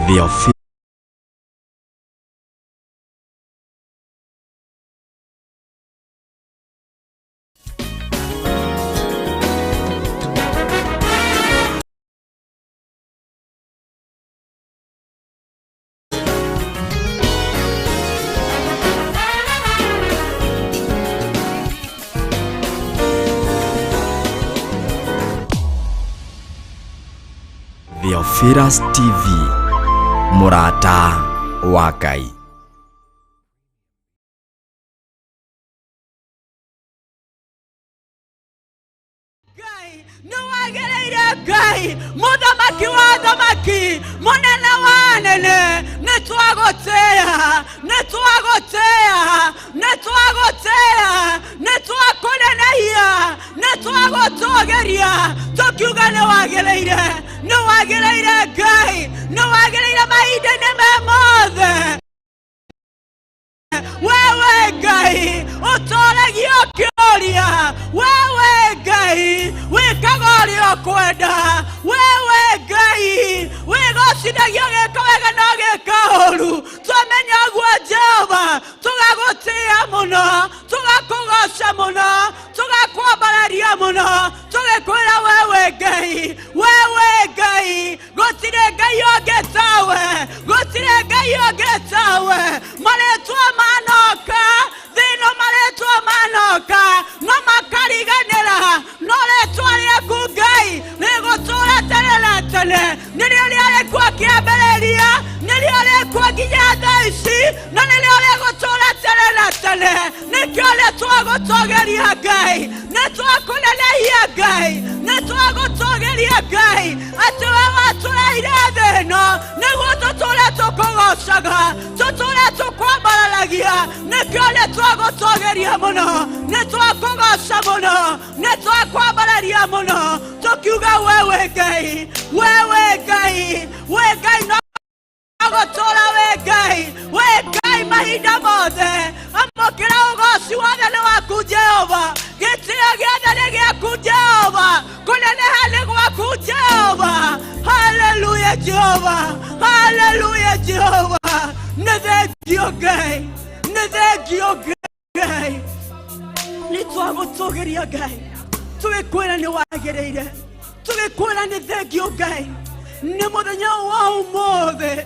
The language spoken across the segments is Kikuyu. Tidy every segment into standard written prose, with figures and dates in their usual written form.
The Theophilus TV, mũrata wa Ngai. Ngai nĩ wagĩrĩire. Ngai mũthamaki wa thamaki, mũnene wa anene, nĩ twagũtĩĩa, nĩ twagũtĩĩa, nĩ twagũtĩĩa, nĩ twakũnenehia, nĩ twagũtũgĩria, tũkiuga nĩ wagĩrĩire, nĩ wagĩrĩire. Ngai nĩ wagĩrĩire mahinda-inĩ me mothe. Wewe Ngai ũtũragio kĩũria, wewe Ngai wĩkaga ũrĩa ũkwenda, wewe Ngai wĩgocithagio gĩka wega na gĩka ũru. Twamenya ũguo Jehova, tũgagũtĩĩa mũno, tũgakũgoca mũno, tũgakwambararia mũno, tũgĩkwĩra wewe Ngai, wewe Ngai, gũtirĩ Ngai ũngĩ tawe, gũtirĩ Ngai ũngĩ tawe. Marĩtwa manoka thĩno, marĩtwa manoka no makariganĩra, no rĩtwa rĩaku Ngai rĩgũtũra tene na tene. Nĩrĩo rĩarĩ kuo kĩambĩrĩria, nĩrĩo rĩkuo nginya thaa ici, na nĩrĩo rĩgũtũra tene na tene. Nĩkĩo nĩ twagũtũgĩria Ngai, nĩ twakũnenehia Ngai, nĩ twagũtũgĩria Ngai, atĩ we watũreire thĩ ĩno nĩguo tũtũre tũkũgocaga, tũtũre tũkwambararagia. Nĩkĩo nĩ twagũtũgĩria mũno, nĩ twakũgoca mũno, nĩ twakwambararia mũno, tũkiuga wewe Ngai, wewe Ngai, we Ngai no gũtũra, we Ngai, we Ngai mahinda mothe. Amũkĩra ũgoci wothe nĩ waku Jehova, gĩtĩo gĩothe nĩ gĩaku Jehova, kũneneha nĩ gwaku Jehova. Haleluya Jehova, haleluya Jehova. Nĩ thengio Ngai, nĩ thengio Ngai, nĩ twagũtũgĩria Ngai, tũgĩkwĩra nĩ wagĩrĩire, tũgĩkwĩra nĩ thengio Ngai nĩ mũthenya wa ũmũthĩ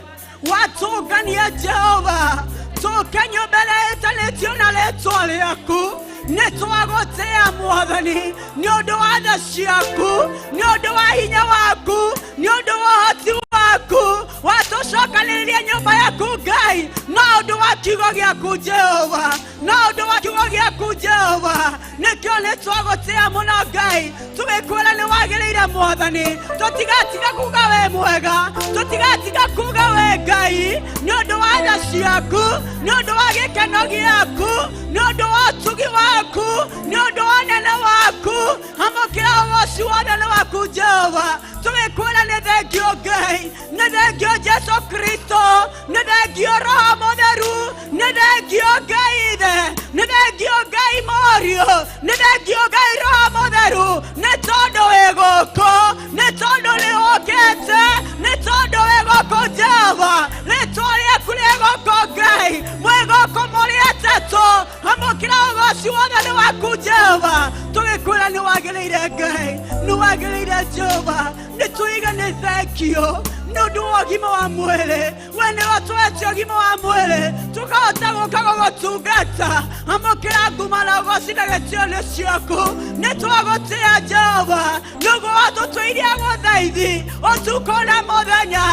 watũngania Jehova, tũke nyũmba ĩrĩa ĩtanĩtio na rĩtwa rĩaku. Nĩ twagũtĩĩa Mwathani nĩ ũndũ wa tha ciaku, nĩ ũndũ wa hinya waku, nĩ ũndũ wa ũhoti waku watũcokanĩrĩria nyũmba yaku Ngai, na ũndũ wa kiugo gĩaku Jehova, na ũndũ wa kiugo gĩaku Jehova. Nĩkĩo nĩ twagũtĩĩa mũno Ngai, tũgĩkwĩra nĩ wagĩrĩire Mwathani. Tũtigatiga kuga we mwega, tũtigatiga kuga we Ngai, nĩ ũndũ wa tha ciaku, nĩ ũndũ wa gĩkeno gĩaku, nĩ ũndũ wa ũtugi waku, nĩ ũndũ wa nene waku. Amũkĩra ũgoci wothe nĩ waku Jehova, tũgĩkwĩra nĩ thengio Ngai, nĩ thengio Jesu Kristo, nĩ thengio Roho Mũtheru, nĩ thengio Ngai Ithe, nĩ thengio Ngai Mũriũ, nĩ thengio Ngai Roho Mũtheru, nĩ tondũ wĩ gũkũ, nĩ tondũ nĩ ũkĩte, nĩ tondũ wĩ gũkũ Jehova. Rĩtwa rĩaku rĩ gũkũ Ngai, mwĩ gũkũ mũrĩ atatũ. Amũkĩra ũgoci wothe nĩ waku Jehova, tũgĩkwĩra nĩ wagĩrĩire Ngai, nĩ wagĩrĩire Jehova. Nĩ tũiga nĩ thengio nĩ ũndũ wa ũgima wa mwĩrĩ. We nĩ ũtũhete ũgima wa mwĩrĩ tũkahota gũka gũgũtungata. Amũkĩra nguma na ũgoci na gĩtĩo nĩ ciaku. Nĩ twagũtĩĩa Jehova nĩguo watũtũirie gũthaithi ũtukũ na mũthenya,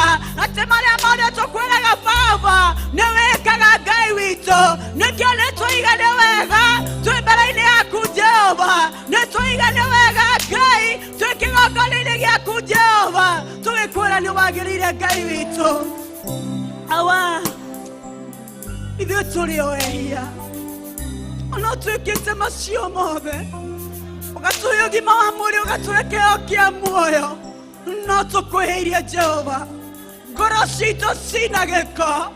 atĩ marĩa mothe tũkwĩraga Baba nĩ wĩkaga Ngai witũ. Nĩkĩo nĩ tũiga nĩ wega twĩ mbere-inĩ yaku Jehova, nĩ tũiga nĩ wega Ngai twĩ kĩgongona-inĩ gĩaku Jehova, tũgĩkwĩra nĩ wagĩrĩire Ngai witũ. Awa, ithuĩ tũrĩ o ehia, ona ũtuĩkĩte macio mothe, ũgatũhe ũgima wa mwĩrĩ, ũgatũhe kĩheo kĩa muoyo, no tũkwĩhĩirie Jehova. Ngoro citũ cina gĩko,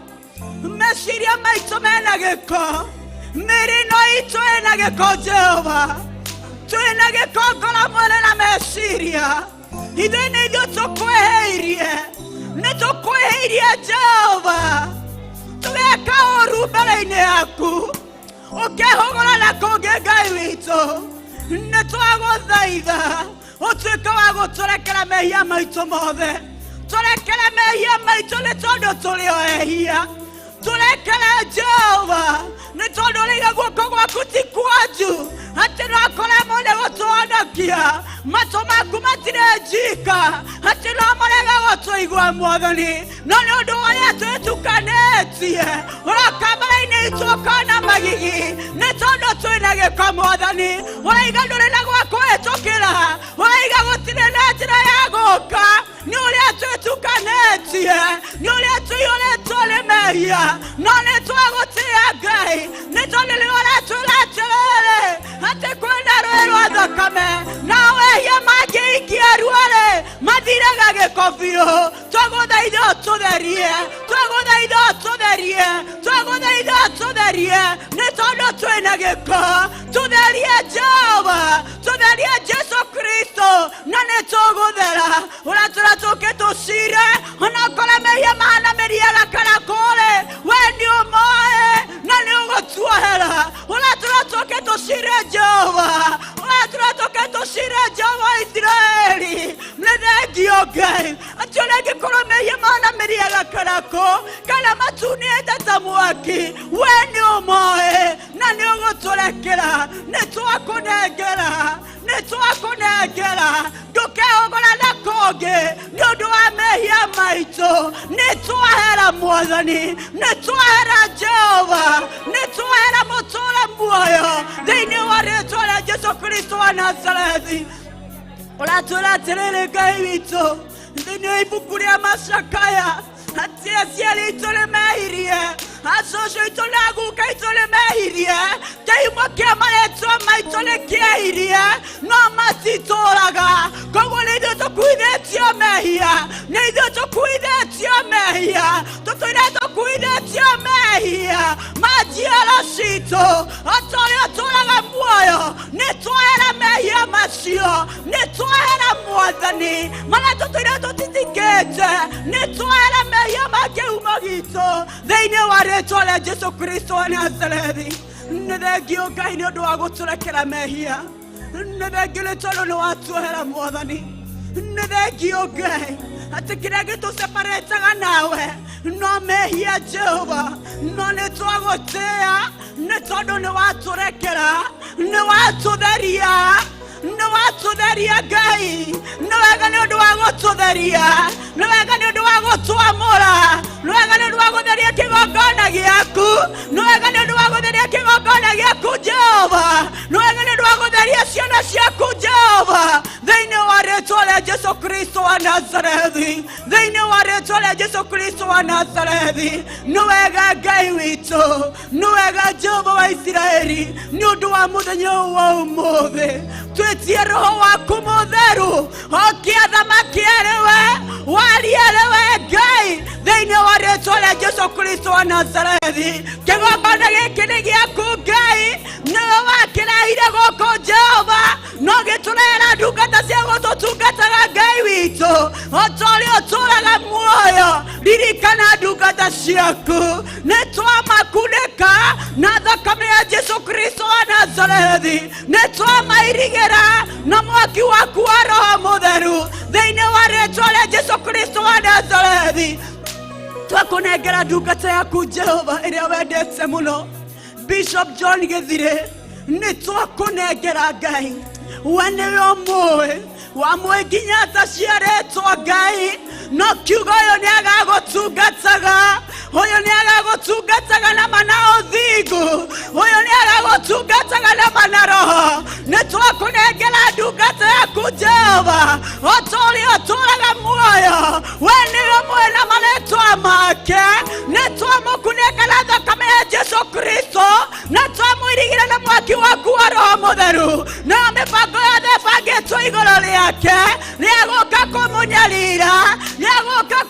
meciria maitũ mena gĩko, mĩĩrĩ ĩno itũ ĩna gĩko Jehova, twĩna gĩko ngoro, mwĩrĩ na meciria. Ithuĩ nĩ ithuĩ tũkwĩhĩirie, nĩ tũkwĩhĩirie. twehĩirie Jehova, tũgeka ũru mbere-inĩ yaku, ũkehũgũra na kũngĩ Ngai witũ. Nĩ twagũthaitha ũtuĩke wa gũtũrekera mehia maitũ mothe. Tũrekere mehia maitũ nĩ tondũ tũrĩ o ehia. Tũrekere Jehova nĩ tondũ ũrĩiga guoko gwaku ti kwanju atĩ no kũremwo nĩ gũtũhonokia. Matũ maku matirĩ njika atĩ no marega gũtũigua Mwathani, no nĩ ũndũ wa ũrĩa twĩtukanĩtie ũroka mbere-inĩ itũ ũkona magigi nĩ tondũ twĩna gĩko Mwathani. Ũraiga ndũrĩ na gwa kũhĩtũkĩra, ũraiga gũtirĩ na njĩra ya gũka nĩ ũrĩa twĩtukanĩtie, nĩ ũrĩa tũiyũrĩtwo nĩ mehia, no nĩ twagũtĩĩa Ngai nĩ tondũ nĩ ũratwĩra atĩrĩrĩ atĩ kwĩna rũĩ rwa thakame na wehia mangĩikia ruo-rĩ mathiraga gĩko biũ. Twagũthaitha ũtũtherie, twagũthaitha ũtũtherie, twagũthaitha ũtũtherie nĩ tondũ twĩna gĩko. Tũtherie Jehova, tũtherie Jesu Kristo na nĩ tũgũthera. Ũratwĩra tũke tũcire onokorwo mehia mahana mĩri ya gakarakũ-rĩ, we nĩ ũmoĩ na nĩ ũgũtuohera. Ũratwĩra tũke tũcire Jehova, ũratwĩra tũke tũcire Jehova wa Isiraeli. Nĩ thengio Ngai atĩ ona angĩkorwo mehia mahana mĩri ya gakarakũ kana matunĩte ta mwaki, we nĩ ũmoĩ na nĩ ũgũtũrekera. Nĩ twakũnengera, nĩ twakũnengera, ndũkehũgũra na kũngĩ nĩ ũndũ wa mehia maitũ. Nĩ twahera Mwathani, nĩ twahera Jehova, nĩ twahera mũtũũre muoyo thĩinĩ wa rĩtwa rĩa Jesu Kristo wa Nazarethi. Ũratwĩra atĩrĩrĩ Ngai witũ thĩinĩ wa ibuku rĩa macakaya atĩ aciari aitũ nĩ mehirie, acũcũ aitũ na aguka aitũ nĩ mehirie, kĩhumo kĩa marĩtwa maitũ nĩ kĩehirie, no matitũraga. Koguo nĩ ithuĩ tũkuithĩtio mehia, nĩ ithuĩ tũkuithĩtio mehia, tũtũire tũkuithĩtio mehia ma njiaro citũ. O ta ũrĩa ũtũraga muoyo, nĩ twahera mehia macio, nĩ twahera Mwathani marĩa tũtũire tũtitikĩte, nĩ twahera mehia ma kĩhumo gitũ thĩinĩ wa rĩtwa rĩa Jesu Kristo wa Nazarethi. Nĩ thengio Ngai nĩ ũndũ wa gũtũrekera mehia, nĩ thengio nĩ tondũ nĩ watuohera Mwathani. Nĩ thengio Ngai atĩ kĩrĩa gĩtũseparĩtaga nawe no mehia Jehova, no nĩ twagũtĩĩa nĩ tondũ nĩ watũrekera, nĩ watũtheria, nĩ watũtheria Ngai. Nĩ wega nĩ ũndũ wa gũtũtheria, nĩ wega nĩ ũndũ wa gũtwamũra, nĩ wega nĩ ũndũ wa gũtheria kĩgongona gĩaku, nĩ wega nĩ ũndũ wa gũtheria kĩgongona gĩaku Jehova, nĩ wega nĩ ũndũ wa gũtheria ciana ciaku Jehova thĩinĩ wa rĩtwa rĩa Jesu Kristo wa Nazarethi, thĩinĩ wa rĩtwa rĩa Jesu Kristo wa Nazarethi. Nĩ wega Ngai witũ, nĩ wega Jehova wa Isiraeli nĩ ũndũ wa mũthenya ũyũ wa ũmũthĩ. Twĩtie roho waku mũtheru oke athamaki arĩ we, warie arĩ we Ngai thĩinĩ wa rĩtwa rĩa Jesu Kristo wa Nazarethi. Kĩgongona gĩkĩ nĩ gĩaku Ngai, nĩwe wakĩrehire gũkũ Jehova, no gĩtũrehera ndungata cia gũtũtungataga Ngai witũ. O ta ũrĩa ũtũũraga muoyo, ririkana ndungata ciaku, nĩ twamakunĩka na thakame ya Jesu Kristo wa Nazarethi, nĩ twamairigĩra na mwaki waku wa Roho Mũtheru thĩinĩ wa rĩtwa rĩa Jesu Kristo wa Nazarethi. Twakũnengera ndungata yaku Jehova ĩrĩa wendete mũno, Bishop John Gĩthirĩ, nĩ twakũnengera Ngai, we nĩwe ũmũĩ, wamũĩ nginya ataciarĩtwo Ngai, no kiugo ũyũ nĩ agagũtungataga, ũyũ nĩ agagũtungataga na mana ũthingu, ũyũ nĩ agagũtungataga na mana roho. Nĩ twakũnengera ndungata yaku Jehova, o ta ũrĩa ũtũũraga muoyo, we nĩwe ũmũĩ na marĩtwa make. Nĩ twamũkunĩka na thakame ya Jesu Kristo, na twamũirigĩra na mwaki waku wa Roho Mũtheru, nayo mĩbango yothe ĩbangĩtwo igũrũ rĩake rĩagũka kũmũnyarira, rĩagũka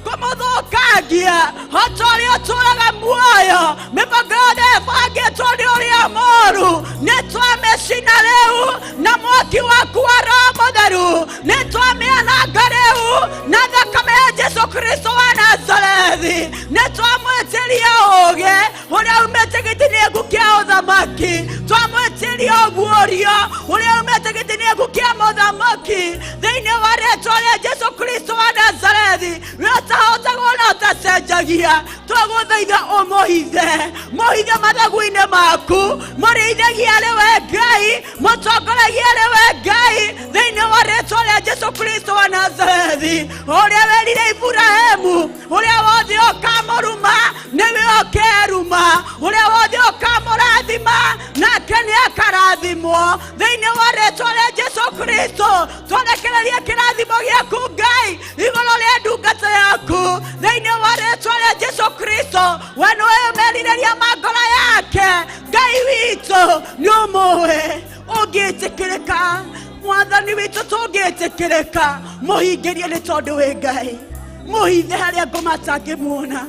kũmũthũkangia, o ta ũrĩa ũtũũraga muoyo, mĩbango yothe ĩbangĩtwo nĩ ũrĩa mũũru nĩ twamĩcina rĩu na mwaki waku wa Roho Mũtheru, nĩ twamĩananga rĩu na thakame ya Jesu Kristo wa Nazarethi. Nazarethi. Nĩ twamwĩtĩria ũũgĩ ũrĩa umĩte gĩtĩ-inĩ kĩa ũthamaki, twamwĩtĩria ũguũrio ũrĩa umĩte gĩtĩ-inĩ kĩa mũthamaki, thĩinĩ wa rĩtwa rĩa Jesu Kristo wa Nazarethi, ũrĩa ũtahotagwo na ũtacenjagia. Twagũthaitha ũmũhithe, mũhithe mathagu-inĩ maku, mũrĩithagie arĩ we Ngai, mũtongoragie arĩ we Ngai, thĩinĩ wa rĩtwa rĩa Jesu Kristo wa Nazarethi, ũrĩa werire Iburahĩmu, ũrĩa wothe ũkamũruma nĩwe ũkeruma, ũrĩa wothe ũkamũrathima nake nĩ akarathimwo, thĩinĩ wa rĩtwa rĩa Jesu Kristo. Twarekereria kĩrathimo gĩaku Ngai igũrũ rĩa ndungata yaku, thĩinĩ wa rĩtwa rĩa Jesu Kristo. We nĩwe merirĩria ma ngoro yake. Ngai witũ nĩ ũmũĩ ũngĩtĩkĩrĩka, Mwathani witũ tũngĩtĩkĩrĩka, mũhingĩrie nĩ tondũ wĩ Ngai, mũhithe harĩa ngoma atangĩmuona,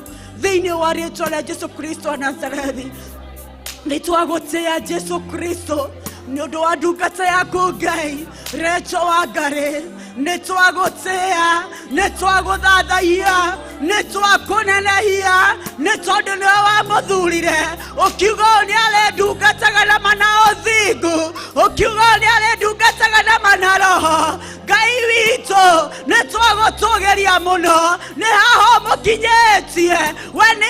thĩinĩ wa rĩtwa rĩa Jesu Kristo wa Nazarethi. Nĩ twagũtĩa Jesu Kristo nĩ ũndũ wa ndungata yaku Ngai Recho wa Ngarĩ. Nĩ twagũtĩa, nĩ twagũthathaia, nĩ twakũnenehia, nĩ tondũ nĩwe wamũthurire, ũkiuga ũũ nĩ arĩndungataga na mana ũthingu, ũkiuga ũũ nĩ arĩndungataga na mana roho. Ngai witũ, nĩ twagũtũgĩria mũno, nĩ haha ũmũkinyĩtie we nĩ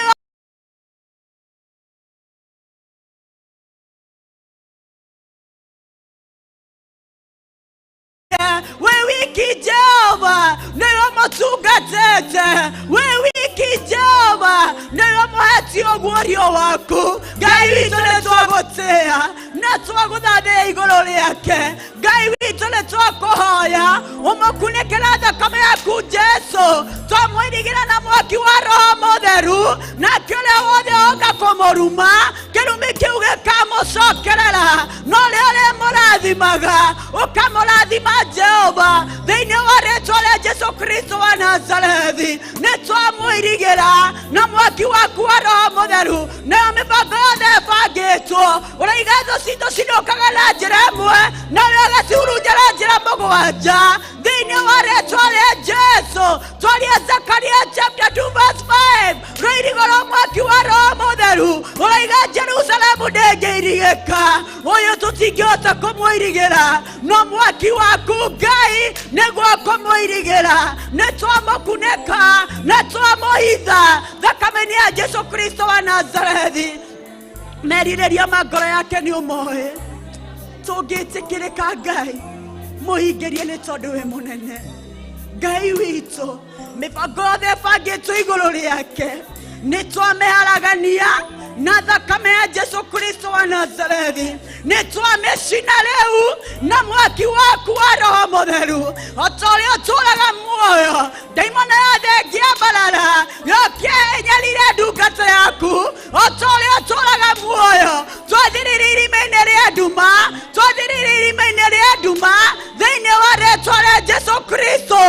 wĩ wiki. Jehova, nĩwe mũtungatĩte wĩ wiki. Jehova, nĩwe mũhetie ũguũrio waku. Ngai witũ, nĩ twagũtĩa na twagũthathĩa igũrũ rĩake. Ngai witũ, nĩ twakũhoya ũmũkunĩkĩra thakame yaku Jesu, twamwĩrigĩra na mwaki wa Roho Mũtheru, nake ũrĩa wothe oka kũmũruma, kĩrumi kĩu gĩkamũcokerera, no ũrĩa ũrĩmũrathimaga ũkamũrathima Jehova, thĩinĩ wa rĩtwa rĩa Jesu Kristo wa Nazarethi. Nĩ twamwĩrigĩra na mwaki waku wa Roho Mũtheru, nayo mĩbango yothe ĩbangĩtwo, ũraiga thũ citũ cinũkaga na njĩra ĩmwe, na ũrĩa ũgacihurunja na njĩra mũgwanja, thĩinĩ wa rĩtwa rĩa Jesu. Twaria Zakaria chapter 2 verse 5, rũirigo rwa mwaki wa Roho Mũtheru ũraiga Jerusalemu ndĩngĩirigĩka. Ũyũ tũtingĩhota kũmũirigĩra, no mwaki waku Ngai nĩguo kũmũirigĩra. Nĩ twamũkunĩka na twamũhitha thakame-inĩ ya Jesu Kristo wa Nazarethi. Merirĩria ma ngoro yake nĩ ũmoĩ, tũngĩtĩkĩrĩka Ngai, mũhingĩrie nĩ tondũ wĩ mũnene. Ngai witũ, mĩbango yothe ĩbangĩtwo igũrũ rĩake nĩ twamĩharagania na thakame ya Jesu Kristo wa Nazarethi, nĩ twamĩcina rĩu na mwaki waku wa Roho Mũtheru. O ta ũrĩa ũtũũraga muoyo, ndaimono yothe ĩngĩambarara yoke ĩnyarire ndungata yaku, o ta ũrĩa ũtũũraga muoyo, twathirire irima-inĩ rĩa nduma, twathirire irima-inĩ rĩa nduma, thĩinĩ wa rĩtwa rĩa Jesu Kristo,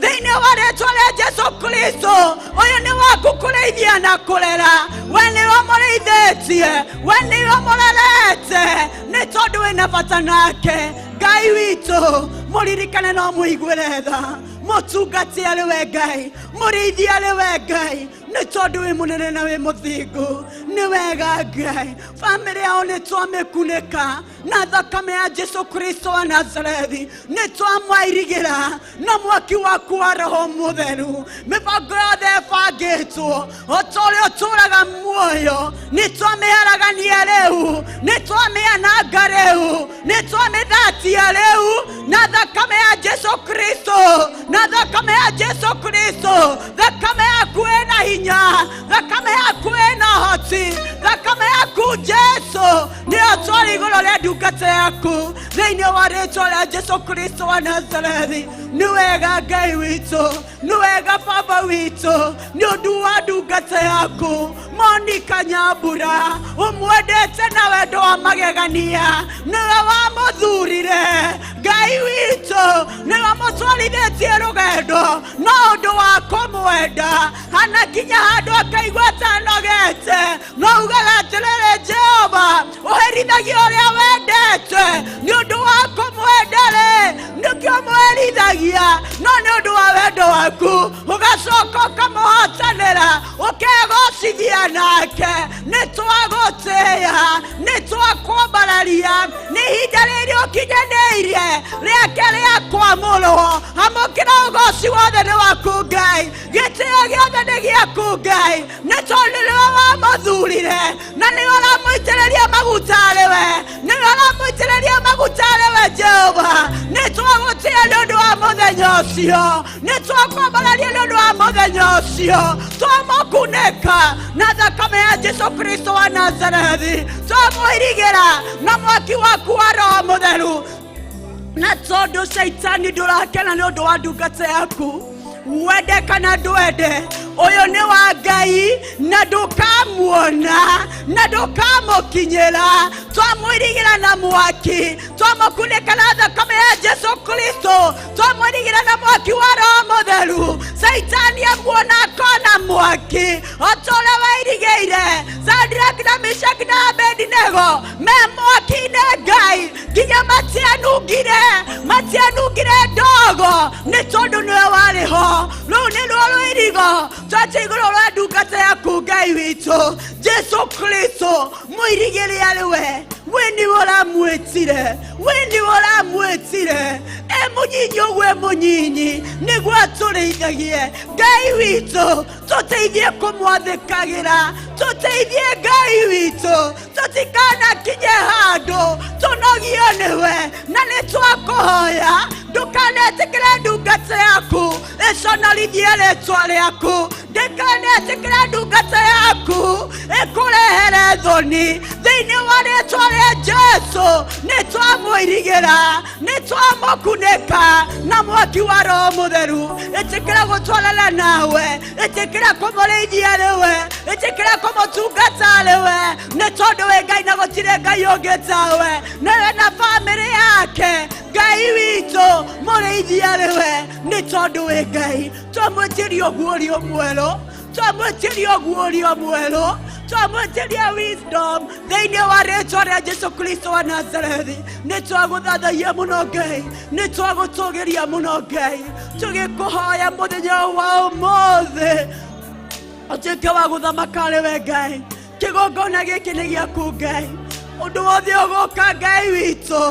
thĩinĩ wa rĩtwa rĩa Jesu Kristo. Ũyũ nĩ waku kũrĩithia na kũrera, we nĩwe mũrĩithĩtie, we nĩwe mũrerete, nĩ tondũ wĩna bata nake. Ngai witũ, mũririkane no mũiguĩre tha, mũtungate arĩ we Ngai, mũrĩithie arĩ we Ngai, nĩ tondũ wĩ mũnene na wĩ mũthingu. Nĩ wega Ngai, bamĩrĩ yao nĩ twamĩkunĩka na thakame ya Jesu Kristo wa Nazarethi, nĩ twamwairigĩra na mwaki waku wa Roho Mũtheru. Mĩbango yothe ĩbangĩtwo, o ta ũrĩa ũtũũraga muoyo, nĩ twamĩharagania rĩu, nĩ twamĩananga rĩu, nĩ twamĩthatia rĩu na thakame ya Jesu Kristo, na thakame ya Jesu Kristo. Thakame yaku ĩna hinya, thakame yaku ĩna ũhoti, thakame yaku Jesu nĩyo twarĩ igũrũ rĩa ndungata yaku, thĩinĩ wa rĩtwa rĩa Jesu Kristo wa Nazarethi. Nĩ wega Ngai witũ, nĩ wega Baba witũ, nĩ ũndũ wa ndungata yaku Monica Nyambura, ũmwendete na wendo wa magegania, nĩwe wamũthurire. Ngai witũ, nĩwe mũtwarithĩtie rũgendo no ũndũ wa kũmwenda, hana kinya handũ akaigua atanogete, no ugaga atĩrĩrĩ, Jehova, ũherithagia ũrĩa wendete. Nĩ ũndũ wa kũmwenda-rĩ, nĩkĩo mwerithagia, no nĩ ũndũ wa wendo waku ũgacoka ũkamũhotanĩra. Twagũtwarana nake, nĩ twagũtĩĩa, nĩ twakwambararia. Nĩ ihinda rĩrĩ ũkinyanĩirie rĩake rĩa kwamũrwo. Amũkĩra ũgoci wothe nĩ waku Ngai, gĩtĩo gĩothe nĩ gĩaku Ngai, nĩ tondũ nĩwe wamũthurire na nĩwe ũramũitĩrĩria maguta arĩ we, nĩwe ũramũitĩrĩria maguta arĩ we Jehova. Nĩ twagũtĩĩa nĩ ũndũ wa mũthenya ũcio, nĩ twakwambararia nĩ ũndũ wa mũthenya ũcio. Twamũkunĩka na thakame ya Jesu Kristo wa Nazarethi, twamũirigĩra na mwaki waku wa Roho Mũtheru. Na tondũ Shaitani ndũrakena nĩ ũndũ wa ndungata yaku, wende kana ndwende, ũyũ nĩ wa Ngai na ndũkamuona na ndũkamũkinyĩra. Twamwĩrigĩra na mwaki, twamũkunĩka na thakame ya Jesu Kristo, twamwĩrigĩra na mwaki wa Roho Mũtheru. Shaitani amuona akona mwaki o ta ũrĩa wairigĩire Shadrach na Meshach na Abednego me mwaki-inĩ. Ngai, nginya matianungire, matianungire ndogo, nĩ tondũ nĩwe warĩ ho. Rũu nĩ ruo rũirigo twatia igũrũ rwa ndungata yaku Ngai witũ Jesu Kristo. Mũirigĩre arĩ we, we nĩwe ũramwĩtire, we nĩwe ũramwĩtire e mũnyinyi ũguo, e mũnyinyi nĩguo atũrĩithagie. Ngai witũ, tũteithie kũmwathĩkagĩra, tũteithie Ngai witũ, tũtikanakinye handũ tũnogio nĩwe. Na nĩ twakũhoya ndũkanetĩkĩre ndungata yaku ĩconorithie rĩtwa rĩaku, ndĩkanetĩkĩre ndungata yaku ĩkũrehere thoni. Thĩinĩ wa rĩtwa rĩa Jesu nĩ twamũirigĩra, nĩ twamũkunĩka na mwaki wa Roho Mũtheru. Ĩtĩkĩra gũtwarana nawe, ĩtĩkĩra kũmũrĩithia rĩwe, ĩtĩkĩra kũmũtungata rĩwe, nĩ tondũ wĩ Ngai na gũtirĩ Ngai ũngĩ tawe. Nawe na bamĩrĩ yake, Ngai witũ, mũrĩithia rĩwe, nĩ tondũ wĩ Ngai. Twamwĩtĩria ũguũrio mwerũ, twamwĩtĩria ũguũrio mwerũ, twamwĩtĩria wisdom thĩinĩ wa rĩtwa rĩa Jesu Kristo wa Nazarethi. Nĩ twagũthathaia mũno Ngai, nĩ twagũtũgĩria mũno Ngai, tũgĩkũhoya mũthenya wa ũmũthĩ ũtuĩke wa gũthamaka arĩ we Ngai. Kĩgongona gĩkĩ nĩ gĩaku Ngai. Ũndũ wothe ũgũka Ngai witũ,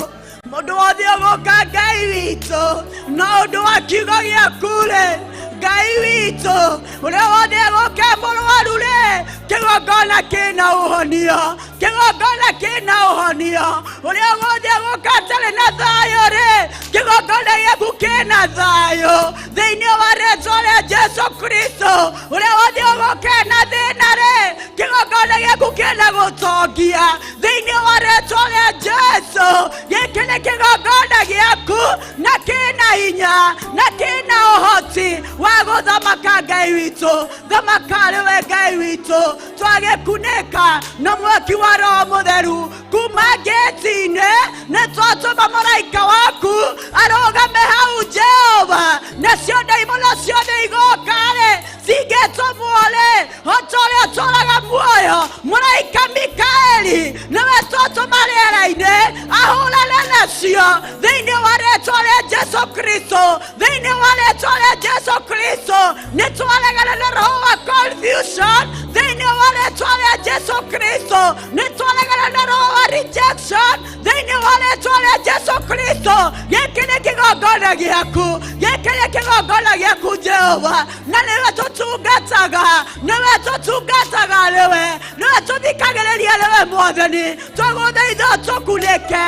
mũndũ wothe ũgũka Ngai witũ, na ũndũ wa kiugo gĩaku rĩ, Ngai witũ, ũrĩa wothe egũka mũrwaru rĩ, kĩgongona kĩna ũhonio, kĩgongona kĩna ũhonio. Ũrĩa wothe egũka atarĩ na thayũ rĩ, kĩgongona gĩaku kĩna thayũ thĩinĩ wa rĩtwa rĩa Jesu Kristo. Ũrĩa wothe ũgũka na thĩna rĩ, kĩgongona gĩaku kĩna gũtongia thĩinĩ wa rĩtwa rĩa Jesu. Gĩkĩ nĩ kĩgongona gĩaku na kĩna hinya na kĩna ũhoti wa gũthamaka. Ngai witũ, thamaka arĩ we Ngai witũ. Twagĩkunĩka na mwaki wa Roho Mũtheru kuma ngĩti-inĩ. Nĩ twatũma mũraika waku arũgame hau Jehova, nacio ndaimono ciothe igoka-rĩ, cingĩtũmwo-rĩ, o ta ũrĩa ũtũũraga muoyo, mũraika Mikaeli nĩwe twatũma rĩera-inĩ ahũrane nacio thĩinĩ wa rĩtwa rĩa Jesu Kristo, thĩinĩ wa rĩtwa rĩa Jesu Kristo. Nĩ twaregana na roho wa confusion thĩinĩ wa rĩtwa rĩa Jesu Kristo. Nĩ twaregana na roho wa rejection thĩinĩ wa rĩtwa rĩa Jesu Kristo. Gĩkĩ nĩ kĩgongona gĩaku, gĩkĩ nĩ kĩgongona gĩaku Jehova, na nĩwe tũtungataga, nĩwe tũtungataga, nĩwe nĩwe tũthikagĩrĩria, nĩwe Mwathani. Twagũthaitha tũkunĩke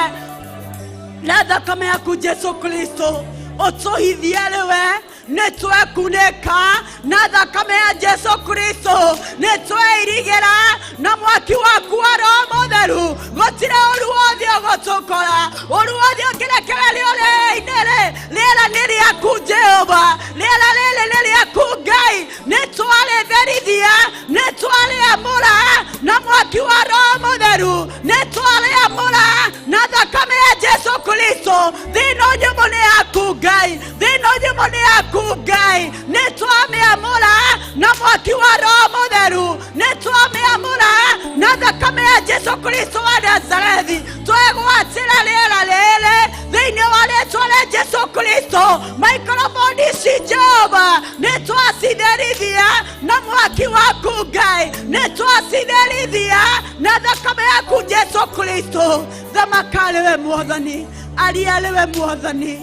na thakame yaku Jesu Kristo, ũtũhithie rĩwe. Nĩ twekunĩka na thakame ya Jesu Kristo, nĩ tweirigĩra na mwaki waku wa Roho Mũtheru. Gũtirĩ ũru wothe ũgũtũkora, ũru wothe ũngĩrekererio rĩera-inĩ rĩ, rĩera nĩ rĩaku Jehova, rĩera rĩrĩ nĩ rĩaku Ngai. Nĩ twarĩtherithia, nĩ twarĩamũra na mwaki wa Roho Mũtheru, nĩ twarĩamũra na thakame ya Jesu Kristo. Thĩna nyũmũ nĩ yaku Ngai, thĩna nyũmũ nĩ yaku Ngai. Nĩ twamĩamũra na mwaki wa Roho Mũtheru, nĩ twamĩamũra na thakame ya Jesu Kristo wa Nazarethi. Twegwatĩra rĩera rĩrĩ thĩinĩ wa rĩtwa rĩa Jesu Kristo. Maikroboni ici Jehova nĩ twacitherithia na mwaki waku Ngai. Ngai nĩ twacitherithia na thakame yaku Jesu Kristo. Thamaka arĩ we mwathani, aria arĩ we mwathani,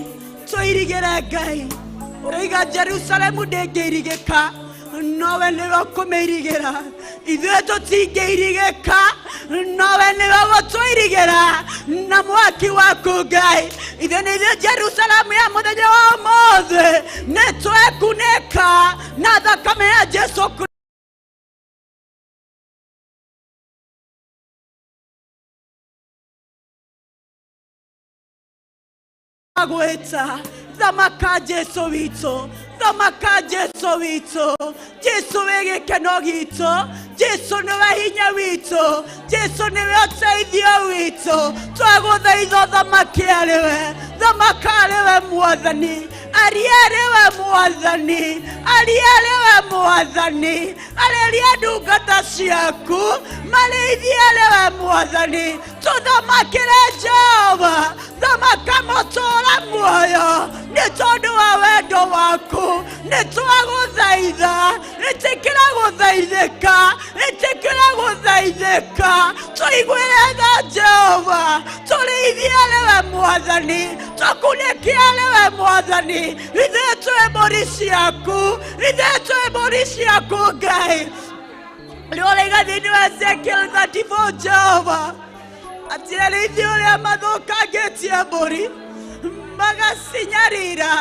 tũirigĩre Ngai. Ũraiga Jerusalemu ndĩngĩirigĩka, nowe nĩwe ũkũmĩirigĩra. Ithuĩ tũtingĩirigĩka, nowe nĩwe ũgũtũirigĩra na mwaki waku Ngai. Ithuĩ nĩ ithuĩ Jerusalemu ya mũthenya wa ũmũthĩ, nĩ twekunĩka na thakame ya Jesu Kristo. Gwĩta thamaka Jesu witũ, thamaka Jesu witũ. Jesu wĩ gĩkeno gitũ, Jesu nĩwe hinya witũ, Jesu nĩwe ũteithio witũ. Twagũthaitha thamaki arĩ we, thamaka arĩ we mwathani, aria arĩ we mwathani, aria arĩ we mwathani, arĩria ndungata ciaku, marĩithie arĩ we mwathani. Tũthamakĩre Jehova, thamaka mũtũũra muoyo, nĩ tondũ wa wendo waku. Nĩ twagũthaitha, ĩtĩkĩra gũthaithĩka, ĩtĩkĩra gũthaithĩka. Tũiguĩre tha Jehova, tũrĩithie arĩ we mwathani, tũkunĩke arĩ we mwathani. Ithuĩ twĩ mbũri ciaku, ithuĩ twĩ mbũri ciaku Ngai. Rĩoraiga thĩinĩ wa Ezekiel 34 Jehova, atĩ arĩithi ũrĩa mathũkangĩtie mbũri, magacinyarira,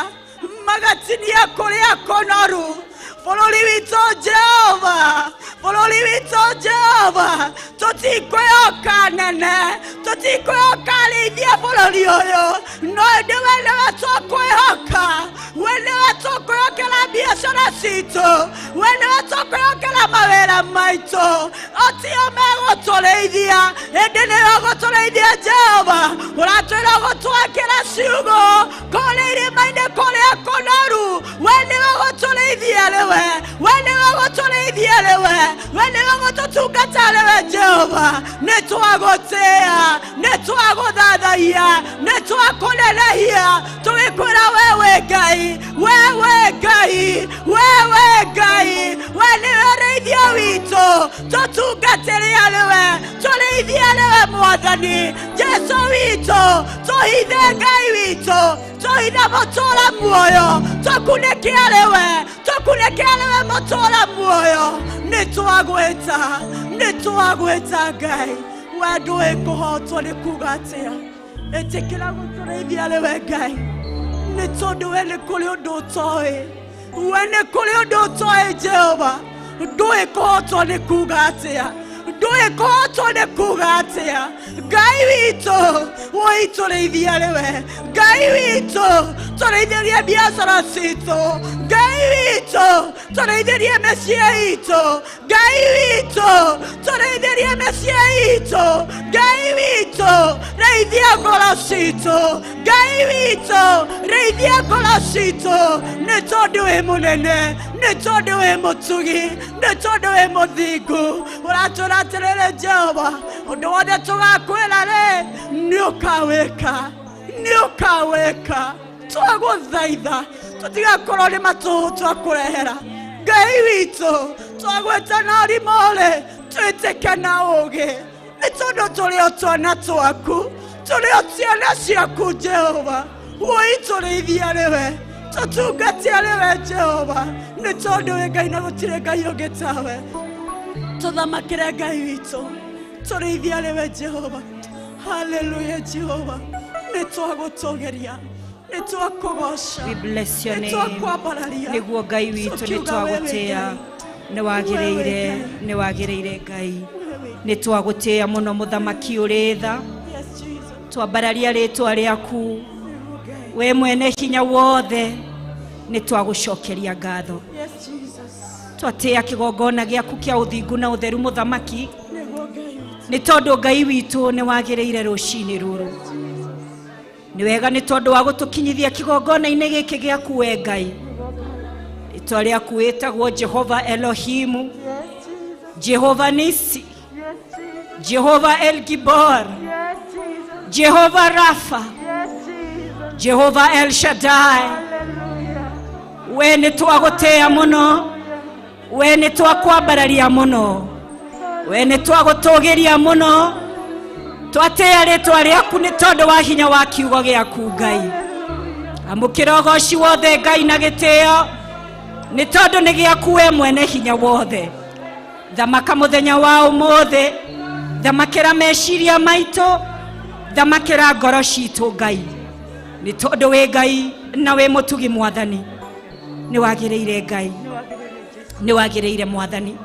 magatinia kũrĩa kũnoru. Bũrũri witũ Jehova, bũrũri witũ Jehova, tũtikwĩhoka nene, tũtikwĩhoka arĩithia bũrũri ũyũ, no ĩndĩ we nĩwe tũkwĩhoka, we nĩwe tũkwĩhokera biacara citũ, we nĩwe tũkwĩhokera mawĩra maitũ. Otio megũtũrĩithia, ĩndĩ nĩwe ũgũtũrĩithia Jehova. Ũratwĩra gũtwakĩra ciugũ kũrĩa irĩma-inĩ kũrĩa kũnoru, we nĩwe ũgũtũrĩithia rĩwe, we nĩwe ũgũtũrĩithia rĩwe, we nĩwe ũgũtũtungata rĩwe Jehova. Nĩ twagũtĩĩa, nĩ twagũthathaiya, nĩ twakũnenehia, tũgĩkwĩra wewe Ngai, wewe Ngai, wewe Ngai, we nĩwe ũrĩithio witũ. Tũtungatĩre arĩwe, tũrĩithie arĩwe mwathani Jesu witũ, tũhithe Ngai witũ, tũhithe mũtũũra muoyo, tũkunĩke arĩwe, tũkunĩke arĩwe mũtũũra muoyo. Nĩ twagwĩta, nĩ twagwĩta Ngai, we ndũĩ kũhotwo nĩ kuga atĩa. Ĩtĩkĩra gũtũrĩithia arĩwe Ngai, nĩ tondũ we nĩ kũrĩ ũndũ ũtoĩ, we nĩ kũrĩ ũndũ ũtoĩ Jehova. Ndũĩ kũhotwo nĩ kuga atĩa, ndũĩ kũhotwo nĩ kuga atĩa. Ngai witũ, woi tũrĩithie arĩwe Ngai witũ, tũrĩithĩrie biacara citũ Ngai witũ, tũrĩithĩrie mĩciĩ itũ Ngai witũ, tũrĩithĩrie mĩciĩ itũ Ngai witũ, rĩithia ngoro citũ Ngai witũ, rĩithia ngoro citũ. Nĩ tondũ wĩ mũnene, nĩ tondũ wĩ mũtugi, nĩ tondũ wĩ mũthingu. Ũratwĩra atĩrĩrĩ Jehova, ũndũ wothe tũgakwĩra rĩ, nĩ ũkawĩka, nĩ ũkawĩka. Twagũthaitha tũtigakorwo nĩ matũhũ twakũrehera Ngai witũ. Twagwĩta na ũrimũ rĩ, twĩtĩke na ũũgĩ, nĩ tondũ tũrĩ o twana twaku, tũrĩ o ciana ciaku Jehova. Woi tũrĩithie arĩwe, tũtungate arĩwe Jehova, nĩ tondũ wĩ Ngai na gũtirĩ Ngai ũngĩ tawe. Tũthamakĩre Ngai witũ, tũrĩithie arĩwe Jehova. Haleluya Jehova, nĩ twagũtũgĩria, nĩ twakũgoca, We bless your nĩ name. twakwambararia. Nĩguo Ngai witũ nĩ Tũkiuga we wĩ twagũtĩĩa, Ngai. nĩ wagĩrĩire, Wewe Ngai. nĩ wagĩrĩire Ngai, Wewe wĩ nĩ twagũtĩĩa mũno mũthamaki ũrĩ tha. Yes, Jesus. Twambararia rĩtwa rĩaku, Nĩguo Ngai. we mwene hinya wothe, nĩ twagũcokeria ngatho. Yes, Jesus. Twatĩĩa kĩgongona gĩaku kĩa ũthingu na ũtheru mũthamaki, Nĩguo Ngai witũ. nĩ tondũ Ngai witũ nĩ wagĩrĩire rũcinĩ rũrũ. Nĩ wega nĩ tondũ wa gũtũkinyithia kĩgongona-inĩ gĩkĩ gĩaku we Ngai. Rĩtwa rĩaku wĩtagwo Jehova Elohimu, Yes, Jesus. Jehova Nisi, Yes, Jesus. Jehova El Gibor, Yes, Jesus. Jehova Rafa, Yes, Jesus. Jehova El Shaddai. Hallelujah. We nĩ twagũtĩĩa mũno, We nĩ twakwambararia mũno, we nĩ twagũtũgĩria mũno, twatĩĩa rĩtwa rĩaku nĩ tondũ wa hinya wa kiugo gĩaku Ngai. Amũkĩra ũgoci wothe Ngai na gĩtĩo, nĩ tondũ nĩ gĩaku we mwene hinya wothe. Thamaka mũthenya wa ũmũthĩ, thamakĩra meciria maitũ, thamakĩra ngoro citũ Ngai, nĩ tondũ wĩ Ngai na wĩ mũtugi Mwathani. Nĩ wagĩrĩire Ngai, nĩ wagĩrĩire Mwathani.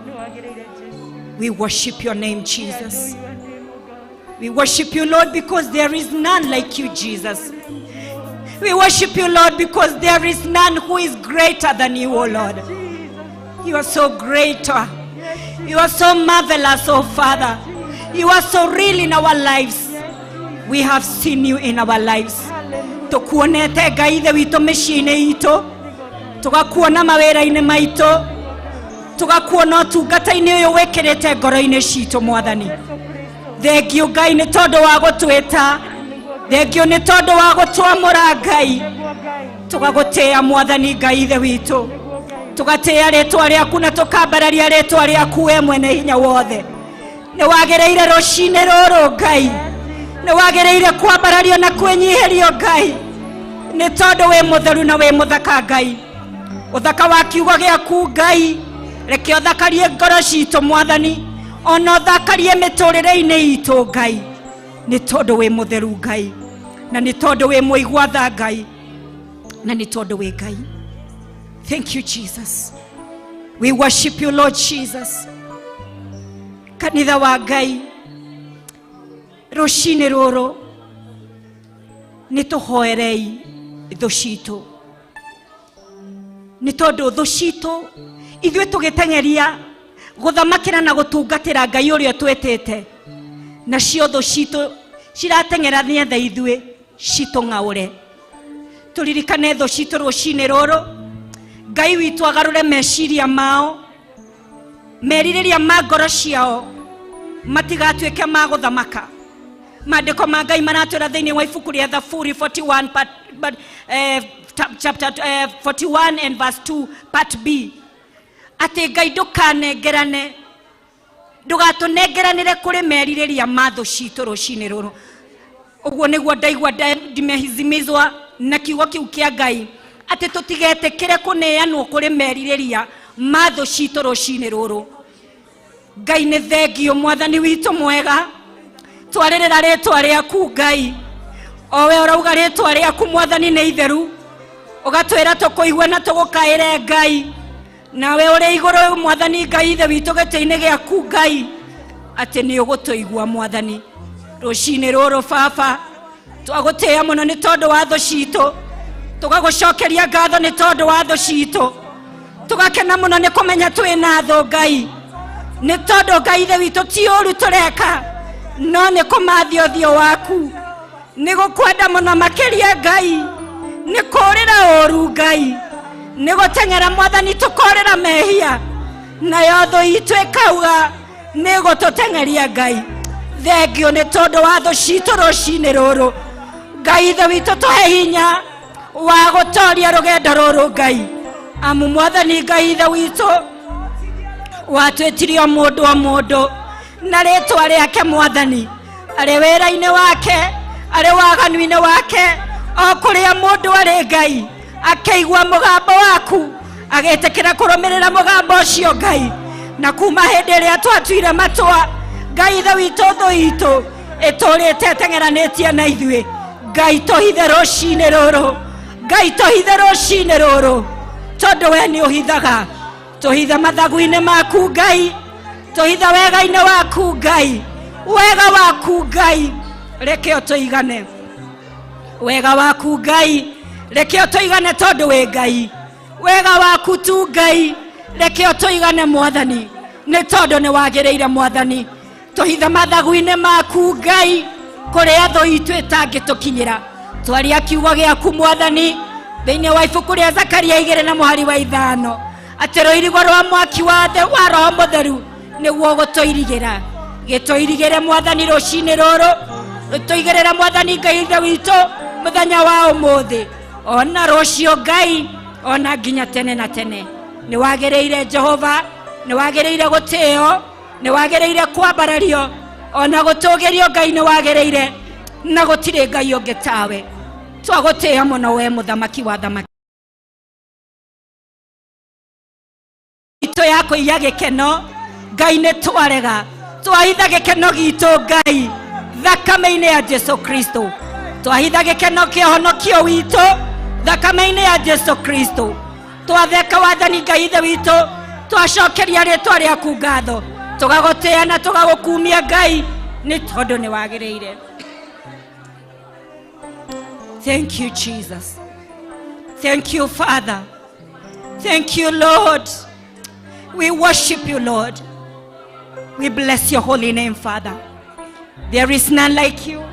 We worship your name, Jesus. We worship you, Lord, because there is none like you, Jesus. We worship you, Lord, because there is none who is greater than you, O Lord. You are so great. You are so marvelous, oh Father. You are so real in our lives. We have seen you in our lives. Tukuonete Ngai ithe witũ mĩciĩ-inĩ itũ, tũgakuona mawĩra-inĩ maitũ, tũgakuona ũtungata-inĩ ũyũ wĩkĩrĩte ngoro-inĩ citũ Mwathani. Thengio Ngai nĩ tondũ wa gũtwĩta, thengio nĩ tondũ wa gũtwamũra Ngai, tũgagũtĩĩa Mwathani Ngai ithe witũ, tũgatĩĩa rĩtwa rĩaku na tũkambararia rĩtwa rĩaku we mwene hinya wothe. Nĩ wagĩrĩire rũcinĩ rũrũ Ngai, nĩ wagĩrĩire kwambarario na kwĩnyihĩrio Ngai, nĩ tondũ wĩ mũtheru na wĩ mũthaka Ngai. Ũthaka wa kiugo gĩaku Ngai, reke ũthakarie ngoro citũ Mwathani, ona ũthakarie mĩtũrĩre-inĩ itũ Ngai, nĩ tondũ wĩ mũtheru Ngai, na nĩ tondũ wĩ mũigua tha Ngai, na nĩ tondũ wĩ Ngai. Thank you, Jesus. We worship you, Lord Jesus. Kanitha wa Ngai, rũcinĩ rũrũ nĩ tũhoerei thũ citũ, nĩ tondũ thũ citũ ithuĩ tũgĩteng'eria gũthamakĩra na gũtungatĩra Ngai ũrĩa twĩtĩte, nacio thũ citũ cirateng'era nĩetha ithuĩ citũng'aũre. Tũririkane thũ citũ rũcinĩ rũrũ, Ngai witũ agarũre meciria mao, merirĩria ma ngoro ciao matigatuĩke ma gũthamaka. Maandĩko ma Ngai maratwĩra thĩinĩ wa ibuku rĩa Thaburi 41 part, but, chapter 41 and verse 2 part B, atĩ Ngai ndũkanengerane, ndũgatũnengeranĩre kũrĩ merirĩria ma thũ citũ rũcinĩ rũrũ. Ũguo nĩguo ndaigua ndimehizimizwa na kiugo kĩu kĩa Ngai, atĩ tũtigetĩkĩre kũneanwo kũrĩ merirĩria ma thũ citũ rũcinĩ rũrũ. Ngai nĩ thengio Mwathani witũ mwega, twarĩrĩra rĩtwa rĩaku Ngai, o we ũrauga rĩtwa rĩaku Mwathani nĩ itheru, ũgatwĩra tũkũigue na tũgũkaĩre Ngai, nawe ũrĩ igũrũ Mwathani Ngai ithe witũ gĩtĩ-inĩ gĩaku Ngai, atĩ nĩ ũgũtũigua Mwathani. Rũcinĩ rũrũ Baba, twagũtĩĩa mũno nĩ tondũ wa thũ citũ, tũgagũcokeria ngatho nĩ tondũ wa thũ citũ, tũgakena mũno nĩ kũmenya twĩ na thũ Ngai, nĩ tondũ Ngai ithe witũ ti ũru tũreka, no nĩ kũmathia ũthiũ waku, nĩ gũkwenda mũno makĩria Ngai, nĩ kũrĩra ũru Ngai, nĩ gũteng'era Mwathani tũkorĩra mehia, nayo thũ itũ ĩkauga nĩ gũtũteng'eria Ngai. Thengio nĩ tondũ wa thũ citũ rũcinĩ rũrũ Ngai ithe witũ, tũhe hinya wa gũtoria rũgendo rũrũ Ngai, amu Mwathani Ngai ithe witũ watwĩtirie o mũndũ o mũndũ na rĩtwa rĩake Mwathani, arĩ wĩra-inĩ wake, arĩ waganu-inĩ wake, o kũrĩa mũndũ arĩ Ngai akĩigua mũgambo waku, agĩtĩkĩra kũrũmĩrĩra mũgambo ũcio Ngai. Na kuma hĩndĩ ĩrĩa twatuire matua Ngai ithe witũ, thũ itũ ĩtũrĩte ĩteng'eranĩtie na ithuĩ Ngai, tũhithe rũcinĩ rũrũ Ngai, tũhithe rũcinĩ rũrũ, tondũ we nĩ ũhithaga. Tũhithe mathagu-inĩ maku Ngai, tũhithe wega-inĩ waku Ngai, wega waku Ngai reke ũtũigane, wega waku Ngai reke ũtũigane, tondũ wĩ Ngai. Wega waku tu Ngai reke ũtũigane Mwathani, nĩ tondũ nĩ wagĩrĩire Mwathani. Tũhithe mathagu-inĩ maku Ngai, kũrĩa thũ itũ ĩtangĩtũkinyĩra. Twaria kiugo gĩaku Mwathani thĩinĩ wa ibuku rĩa Zakaria 2 na mũhari wa 5, atĩ rũirigo rwa mwaki wa thĩ wa Roho Mũtheru nĩguo gũtũirigĩra. Gĩtũirigĩre Mwathani rũcinĩ rũrũ, rũtũigĩrĩre Mwathani Ngai ithe witũ mũthenya wa ũmũthĩ, ona rũciũ Ngai, ona nginya tene na tene. Nĩ wagĩrĩire Jehova. Nĩ wagĩrĩire gũtĩo, nĩ wagĩrĩire kwambarario, ona gũtũgĩrio Ngai nĩ wagĩrĩire, na gũtirĩ Ngai ũngĩ tawe. Twagũtĩĩa mũno we mũthamaki wa thamaki. Itũ ya kũiya gĩkeno Ngai nĩ twarega, twahitha gĩkeno gitũ Ngai thakame-inĩ ya Jesu Kristo, twahitha gĩkeno kĩa ũhonokio witũ thakame-inĩ ya Jesu Kristo, twatheka wathani Ngai ithe witũ, twacokeria rĩtwa rĩaku ngatho, tũgagũtĩĩa na tũgagũkumia Ngai nĩ tondũ nĩ wagĩrĩire. Thank you, Jesus. Thank you, Father. Thank you, Lord. We worship you, Lord. We bless your holy name, Father. There is none like you,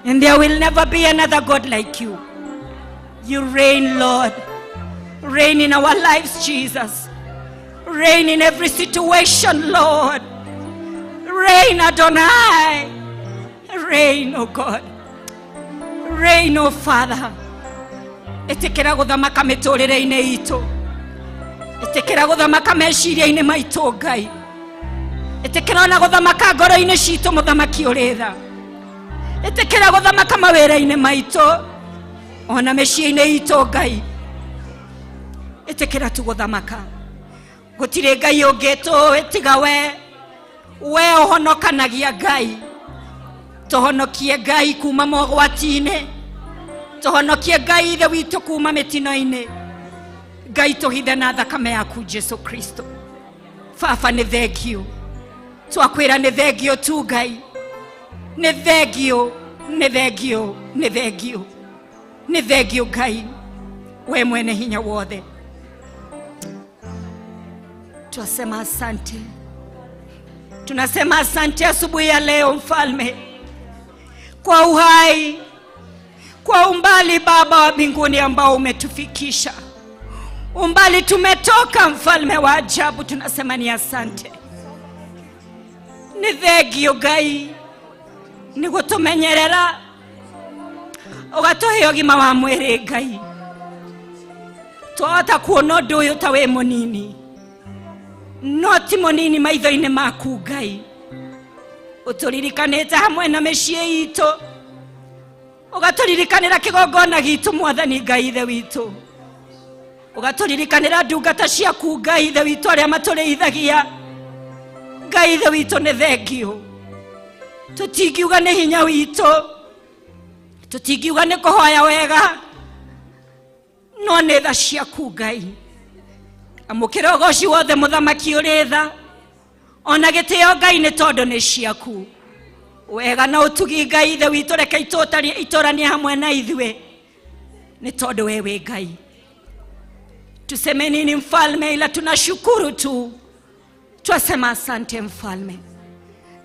and there will never be another God like you. You reign, Lord. Reign in our lives, Jesus. Reign in every situation, Lord. Reign, Adonai. Reign, O God. Reign, O Father. Ĩtĩkĩra gũthamaka mĩtũrĩre-inĩ itũ, ĩtĩkĩra gũthamaka meciria-inĩ maitũ Ngai, ĩtĩkĩra ona gũthamaka ngoro-inĩ citũ mũthamaki ũrĩ tha, ĩtĩkĩra gũthamaka mawĩra-inĩ maitũ ona mĩciĩ-inĩ itũ Ngai, ĩtĩkĩra tu gũthamaka. Gũtirĩ Ngai ũngĩ tũĩ tiga we, we ũhonokanagia Ngai. Tũhonokie Ngai kuma mogwati-inĩ, tũhonokie Ngai ithe witũ kuma mĩtino-inĩ. Ngai tũhithe na thakame yaku Jesu Kristo. Baba nĩ thengio, twakwĩra nĩ thengio tu Ngai, nĩ thengio, nĩ thengio, nĩ thengio, nĩ thengio Ngai, we mwene hinya wothe. Twasema asante, tunasema asante asubuhi ya leo Mfalme, kwa uhai, kwa umbali Baba wa mbinguni ambao umetufikisha, umbali tumetoka, Mfalme wa ajabu, tunasema ni asante. Nĩ thengio Ngai nĩ gũtũmenyerera ũgatũhe ũgima wa mwĩrĩ Ngai. Twahota kuona ũndũ ũyũ ta wĩ mũnini, no ti mũnini maitho-inĩ maku Ngai. Ũtũririkanĩte hamwe na mĩciĩ itũ, ũgatũririkanĩra kĩgongona gitũ Mwathani Ngai ithe witũ, ũgatũririkanĩra ndungata ciaku Ngai ithe witũ arĩa matũrĩithagia. Ngai ithe witũ nĩ thengio, tũtingiuga nĩ hinya witũ, tũtingiuga nĩ kũhoya wega, no nĩ tha ciaku Ngai. Amũkĩra ũgoci wothe mũthamaki ũrĩ tha, ona gĩtĩo Ngai nĩ tondũ nĩ ciaku. Wega na ũtugi Ngai ithe witũ, reke itũranie hamwe na ithuĩ nĩ tondũ we wĩ Ngai. Tuseme nini Mfalme, ila tunashukuru tu, twasema asante Mfalme.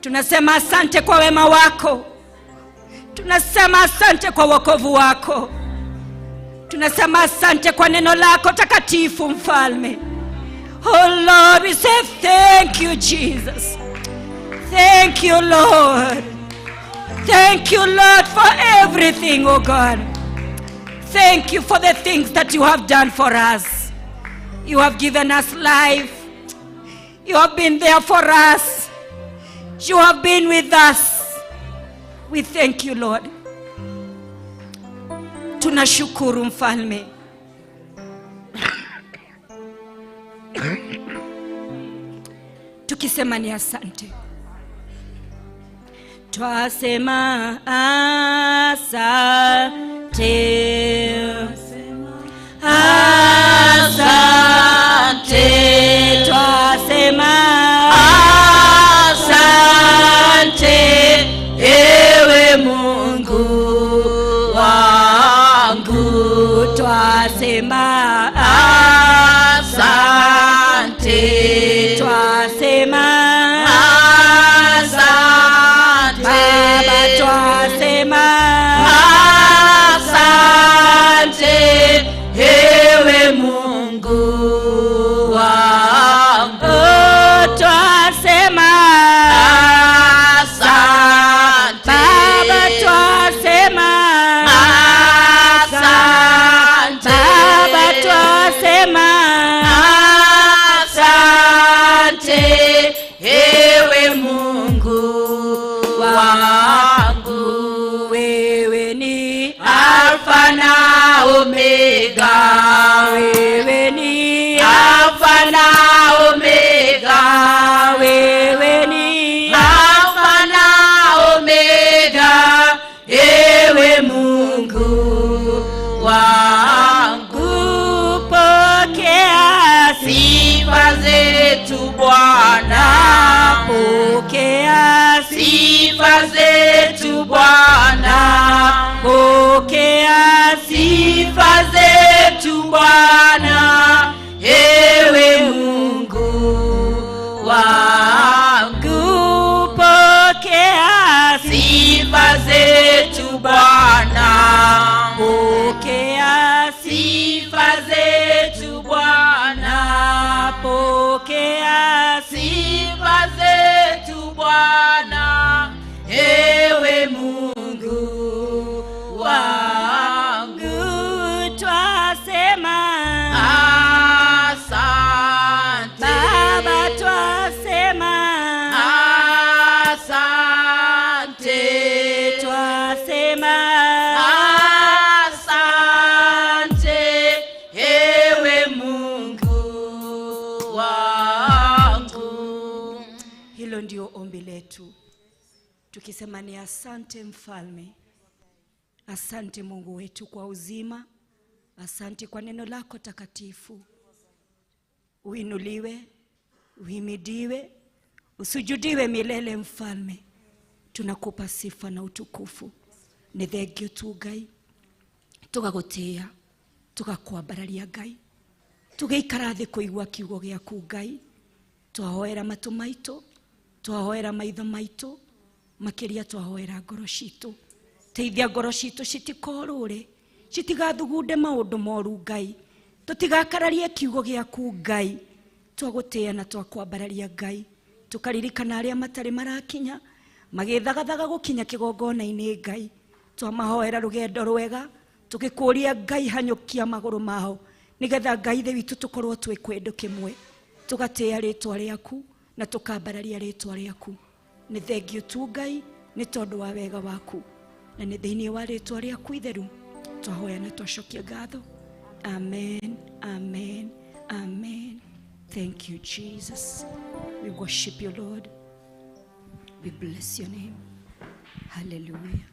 Tunasema asante kwa wema wako, tunasema asante kwa wokovu wako, tunasema asante kwa neno lako takatifu Mfalme. Oh Lord, we say thank you, Jesus. Thank you, Lord. Thank you, Lord, for everything, oh God. Thank you for the things that you have done for us. You have given us life. You have been there for us. You have been with us. We thank you, Lord. Tunashukuru Mfalme. Tukisema ni asante. Twasema asante. Asante. Twasema asante, ewe Mungu wangu. Twasema asante. Twasema asante, Baba twasema asante, ewe Mungu zetu Bwana, pokea sifa zetu Bwana, pokea sifa zetu Bwana, ewe Mungu wangu, pokea sifa zetu Bwana, pokea sifa zetu Bwana, pokea sifa zetu Bwana, ewe Mungu wangu, twasema asante Baba, twasema asante, twasema asante, ewe Mungu wangu. Hilo ndio ombi letu, tukisema ni asante Mfalme, asante Mungu wetu kwa uzima, asante kwa neno lako takatifu. Uinuliwe, uhimidiwe, usujudiwe milele Mfalme. Tunakupa sifa na utukufu. Nĩ thengio tu Ngai, tũgagũtĩĩa, tũgakwambararia Ngai, tũgĩikara thĩ kũigua kiugo gĩaku Ngai. Twahoera matũ maitũ, twahoera maitho maitũ, makĩria twahoera ngoro citũ. Teithia ngoro citũ citikorũre, citigathugunde maũndũ moru Ngai, tũtigakararie kiugo gĩaku Ngai. Twagũtĩĩa na twakwambararia Ngai, tũkaririkana arĩa matarĩ marakinya magĩthagathaga gũkinya kĩgongona-inĩ Ngai. Twamahoera rũgendo rwega, tũgĩkũria Ngai hanyũkia magũrũ mao, nĩgetha Ngai ithe witũ tũkorwo twĩ kĩndũ kĩmwe, tũgatĩĩa rĩtwa rĩaku na tũkambararia rĩtwa rĩaku. Nĩ thengio tu Ngai nĩ tondũ wa wega waku, na nĩ thĩinĩ wa rĩtwa rĩaku itheru twahoya na twacokia ngatho. Amen, amen, amen. Thank you, Jesus. We worship you, Lord. We bless your name. Hallelujah.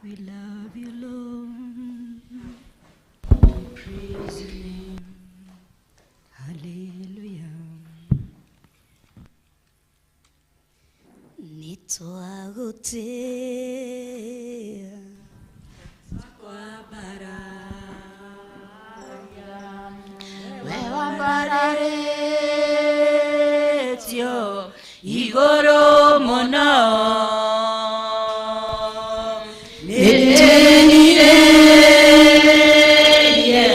We love you, Lord. We praise your name. Hallelujah. Nitwagotea Wewambararetio igoro mono, nĩndĩrirĩirie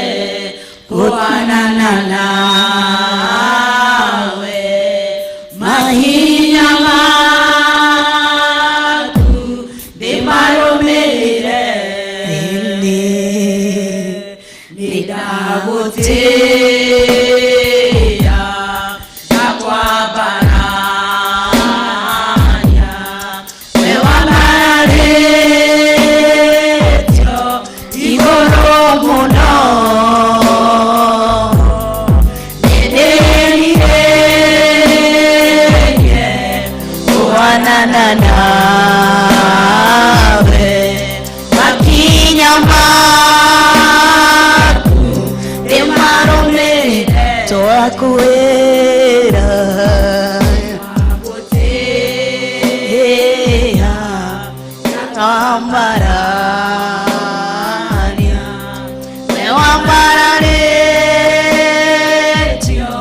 kũhanana nawe, mahinya maku ndĩmarũmĩrĩre, nĩndagũtĩĩa ngakwambarania, we wambararĩtio igũrũ mũno, nĩndĩrirĩirie kũhanana nawe, makinya maku ndĩmarũmĩrĩre, twakwĩra ngagũtĩĩa twambarania, we wambararĩtio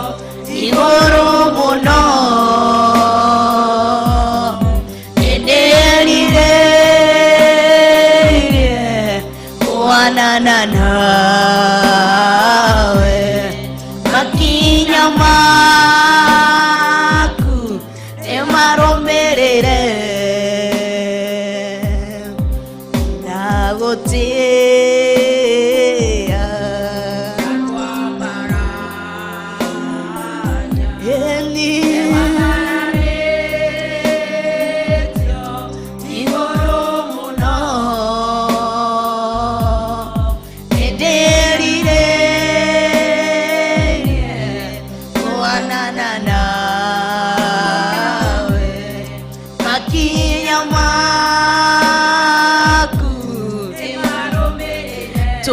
igũrũ mũno, nĩndĩrirĩirie kũhanana nawe, makinya maku nĩmarũmĩrĩre, ndagũtĩĩa Eni igũrũ mũno, nĩndĩrirĩirie kũhanana nawe, makinya maku.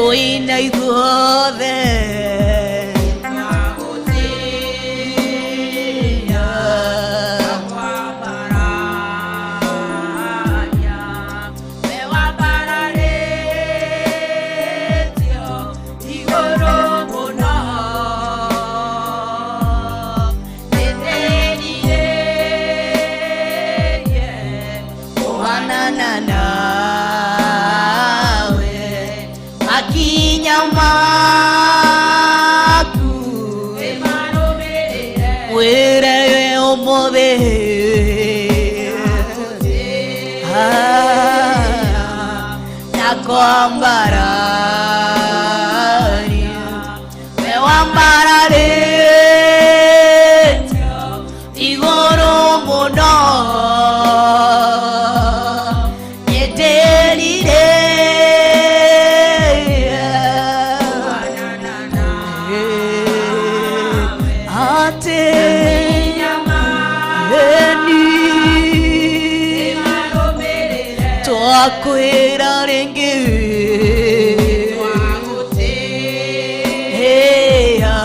Tũina ithuothe Kũhanana nawe makinya maku wĩre ũmũthĩ Ah, na kwambararia we wambararĩtio igũrũ mũno nyeterire atĩ eni twakwĩra rĩngĩ Heya,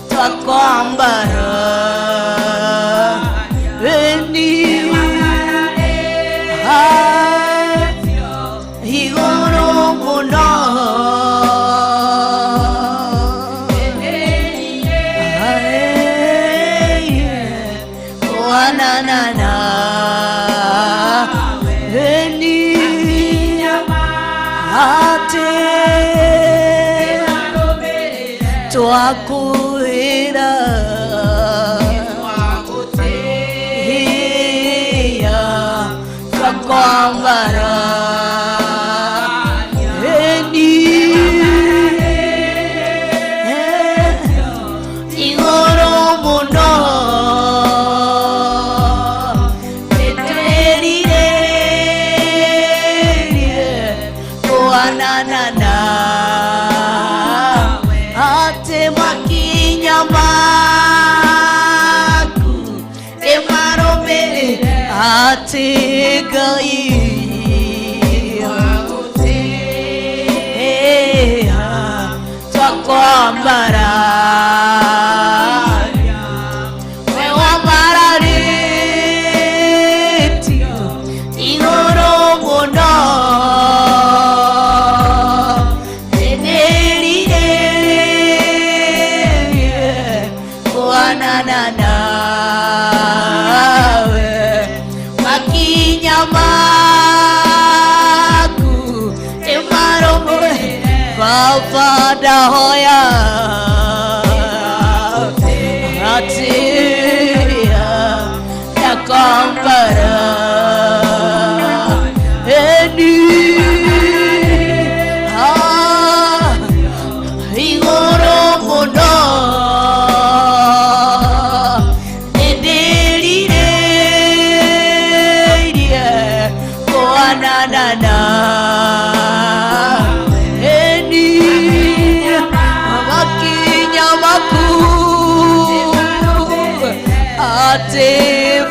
twakwambara eni Ah, igũrũ mũno kũhanana nawe eni atĩ twakwĩra Heya, twakwambara eni igũrũ mũno nĩtwĩrirĩirie kũhanana nawe atĩ makinya maku nĩmarũmĩrĩre atĩ Ngai Heya, twakwambara we wambararĩtio igũrũ mũno nĩndĩrirĩirie kũhanana nawe makinya maku nĩmarũmĩrĩre Baba ndahoya atia nakwambara eni ah, igũrũ mũno nĩndĩrirĩirie kũhanana nawe eni makinya maku atĩ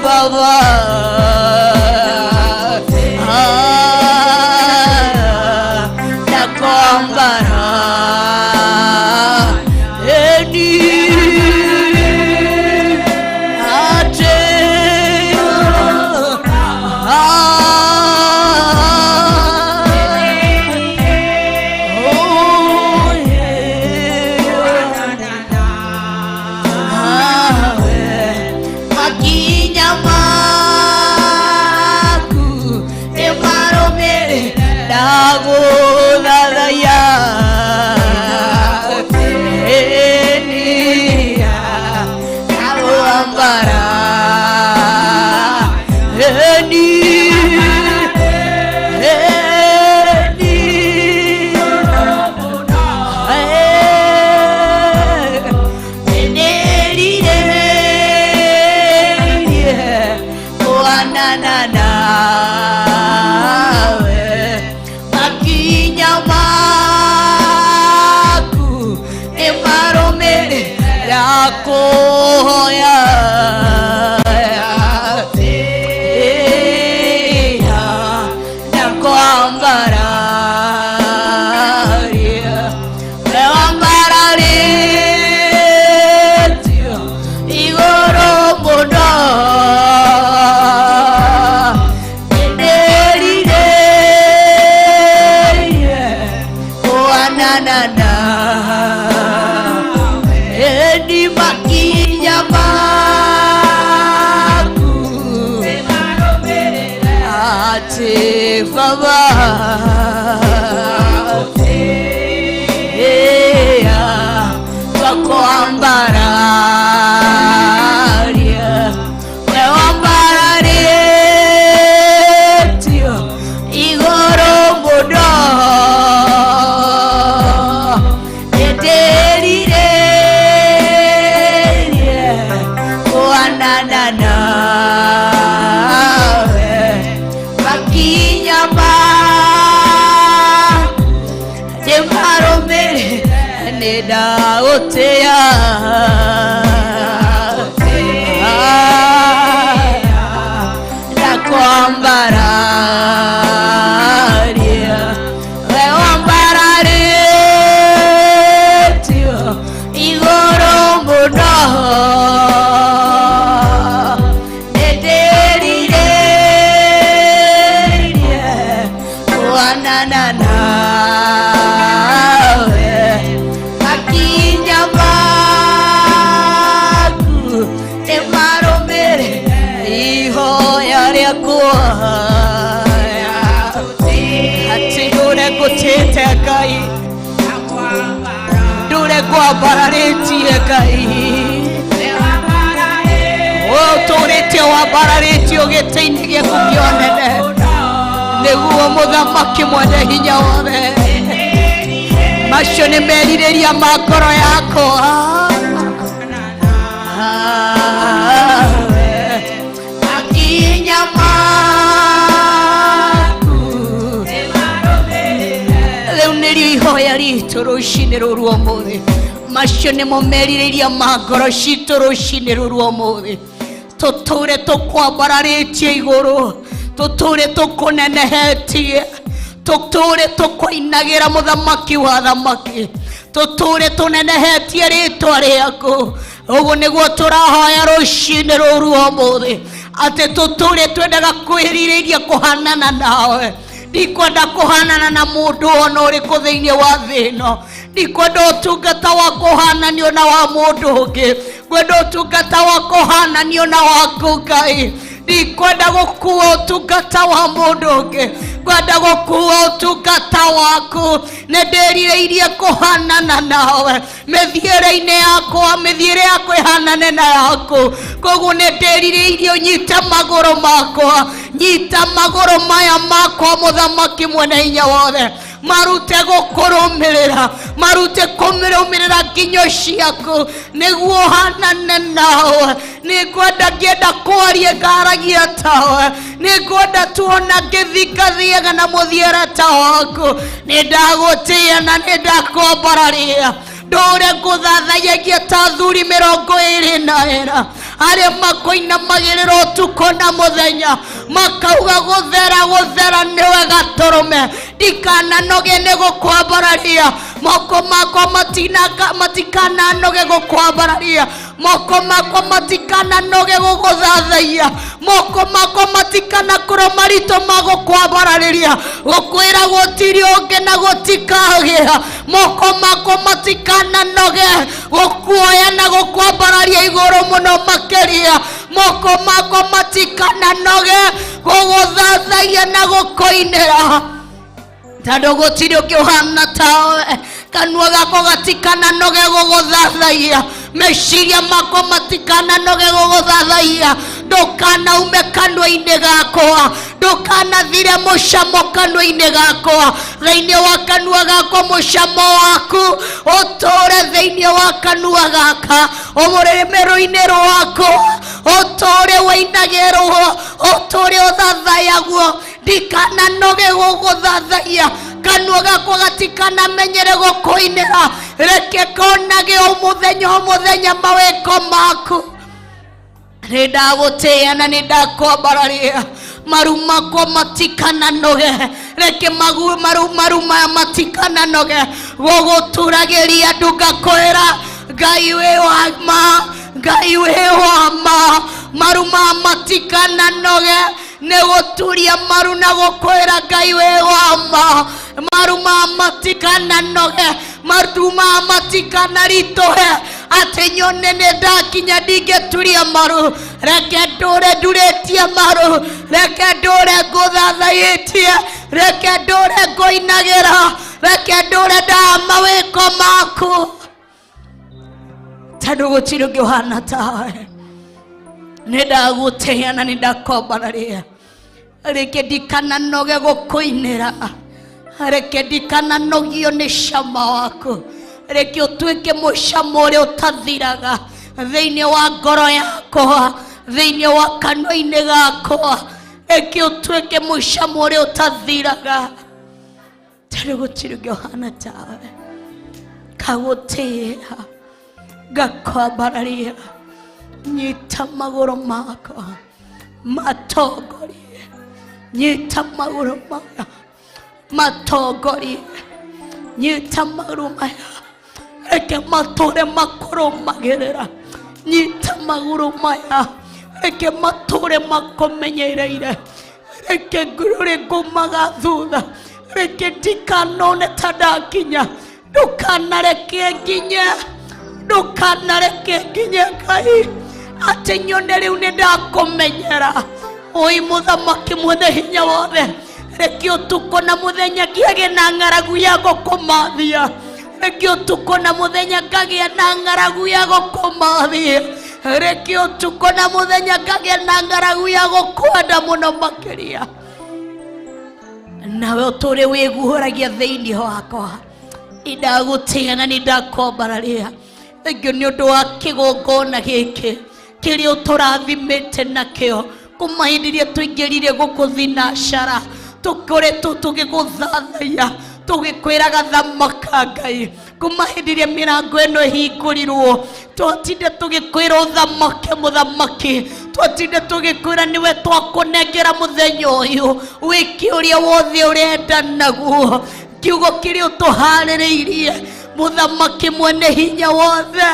Baba Ah, nakwambara eni atĩ ah, oh yeah. Makinya maku nĩmarũmĩrĩre ndagũthathaiya enia ndagũambara eni eni nĩndĩrirĩirie kũhanana nawe makinya maku nĩmarũmĩrĩre ndakũhoya ndakwambararia. Baba Yeah, twakwambararia we wambararĩtio igũrũ mũno nĩndĩrirĩrie kũhanana nawe makinya maku ndĩmarũmĩrĩre nĩndagũtĩa ndakwambararia we wambararĩtio igũrũ mũno nĩndĩrirĩrie kũhanana nawe makinya maku nĩmarũmĩrĩre ihoya rĩakwa atĩ ndũre ngũtĩte Ngai ndũre ngwambararĩtie Ngai ũtũrĩte wambararĩtio gĩtĩ-inĩ gĩaku kĩa ũnene nĩguo mũthamaki mwene hinya wothe macio nĩ merirĩria ma ngoro yakwa makinya maku rĩu nĩrĩo ihoya ritũ rũcinĩ rũrũ ũmũthĩ macio nĩmo merirĩria ma ngoro citũ rũcinĩ rũrũ ũmũthĩ tũtũre tũkwambararĩtie igũrũ tũtũre tũkũnenehetie tũtũre tũkũinagĩra mũthamaki wa thamaki tũtũre tũnenehetie rĩtwa rĩaku ũguo nĩguo tũrahoya rũcinĩ rũru ũmũthĩ atĩ tũtũre twendaga kwĩrirĩria kũhanana nawe ndikwenda kũhanana na mũndũ ona ũrĩkũ thĩinĩ wa thĩ ĩno ndikwenda ũtungata wa kũhananio na wa mũndũ ũngĩ ngwenda ũtungata wa kũhananio na waku Ngai ndikwenda gũkua ũtungata wa mũndũ ũngĩ ngwenda gũkua ũtungata waku nĩ ndĩrirĩirie kũhanana nawe mĩthiĩre-inĩ yakwa mĩthiĩre yakwa ĩhanane na yaku koguo nĩ ndĩrirĩirie ũnyite magũrũ makwa nyita magũrũ maya makwa mũthamaki mwene hinya wothe marute gũkũrũmĩrĩra marute kũmĩrũmĩrĩra nginyo ciaku nĩguo hanane nawe nĩngwenda ngĩenda kwaria ngaragia tawe nĩngwenda tuona ngĩthi ngathiaga na mũthiĩre ta waku nĩndagũtĩĩa na nĩndakwambararia ndũre ngũthathayagia ta athuri 24 arĩa makoinamagĩrĩra ũtukũ na mũthenya makauga gũthera gũthera nĩwe gatũrũme ndikananoge nĩ gũkwambararia moko makwa matikananoge gũkwambararia moko makwa matikananoge gũgũthathaia moko makwa matikanakorwo maritũ ma gũkwambararĩria gũkwĩra gũtirĩ ũngĩ na gũtikagĩa moko makwa matikananoge gũkuoya na gũkwambararia igũrũ mũno makĩria moko makwa matikananoge gũgũthathaia na gũkũinĩra tondũ gũtirĩ ũngĩ ũhana tawe kanua gakwa gatikananoge gũgũthathaia meciria makwa matikananoge gũgũthathaia ndũkanaume kanua-inĩ gakwa ndũkanathire mũcamo kanua-inĩ gakwa thĩinĩ wa kanua gakwa mũcamo waku ũtũre thĩinĩ wa kanua gaka ũrĩmĩrũ-inĩ rwakwa ũtũre wĩinagĩrwo ũtũre ũthathayagwo ndikananoge gũgũthathaia kanua gakwa gatikanamenyere gũkũinĩra reke konage o mũthenya o mũthenya mawĩko maku nĩndagũtĩĩa na nĩndakwambararia maru makwa matikananoge reke magu maru maru maya matikananoge gũgũturagĩria ndugakwĩra Ngai wĩ wa ma Ngai wĩ wa ma maru maya matikananoge nĩ gũturia maru na gũkwĩra Ngai wĩ wa ma maru maya matikananoge maru maya matikanaritũhe Atĩ nyone nĩ ndakinya ndingĩturia maru, reke ndũre ndurĩtie maru, reke ndũre ngũthathayĩtie, reke ndũre ngũinagĩra, reke ndũre ndaa mawĩko maku, tondũ gũtirĩ ũngĩ ũhana tawe. Nĩ ndagũtĩĩa na nĩ ndakwambararia. Reke ndikananoge gũkũinĩra, reke ndikananogio nĩ cama waku, reke ũtuĩke mũcamo ũrĩa ũtathiraga thĩinĩ wa ngoro yakwa, thĩinĩ wa kanua-inĩ gakwa, reke ũtuĩke mũcamo ũrĩa ũtathiraga, tondũ gũtirĩ ũngĩ ũhana tawe. Kagũtĩĩa, ngakwambararia, nyita magũrũ makwa matongorie, nyita magũrũ maya matongorie, nyita magũrũ maya, reke matũre makũrũmagĩrĩra, nyita magũrũ maya, reke matũre makũmenyereire, reke ngũrũre ngumaga thutha, reke ndikanone ta ndakinya, ndũkanareke nginye, ndũkanareke nginye Ngai atĩ nyone rĩu nĩ ndakũmenyera. Oi mũthamaki mwene hinya wothe, reke ũtukũ na mũthenya ngĩage na ng'aragu ya gũkũmathia, reke ũtukũ na mũthenya ngagĩa na ng'aragu ya gũkũmathia, reke ũtukũ na mũthenya ngagĩa na ng'aragu ya gũkwenda mũno makĩria, nawe ũtũre wĩguũragia thĩinĩ wakwa. Ndagũtĩĩa na nĩ ndakwambararia. Thengio nĩ ũndũ wa kĩgongona gĩkĩ kĩrĩa ũtũrathimĩte nakĩo kuma hĩndĩ ĩrĩa tũingĩrire gũkũ thinacara, tũkoretwo tũgĩgũthathaiya, tũgĩkwĩraga thamaka Ngai. Kuma hĩndĩ ĩrĩa mĩrango ĩno ĩhingũrirwo, twatinda tũgĩkwĩra ũthamake mũthamaki, twatinda tũgĩkwĩra nĩwe twakũnengera mũthenya ũyũ, wĩke ũrĩa wothe ũrenda naguo, kiugo kĩrĩa ũtũharĩrĩirie mũthamaki mwene hinya wothe,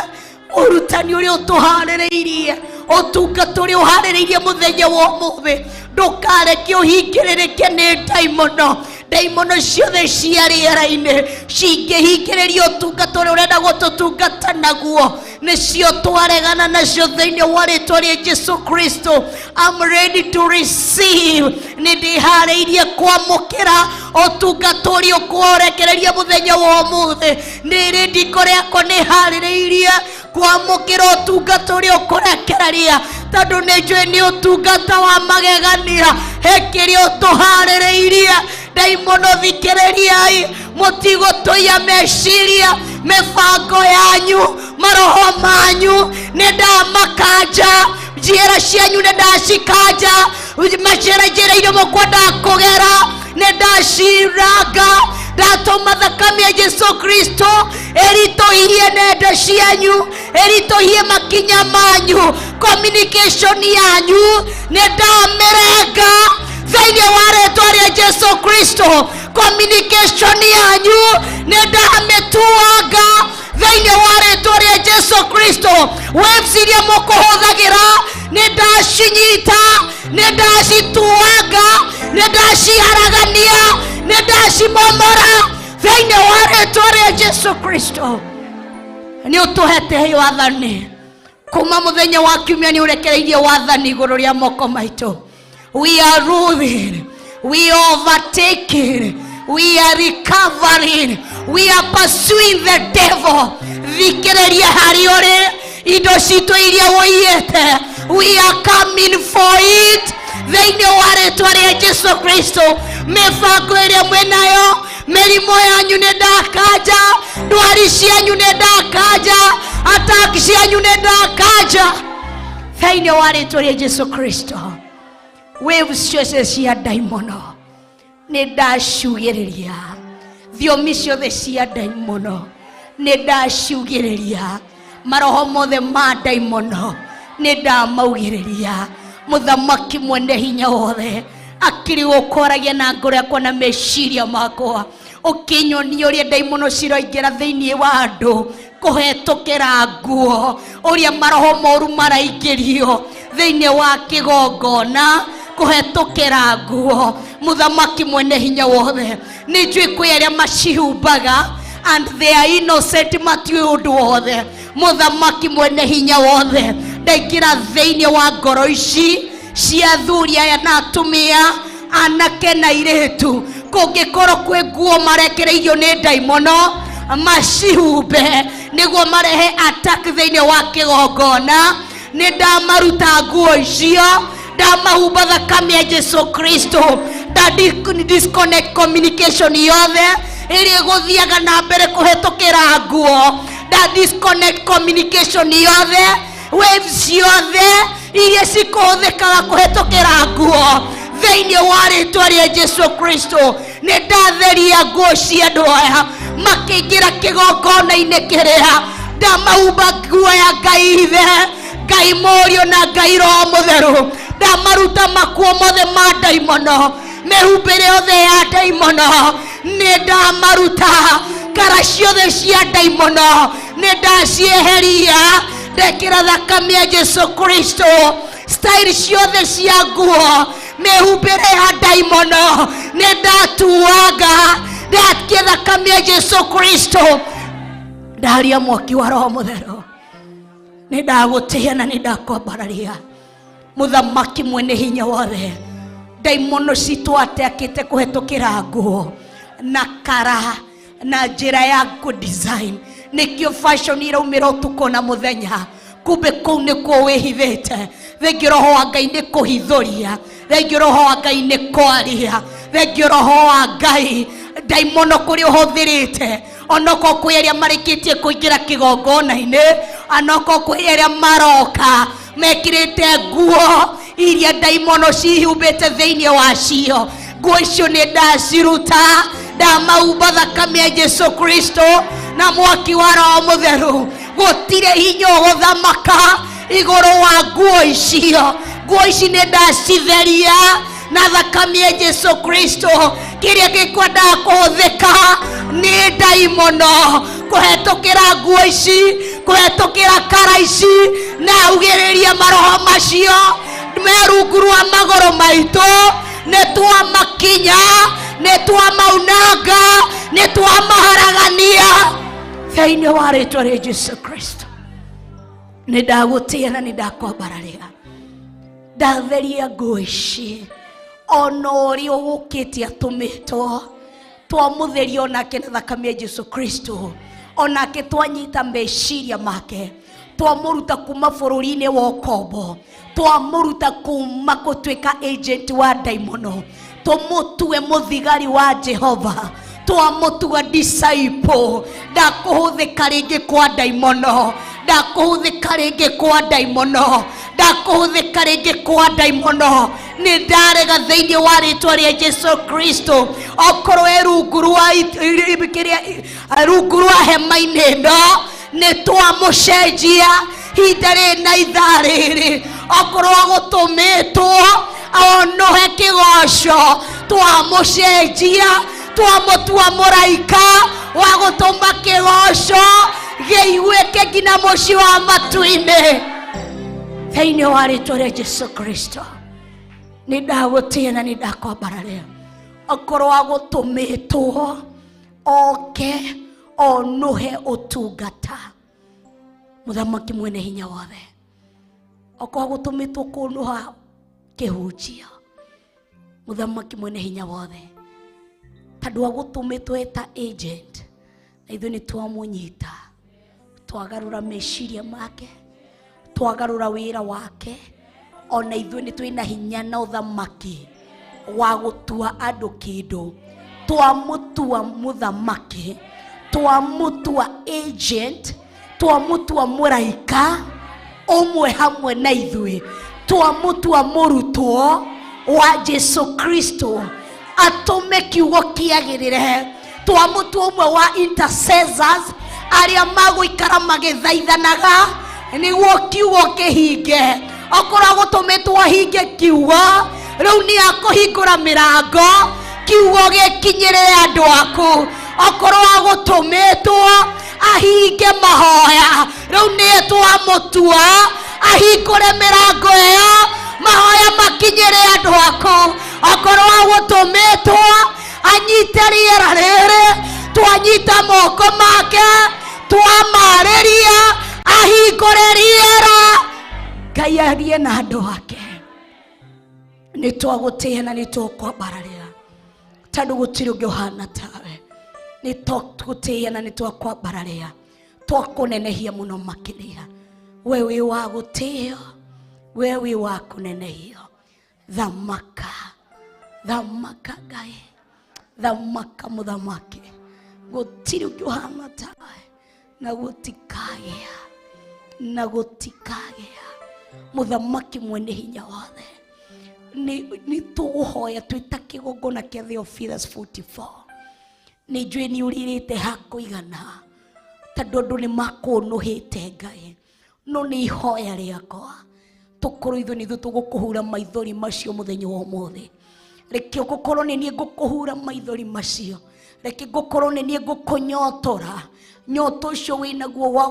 ũrutani ũrĩa ũtũharĩrĩirie, ũtungata ũrĩa ũharĩrĩirie mũthenya wa ũmũthĩ, ndũkareke ũhingĩrĩrĩke nĩ ndaimono. Ndaimono ciothe cia rĩera-inĩ cingĩhingĩrĩria ũtungata ũrĩa ũrenda gũtũtungata naguo, nĩcio twaregana nacio thĩinĩ wa rĩtwa rĩa Jesu Kristo. I'm ready to receive, nĩ ndĩharĩirie kwamũkĩra ũtungata ũrĩa ũkũrekereria mũthenya wa ũmũthĩ. Nĩ rĩndi ngoro yakwa nĩ harĩrĩirie kwamũkĩra ũtungata ũrĩa ũkũrekereria, tondũ nĩ njũĩ nĩ ũtungata wa magegania. He kĩrĩa ũtũharĩrĩirie. Ndaimono thikĩrĩriai, mũtigũtũiya meciria, mĩbango yanyu, maroho manyu nĩ ndamakanja, njĩra cianyu nĩ ndacikanja, macĩra njĩra iria mũkwendaga kũgera nĩ ndaciranga, ndatũma thakame ya Jesu Kristo ĩritũhie nenda cianyu, ĩritũhie makinya manyu, communication yanyu nĩ ndamĩrenga thĩinĩ wa rĩtwa rĩa Jesu Kristo. Communication yanyu nĩ ndamĩtuanga thĩinĩ wa rĩtwa rĩa Jesu Kristo. Waves iria mũkũhũthagĩra nĩ ndacinyita, nĩ ndacituanga, nĩ ndaciharagania, nĩ ndacimomora thĩinĩ wa rĩtwa rĩa Jesu Kristo. Nĩ ũtũhete wathani kuma mũthenya wa kiumia, nĩ ũrekereirie wathani igũrũ rĩa moko maitũ. We are ruling, we are overtaking, we are recovering, we are pursuing the devil. Thikĩrĩria harĩ ũrĩ indo citũ iria wũiyĩte, we are coming for it thĩinĩ wa rĩtwa rĩa Jesu Kristo. Mĩbango ĩrĩa mwĩnayo, mĩrimũ yanyu nĩ ndakanja, ndwari cianyu nĩ ndakanja, attack cianyu nĩ ndakanja thĩinĩ wa rĩtwa rĩa Jesu Kristo. Waves ciothe cia ndaimono nĩ ndaciugĩrĩria, thiomi ciothe cia ndaimono nĩ ndaciugĩrĩria, maroho mothe ma ndaimono nĩ ndamaugĩrĩria. Mũthamaki mwene hinya wothe, akiri gũkwaragia na ngoro yakwa na meciria makwa, ũkĩnyonia ũrĩa ndaimono ciroingĩra thĩinĩ wa andũ kũhetũkĩra nguo, ũrĩa maroho moru maraingĩrio thĩinĩ wa kĩgongona kũhetũkĩra nguo. Mũthamaki mwene hinya wothe, nĩ njũĩ kwĩ arĩa macihumbaga and they are innocent, matiũĩ ũndũ wothe. Mũthamaki mwene hinya wothe, ndaingĩra thĩinĩ wa ngoro ici cia athuri aya na atumia, anake na airĩtu. Kũngĩkorwo kwĩ nguo marekereirio nĩ ndaimono macihumbe nĩguo marehe attack thĩinĩ wa kĩgongona, nĩ ndamaruta nguo icio, ndamahumba thakame ya Jesu Kristo. Nda disconnect communication yothe ĩrĩa ĩgũthiaga na mbere kũhetũkĩra nguo. Nda disconnect communication yothe, waves ciothe iria cikũhũthĩkaga kũhetũkĩra nguo thĩinĩ wa rĩtwa rĩa Jesu Kristo. Nĩ ndatheria nguo cia andũ aya makĩingĩra kĩgongona-inĩ kĩrĩa, ndamahumba nguo ya Ngai Ithe, Ngai Mũriũ na Ngai Roho Mũtheru. Ndamaruta makuo mothe ma ndaimono, mĩhumbĩre yothe ya ndaimono nĩ ndamaruta, kara ciothe cia ndaimono nĩ ndacieheria, ndekĩra thakame ya Jesu Kristo. Style ciothe cia nguo, mĩhumbĩre ya ndaimono nĩ ndatuanga, ndakia thakame ya Jesu Kristo. Ndaria mwaki wa Roho Mũtheru. Nĩ ndagũtĩĩa na nĩ ndakwambararia, Mũthamaki mwene hinya wothe. Ndaimono citũ ateakĩte kũhetũkĩra nguo na kara na njĩra ya kũ-design, nĩkĩo fashion iraumĩra ũtukũ na mũthenya. Kumbe kũu nĩkuo wĩhithĩte. Thengiũ Roho wa Ngai nĩ kũhithũria, thengiũ Roho wa Ngai nĩ kwaria, thengiũ Roho wa Ngai. Ndaimono kũrĩa ũhũthĩrĩte, onokorwo kwĩ arĩa marĩkĩtie kũingĩra kĩgongona-inĩ, onokorwo kwĩ arĩa maroka mekĩrĩte nguo iria ndaimono cihumbĩte thĩinĩ wacio, nguo icio nĩ ndaciruta, ndamaumba thakame ya Jesu Kristo na mwaki wa Roho Mũtheru. Gũtirĩ hinya ũgũthamaka igũrũ wa nguo icio. Nguo ici nĩ ndacitheria na thakame ya Jesu Kristo. Kĩrĩa gĩkwendaga kũhũthĩka nĩ ndaimono kũhetũkĩra nguo ici, kũhetũkĩra kara ici, na augĩrĩria maroho macio me rungu rwa magũrũ maitũ, nĩ twamakinya, nĩ twamaunanga, nĩ twamaharagania thĩinĩ wa rĩtwa rĩa Jesu Kristo. Nĩ ndagũtĩĩa na nĩ ndakwambararia. Ndatheria nguo ici, ona ũrĩa ũgũkĩte atũmĩtwo twamũtheria onake na thakame ya Jesu Kristo. Onake twanyita meciria make, twamũruta kuma bũrũri-inĩ wa ũkombo, twamũruta kuma gũtuĩka agent wa ndaimono, tũmũtue mũthigari wa Jehova, twamũtua disciple. Ndakũhũthĩka rĩngĩ kwa ndaimono, ndakũhũthĩka rĩngĩ kwa ndaimono, ndakũhũthĩka rĩngĩ kwa ndaimono. Nĩ ndarega thĩinĩ wa rĩtwa rĩa Jesu Kristo. Okorwo e rungu rwa kĩrĩa, rungu rwa hema-inĩ ĩno, nĩ twamũcenjia hinda rĩrĩ na ithaa rĩrĩ. Okorwo agũtũmĩtwo onohe kĩgoco, twamũcenjia, twamũtua mũraika wa gũtũma kĩgoco gĩiguĩke nginya mũciĩ wa matu-inĩ thĩinĩ wa rĩtwa rĩa Jesu Kristo. Nĩ ndagũtĩĩa na nĩ ndakwambararia. Okorwo agũtũmĩtwo oke onuhe ũtungata, Mũthamaki mwene hinya wothe, okorwo agũtũmĩtwo kũnũha kĩhunjia, Mũthamaki mwene hinya wothe, tondũ agũtũmĩtwo eta agent, na ithuĩ nĩ twamũnyita, twagarũra meciria make, twagarũra wĩra wake. Ona ithuĩ nĩ twĩna hinya na ũthamaki wa gũtua andũ kĩndũ. Twamũtua mũthamaki, twamũtua agent, twamũtua mũraika ũmwe hamwe na ithuĩ, twamũtua mũrutwo wa Jesu Kristo atũme kiugo kĩagĩrĩre, twamũtua ũmwe wa intercessors arĩa magũikara magĩthaithanaga nĩguo kiugo kĩhinge. Okorwo agũtũmĩtwo ahinge kiugo, rĩu nĩ akũhingũra mĩrango kiugo gĩkinyĩrĩre andũ aku. Okorwo agũtũmĩtwo ahinge mahoya, rĩu nĩ twamũtua ahingũre mĩrango ĩyo mahoya makinyĩre andũ aku. Okorwo agũtũmĩtwo anyite rĩera rĩrĩ, twanyita moko make, twamarĩria. Ahingũre rĩera, Ngai arie na andũ ake. Nĩ twagũtĩĩa na nĩ tũkwambararia, tondũ gũtirĩ ũngĩ ũhana tawe. Nĩ twagũtĩĩa na nĩ twakwambararia, twakũnenehia mũno makĩria. We wĩ wa gũtĩo, we wĩ wa kũnenehio. Thamaka, thamaka Ngai, thamaka mũthamaki, gũtirĩ ũngĩ ũhana tawe, na gũtikagĩa, na gũtikagĩa mũthamaki mwene hinya wothe. Nĩ tũgũhoya twĩ ta kĩgongona kĩa Theophilus 44. Nĩ njũĩ nĩ ũrirĩte hakũigana, tondũ andũ nĩ makũnũhĩte Ngai, no nĩ ihoya rĩakwa tũkorwo ithuĩ nĩ ithuĩ tũgũkũhura maithori macio mũthenya wa ũmũthĩ. Reke gũkorwo nĩ niĩ ngũkũhura maithori macio, reke ngũkorwo nĩ niĩ ngũkũnyotora nyoto ũcio wĩnaguo wa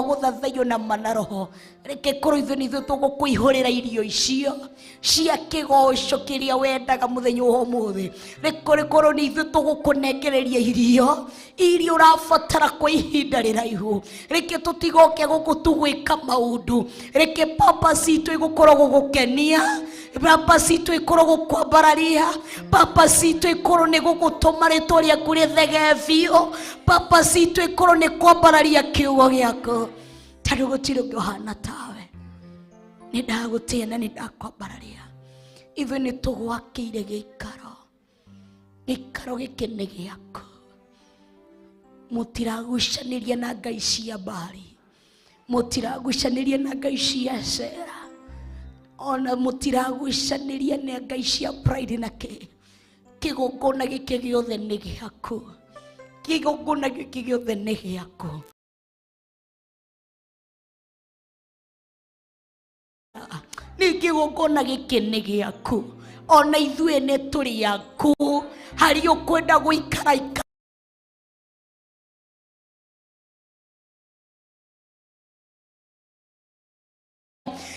gũthathaiyo na manaroho. Reke korwo ithuĩ nĩ ithuĩ tũgũkũihũrĩra irio icio cia kĩgoco kĩrĩa wendaga mũthenya wa ũmũthĩ. Reke korwo nĩ ithuĩ tũgũkũnengereria irio iria ũrabatara kwa ihinda rĩraihu. Reke tũtigoke gũkũ tũgwĩka maũndũ, reke papa citũ ĩgũkorwo gũgũkenia, papa citũ ĩkorwo gũkwambararia, papa citũ ĩkorwo nĩ gũgũtũma rĩtwa rĩaku rĩthegee biũ, papa citũ ĩkorwo nĩ kwambararia kiugo gĩaku, tondũ gũtirĩ ũngĩ ũhana tawe. Nĩ ndagũtĩĩa na nĩ ndakwambararia. Ithuĩ nĩ tũgwakĩire gĩikaro, gĩikaro gĩkĩ nĩ gĩaku. Mũtiragucanĩria na ngai cia Baali, mũtiragucanĩria na ngai cia Sera, ona mũtiragucanĩria na ngai cia pride na kĩ. Kĩgongona gĩkĩ gĩothe nĩ gĩaku, kĩgongona gĩkĩ gĩothe nĩ gĩaku. Nĩ kĩgongona gĩkĩ nĩ gĩaku, ona ithuĩ nĩ tũrĩ aku. Harĩ ũkwenda gũikara ikara,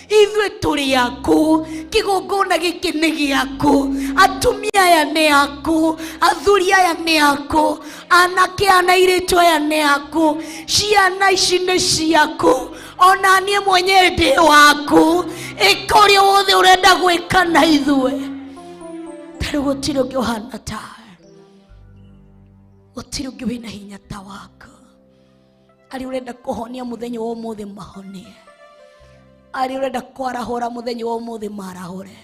ithuĩ tũrĩ aku. Kĩgongona gĩkĩ nĩ gĩaku, atumia aya nĩ aku, athuri aya nĩ aku, anake ana airĩtu aya nĩ aku, ciana ici nĩ ciaku, ona niĩ mwenyewe ndĩ waku. Ĩka ũrĩa wothe ũrenda gwĩka na ithuĩ, tarĩ gũtirĩ ũngĩ ũhana tawe, gũtirĩ ũngĩ wĩna hinya ta waku. Arĩa ũrenda kũhonia mũthenya wa ũmũthĩ mahonie, arĩa ũrenda kwarahũra mũthenya wa ũmũthĩ marahũre,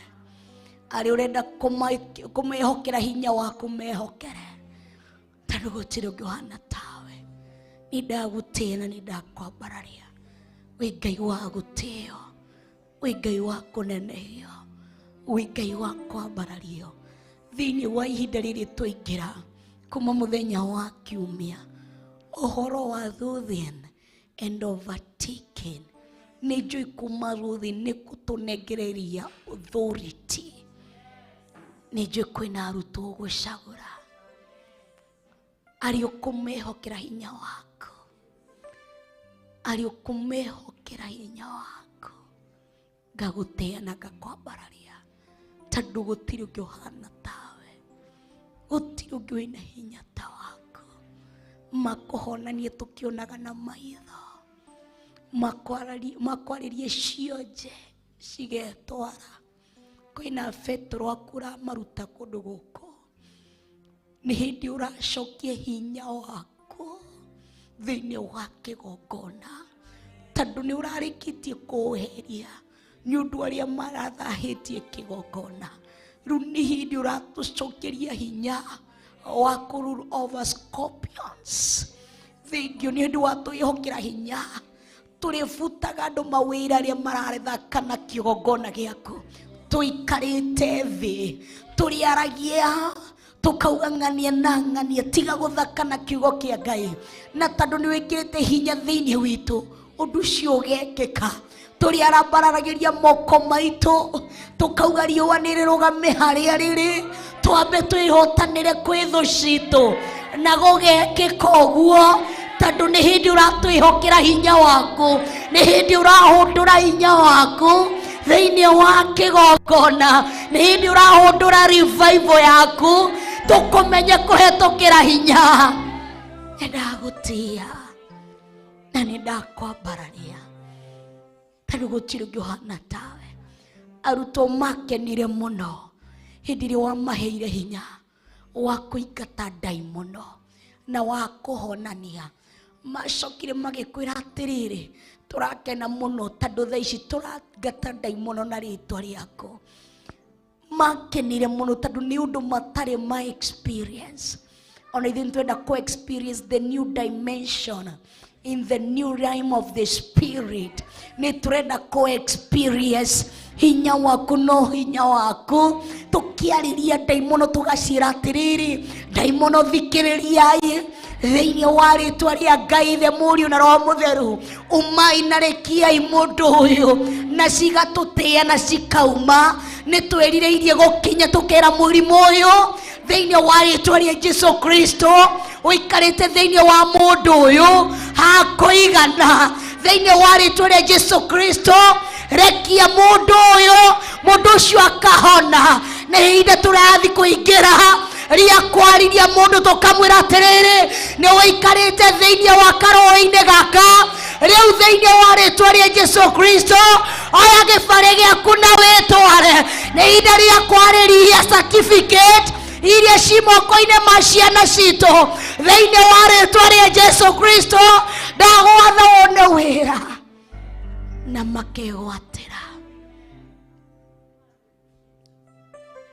arĩa ũrenda kũmehokera hinya waku mehokere, tondũ gũtirĩ ũngĩ ũhana tawe. Nĩ ndagũtĩĩa na nĩ ndakwambararia. Wĩ Ngai wa gũtĩĩo, wĩ Ngai wa kũnenehio, wĩ Ngai wa kwambarario. Thĩinĩ wa ihinda rĩrĩ twaingĩra kuma mũthenya wa kiumia, ũhoro wa Ruthin and overtaking, nĩ njũĩ kuma Ruthin nĩ gũtũnengereria authority. Nĩ njũĩ kwĩna arutwo gũcagũra arĩa ũkũmehokera hinya waku, arĩa ũkũmehokera hinya waku. Ngagũtĩĩa na ngakwambararia, tondũ gũtirĩ ũngĩ ũhana tawe, gũtirĩ ũngĩ wĩna hinya ta waku. Makũhonanie tũkĩonaga na maitho, makwarĩrie cionje cigetwara. Kwĩna Petero akũramaruta kũndũ gũkũ, nĩ hĩndĩ ũracokia hinya waku thĩinĩ wa kĩgongona, tondũ nĩ ũrarĩkĩtie kũũheria nĩ ũndũ arĩa marathahĩtie kĩgongona. Rĩu nĩ hĩndĩ ũratũcokeria hinya wa kũ rule over scorpions. Thengiũ nĩ ũndũ wa twĩhokera hinya, tũrĩbutaga andũ mawĩra arĩa mararethaka na kĩgongona gĩaku. Tũikarĩte thĩ tũrĩaragia, tũkauga ng'ania na ng'ania, tiga gũthaka na kiugo kĩa Ngai. Na tondũ nĩ wĩkĩrĩte hinya thĩinĩ witũ, ũndũ ũcio ũgekĩka. Tũrĩarambararagĩria moko maitũ, tũkauga riũa nĩ rĩrũgame harĩa rĩrĩ, twambe twĩhotanĩre kwĩ thũ citũ, na gũgekĩka ũguo, tondũ nĩ hĩndĩ ũratwĩhokera hinya waku, nĩ hĩndĩ ũrahũndũra hinya waku thĩinĩ wa kĩgongona, nĩ hĩndĩ ũrahũndũra revival yaku, tũkũmenye kũhetũkĩra hinya. Nĩ ndagũtĩĩa na nĩ ndakwambararia. Tondũ gũtirĩ ũngĩ ũhana tawe. Arutwo makenire mũno hĩndĩ ĩrĩa wamaheire hinya wa kũingata ndaimono na wa kũhonania. Macokire magĩkwĩra atĩrĩrĩ, tũrakena mũno tondũ thaa ici tũrangata ndaimono na rĩtwa rĩaku. Makenire mũno tondũ nĩ ũndũ matarĩ ma experience. Ona ithuĩ nĩtwenda kũ experience the new dimension in the new realm of the spirit. Nĩ tũrenda kũ experience hinya waku no hinya waku. Tũkĩarĩria ndaimono tũgaciĩra atĩrĩrĩ, ndaimono thikĩrĩriai thĩinĩ wa rĩtwa rĩa Ngai Ithe, Mũriũ na Roho Mũtheru, umai na rekiai mũndũ ũyũ. Na cigatũtĩa na cikauma. Nĩ twĩrirĩirie gũkinya tũkera mũrimũ ũyũ thĩinĩ wa rĩtwa rĩa Jesu Kristo ũikarĩte thĩinĩ wa mũndũ ũyũ hakũigana. Thĩinĩ wa rĩtwa rĩa Jesu Kristo rekia mũndũ ũyũ, mũndũ ũcio akahona. Nĩ ihinda tũrathiĩ kũingĩra rĩa kwariria mũndũ tũkamwĩra atĩrĩrĩ, nĩ ũikarĩte thĩinĩ wa karũĩ-inĩ gaka rĩu thĩinĩ wa rĩtwa rĩa Jesu Kristo oya gĩbarĩ gĩaku na wĩtware. Nĩ ihinda rĩa kwarĩria certificate iria ci moko-inĩ ma ciana citũ thĩinĩ wa rĩtwa rĩa Jesu Kristo ndagwatha wone wĩra na makegwatĩra.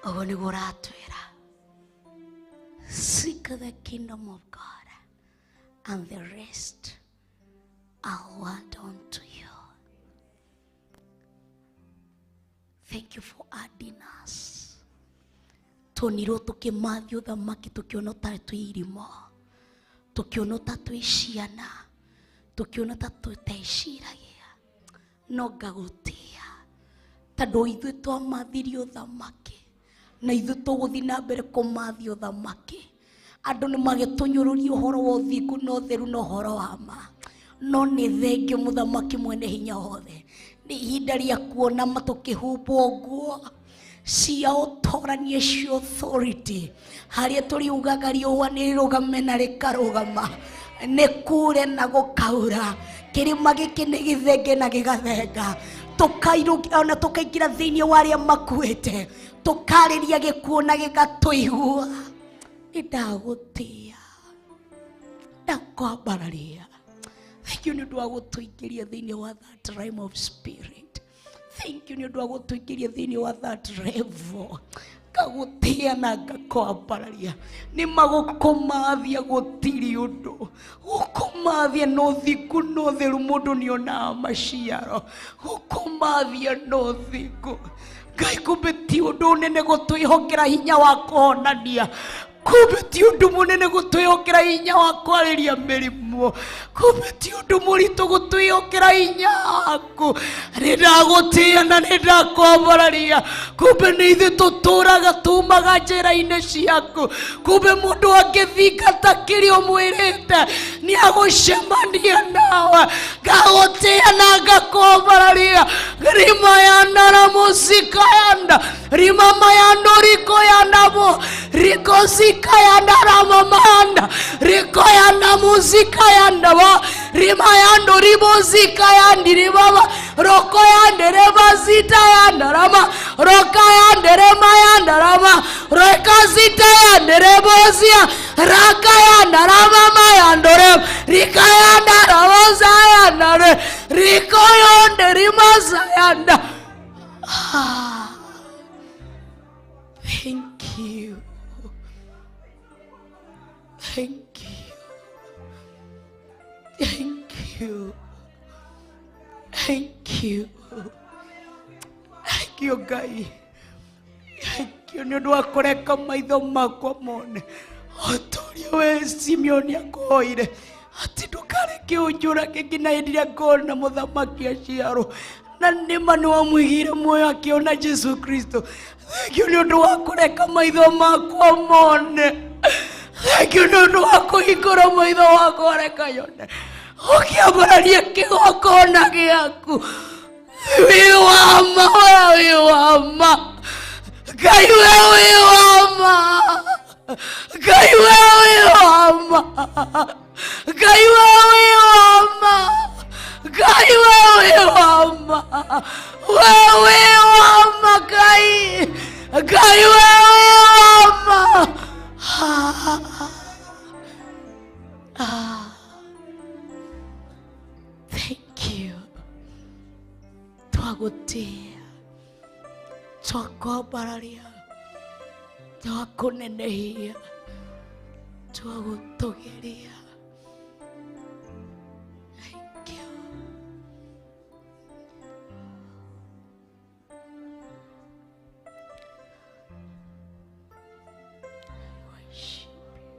Ũguo nĩguo ũratwĩra, seek the kingdom of God and the rest I'll add unto you. Thank you for adding us. Tuonirwo tũkĩmathia ũthamaki, tũkĩona ta twĩ irimo, tũkĩona ta twĩ ciana, tũkĩona ta tũteciragia, no ngagũtĩa tondũ ithuĩ twamathirie ũthamaki na ithuĩ tũgũthiĩ na mbere kũmathia ũthamaki. Andũ nĩ magĩtũnyũrũria ũhoro wa ũthingu na ũtheru na ũhoro wa ma, no nĩ thengio mũthamaki mwene hinya wothe. Nĩ ihinda rĩa kuona tũkĩhumbwo nguo cia ũtorania cia authority, harĩa tũriugaga riũa nĩ rĩrũgame na rĩkarũgama, nĩ kure na gũkaura, kĩrĩma gĩkĩ nĩ gĩthenge na gĩgathenga. Ona tũkaingĩra thĩinĩ wa arĩa makuĩte, tũkarĩria gĩkuũ na gĩgatũigua. Nĩ ndagũtĩa, ndakwambararia. Thank you nĩ ũndũ wa gũtũingĩria thĩinĩ wa that realm of spirit. Thank you nĩ ũndũ wa gũtũingĩria thĩinĩ wa that level. Ngagũtĩa na ngakwambararia. Nĩ magũkũmathia gũtirĩ ũndũ. Gũkũmathia na ũthingu na ũtheru mũndũ nĩonaga maciaro. Gũkũmathia na ũthingu. Ngai, kumbe ti ũndũ ũnene gũtwĩhokera hinya wa kũhonania. Kumbe ti ũndũ mũnene gũtwĩhokera hinya wa kwarĩria mĩrimũ. Kumbe ti ũndũ mũritũ gũtwĩhokera hinya waku. Nĩ ndagũtĩa na nĩ ndakwambararia. Kumbe nĩ ithuĩ tũtũraga tumaga njĩra-inĩ ciaku. Kumbe mũndũ angĩthingata kĩrĩa ũmwĩrĩte nĩ agũcemania nawe. Ngagũtĩa na ngakwambararia. Rima ya naramusikayanda rimama yando riko yandamo riko zika yandaramamanda riko yandamuzika yandaba rima yando ribozika yandiribaba roko yanderebazita yandarama roka yanderema yandarama rekazita yanderebozia raka yandaramama yandore rika yandaraboza yandare riko yonde rimaza yanda. Thank you. Thank you. Thank you. Thank you. Thank you, Ngai. Thank you nĩ ũndũ wa kũreka maitho makwa mone o ta ũrĩa we Simeoni akũhoire atĩ ndũkareke ũnjũrage nginya hĩndĩ ĩrĩa ngona mũthamaki aciarwo. Na nĩma nĩ wamũigĩire muoyo akĩona Jesu Kristo. Thank you nĩ ũndũ wa kũreka maitho makwa mone. Thank you nĩ ũndũ wa kũhingũra maitho makwa reka yone. Ũkĩambararia kĩgongona gĩaku. Wĩ wa ma, we wĩ wa ma. Ngai we wĩ wa ma. Ngai we wĩ wa ma. Ngai we wĩ wa ma. Ngai we wĩ wa ma. Ah, thank you. Twagũtĩĩa, twakwambararia, twakũnenehia, twagũtũgĩria. Thank you. I worship you.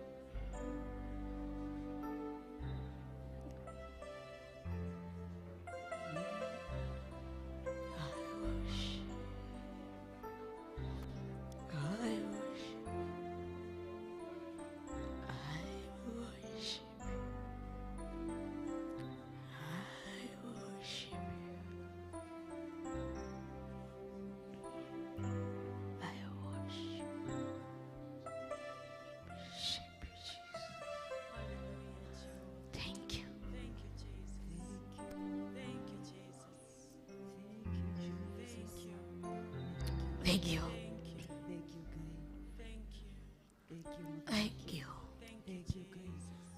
I worship. I worship. I worship. I worship you. I worship. Worship you, Jesus. Thank you. Thank you, Jesus. Thank you, Jesus. Thank you. Thank you. Thank you. Thank you, Thank you. Guy. Thank you. Thank Thank you, you, Guy. Jesus.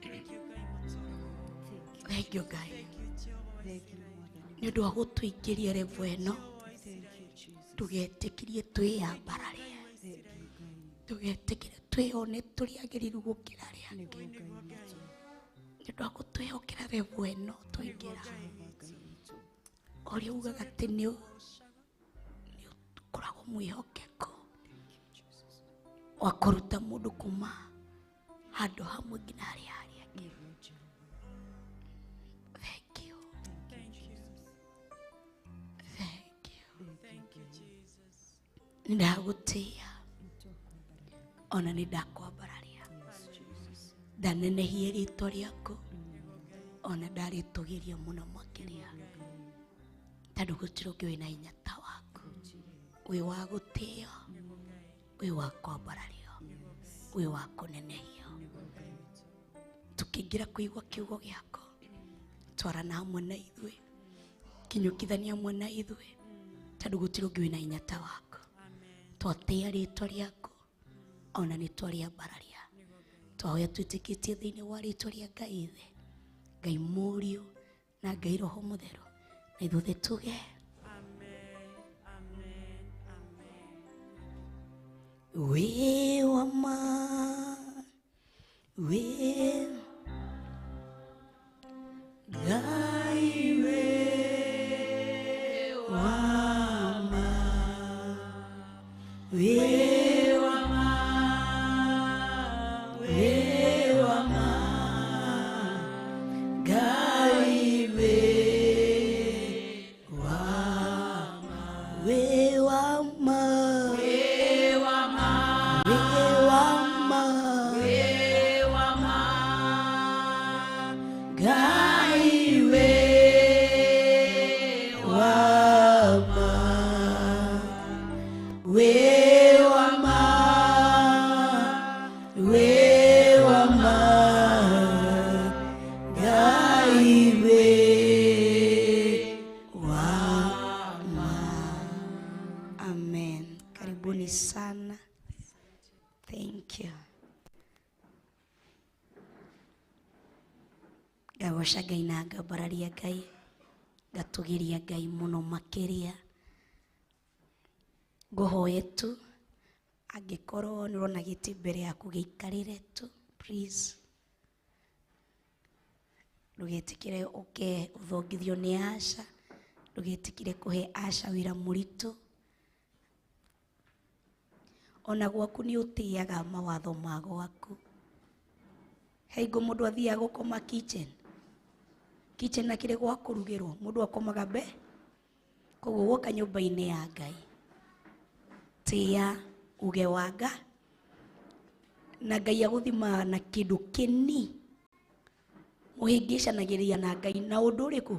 Thank you, Ngai mũtũũrũ. Thank you, Ngai. Thank you, Jehova wa Thank you, Isiraeli. Mwathani. Nĩ ũndũ wa gũtũingĩria revo ĩno, Jehova wa Thank Isiraeli. you, Jesus. ndũgetĩkĩrie twĩyambararie, Thank you, Ngai. ndũgetĩkĩre twĩyone tũrĩ agĩrĩru gũkĩra arĩa angĩ. Nĩguo Ngai witũ. Nĩ ũndũ wa gũtwĩhokera revo ĩno twaingĩra, Jehova Ngai witũ. ũrĩa ugaga atĩ nĩ ũkoragwo mwĩhokeku wa kũruta mũndũ kuma handũ hamwe nginya harĩa harĩa angĩ. Nĩguo Jehova. Thank you. Thank you. Thank you. Thank you, Jesus. Nĩ ndagũtĩĩa ona nĩ ndakwambararia, Yes, Jesus. ndanenehie rĩtwa rĩaku ona ndarĩtũgĩria mũno makĩria, tondũ gũtirĩ ũngĩ wĩna hinya ta waku, wĩ wa gũtĩo, wĩ wa kwambarario, wĩ wa kũnenehio. Tũkĩingĩra kũigua kiugo gĩaku, twarana hamwe na ithuĩ, kinyũkithania hamwe na ithuĩ, tondũ gũtirĩ ũngĩ wĩna hinya ta waku. Twatĩĩa rĩtwa rĩaku ona nĩ twarĩambararia, twahoya twĩtĩkĩtie thĩinĩ wa rĩtwa rĩa Ngai Ithe, Ngai Mũriũ na Ngai Roho Mũtheru, na ithuothe tuge Amen. Amen. Amen. wĩ wa ma, wĩ Ngai wĩ wa ma, wĩ wa ma, wĩ wa ma, Ngai wĩ wa ma, wĩ wa ma, wĩ wa ma, wĩ wa ma, wĩ wa ma, Ngai wĩ wa ma, wĩ wa ma, wĩ wa ma, Ngai wĩ wa ma. Amen. Karibuni sana. Thank you. Ngagoca Ngai na ngambararia Ngai, ngatũgĩria Ngai mũno makĩria. Ngũhoe tu angĩkorwo nĩ ũrona gĩtĩ mbere yaku gĩikarĩre tu, please. Ndũgetĩkĩre ũke ũthongithio nĩ aca, ndũgetĩkĩre kũhe aca wĩra mũritũ. Ona gwaku nĩ ũtĩaga mawatho ma gwaku. He hingo mũndũ athiaga gũkoma kitchen, kitchen akĩrĩ gwa kũrugĩrwo, mũndũ akomaga mbe. Koguo woka nyũmba-inĩ ya Ngai, tĩa uge wa Nga, na Ngai agũthimaga na kĩndũ kĩni. Mũhĩngĩcanagĩria na Ngai na ũndũ ũrĩkũ?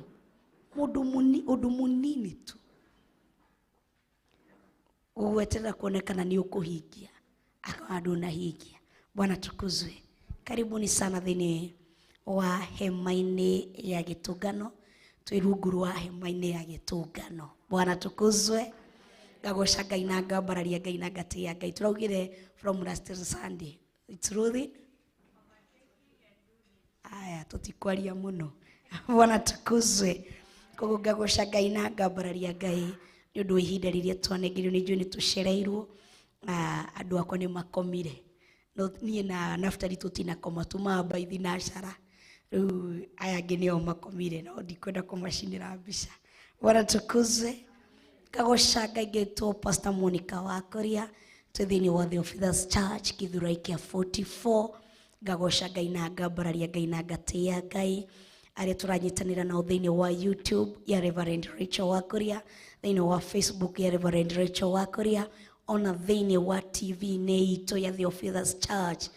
Ũndũ mũnini tu ũgweterera kuonekana nĩ ũkũhingia, akawa ndũnahingia. Bwana tukuzwe. Karibuni sana thĩinĩ wa hema-inĩ ya gĩtũngano, twĩ rungu rwa hema-inĩ ya gĩtũngano. Bwana tukuzwe. Ngagoca Ngai na ngambararia Ngai na ngatĩĩa Ngai. Tũraugire from last Sunday. It's Ruth. Aya tũtikwaria mũno. Bwana tukuzwe. Koguo ngagoca Ngai na ngambararia Ngai nĩ ũndũ wa ihinda rĩrĩa twanengerio. Nĩ njũĩ nĩ tũcereirwo, andũ akwa nĩ makomire, no niĩ na Naftali tũtinakoma, tumaga mbaithi na cara. Rĩu aya angĩ nĩo makomire, no ndikwenda kũmacinĩra mbica. Bwana tukuzwe. Ngagoca Ngai ngetwo Pastor Monica Wakoria, twĩ thĩinĩ wa The Officers Church Githurai kĩa 44. Ngagoca Ngai na ngambararia Ngai na ngatĩĩa Ngai arĩa tũranyitanĩra nao thĩinĩ wa YouTube ya Reverend Rachel Wakoria, thĩinĩ wa Facebook ya Reverend Rachel Wakoria, ona thĩinĩ wa TV-inĩ itũ ya The Officers Church.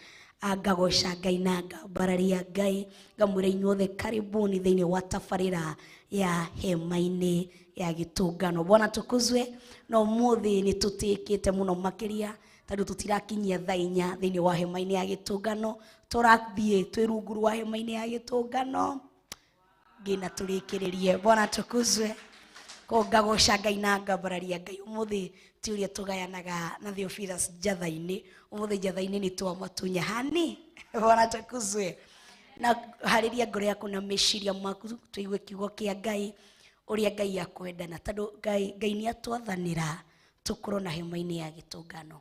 Ngagoca Ngai na ngambararia Ngai, ngamwĩra inyuothe karibuni thĩinĩ wa tabarĩra ya hema-inĩ ya gĩtũngano. Bwana tukuzwe. Na ũmũthĩ nĩ tũtĩkĩte mũno makĩria tondũ tũtirakinyia thaa inya thĩinĩ wa hema-inĩ ya gĩtũngano, tũrathiĩ twĩ rungu rwa hema-inĩ ya gĩtũngano nginya tũrĩkĩrĩrie. Bwana tukuzwe. Ko ngagoca Ngai na ngambararia Ngai. Ũmũthĩ ti ũrĩa tũgayanaga na Theophilus njatha-inĩ, ũmũthĩ njatha-inĩ nĩ twamatunya hani. Bwana tukuzwe. Na harĩria ngoro yaku na meciria maku tũigue kiugo kĩa Ngai ũrĩa Ngai akwendana, tondũ Ngai nĩ atwathanĩra tũkorwo na hema-inĩ ya gĩtũngano.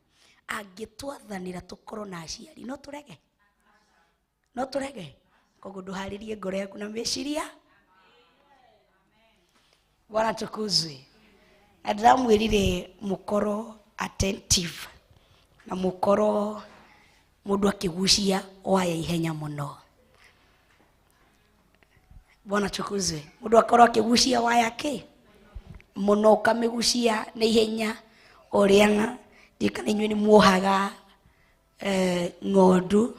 Angĩtwathanĩra tũkorwo na aciari, no tũrege, no tũrege. Koguo ndũharĩrie ngoro yaku na meciria. Bwana tukuzwe. Na ndĩramwĩrire mũkorwo attentive na mũkorwo mũndũ akĩgucia waya ihenya mũno. Bwana tukuzwe. Mũndũ akorwo akĩgucia waya kĩ mũno, ũkamĩgucia na ihenya ũrĩa ndikana inyuĩ nĩ muohaga ng'ondu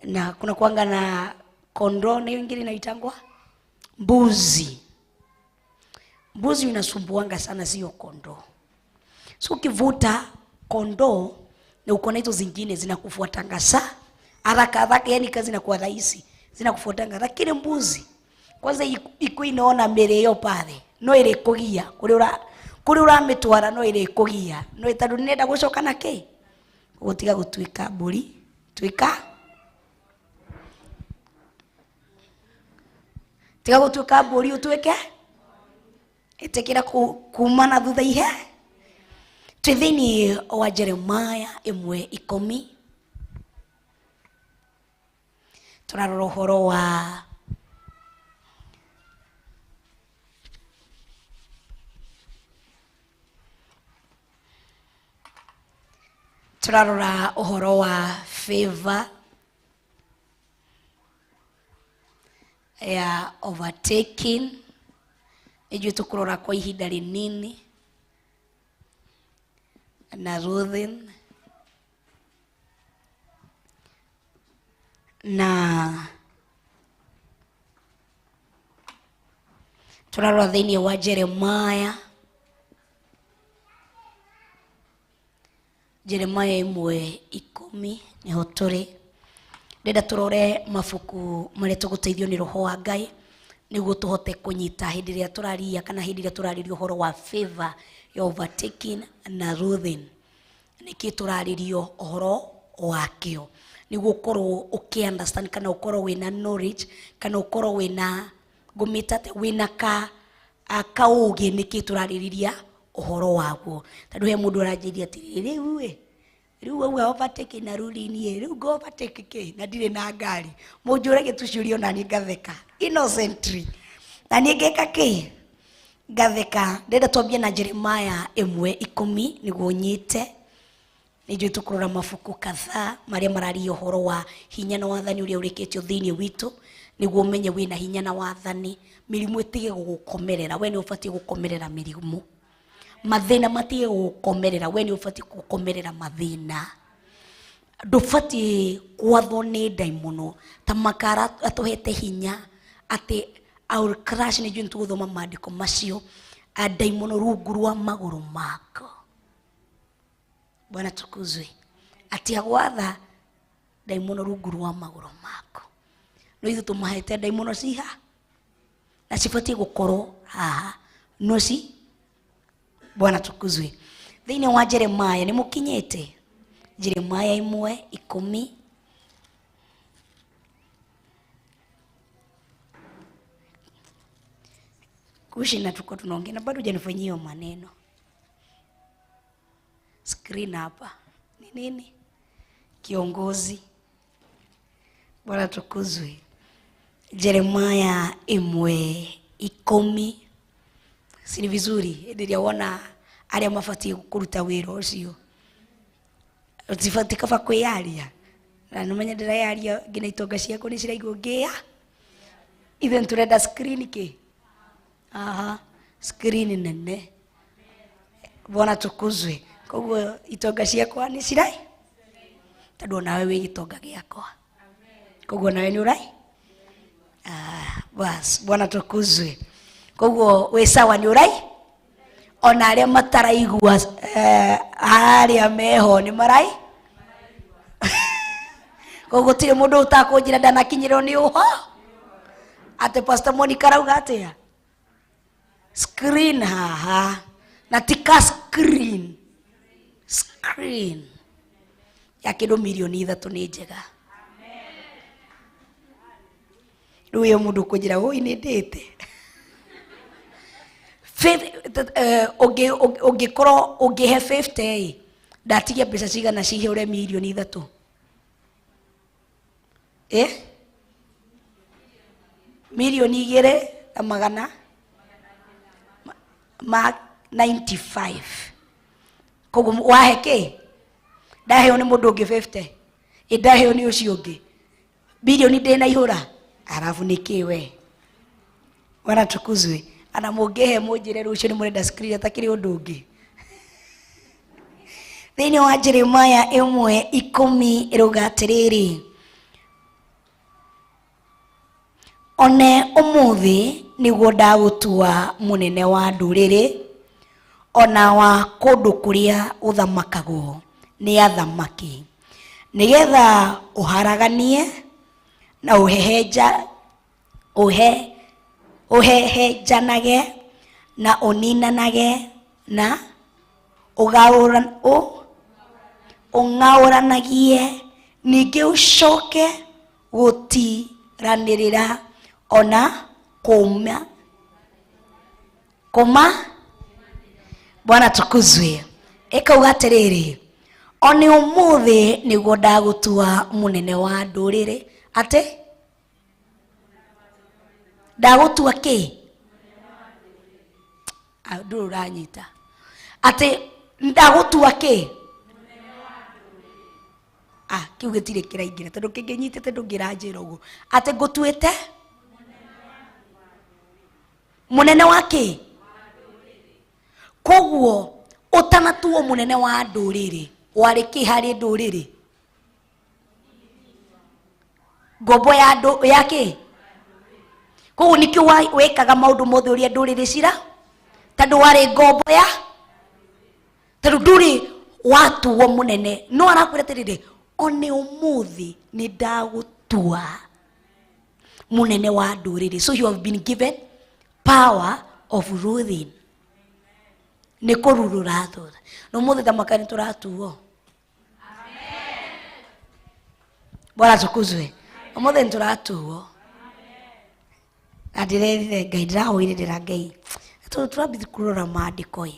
na kuna kuanga na kondoo na hiyo ingine inaitangwa mbuzi. Mbuzi inasumbuanga sana, sio kondoo. So ukivuta kondoo na uko na hizo zingine zinakufuatanga saa haraka haraka, yani kazi inakuwa rahisi, zinakufuatanga. Lakini mbuzi kwanza iko inaona mbere yo pale, no ile kugia kuri uramitwara, no ile kugia no tondu nenda gucoka na ki gutiga gutuika mburi tuika tiga gutuika mburi utuike itikira kuma na thutha ihe. Twĩ thĩinĩ wa Jeremiah 1:10, tũrarora ũhoro wa tũrarora ũhoro wa favor ya overtaking. Nĩnjũĩ tũkũrora kwa ihinda rĩnini na Ruthin na tũrarora thĩinĩ wa Jeremiah, Jeremiah 1:10 nĩho tũrĩ. Ndĩrenda tũrore mabuku marĩa tũgũteithio nĩ Roho wa Ngai nĩguo tũhote kũnyita hĩndĩ ĩrĩa tũraria kana hĩndĩ ĩrĩa tũrarĩria ũhoro wa favor ya overtaking na Ruthin. Nĩkĩ tũrarĩrio ũhoro wakĩo nĩguo ũkorwo ũkĩ understand kana ũkorwo wĩna knowledge kana ũkorwo wĩna ngũmĩta atĩa, wĩna kaũgĩ nĩkĩ tũrarĩrĩria ũhoro waguo. Tondũ he mũndũ ũranjĩria atĩrĩrĩ, rĩu ĩ, rĩu wauga overtake na Ruthin ĩ, rĩu ngo overtake kĩ na ndirĩ na ngari. Mũnjũragie tu ciũria ona niĩ ngatheka innocently, na niĩ ngeka kĩ ngatheka. Ndĩrenda twambie na Jeremiah 1:10 nĩguo nyite. Nĩnjũĩ tũkũrora mabuku kadhaa marĩa mararia ũhoro wa hinya na wathani ũrĩa ũrĩkĩtio thĩinĩ witũ, nĩguo ũmenye wĩna hinya na wathani. Mĩrimũ ĩtige gũgũkomerera, we nĩ ũbatiĩ gũkomerera mĩrimũ. Mathĩna matige gũgũkomerera, we nĩ ũbatiĩ gũkomerera mathĩna. Ndũbatiĩ kwathwo nĩ ndaimono ta makara atũhete hinya atĩ I will crash. Nĩ njũĩ nĩtũgũthoma maandĩko macio, ndaimono rungu rwa magũrũ mako. Bwana tukuzwe. Ati agwatha ndaimono rungu rwa magũrũ mako. No ithuĩ tũmahete ndaimono ciha na cibatiĩ gũkorwo haha no ci. Bwana tukuzwe. Thĩinĩ wa Jeremiah nĩ mũkinyĩte Jeremiah 1:10. Kushi na tuko tunaongea na bado hujanifanyia hiyo maneno. Screen hapa ni nini? Kiongozi. Bwana tukuzwe. Jeremaya 1:10. Si ni vizuri rĩrĩa wona arĩa mabatiĩ kũruta wĩra ũcio ũtibatiĩ kaba kwĩyaria na nĩmenya ndĩreyaria nginya itonga ciakwa nĩ ciraigua ngĩya ithe nĩtũrenda screen kĩ aha screen nene. Bwana tukuzwe. Koguo itonga ciakwa nĩ cirai tondũ onawe wĩ gĩtonga gĩakwa, koguo nawe nĩ ũrai. Bas, Bwana tukuzwe. Koguo wĩ sawa nĩ ũrai ona arĩa mataraigua harĩa meho nĩ marai. Koguo gũtirĩ mũndũ ũtakũnjĩra ndanakinyĩrwo nĩ ũho atĩ Pastor Monica arauga atĩa screen haha na ti ka screen, screen ya kĩndũ 3 million nĩ njega. Rĩu ĩyo mũndũ ũkũnjĩra ũi nĩ ndĩte ũngĩkorwo ũngĩhe 50 ĩ ndatigia mbeca cigana cihũre 3 million 2.2 million na magana ma 95. Koguo wahe kĩ ndaheo nĩ mũndũ ũngĩ 50 ĩ ndaheo nĩ ũcio ũngĩ bilioni ndĩnaihũra arabu nĩ kĩ we. Bwana tukuzwe. Ana mũngĩhe mũnjĩre rũciũ nĩ mũrenda screen atakĩrĩ ũndũ ũngĩ. Thĩinĩ wa Jeremaya 1:10 ĩrauga atĩrĩrĩ, one ũmũthĩ nĩguo ndagũtua mũnene wa ndũrĩrĩ ona wa kũndũ kũrĩa ũthamakagwo nĩ athamaki, nĩgetha ũharaganie na ũhehenja ũhe ũhehenjanage na ũninanage na ũng'aũranagie, ningĩ ũcoke gũtiranĩrĩra ona kũma kũma. Bwana tukuzwe. Ĩkauga atĩrĩrĩ, one ũmũthĩ nĩguo ndagũtua mũnene wa ndũrĩrĩ. Atĩ ndagũtua kĩ? Ndũrĩ ũranyita. Atĩ ndagũtua kĩ? Kĩu gĩtirĩ kĩraingĩra tondũ kĩngĩnyitĩte ndũngĩranjĩra ũguo. Atĩ ngũtuĩte mũnene wa kĩ? Koguo ũtanatuo mũnene wa ndũrĩrĩ warĩ kĩ harĩ ndũrĩrĩ? Ngombo ya ndũ ya kĩ? Koguo nĩkĩo wĩkaga maũndũ mothe ũrĩa ndũrĩrĩ cira, tondũ warĩ ngombo ya, tondũ ndũrĩ watuo mũnene. No arakwĩra atĩrĩrĩ, one ũmũthĩ nĩ ndagũtua mũnene wa ndũrĩrĩ. So you have been given power of ruling. Nĩ kũrurũra thutha. No ũmũthĩ thamaka nĩ tũratuo. Bwana tukuzwe. Ũmũthĩ nĩ tũratuo. Na ndĩrerire Ngai, ndĩrahoire ndĩra Ngai tondũ tũrambithi kũrora maandĩko ĩ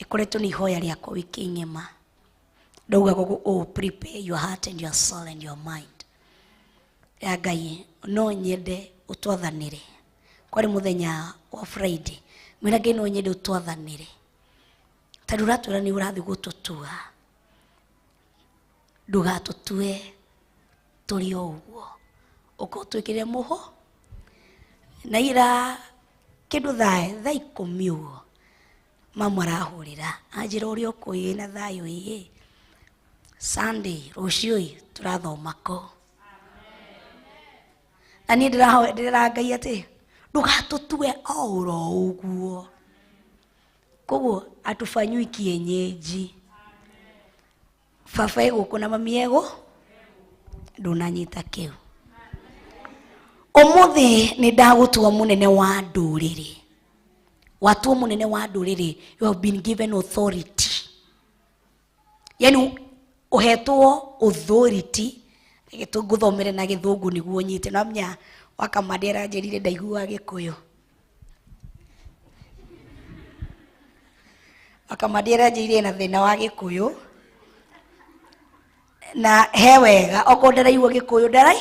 ĩkoretwo nĩ ihoya rĩakwa wiki ng'ima. Ndauga oh, prepare your heart and your soul and your mind. Ya Ngai no nyende ũtwathanĩre. Kwarĩ mũthenya wa Friday. Mwĩra Ngai no nyende ũtwathanĩre. Tondũ ũratwĩra nĩ ũrathiĩ gũtũtua. Ndũgatũtue tũrĩ o ũguo. Ũka ũtwĩkĩre mũho. Na ira kĩndũ thaa 10 ũguo mamu arahũrĩra anjĩra ũrĩa ũkũĩ na thayũ ĩ Sunday rũciũ ĩ tũrathoma kũ. Na niĩ ndĩrera Ngai atĩ ndũgatũtue o oro ũguo. Koguo atufanyui kienyeji. Baba egũkũ na mami egũ ndũnanyita kĩu. Ũmũthĩ nĩ ndagũtua mũnene wa ndũrĩrĩ. Watuo mũnene wa ndũrĩrĩ, you have been given authority. Yani ũhetwo authority. Reke tũngũthomere na gĩthũngũ nĩguo ũnyite. No menya wakamande aranjĩrire ndaiguaga gĩkũyũ. Wakamande aranjĩire na thĩna wa Gĩkũyũ na he wega okorwo ndaraigua Gĩkũyũ ndarai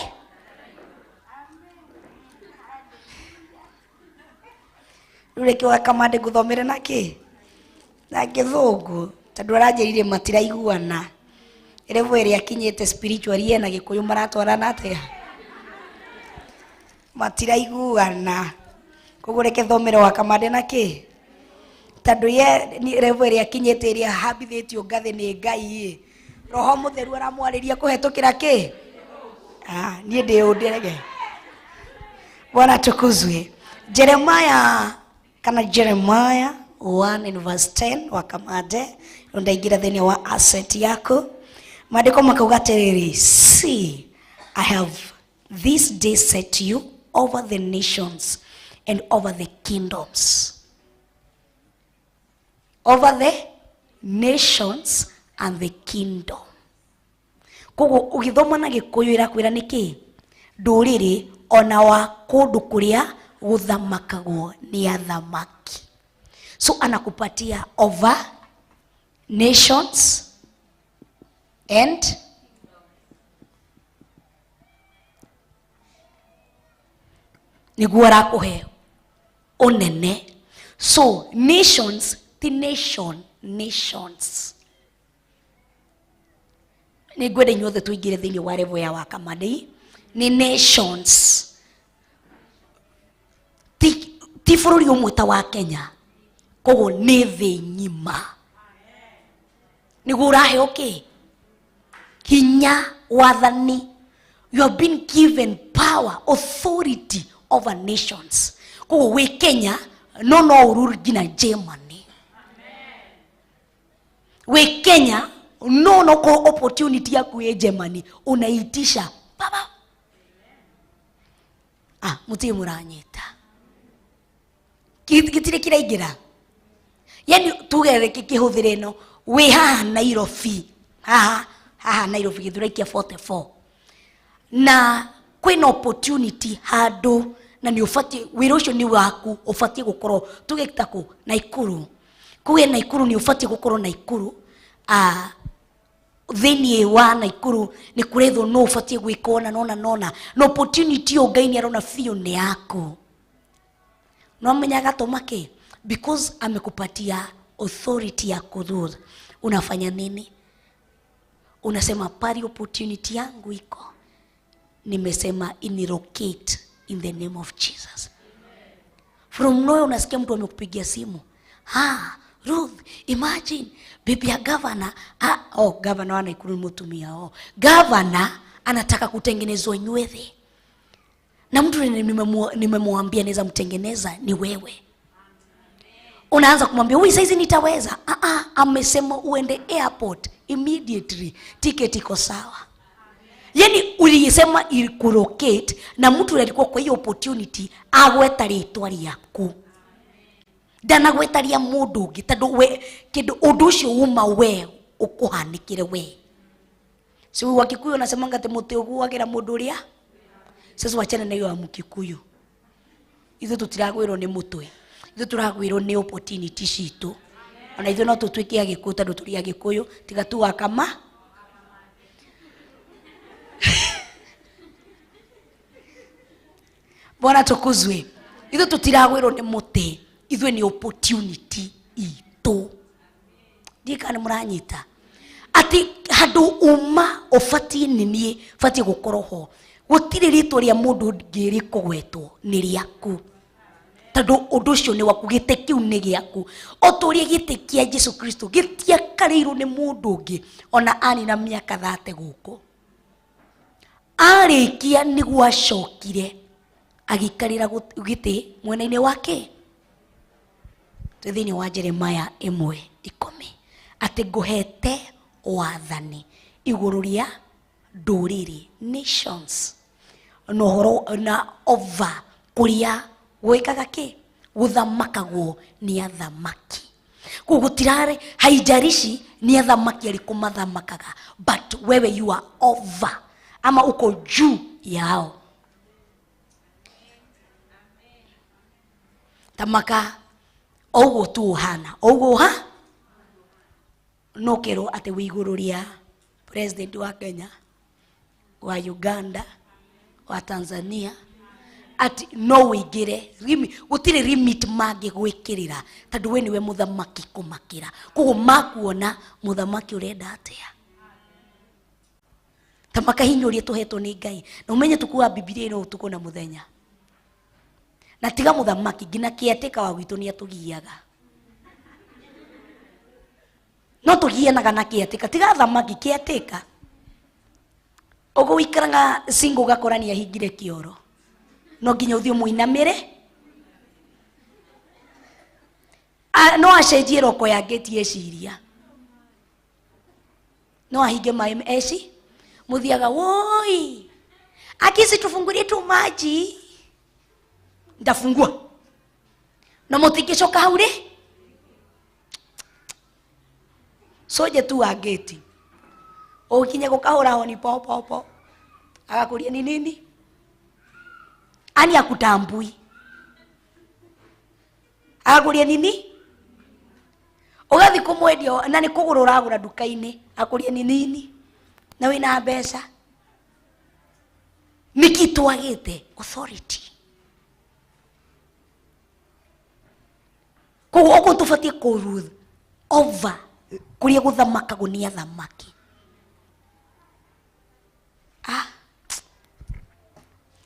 rĩu reke Wakamande ngũthomere na kĩ na Gĩthũngũ tondũ aranjĩrire matiraiguana level ĩrĩa akinyĩte spiritually ena Gĩkũyũ maratwarana atĩa matiraiguana koguo reke thomere Wakamande na kĩ tondũ ye ni level ĩrĩa akinyĩte ĩrĩa hambithĩtio ngathĩ nĩ Ngai ĩ Roho Mũtheru aramwarĩria kũhetũkĩra kĩ ah niĩ ndĩ ũndĩrege. Bwana tukuzwe. Jeremiah kana Jeremiah 1 and verse 10 Wakamande ndaingĩra thĩinĩ wa asset yaku maandĩko makauga atĩrĩrĩ, see I have this day set you over the nations and over the kingdoms, over the nations and the kingdom. Koguo ũgĩthoma na Gĩkũyũ ĩrakwĩra nĩkĩ ndũrĩrĩ ona wa kũndũ kũrĩa gũthamakagwo nĩ athamaki. So anakupatia over nations and nĩguo arakũhe ũnene. So nations ti nation, nations. Nĩ ngwenda inyuothe tũingĩre thĩinĩ wa level ya Wakamande nĩ nations ti bũrũri ũmwe ta wa Kenya koguo nĩ thĩ ng'ima nĩguo ũraheo kĩ hinya wathani. You have been given power, authority over nations. Koguo wĩ Kenya no no ũruru nginya Germany. Wĩ Kenya no no ko opportunity yaku ĩ Germany unaitisha baba ah mutirĩ mũranyita gĩtirĩ kĩraingĩra yani tuge reke kĩhũthĩre ĩno wĩ haha Nairobi haha haha Nairobi Gĩthurai kĩa 44 na kwĩna opportunity handũ na nĩ ũbatiĩ wĩra ũcio nĩ waku ũbatiĩ gũkorwo tuge ta kũ Naikuru kuge Naikuru nĩ ũbatiĩ gũkorwo Naikuru thĩinĩ wa Naikuru nĩ kũrethwo no ũbatiĩ gwĩka ona nona nona na opportunity ĩyo Ngai nĩ arona biũ nĩ yaku no menya agatũma kĩ because amekupatia authority ya kurule. Unafanya nini? Unasema pari opportunity yangu iko, nimesema inilocate in the name of Jesus. From nowhere unasikia mtu amekupigia simu, ah Ruth, imagine bibi ya governor, ah, oh governor wa Nakuru mutumia, oh governor anataka kutengenezwa nywele na mtu nimemwambia naweza mtengeneza ni wewe. Unaanza kumwambia huyu saizi nitaweza. Ah ah, amesema uende airport immediately, ticket iko sawa. Yani ulisema ikulocate na mtu alikuwa kwa hiyo opportunity agweta rĩtwa rĩaku ndanagweta rĩa mũndũ ũngĩ tondũ we kĩndũ ũndũ ũcio uma we ũkũhanĩkĩre we. Si wa Kikuyu anasemanga ati mũtĩ ũgũagĩra mũndũ ũrĩa. Sasa wachana na hiyo ya Mkikuyu. Ithuĩ tũtiragwĩrwo nĩ mũtwe, ithuĩ tũragwĩrwo nĩ opportunity citũ. Ona ithuĩ no tũtuĩke Agĩkũyũ tondũ tũrĩ Agĩkũyũ tiga tu wakama. Bwana tukuzwe. Ithuĩ tũtiragwĩrwo nĩ mũtĩ, ithuĩ nĩ opportunity itũ. Ndiĩ kana nĩ mũranyita atĩ handũ uma ũbatiĩ nĩ niĩ batiĩ gũkorwo ho gũtirĩ rĩtwa rĩa mũndũ ũngĩ rĩkũgwetwo nĩ rĩaku tondũ ũndũ ũcio nĩ waku, gĩtĩ kĩu nĩ gĩaku. O ta ũrĩa gĩtĩ kĩa Jesu Kristo gĩtiakarĩirwo nĩ mũndũ ũngĩ ona anina mĩaka 30 gũkũ. Arĩkia nĩguo acokire agĩikarĩra gĩtĩ mwena-inĩ wake. Twĩ thĩinĩ wa Jeremiah 1:10 atĩ ngũhete wathani igũrũ rĩa ndũrĩrĩ nations na ũhoro na over kũrĩa gwĩkaga kĩ gũthamakagwo nĩ athamaki. Koguo gũtirarĩ haijalishi nĩ athamaki arĩkũ mathamakaga, but wewe you are over ama uko juu yao. Tamaka oguo tu ũhana oguo ha No ũkerwo atĩ wĩ igũrũ rĩa president wa Kenya, wa Uganda, wa Tanzania, ati no wĩingĩre gũtirĩ limit mangĩgwĩkĩrĩra tondũ we nĩwe mũthamaki kũmakĩra. Koguo makuona mũthamaki ũrenda atĩa. Ta makahinya ũrĩa tũhetwo nĩ Ngai. Na ũmenye tũkuaga Bibilia ĩno ũtukũ na mũthenya. Na tiga mũthamaki nginya kĩatĩka wa gwitũ nĩ atũgiaga. No tũgianaga na kĩatĩka, tiga thamaki kĩatĩka. Ũguo wĩikaraga single ũgakora nĩ ahingire kĩoro. No nginya ũthiĩ ũmũinamĩre. No acenjie roko ya ngĩti eciria. No ahinge maĩ eci. Mũthiaga woi. Akisi tufungulie tu maji. Ndafungua. Na mũtingĩcoka hau rĩ? Soje tu wa ngĩti. Ũkinye gũkahũra honi po po po. Agakũria ni nini? Ani akutambui. Agakũria nini? Ũgathiĩ kũmwendia na nĩ kũgũra ũragũra nduka-inĩ, akũria ni nini? Na wĩna mbeca. Nĩkĩ twagĩte authority? Koguo ũguo tũbatiĩ kũ rule over kũrĩa gũthamakagwo nĩ athamaki.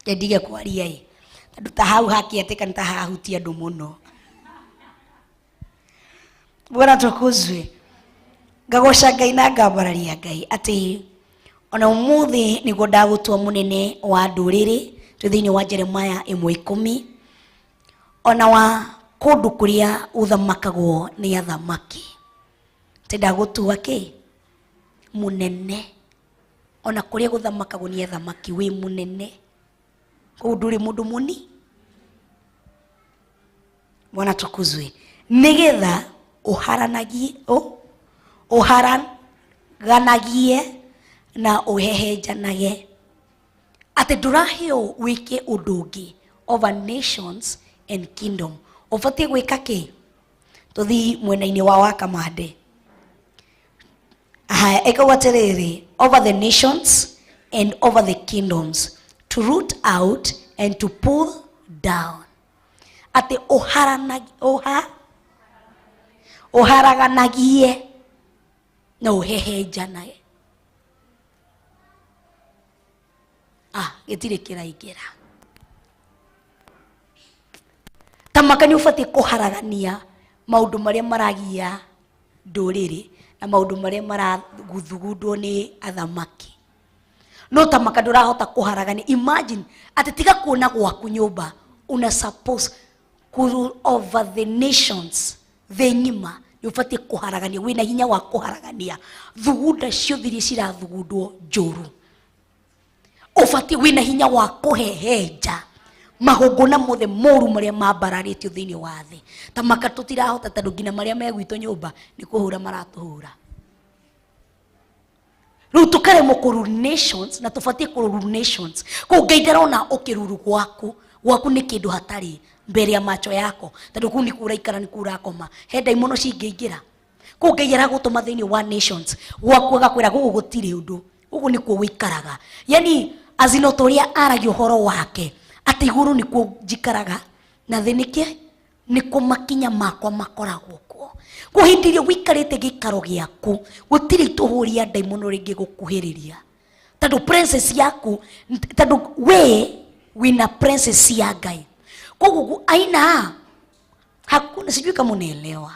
Ndige kwaria ĩ, tondũ ta hau hakĩatĩka nĩ ta hahutia andũ mũno. Bwana tukuzwe. Ngagoca Ngai na ngambararia Ngai atĩ ona ũmũthĩ nĩguo ndagũtua mũnene wa ndũrĩrĩ, twĩ thĩinĩ wa Jeremiah 1:10, ona wa kũndũ kũrĩa ũthamakagwo nĩ athamaki. Atĩ ndagũtua kĩ? Mũnene. Ona kũrĩa gũthamakagwo nĩ athamaki wĩ mũnene. Kũu ndũrĩ mũndũ mũni. Bwana tukuzwe. Nĩgetha ũharaganagie na ũhehenjanage. Atĩ ndũraheo wĩke ũndũ ũngĩ over nations and kingdom. Ũbatiĩ gwĩka kĩ? Tũthiĩ mwena-inĩ wa Wakamande. Haya, ĩkauga atĩrĩrĩ, over the nations and over the kingdoms, to root out and to pull down. Atĩ ũharaganagie na ũhehenjanage. Gĩtirĩ kĩraingĩra. Ta maka nĩ ũbatiĩ kũharagania maũndũ marĩa maragia ndũrĩrĩ na maũndũ marĩa maraguthugundwo nĩ athamaki. No ta maka ndũrahota kũharagania. Imagine atĩ tiga kuona gwaku nyũmba, una suppose ku rule over the nations thĩ ng'ima. Nĩ ũbatiĩ kũharagania, wĩna hinya wa kũharagania thugunda ciothe iria cirathugundwo njũru. Ũbatiĩ wĩna hinya wa kũhehenja magongona mothe moru marĩa mambararĩtio thĩinĩ wa thĩ. Ta maka tũtirahota tondũ nginya marĩa me gwitũ nyũmba nĩ kũhũra maratũhũra. Rĩu tũkaremwo kũ rule nations na tũbatiĩ kũ rule nations. Kũu Ngai ndarona ũkĩruru gwaku, gwaku nĩ kĩndũ hatarĩ mbere ya macho yako, tondũ kũu nĩkuo ũraikara, nĩkuo ũrakoma. He ndaimono cingĩingĩra. Kũu Ngai aragũtũma thĩinĩ wa nations gwaku, agakwĩra gũkũ gũtirĩ ũndũ, gũkũ nĩkuo ũikaraga. Yani azino ta ũrĩa aragia ũhoro wake atĩ igũrũ nĩkuo njikaraga na thĩ nĩkĩ nĩkuo makinya makwa makoragwo kuo. Kwa hĩndĩ ĩrĩa ũikarĩte gĩikaro gĩaku gũtirĩ itũhũria ndaimono rĩngĩ gũkuhĩrĩria, tondũ princess yaku, tondũ we wĩna princess ya Ngai. Koguo aina hakuna, sijui kama unaelewa.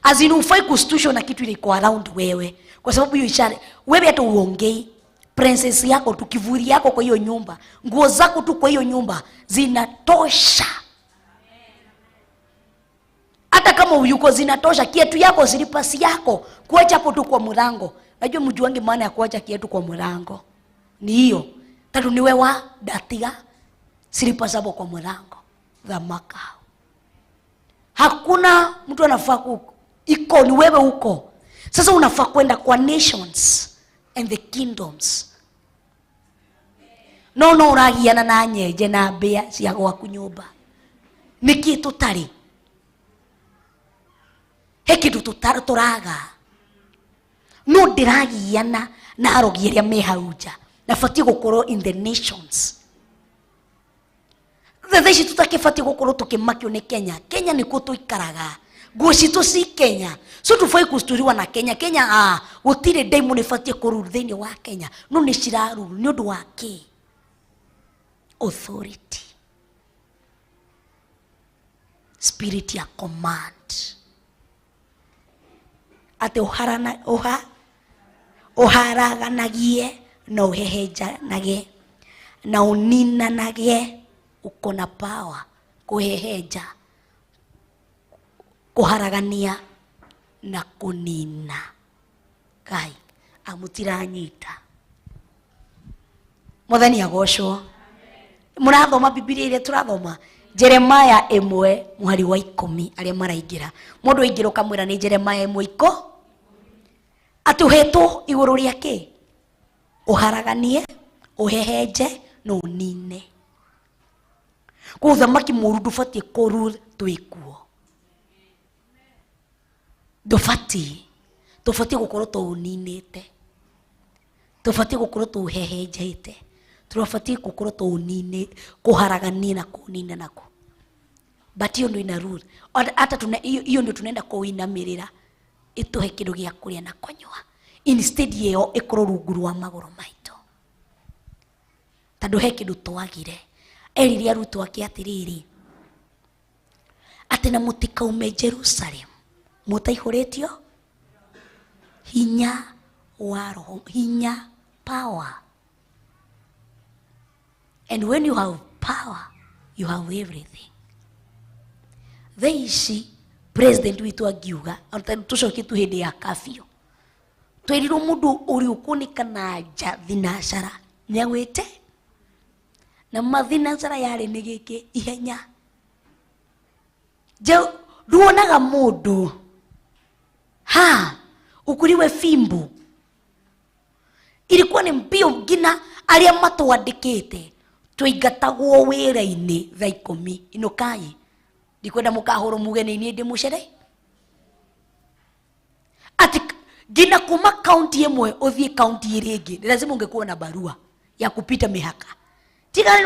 As in hufai kustushwa na kitu ile iko around wewe, kwa sababu hiyo ishara wewe hata uongei. Princess yako tu, kivuli yako kwa hiyo nyumba, nguo zako tu kwa hiyo nyumba zinatosha. Hata kama uyuko zinatosha. Kiatu yako, silipasi yako, kuacha hapo tu kwa mlango. Najua mjuangi maana ya kuacha kiatu kwa mlango ni hiyo, tondũ niwe wa ndatiga silipasi hapo kwa mlango. Thamaka hakuna mtu anafaa ku, iko ni wewe huko. Sasa unafaa kwenda kwa nations and the kingdoms. No, no ũragiana na nyenje na mbĩa cia gwaku nyũmba. Nĩkĩ tũtarĩ? He kindu turaga no ndĩragiana na arogi arĩa me hau nja na batiĩ gũkorwo in the nations. Thaa ici tũtakĩbatiĩ gũkorwo tũkĩmakio nĩ Kenya. Kenya nĩkuo tũikaraga, nguo citũ ci Kenya, so tũbatiĩ kũsturiwa na Kenya. Kenya gũtirĩ ndaimũ ĩbatiĩ kũruru thĩinĩ wa Kenya, no nĩ ciraruru nĩ ũndũ wa kĩ? Authority, spirit ya command, atĩ ũharana ũha ũharaganagie na ũhehenjanage na ũninanage. Uko na power kũhehenja, kũharagania na kũnina. Ngai amũtiranyita. Mwathani agocwo. Mũrathoma Bibilia ĩrĩa tũrathoma Jeremaya 1 mũhari wa 10. Arĩa maraingĩra, mũndũ aingĩra ũkamwĩra nĩ Jeremaya ĩmwe iko atĩ ũhetwo igũrũ rĩa kĩ? Ũharaganie, ũhehenje na ũnine. Kwa ũthamaki mũru ndũbatiĩ kũru twĩkuo, ndũbatiĩ. Tũbatiĩ gũkorwo tũũninĩte, tũbatiĩ gũkorwo tũũhehenjete, tũbatiĩ gũkorwo tũũnine, kũharagania na kũnina nako. But hiyo ndio ina rule. Hata tuna hiyo, hiyo ndio tunaenda kuinamĩrĩra ĩtũhe kĩndũ gĩa kũrĩa na kũnyua, instead ĩyo ĩkorwo rungu rwa magũrũ maitũ, tondũ he kĩndũ twagire. Erire arutwo ake atĩrĩrĩ, atĩ na mũtikaume Jerusalem mũtaihũrĩtio hinya wa Roho, hinya, power. And when you have power, you have everything. Thaa ici president witũ angiuga tũcokie tu hĩndĩ ya kafio, twerirwo mũndũ ũrĩ ũkuonekana nja thinacara nĩagwĩte na mathinacara yarĩ nĩ gĩkĩ ihenya je nduonaga mũndũ ha ukuriwe fimbo, ilikuwa ni mbio ngina arĩa matwandĩkĩte twaingatagwo wĩra-inĩ thaa 10. Inũkai, ndikwenda mũkahũrwo muge nĩ niĩ ndĩ mũcere. Ati ngina kuma kaunti ĩmwe ũthiĩ kaunti ĩrĩa ĩngĩ ni lazima ungekuwa na barua ya kupita mĩhaka. Tiga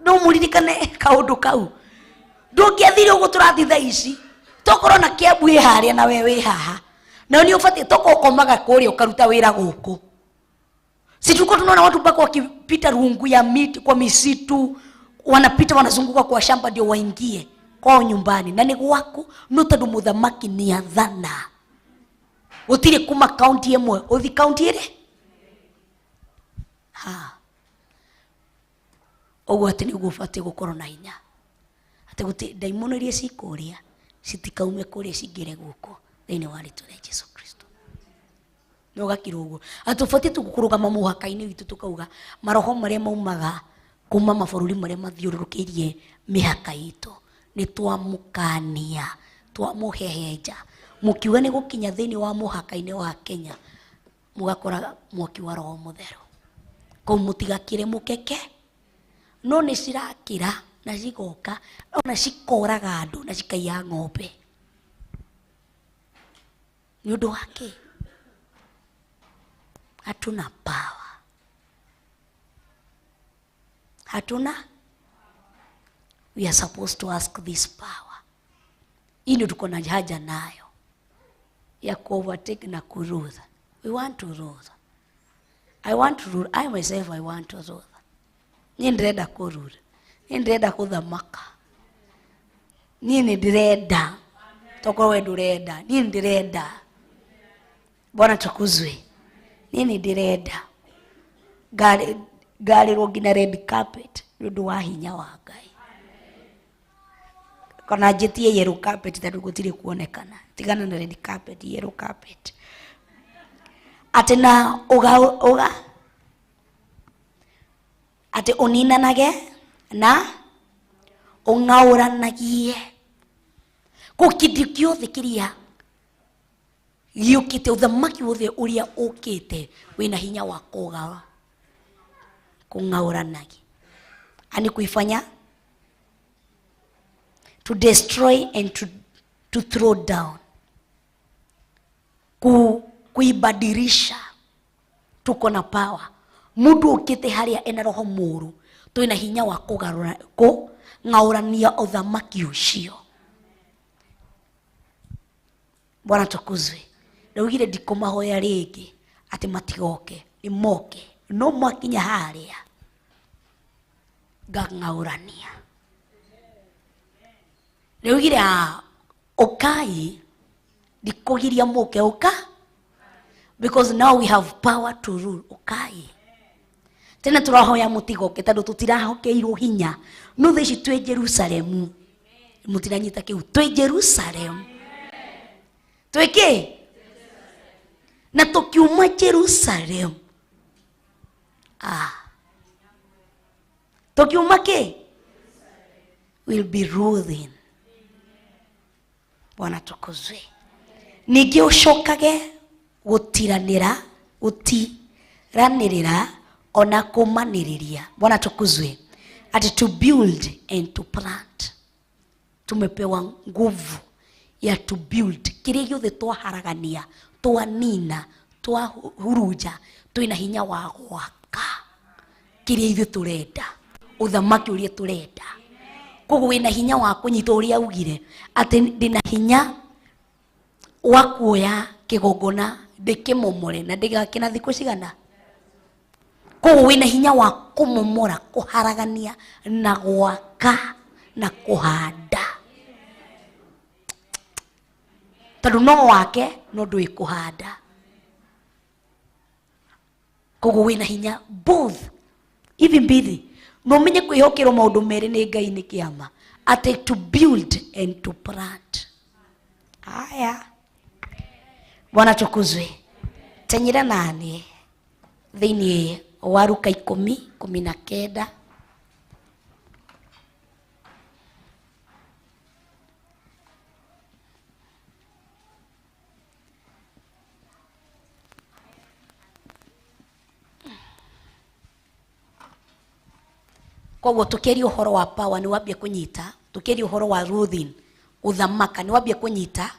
no mũririkane kaũndũ kau, ndũngĩathire ũguo tũrathiĩ thaa ici. Tokorwo na Kiambu ĩ harĩa na we wĩ haha, na nĩ ũbatiĩ tokorwo ũkomaga kũrĩa ũkaruta wĩra gũkũ. Si tulikuwa tunaona watu mpaka wakipita rungu ya miti, kwa misitu wanapita, wanazunguka kwa shamba ndio waingie kwao nyumbani, na nĩ gwaku. No tondũ mũthamaki nĩ athana, gũtirĩ kuma kaunti ĩmwe ũthi kaunti ĩrĩ ha ũguo. Atĩ nĩguo ũbatiĩ gũkorwo na hinya, atĩ gũtirĩ ndaimono iria cikũrĩa citikaume kũrĩa cingĩre gũkũ thĩinĩ wa rĩtwa rĩa Jesu Kristo. No gakirwo ũguo atĩ ũbatiĩ tu kũrũgama mũhaka-inĩ witũ, tũkauga maroho marĩa maumaga kuma mabũrũri marĩa mathiũrũrũkĩirie mĩhaka itũ nĩ twamũkania, twamũhehenja. Mũkiuga nĩ gũkinya thĩinĩ wa mũhaka-inĩ wa Kenya, mũgakora mwaki wa Roho Mũtheru kũu, mũtigakĩre mũkeke. No nĩ cirakĩra na cigoka ona cikoraga andũ na cikaiya ng'ombe. Nĩ ũndũ wa kĩ? Hatuna power, hatuna. We are supposed to ask this power. Hii ndio tuko na haja nayo ya kuovertake na kurule. We want to rule. I want to rule. I myself, I want to rule. Niĩ ndĩrenda kũrule, niĩ ndĩrenda gũthamaka, niĩ nĩ ndĩrenda. Tokorwo we ndũrenda, niĩ nĩ ndĩrenda. Bwana tukuzwe. Niĩ nĩ ndĩrenda ngarĩrwo nginya red carpet nĩ ũndũ wa hinya wa Ngai, kana njĩtie yellow carpet tondũ gũtirĩ kuonekana. Tigana na red carpet, yellow carpet. Atĩ na ũga ũga atĩ ũninanage na ũng'aũranagie kũ kĩndũ gĩothe kĩrĩa gĩũkĩte, ũthamaki wothe ũrĩa ũkĩte wĩna hinya wa kũgawa, kũng'aũranagia ani kuifanya, to destroy and to throw down. Kuibadilisha. Tuko na power. Mundu ukite haria ena roho muru, twina hinya wa kugarura ku ng'aurania uthamaki ucio. Bwana tukuzwe. Ndaugire ndikumahoya ringi ati matigoke, ni moke. No mwakinya haria ngang'aurania. Ndaugire ukai ndikugiria muke uka, because now we have power to rule. Ukai tena turahoya mutigoke tondu tutirahokeirwo hinya. No thaa ici twi Jerusalemu, mutiranyita kiu, twi Jerusalemu twi ki na tukiuma Jerusalemu, tukiuma ki will be ruling. Bwana tukuzwe. Ningĩ ũcokage gũtiranĩra, gũtiranĩrĩra ona kũmanĩrĩria. Bwana tukuzwe. Ati to build and to plant. Tumepewa nguvu ya to build. Kĩrĩa gĩothe twaharagania, twanina, twahurunja, twĩna hinya wa gwaka kĩrĩa ithuĩ tũrenda, ũthamaki ũrĩa tũrenda. Koguo wĩna hinya wa kũnyita ũrĩa augire atĩ ndĩna hinya wa kuoya kĩgongona ndĩkĩmomore na ndĩgake na thikũ cigana. Koguo wĩna hinya wa kũmomora, kũharagania na gwaka na kũhanda. Tondũ no wake no ndũĩ kũhanda. Koguo wĩna hinya both hivi mbili. No menye kwĩhokerwo maũndũ merĩ nĩ Ngai nĩ kĩama, atĩ to build and to plant. Haya, Bwana tukuzwe. Tenyera nani thĩinĩ wa Luka 10:19. Koguo tukiaria ũhoro wa power nĩ wambia kũnyita, tukiaria ũhoro wa ruling, gũthamaka nĩ wambia kũnyita,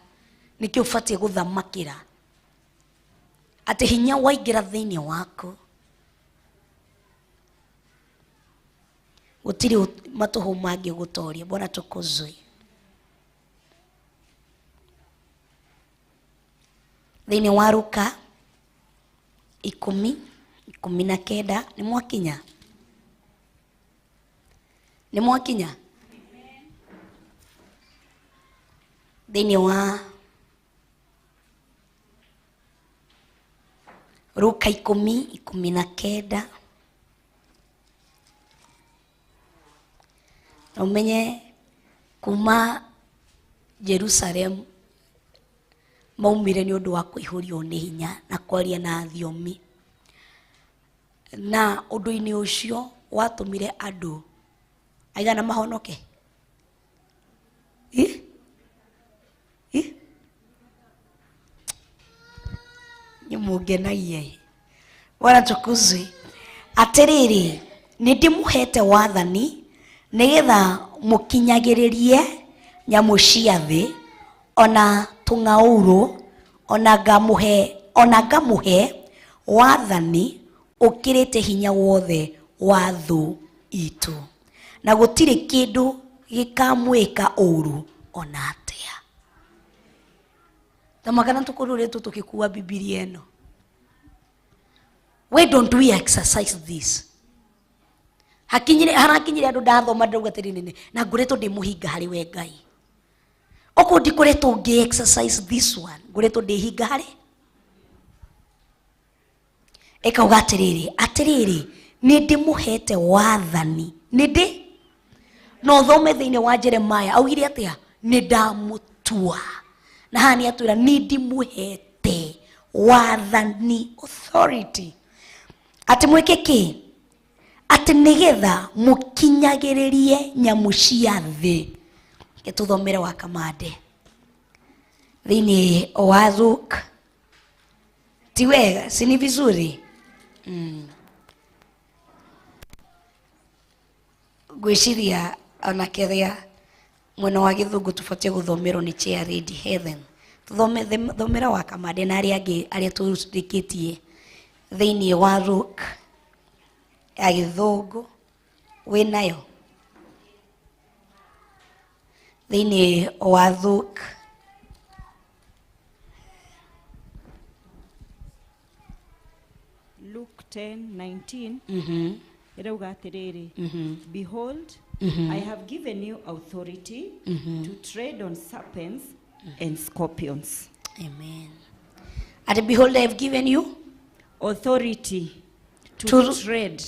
nĩkĩo ũbatiĩ gũthamakĩra. Atĩ hinya waingĩra thĩinĩ waku, gũtirĩ matũhũ mangĩgũtoria. Bwana tukuzwe. Thĩinĩ wa Luka 10:19 nĩ mwakinya? Nĩ mwakinya? Thĩinĩ wa Luka 10:19. Na ũmenye kuma Jerusalem maumire nĩ ũndũ wa kũihũrio nĩ hinya na kwaria na thiomi. Na ũndũ-inĩ ũcio watũmire andũ aigana mahonoke? Nĩ mũngenagia. Bwana tukuzwe. Atĩrĩrĩ, nĩ ndĩmũhete wathani nĩgetha mũkinyagĩrĩrie nyamũ cia thĩ ona tũng'aurũ, ona ngamũhe wathani ũkĩrĩte hinya wothe wa thũ itũ, na gũtirĩ kĩndũ gĩkamwĩka ũru ona atĩa. Ta magana tũkũrũrĩtwo tũgĩkua Bibilia ĩno. Why don't we exercise this? Hakinyire, harakinyire andũ ndathoma ndauga atĩrĩrĩ, na ngoretwo ndĩ mũhinga harĩ we Ngai. Okorwo ndikoretwo ngĩ exercise this one, ngoretwo ndĩ hinga harĩ. Ĩkauga atĩrĩrĩ, atĩrĩrĩ, nĩ ndĩmũhete wathani. Nĩ ndĩ? No ũthome thĩinĩ wa Jeremiah, augire atĩa? Nĩ ndamũtua. Na haha nĩ atwĩra nĩ ndĩmũhete wathani, authority. Atĩ mwĩke kĩ? Atĩ nĩgetha mũkinyagĩrĩrie nyamũ cia thĩ. Reke tũthomere wa Kamande thĩinĩ wa Luke. Ti wega, si ni vizuri? Ngwĩciria ona kĩrĩa mwena wa gĩthũngũ tũbatiĩ gũthomerwo nĩ chair lady Helen, Tuthome thomera wa kamande na arĩa angĩ arĩa tũrĩkĩtie thĩinĩ wa Luke ya gĩthũngũ wĩnayo thĩinĩ wa Luke. Luke 10:19 ĩrauga atĩrĩrĩ, "Behold, I have given you authority to tread on serpents and scorpions." Amen. And behold, I have given you authority to tread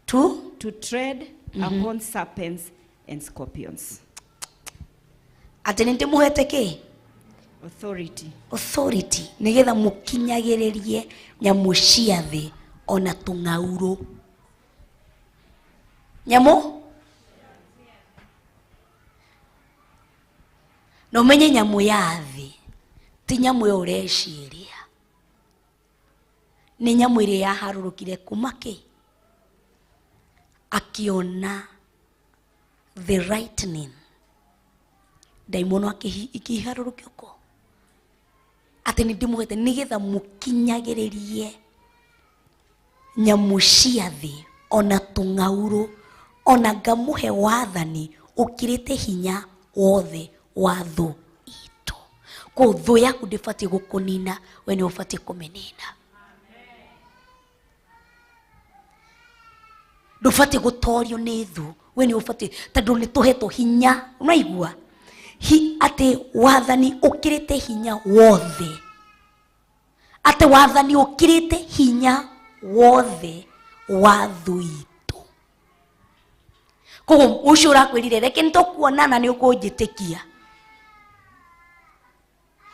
to to tread upon serpents and scorpions. Atĩ nĩ ndĩmũhete kĩ? Authority. Authority nĩgetha mũkinyagĩrĩrie nyamũ cia thĩ ona tũng'aurũ. Nyamũ na ũmenye nyamũ ya thĩ ti nyamũ ĩyo ũreciria, nĩ nyamũ ĩrĩa yaharũrũkire kuma kĩ akiona the lightning, ndaimono ikĩharũrũkio ko atĩ nĩ ndĩmũhete nĩgetha mũkinyagĩrĩrie nyamũ cia thĩ ona tũng'aurũ, ona ngamũhe wathani ũkĩrĩte hinya wothe wa thũ itũ. Koguo thũ yaku ndĩbatiĩ gũkũnina, we nĩ ũbatiĩ kũmĩnina. Ndũbatiĩ gũtorio nĩ thũ, we nĩ ũbatiĩ, tondũ nĩ tũhetwo hinya, ũraigua? Atĩ wathani ũkĩrĩte hinya wothe, atĩ wathani ũkĩrĩte hinya wothe wa thũ itũ. Koguo ũcio ũrakwĩrire reke nĩ tũkuonana nĩ ũkũnjĩtĩkia,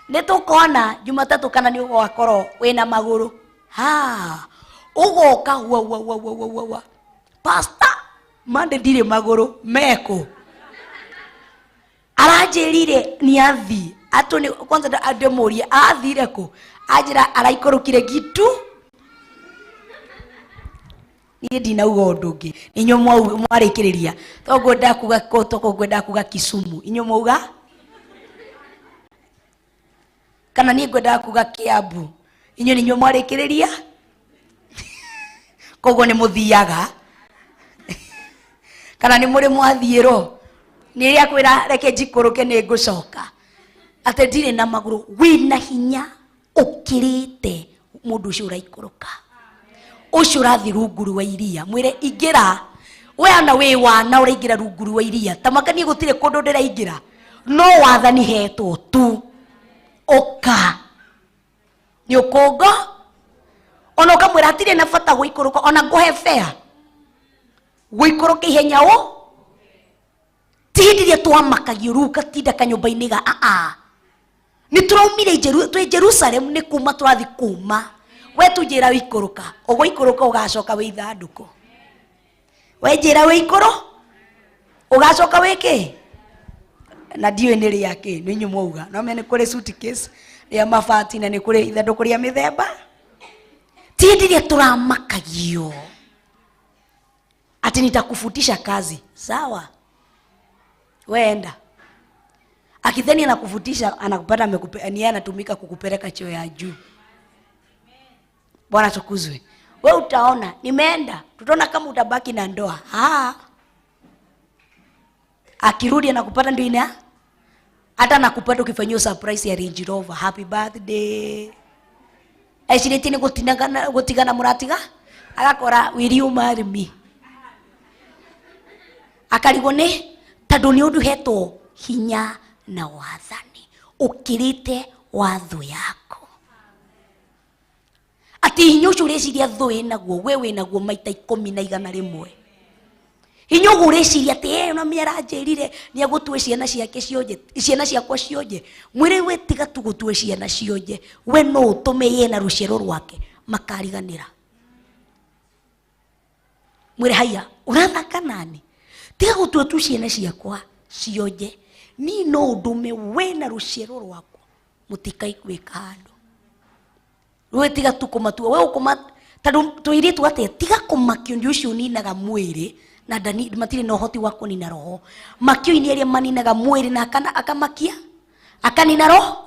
nĩ tũkona Jumatatũ kana nĩ ũgakorwo wĩna magũrũ. Ha, ũgoka wa wa wa wa wa wa wa pastor mande ndirĩ magũrũ meko aranjĩrire nĩ athi atũ nĩ kwanza ndĩmũrie athire kũ, anjĩra araikũrũkire gitu. Niĩ ndinauga ũndũ ũngĩ, inyuĩ mwarĩkĩrĩria toguo ndakuga kũ, toguo ndakuga Kisumu, inyuĩ mwauga kana niĩ ngwendaga kuga Kiambu, inyuĩ nĩ inyuĩ mwarĩkĩrĩria, koguo nĩ mũthiaga kana nĩ mũrĩ mwathiĩrwo nĩ rĩrĩa kwĩra reke njikũrũke nĩ ngũcoka atĩ ndirĩ na magũrũ. Wĩna hinya ũkĩrĩte mũndũ ũcio ũraikũrũka, ũcio ũrathiĩ rungu rwa iria, mwĩre ingĩra we ana wĩ wana ũraingĩra rungu rwa iria, ta makanie gũtirĩ kũndũ ndĩraingĩra, no wathani hetwo tu ũka nĩ ũkũngo, ona ũkamwĩra hatirĩ na bata gũikũrũka, ona ngũhe fare gũikũrũka ihenya ũ ti hĩndĩ ĩrĩa twamakagio rĩu ũgatinda kanyũmba-inĩ ga aa nĩ tũraumire twĩ Jerusalem nĩ kuma tũrathiĩ kuma we tu njĩra wĩikũrũka, ũgũikũrũka ũgacoka wĩ ithandũkũ, we njĩra wĩikũrũ ũgacoka wĩ kĩ na ndiũĩ nĩ rĩa kĩ, nĩ inyuĩ mwauga no me nĩ kũrĩ suitcase rĩa mabati na nĩ kũrĩ ithandũkũ rĩa mĩthemba. Ti hĩndĩ ĩrĩa tũramakagio ati nitakufutisha kazi, sawa weenda akidhani anakufutisha anakupata ni yeye anatumika kukupeleka cheo ya juu. Bwana tukuzwe. We utaona nimeenda, tutaona kama utabaki na ndoa. Ha, akirudi anakupata ndio ina hata anakupata ukifanyia surprise ya Range Rover, happy birthday. Ecirĩtie nĩ gũtinagana gũtigana mũratiga, agakora will you marry me, akarigwo nĩ tondũ nĩ ũndũ hetwo hinya na wathani ũkĩrĩte wa thũ yaku. Atĩ hinya ũcio ũreciria thũ ĩnaguo, we wĩnaguo maita ikũmi na igana rĩmwe. Hinya ũguo ũreciria atĩ ona nĩ aranjĩrire nĩ egũtue ciana ciake cionje, ciana ciakwa cionje, mwĩre we tiga tu gũtue ciana cionje, we no ũtũme ye na rũciaro rwake makariganĩra. Mwĩre haiya ũrathaka nani, tiga gũtua tu ciana ciakwa cionje, niĩ no ũndũme we na rũciaro rwakwa mũtikaiguĩka handũ. We tiga tu kũmatua, we ũkũma tondũ tũirĩtu atĩa, tiga kũmakio nĩ ũcio ũninaga mwĩrĩ na ndani matirĩ na ũhoti wa kũnina roho. Makio-inĩ arĩa maninaga mwĩrĩ na akamakia akanina roho,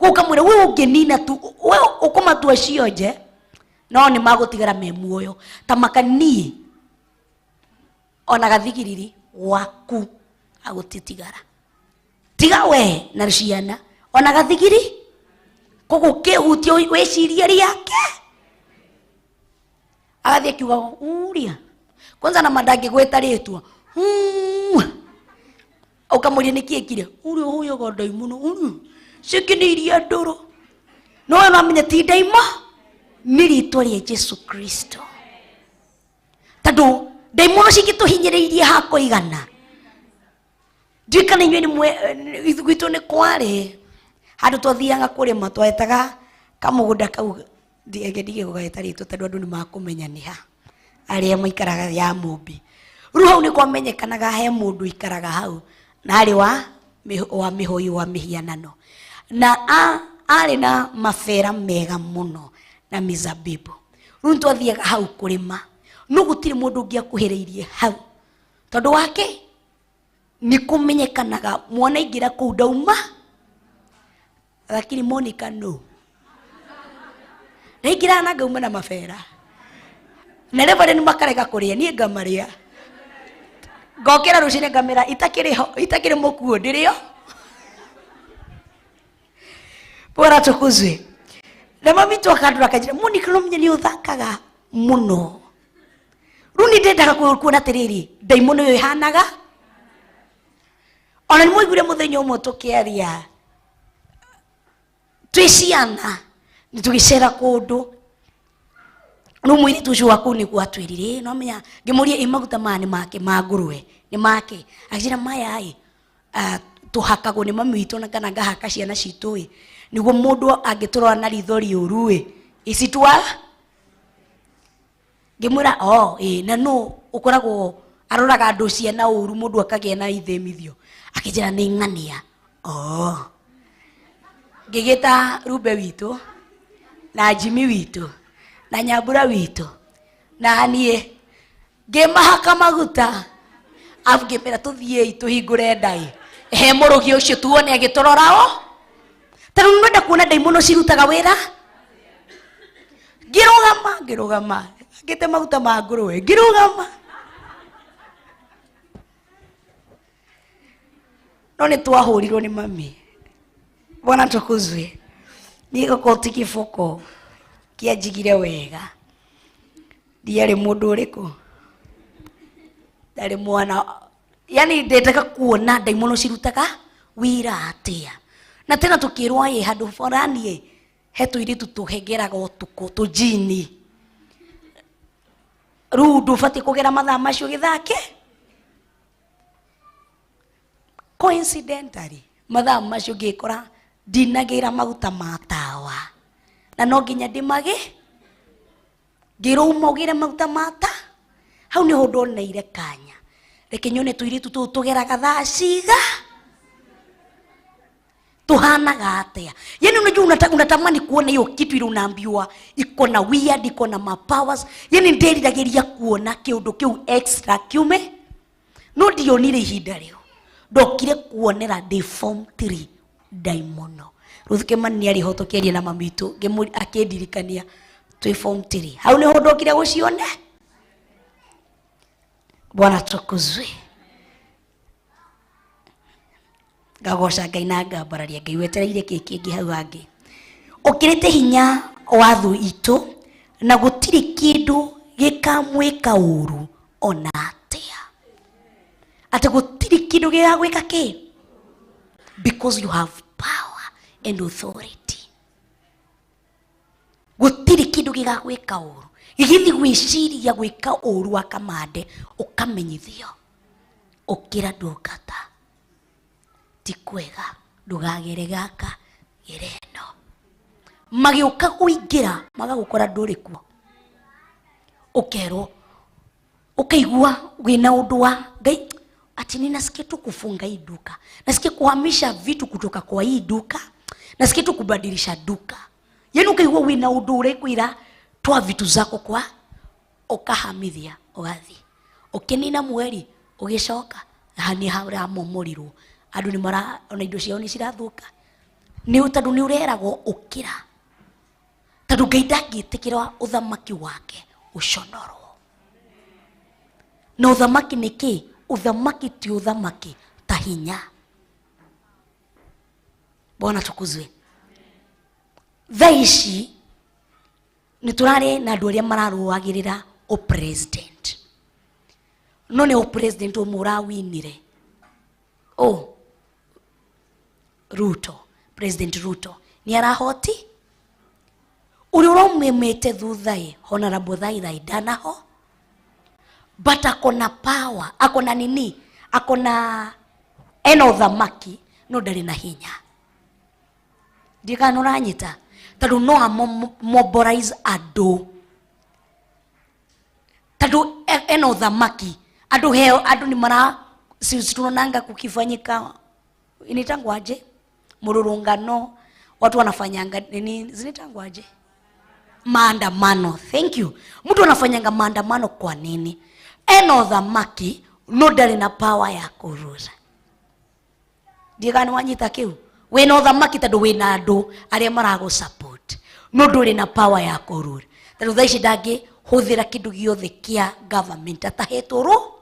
Gukamwira we unginina tu we ukumatua cionje no ni magutigara me muoyo ta makani ona gathigiriri waku agutitigara tiga we na ciana ona gathigiri koguo kihutio wicirie riake agathie kiuga uria kwanza na mandangigweta ritwa ukamuria niki ekire uria huyoga ndaimono uria cikiniirie nduru no we no amenye ti ndaimo ni ritwa ria Jesu Kristo tondu ndaimono cingituhinyiriirie hakoigana ndirikana inyuĩ nĩ gwitũ nĩ kwarĩ handũ twathiaga kũrĩma twetaga kamũgũnda kau ndige ndigĩgũgaeta rĩtwa tondũ andũ nĩ makũmenya nĩ ha arĩa maikaraga ya Mũmbi. Rĩu hau nĩ kwamenyekanaga he mũndũ ũikaraga hau na arĩ wa mĩhoi wa mĩhianano na arĩ na mabera mega mũno na mizabibu. Rĩu nĩ twathiaga hau kũrĩma no gũtirĩ mũndũ ũngĩakuhĩrĩirie hau tondũ wake nĩ kũmenyekanaga mwana aingĩra kũu ndauma lakini Monica no ndaingĩraga na ngauma na mabera na reverend makarega kũrĩa niĩ ngamarĩa ngokĩra rũcinĩ ngamera itakĩrĩ mũkuo ndĩrĩo bora tukuzwe na mami tu akandora akanjĩra Monica no menye nĩ ũthakaga mũno rĩu nĩ ndendaga kuona atĩrĩrĩ ndaimono ĩyo ĩhanaga ona nĩ mwaiguire mũthenya ũmwe tũkĩaria twĩ ciana nĩ tũgĩcera kũndũ rĩu mũirĩtu ũcio wa kũu nĩguo atwĩrire no menya ngĩmũria ĩ maguta maya nĩ make ma ngũrwe nĩ make akĩnjĩra maya ĩ tũhakagwo nĩ mami witũ na kana ngahaka ciana citũ ĩ nĩguo mũndũ angĩtũrora na ritho rĩũru ĩ icitwa ngĩmwĩra o ĩ na nũ ũkoragwo aroraga andũ ciana ũru mũndũ akagĩa na ithĩmithio akĩnjĩra nĩ ng'ania o ngĩgĩta Rube witũ na Jimmy witũ na Nyambura witũ na niĩ ngĩmahaka maguta afu ngĩmera tũthiĩi tũhingũre ndai he mũrũgi ũcio tuone agĩtũrora o tondũ nĩngwenda kuona ndaimono cirutaga wĩra ngĩrũgama ngĩte maguta ma ngũrwe ngĩrũgama no nĩ twahũrirwo nĩ mami bwana tukuzwe niĩ gũkũ kĩboko kĩanjigire wega ndiarĩ mũndũ ũrĩkũ ndarĩ mwana yani ndendaga kuona ndaimono cirutaga wĩra atĩa na tena tukĩrwo ĩ handũ fulani ĩ he tũirĩtu tũhengeraga ũtukũ tũjini rĩu ndũbatiĩ kũgera mathaa macio gĩthake coincidentally mathaa macio ngĩkora ndinagĩra maguta ma tawa na no nginya ndĩmagĩ ngĩrũma ũgĩre maguta ma ta hau nĩho ndoneire kanya reke nyone tũirĩtu tũu tũgeraga thaa ciga tuhanaga atia yani unajua unatamani kuona hiyo kitu ile unaambiwa iko na weird iko na mapowers yani nderiragĩria kuona kĩũndũ kĩu extra kiume no ndionire ihinda rĩu ndokire kuonera ndĩ form 3 ndaimono Ruth Kimani nĩ arĩ ho tũkĩaria na mami witũ akĩndirikania twĩ form 3 hau nĩho ndokire gũcione bwana tukuzwe ngagoca Ngai na ngambararia Ngai wetereire kĩ kĩngĩ hau hangĩ ũkĩrĩte hinya wa thũ itũ na gũtirĩ kĩndũ gĩkamwĩka ũru ona atĩa atĩ gũtirĩ kĩndũ gĩgagwĩka kĩ because you have power and authority gũtirĩ kĩndũ gĩgagwĩka ũru gĩgĩthiĩ gwĩciria gwĩka ũru wa kamande ũkamenyithio ũkĩra ndungata ti kwega ndũgagere gaka gere ĩno magĩũka kũingĩra magagũkora ndũrĩ kuo ũkerwo ũkaigua wĩna ũndũ wa Ngai ati ninasikia tu kufunga hii duka nasikia kuhamisha vitu kutoka kwa hii duka nasikia tu kubadilisha duka yani ukaigua wĩna ũndũ ũrekwĩra twa vitu zako kwa ũkahamithia ũgathiĩ ũkĩnina mweri ũgĩcoka nĩ haramomorirwo andũ nĩ mara ona indo ciao nĩ cirathũka Nĩ tondũ nĩ ũreragwo ũkĩra, tondũ Ngai ndangĩtĩkĩra ũthamaki wake ũconorwo. Na ũthamaki nĩ kĩ? Ũthamaki ti ũthamaki ta hinya. Bwana tukuzwe. Thaa ici nĩ tũrarĩ na andũ arĩa mararũagĩrĩra ũpresident, no nĩ ũpresident ũmwe ũrawinire, oh, Ruto. President Ruto nĩ arahoti ũrĩa ũraumĩmĩte thutha ĩ Honorable Thaithai ndanaho, but akona power, akona nini, akona ena ũthamaki no ndarĩ na hinya. Ndikana ũranyita, tondũ no amobilize andũ, tondũ ena ũthamaki. Andũ heo andũ nĩ mara si tunaonanga kukifanyika, initangwaje, mururungano, watu wanafanyanga nini, zinitangwaje, maandamano. Thank you. Mtu anafanyanga maandamano kwa nini? Ena ũthamaki no ndarĩ na power ya kũrura. Ndigana wanyita kiu? Wĩna ũthamaki tondũ wĩna andũ arĩa maragũ support, no ndũrĩ na power ya kũrura, tondũ thaa ici ndangĩhũthĩra kĩndũ gĩothe kĩa government atahetwo rũ.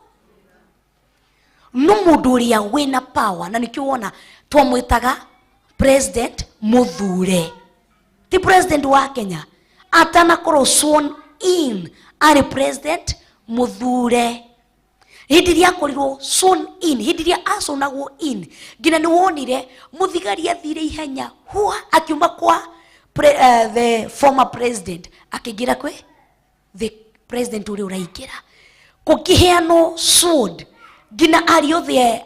No mũndũ ũrĩa wĩna power, na nĩkĩo wona twamwĩtaga president mũthure, ti president wa Kenya, atanakorwo sworn in arĩ president mũthure. Hĩndĩ ĩrĩa akorirwo sworn in, hĩndĩ ĩrĩa aconagwo in, nginya nĩ wonire mũthigari athire ihenya hua akiuma kwa the former president akĩingĩra kwĩ the president ũrĩa ũraingĩra, kũkĩheanwo sword, nginya aria othe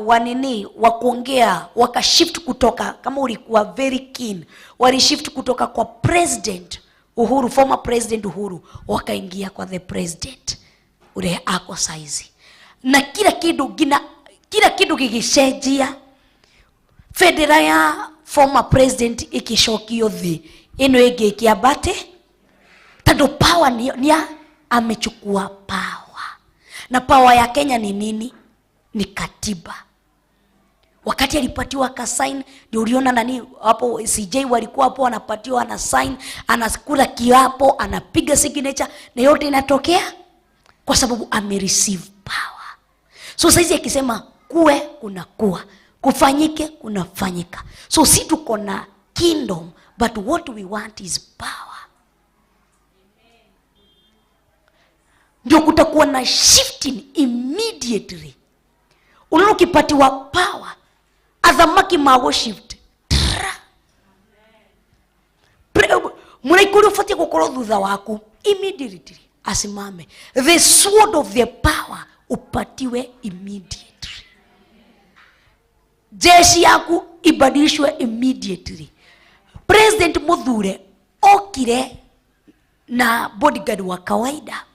wanini wa kuongea wakashift kutoka, kama ulikuwa very keen, walishift kutoka kwa President Uhuru, former President Uhuru, wakaingia kwa the president ũrĩa ako saizi, na kila kindu, nginya kila kindu gĩgĩcenjia. Bendera ya former president ĩgĩcokio thĩ, ĩno ĩngĩ ĩkĩambate, tondũ power ni amechukua power. Na power ya Kenya ni nini? Ni katiba. Wakati alipatiwa akasign, ndio uliona nani hapo, CJ walikuwa hapo, anapatiwa, ana sign, anakula kiapo, anapiga signature, na yote inatokea kwa sababu ame receive power. So saizi akisema kuwe, kunakuwa; kufanyike, kunafanyika. So si tuko na kingdom, but what we want is power. Ndio kutakuwa na shifting immediately. Unaona, ukipatiwa power, athamaki mago shift. Mũraika ũrĩa ũbatiĩ gũkorwo thutha waku immediately asimame. The sword of the power upatiwe immediately, jeshi yaku ibadilishwe immediately. President muthure okire na bodyguard wa kawaida.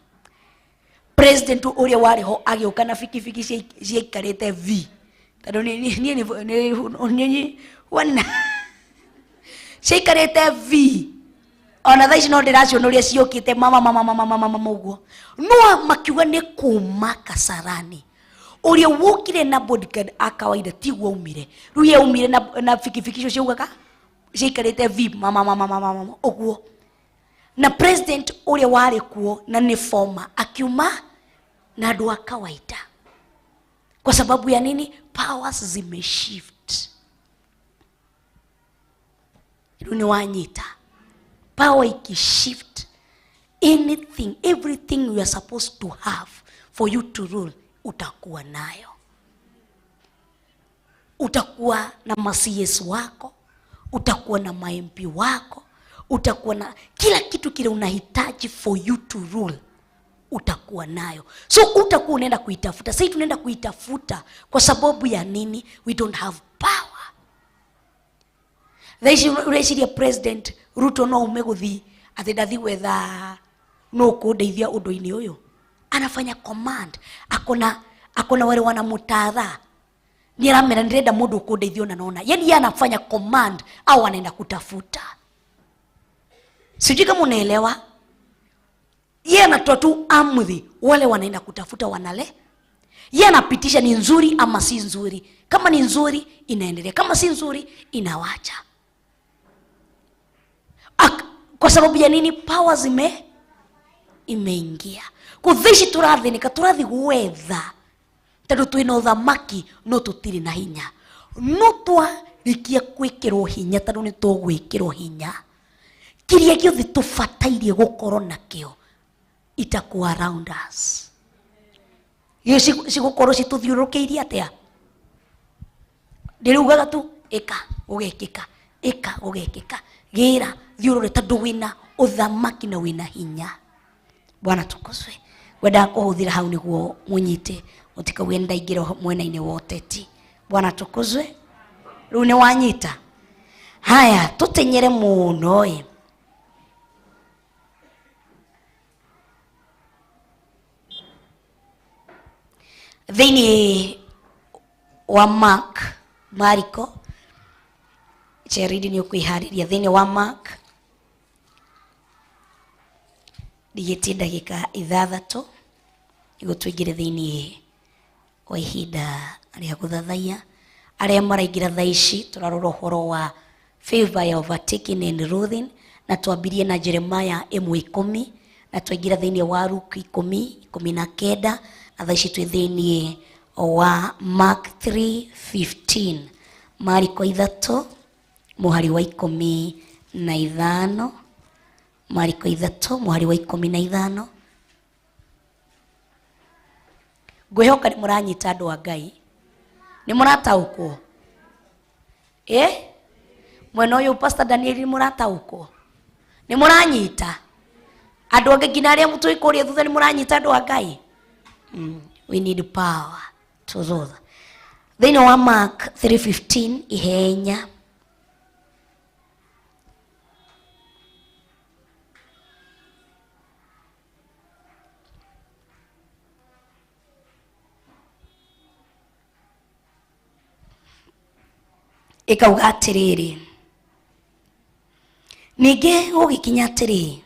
President uria warĩ ho agĩũka na bikibiki ciaikarĩte v, tondũ niĩ nĩ wana ciaikarĩte v, ona thaa ici no ndĩraciona ũrĩa ciũkĩte mama mama mama mama mama ũguo, no makiuga nĩ kuma Kasarani. Ũrĩa wokire na bodyguard a kawaida tiguo aumire. Rĩu ye aumire na bikibiki icio ciaugaga ciaikarĩte v mama mama mama mama ũguo, na president ũrĩa warĩ kuo na nĩ former akiuma na andũ a kawaida. Kwa sababu ya nini? Powers zimeshift. Rĩu nĩ wanyita? Power ikishift, anything, everything you are supposed to have for you to rule, utakuwa nayo. Utakuwa na ma-CS wako, utakuwa na ma-MP wako, utakuwa na kila kitu kile unahitaji for you to rule, utakuwa nayo. So utakuwa unaenda kuitafuta. Sasa tunaenda kuitafuta kwa sababu ya nini? We don't have power. Thaa ici ũreciria President Ruto no ume gũthi atĩ ndathi gwetha no kũndeithia ũndũ-inĩ ũyũ? Anafanya command, akona wale wanamutara, ni aramera ndĩrenda mũndũ ũkũndeithia ona nona. Yani yeye anafanya command au anaenda kutafuta. Sijui kama unaelewa. Yeye anatoa tu amri, wale wanaenda kutafuta, wanale. Yeye anapitisha ni nzuri ama si nzuri. Kama Kama ni nzuri inaendelea, kama si nzuri inawacha. Kwa sababu ya nini? Power zime imeingia. Kuthici turathinika, turathi gwetha tondu twina uthamaki no tutiri na hinya. No twarikia gwikirwo hinya, tondu ni tugwikirwo hinya, kiria giothe tubatairie gukorwo nakio itakuwa around us. Iyo cigukorwo cituthiũrũrũkĩirie atia? Ndĩraugaga tu ĩka gũgekĩka, ĩka gũgekĩka, gĩra thiũrũre, tondũ wĩna ũthamaki na wĩna hinya. Bwana tukuzwe. Ngwendaga kũhũthĩra hau nĩguo mũnyite, mũtikauge nĩndaingĩra mwena-inĩ wa ũteti. Bwana tukuzwe. Rĩu nĩ wanyita. Haya, tũtenyere mũno ĩ. Thĩinĩ wa Mark, Mariko, Cheridi nĩ ũkwĩharĩria. Thĩinĩ wa Mark ndigĩtie ndagĩka 6 nĩguo tũingĩre thĩinĩ wa ihinda rĩa gũthathaiya. Arĩa maraingĩra thaa ici tũrarora ũhoro wa favor ya overtaking and ruling, na twambirie na Jeremiah 1:10, na twaingĩra thĩinĩ wa Luke 10:19, na thaa ici twĩ thĩinĩ wa Mark 3:15, Mariko 3 mũhari wa 15, Mariko 3 mũhari wa 15. Ngwĩhoka nĩ mũranyita andũ a Ngai, nĩ mũrataũkwo? Mwena ũyũ Pastor Daniel nĩ mũrataũkwo? Nĩ mũranyita? Andũ angĩ nginya arĩa mũtũĩ kũrĩa thutha nĩ mũranyita andũ a Ngai? We need power to rule. Thĩinĩ wa Mark 3:15 ihenya. Ĩkauga atĩrĩrĩ, ningĩ gũgĩkinya atĩrĩ,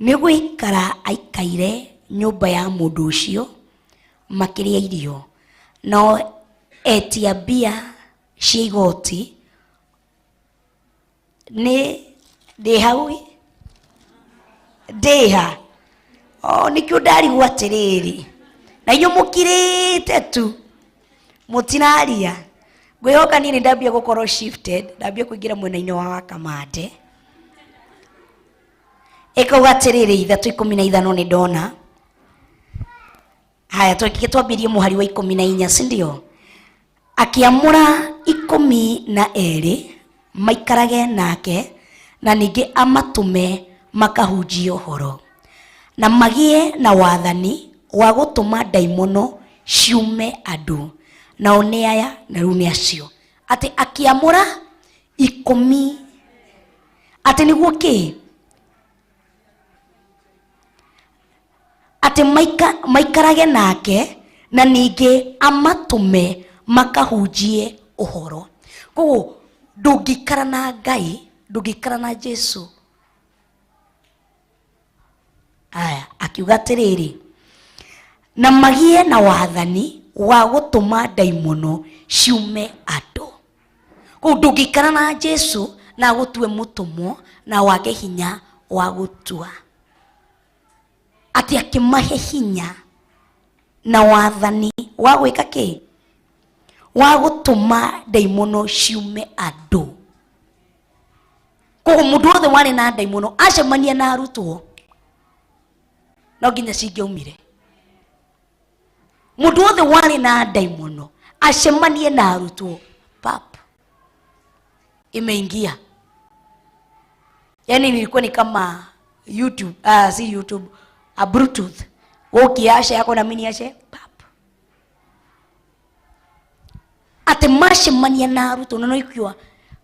nĩ gũikara aikaire nyũmba ya mũndũ ũcio makĩrĩa irio, nao etia mbia cia igoti nĩ ndĩ hau ndĩha. O nĩkĩo ndarigwo atĩrĩrĩ, na inyuĩ mũkirĩte tu mũtiraria. Ngwĩhoka niĩ nĩ ndambia gũkorwo shifted, ndambia kũingĩra mwena-inĩ wa Wakamande. Ĩkauga atĩrĩrĩ, 3:15 nĩ ndona. Haya, twekike twambirie mũhari wa 14, si ndio? Akĩamũra 12 maikarage nake, na ningĩ amatũme makahunjie ũhoro, na magĩe na wathani wa gũtũma ndaimono ciume andũ. Nao nĩ aya, na rĩu nĩ acio. Atĩ akĩamũra 10, atĩ nĩguo kĩ? Atĩ maikarage nake, na ningĩ amatũme makahunjie ũhoro. Koguo ndũngĩikara na Ngai, ndũngĩikara na Jesu. Aya, akiuga atĩrĩrĩ, na magĩe na wathani wa gũtũma ndaimono ciume andũ. Koguo ndũngĩikara na Jesu na agũtue mũtũmwo na wage hinya wa gũtua. Atĩ akĩmahe hinya na wathani wa gwĩka kĩ? Wa gũtũma ndaimono ciume andũ. Koguo mũndũ wothe warĩ na ndaimono acemania na arutwo no nginya cingĩaumire. Mũndũ wothe warĩ na ndaimono acemanie na arutwo, pap, imeingia. Yani nilikuwa ni kama YouTube, si YouTube, a Bluetooth. Ukiasha yako na mimi niashe, pap. Ate macemania na arutwo no ikiwa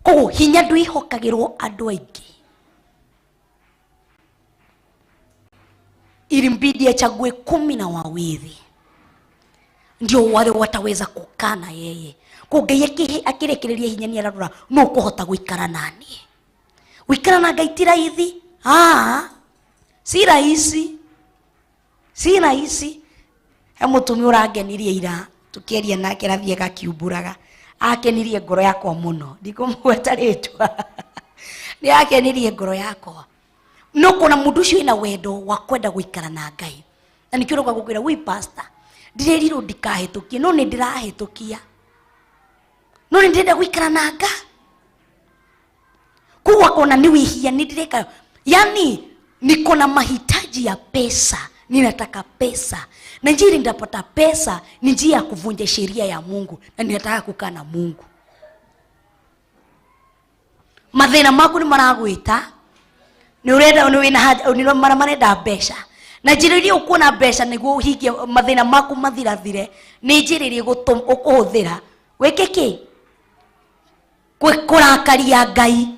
koguo hinya ndwĩhokagĩrwo andũ aingĩ. Ilimbidi achague 12 ndio wale wataweza kukaa na yeye. Koguo Ngai akĩrekereria hinya nĩ ararora no ũkũhota gũikara nani. Gũikara na Ngai ti raithi. Si rahisi. Si rahisi. He mũtumia ũrangenirie ira Tukiaria nake rathiĩ gakiumbũraga. Akenirie ngoro yakwa mũno. Ndikũmũgweta rĩtwa. Nĩ akenirie ngoro yakwa. No kuona mũndũ ũcio ena wendo wa kwenda gũikara na Ngai. Na nĩkĩo ũroka gũkwĩra, "Wĩ pastor, ndĩrerirwo ndikahĩtũkie, no nĩ ndĩrahĩtũkia. No nĩ ndĩrenda gũikara na Ngai." Koguo akona nĩ wĩhia nĩ ndĩreka. Yani niko na mahitaji ya pesa, ninataka pesa. Na njia ile nitapata pesa ni njia ya kuvunja sheria ya Mungu, na ninataka kukaa na Mungu. Mathĩna maku nĩ maragwĩta, nĩ ũrenda nĩ wĩna haja nĩ mara marenda mbeca. Na njĩra iria ũkuona mbeca nĩguo ũhingie mathĩna maku mathirathire nĩ njĩra ĩrĩa ũkũhũthĩra wĩke kĩ? Kũrakaria Ngai.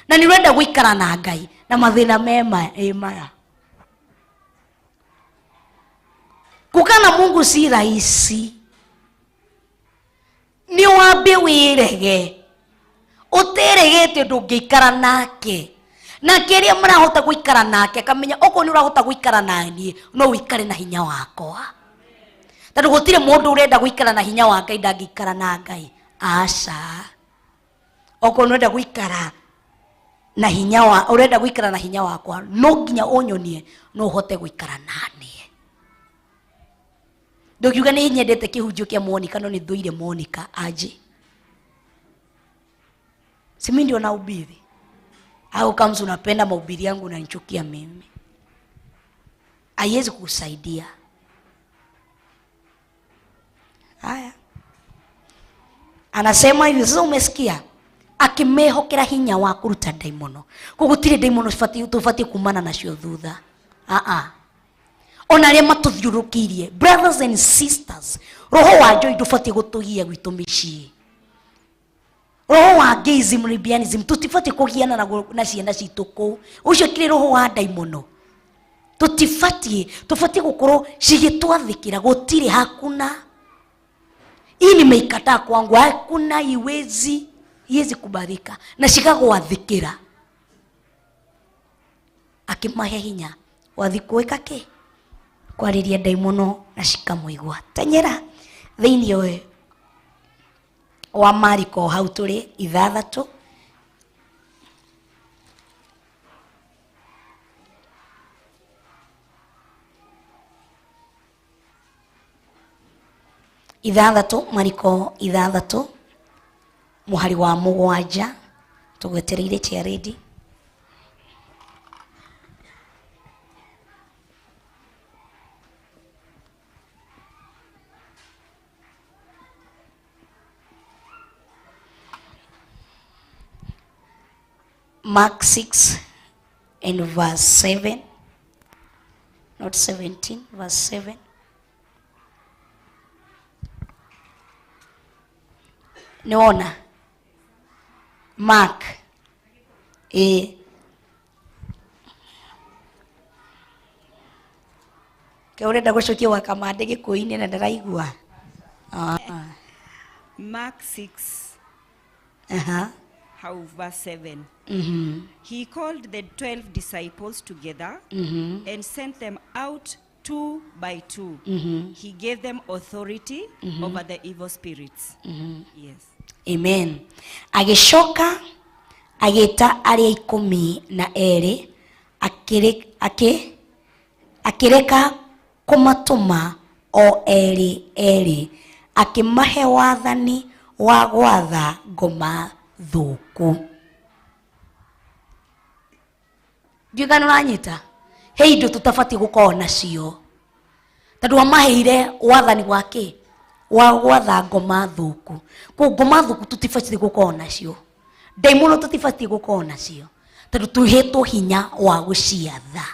Na nĩ ũrenda gũikara na Ngai na mathĩna me maya. Kukaa na Mungu si rahisi. Nĩ wambe wĩrege. Ũteregete ndũngĩikara nake. Nake arĩa marahota gũikara nake akamenya okorwo nĩ ũrahota gũikara na niĩ no ũikare na hinya wakwa. Tondũ gũtirĩ mũndũ ũrenda gũikara na hinya wa Ngai ndangĩikara na Ngai. Aca. Okorwo nĩ ũrenda gũikara na hinya wa ũrenda gũikara na hinya wakwa no nginya ũnyonie no ũhote gũikara na niĩ. Ndũngiuga nĩ nyendete kĩhunjio kĩa Monica no nĩ thũire Monica aje. Si mimi ndio nahubiri? Au kama unapenda mahubiri yangu unanichukia mimi? Haiwezi kukusaidia. Haya. Anasema hivi, sasa umesikia? Akimehokera hinya wa kuruta ndaimono. Koguo gũtirĩ ndaimono tũbatiĩ kumana nacio thutha. Ona arĩa matũthiũrũrũkĩirie, brothers and sisters, roho wa njohi ndũbatiĩ gũtũgia gwitũ mĩciĩ. Roho wa gayism, lesbianism, tũtibatiĩ kũgiana na ciana citũ kũu. Ũcio kĩrĩ roho wa ndaimono. Tũtibatiĩ, tũbatiĩ gũkorwo cigĩtwathĩkĩra, gũtirĩ hakuna. Hii nimeikataa kwangu, hakuna, iwezi kubarika. Na cigagwathĩkĩra. Akĩmahe hinya wathi gwĩka kĩ? Kwarĩria ndaimono na cikamũigua. Teng'era thĩinĩ wa Mariko hau tũrĩ 6. Ithathatũ, Mariko 6 mũhari wa 7, tũgwetereire chairlady. Mark 6 and verse 7, not 17, verse 7. Niona Mark ke urenda gucokia wa kamande gikuini na ndaraigua. Mark 6. How verse 7. He called the 12 disciples together and sent them out 2 by 2. He gave them authority over the evil spirits. Yes. Amen. Agĩcoka agĩta arĩa 12 akĩreka kũmatũma o erĩ erĩ, akĩmahe wathani wa gwatha ngoma thũku. Ndiũĩ kana ũranyita. He indo tũtabatiĩ gũkorwo nacio tondũ amaheire wathani wa kĩ? Wa gwatha ngoma thũku. Koguo ngoma thũku tũtibatiĩ gũkorwo nacio, ndaimono tũtibatiĩ gũkorwo nacio tondũ tũhetwo hinya wa gũciatha.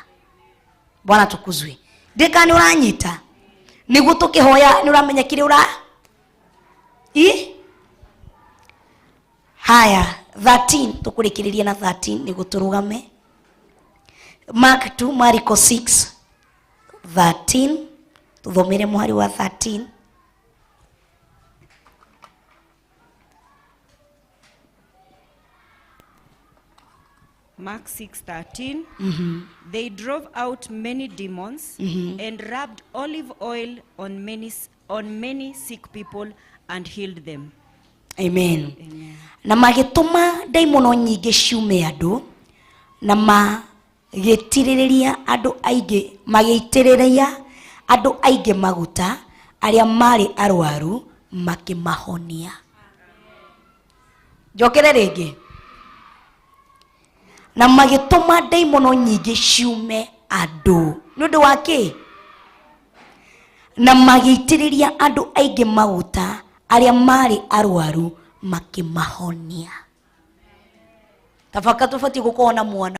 Bwana tukuzwe. Ndiũĩ kana nĩ ũranyita. Nĩguo tũkĩhoya nĩ ũramenya kĩrĩa ũra i haya 13 tũkũrĩkĩrĩria na 13 nĩguo tũrũgame. Mark 2, Mariko 6 13, tuthomere mũhari wa 13. Mark 6:13. They drove out many demons and rubbed olive oil on many on many sick people and healed them. Amen. Na magĩtũma ndaimono nyingĩ ciume andũ, na magĩitĩrĩria andũ aingĩ, magĩitĩrĩria andũ aingĩ maguta arĩa marĩ arwaru makĩmahonia. Njokere rĩngĩ. Na magĩtũma ndaimono nyingĩ ciume andũ. Nĩ ũndũ wa kĩ? Na magĩitĩrĩria andũ aingĩ maguta arĩa marĩ arwaru makĩmahonia. Tabaka tũbatiĩ gũkorwo na mwana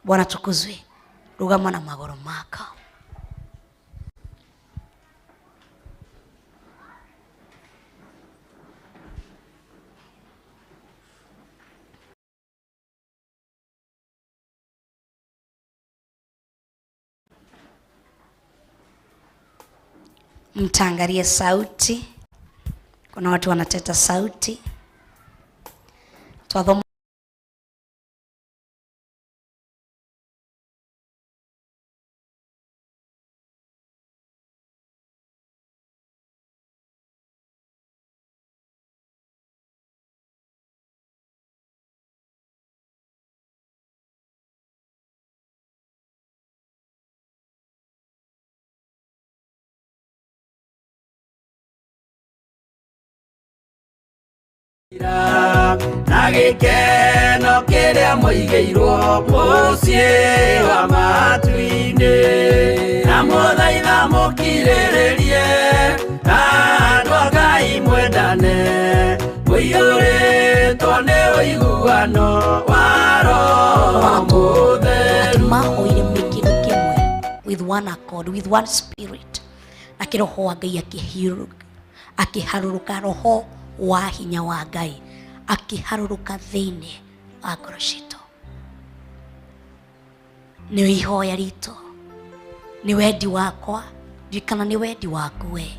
Bwana tukuzwe. Rugama na magoro maka. Mtaangalia sauti. Kuna watu wanateta sauti. Twathoma na gĩkeno kĩrĩa mũigĩirwo mũciĩ wa matu-inĩ, na mũthaitha mũkirĩrĩrie, na andũ a Ngai mwendane, mũiyũrĩtwo nĩ ũiguano wa Roho Mũtheru. Mahoire me kĩndũ kĩmwe, with one accord, with one spirit. Na kĩroho wa Ngai akĩharũrũka, roho wa hinya wa Ngai akĩharũrũka thĩinĩ wa ngoro citũ. Nĩ ihoya ritũ, nĩ wendi wakwa, ndirikana nĩ wendi waku we.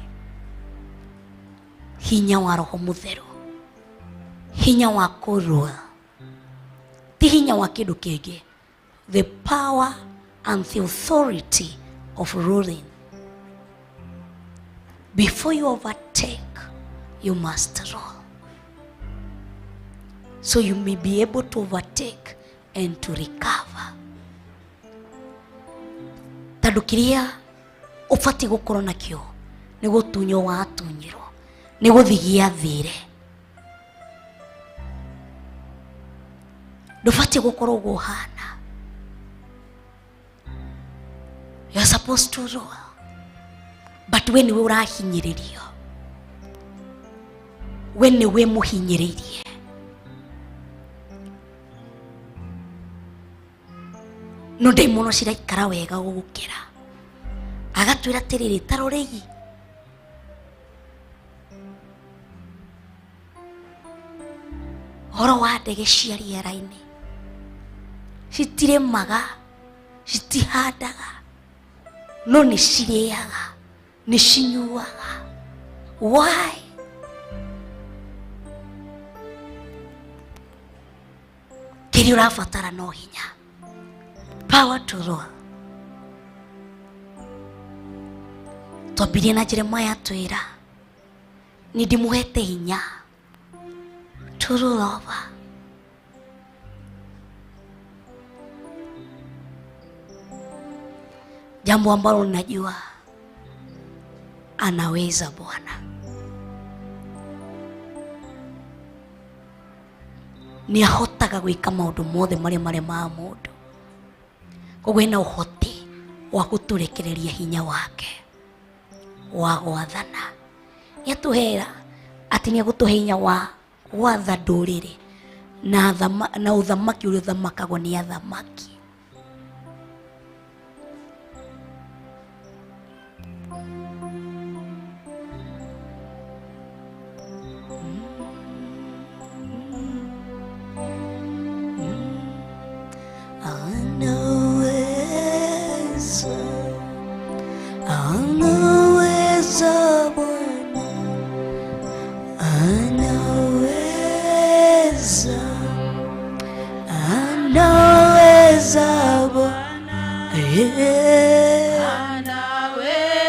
Hinya wa Roho Mũtheru, hinya wa kũrũa, ti hinya wa kĩndũ kĩngĩ. The power and the authority of ruling. Before you overtake, you must rule. So you may be able to overtake and to recover. Tondũ kĩrĩa ũbatiĩ gũkorwo nakĩo nĩ gũtunywo watunyirwo, nĩ gũthiĩ gĩathire. Ndũbatiĩ gũkorwo ũguo ũhana. You are supposed to rule. But we nĩwe ũrahinyĩrĩrio, we nĩwe mũhinyĩrĩirie. No ndaimono ciraikara wega gũgũkĩra. Agatwĩra atĩrĩrĩ, ta rorei. Ũhoro wa ndege cia rĩera-inĩ, citirĩmaga, citihandaga, no nĩ cirĩaga, nĩ cinyuaga. Why? Kĩrĩa ũrabatara no hinya. Power to rule. Twambirie na Jeremiah atwĩra, nĩ ndĩmũhete hinya to rule over. Jambo ambalo najua anaweza Bwana. Nĩ ahotaga gwĩka maũndũ mothe marĩa marĩ ma mũndũ. Koguo ena ũhoti wa gũtũrekereria hinya wake wa gwathana. Nĩatũhera atĩ nĩegũtũhe hinya wa gwatha ndũrĩrĩ na ũthamaki ũrĩa ũthamakagwo nĩ athamaki.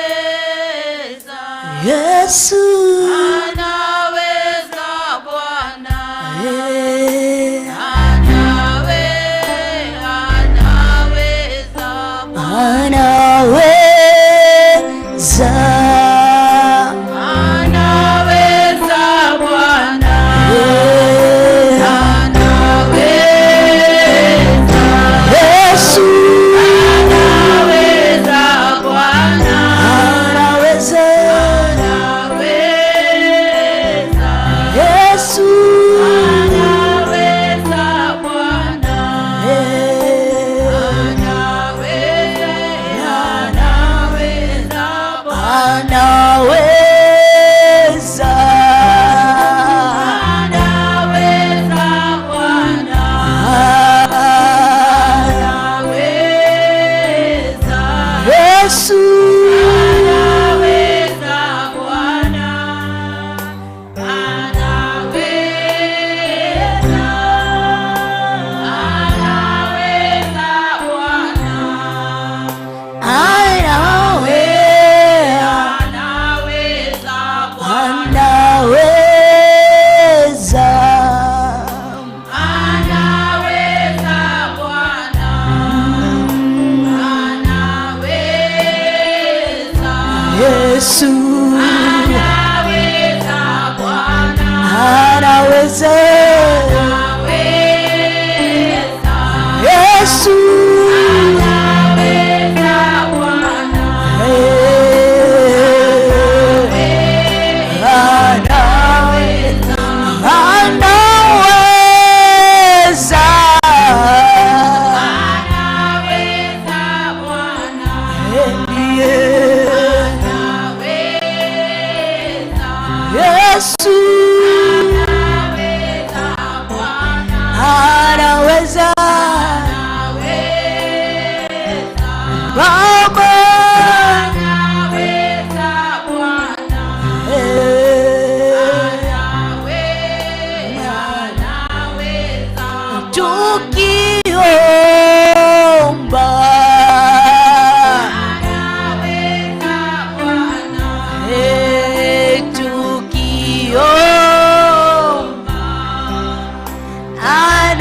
Anaweza. Yesu Anaweza Bwana. Anaweza Bwana. Anaweza. Anaweza Bwana. Anaweza. Yesu Anaweza Bwana. anaweza. Anaweza. Yesu Anaweza Bwana. Anaweza, anaweza Bwana. Anaweza. Anaweza Bwana. Anaweza. Yesu Anaweza Bwana. Anaweza. Anaweza Bwana. anaweza. Anaweza Bwana. Anaweza. Anaweza Bwana. Anaweza. Yesu Anaweza Bwana. anaweza. Anaweza. Yesu Anaweza Bwana. Anaweza. Anaweza. Anaweza Bwana. Ndiye Anaweza. Yesu Anaweza Bwana. anaweza. Anaweza. Baba Anaweza Bwana. Anaweza. Anaweza. Tukiomba Anaweza Bwana. Tukiomba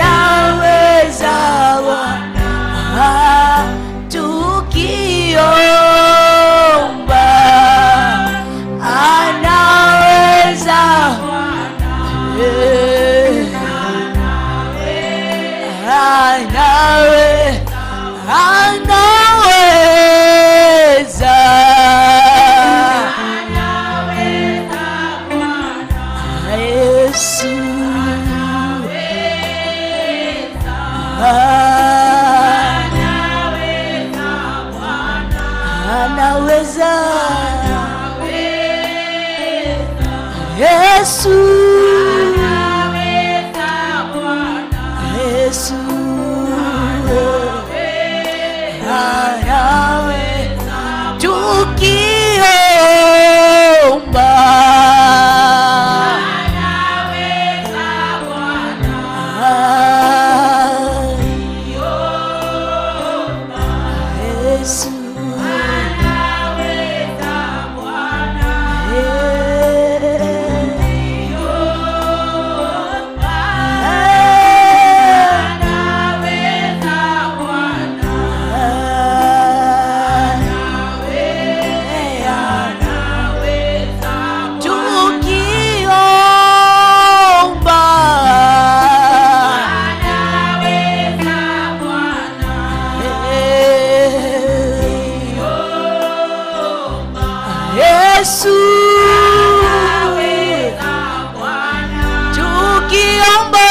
anaweza Bwana. Tukiomba anaweza anaweza. Anaweza Bwana. Yesu Anaweza. Anaweza Bwana. Anaweza. Anaweza. Yesu Anaweza Bwana. Yesu anaweza. Tukiomba Anaweza Bwana. Yesu Anaweza Bwana. Anaweza Bwana. Anaweza Tukiomba Anaweza Bwana. Yesu Anaweza Bwana. Tukiomba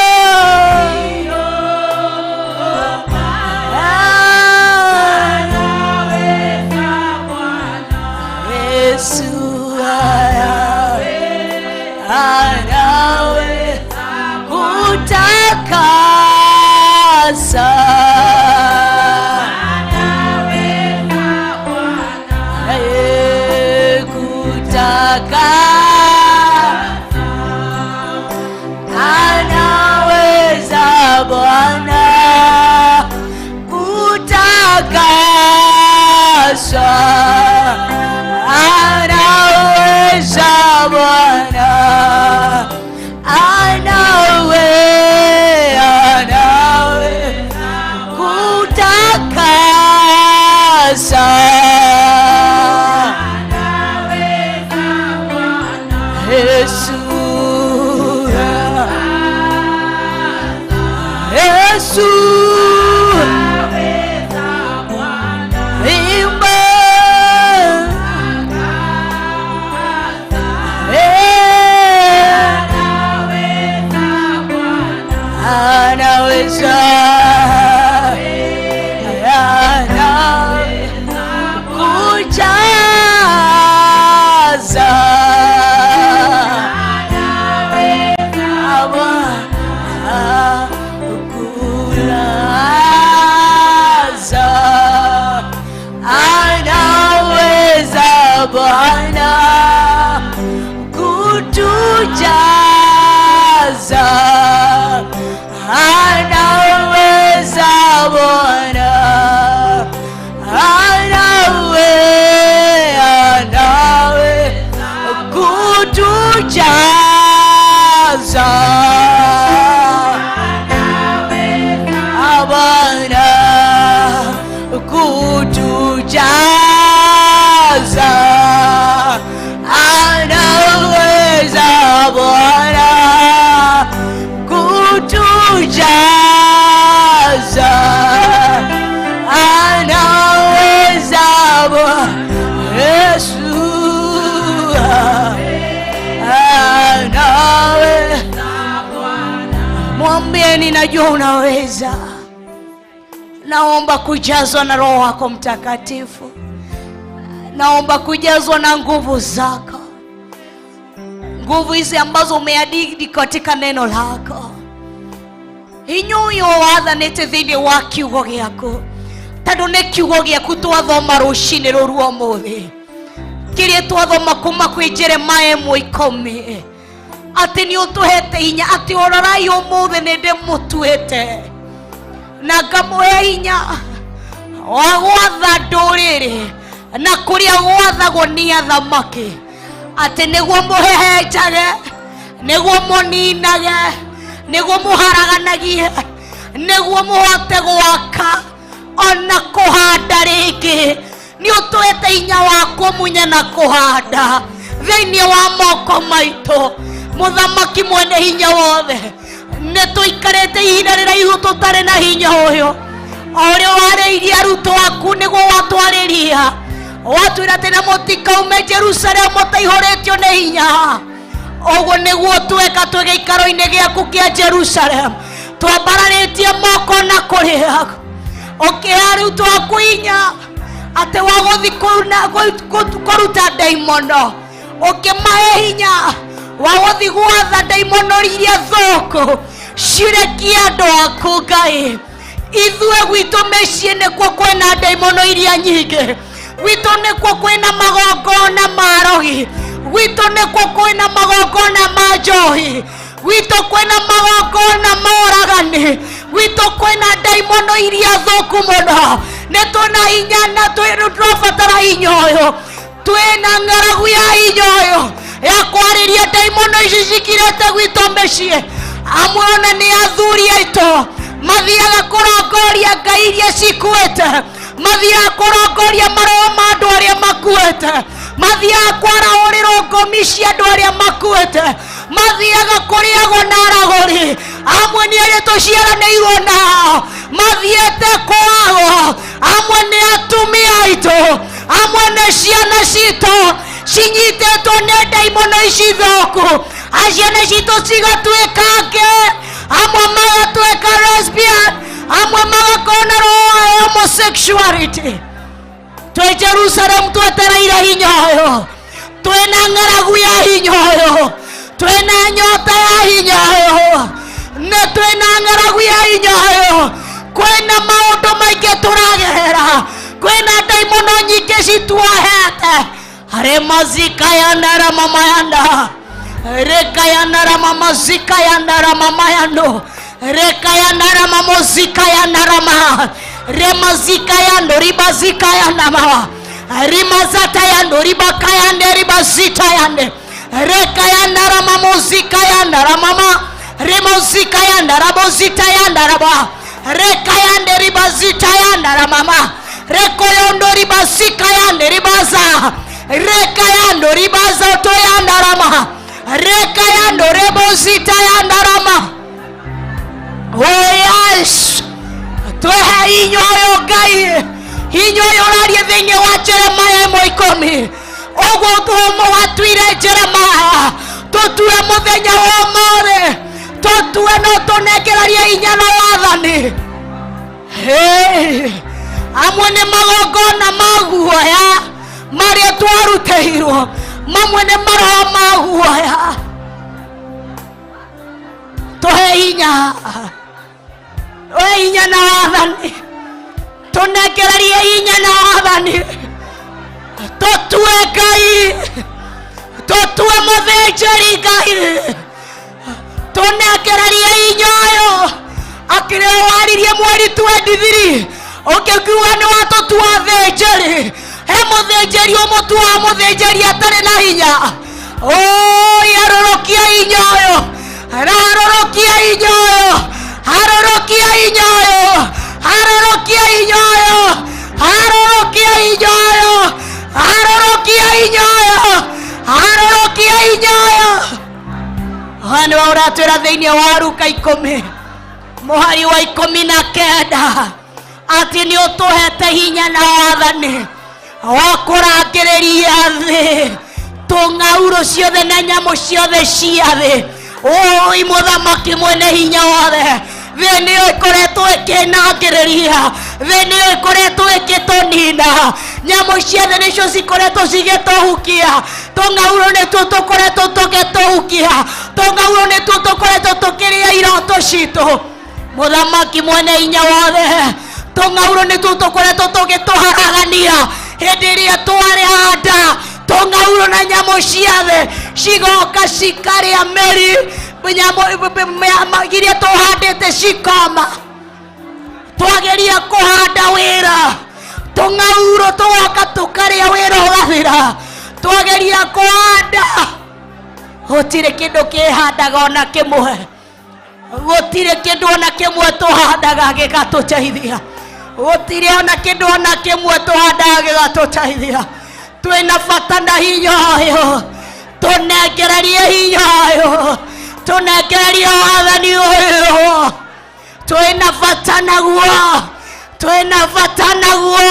Anaweza Bwana. Yesu anaweza kutakasa Anaweza Bwana. Kutaka anaweza Bwana kutakasa. Yesu. Imba. Eh. Anaweza. Anaweza kujaza. Bwana kulaza. Anaweza Bwana kutujaza. Anaweza Bwana, anawe kutujaza. Bwana kutujaza. Anaweza Bwana kutujaza. Anaweza Bwana Yesu. Anaweza. Mwambie, ninajua unaweza. Naomba kujazwa na Roho wako Mtakatifu. Naomba kujazwa na nguvu zako, nguvu hizi ambazo umeahidi katika neno lako. Hinya ũyũ wathanĩte thĩinĩ wa kiugo gĩaku, tondũ nĩ kiugo gĩaku twathoma rũcinĩ rũru ũmũthĩ, kĩrĩa twathoma kuma kwĩ Jeremaya 1:10, atĩ nĩ ũtũhete hinya, atĩ ũrorai ũmũthĩ nĩ ndĩmũtuĩte na ngamũhe hinya wa gwatha ndũrĩrĩ na kũrĩa gwathagwo nĩ athamaki, atĩ nĩguo mũhehenjage, nĩguo mũninage, nĩguo mũharaganagie, nĩguo mũhote gwaka ona kũhanda rĩngĩ. Nĩ ũtũhete hinya wa kũmunya na kũhanda thĩinĩ wa moko maitũ. Mũthamaki mwene hinya wothe, nĩ tũikarĩte ihinda rĩraihu tũtarĩ na hinya ũyũ. O ũrĩa warĩirie arutwo aku nĩguo watwarĩria, watwĩra atĩ na mũtikaume Jerusalemu mũtaihũrĩtio nĩ hinya. Ũguo nĩguo tweka twĩ gĩikaro-inĩ gĩaku kĩa Jerusalemu, twambararĩtie moko na kũrĩa, ũkĩhe arutwo aku hinya atĩ wa gũthiĩ kũruta ndaimono, ũkĩmahe hinya wa gũthiĩ gwatha ndaimono iria thũku cirekie andũ aku. Ngai, ithuĩ gwitũ mĩciĩ nĩkuo kwĩna ndaimono iria nyingĩ, gwitũ nĩkuo kwĩna magongona ma rogi, gwitũ nĩkuo kwĩna magongona ma njohi, gwitũ kwĩna magongona ma ũragani, gwitũ kwĩna ndaimono iria thũku mũno. Nĩ twĩna hinya na tũrabatara hinya ũyũ. Twĩna ng'aragu ya hinya ũyũ ya kwarĩria ndaimono ici cikirĩte gwitũ mĩciĩ. Amwe ona nĩ athuri aitũ mathiaga kũrongoria ngai iria cikuĩte, mathiaga kũrongoria maroho ma andũ arĩa makuĩte, mathiaga kwaraũrĩrwo ngomi cia andũ arĩa makuĩte, mathiaga kũrĩagwo na aragũri. Amwe nĩ arĩa tũciaranĩirwo nao mathiĩte kwao, amwe nĩ atumia aitũ, amwe nĩ ciana citũ cinyitĩtwo nĩ ndaimono ici thũku. Aciana citũ cigatuĩka nge, amwe magatuĩka lesbian, amwe magakorwo na roho wa homosexuality. Twĩ Jerusalemu twetereire hinya ũyũ, twĩna ng'aragu ya hinya ũyũ, twĩna nyota ya hinya ũyũ, nĩ twĩna ng'aragu ya hinya ũyũ. Kwĩna maũndũ maingĩ tũragerera, kwĩna ndaimono nyingĩ cituohete. Remazikayandaramamayanda rekayandaramamazikayandaramamayando rekayandaramamozikayandarama remazikayando ribazikayandama rimazatayando ribakayande ribazitayande rekayandaramamozikayandaramama remozikayandarabozitayandaraba rekayande ribazitayandaramama rekoyondo ribasikayande ribaza rekayando ribaza toyandarama rekayando rebozitayandarama. Oh yes. Hinya ũyũ Ngai, hinya ũyũ ũraria thĩinĩ wa Jeremaya 1:10, ũguo tũmo watuire Jeremaya, tũtue mũthenya wa ũmũthĩ, tũtue no tũnengererie hinya na wathani. Hey, amwe nĩ magongona ma guoya marĩa twarutĩirwo, mamwe nĩ maroho ma guoya. Tũhe hinya, tũhe hinya na wathani, tũnengererie hinya na wathani, tũtue Ngai, tũtue mũthĩnjĩri Ngai, tũnengererie hinya ũyũ. Akĩrĩ waririe mweri 23 ũkĩkiuga nĩ watũtua thĩnjĩri, he mũthĩnjĩri ũmũtuaga mũthĩnjĩri atarĩ na hinya. Oi, arũrũkia hinya ũyũ, arũrũkia hinya ũyũ, arũrũkia hinya ũyũ, arũrũkia hinya ũyũ, arũrũkia hinya ũyũ, arũrũkia hinya ũyũ, arũrũkia hinya ũyũ. Ũyũ nĩwe ũratwĩra thĩinĩ wa Luka 10 mũhari wa 19 atĩ nĩ ũtũhete hinya na wathani wa kũrangĩrĩria thĩ, tũng'aurũ ciothe na nyamũ ciothe cia thĩ. Oi mũthamaki mwene hinya wothe, thĩ nĩyo ĩkoretwo ĩkĩnangĩrĩria, thĩ nĩyo ĩkoretwo ĩkĩtũnina, nyamũ ciothe nĩcio cikoretwo cigĩtũhukia, tũng'aurũ nĩtuo tũkoretwo tũgĩtũhukia, tũng'aurũ nĩtuo tũkoretwo tũkĩrĩa iroto citũ. Mũthamaki mwene hinya wothe, tũng'aurũ nĩtuo tũkoretwo tũgĩtũharagania hĩndĩ ĩrĩa twarĩhanda, tũng'aurũ na nyamũ ciothe cigoka cikarĩa mĩri, nyamũ iria tũhandĩte cikoma. Twageria kũhanda wĩra, tũng'aurũ tũgoka tũkarĩa wĩra ũgathira. Twageria kũhanda, gũtirĩ kĩndũ kĩhandaga ona kĩmwe, gũtirĩ kĩndũ ona kĩmwe tũhandaga gĩgatũteithia, gũtirĩ ona kĩndũ ona kĩmwe tũhandaga gĩgatũteithia. Twĩna bata na hinya ũyũ, tũnengererie hinya ũyũ, tũnengererie wathani ũyũ, twĩna bata naguo, twĩna bata naguo,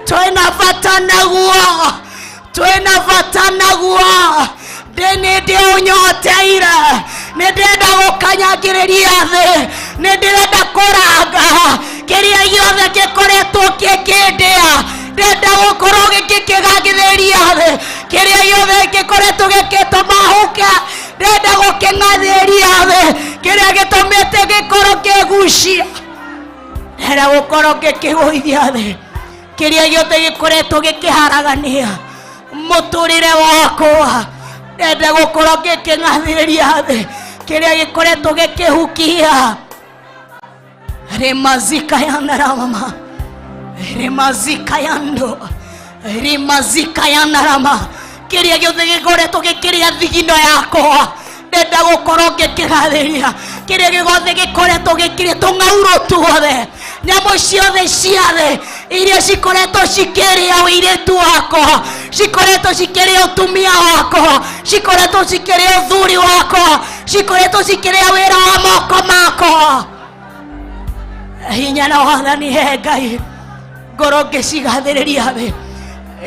twĩna bata naguo, twĩna bata naguo. Ndĩ nĩ ndĩũnyoteire, nĩ ndĩrenda gũkanyangĩrĩria thĩ, nĩ ndĩrenda kũranga kĩrĩa gĩothe gĩkoretwo gĩkĩndĩa, ndĩrenda gũkorwo gĩkĩkĩgangĩrĩria thĩ, kĩrĩa gĩothe gĩkoretwo gĩkĩtũma huke, ndĩrenda gũkĩng'athĩria thĩ, kĩrĩa gĩtũmĩte gĩkorwo kĩgucia, ndĩrenda gũkorwo gĩkĩgũithia thĩ, kĩrĩa gĩothe gĩkoretwo gĩkĩharagania mũtũrĩre wakwa, ndĩrenda gũkorwo gĩkĩng'athĩrĩria thĩ, kĩrĩa gĩkoretwo gĩkĩhukia. Remazika yandarama, remazika yando, rimazika yandarama, kĩrĩa gĩothe gĩkoretwo gĩkĩrĩa thigino yakwa, ndenda gũkorwo ngĩkĩgathĩria, kĩrĩa gĩothe gĩkoretwo gĩkĩrĩa tũng'aurũ tuothe, nyamũ ciothe cia thĩ iria cikoretwo cikĩrĩa ũirĩtu wakwa, cikoretwo cikĩrĩa ũtumia wakwa, cikoretwo cikĩrĩa ũthuri wakwa, cikoretwo cikĩrĩa wĩra wa moko makwa. Hinya na wathani he Ngai, ngorwo ngĩcigathĩrĩria thĩ,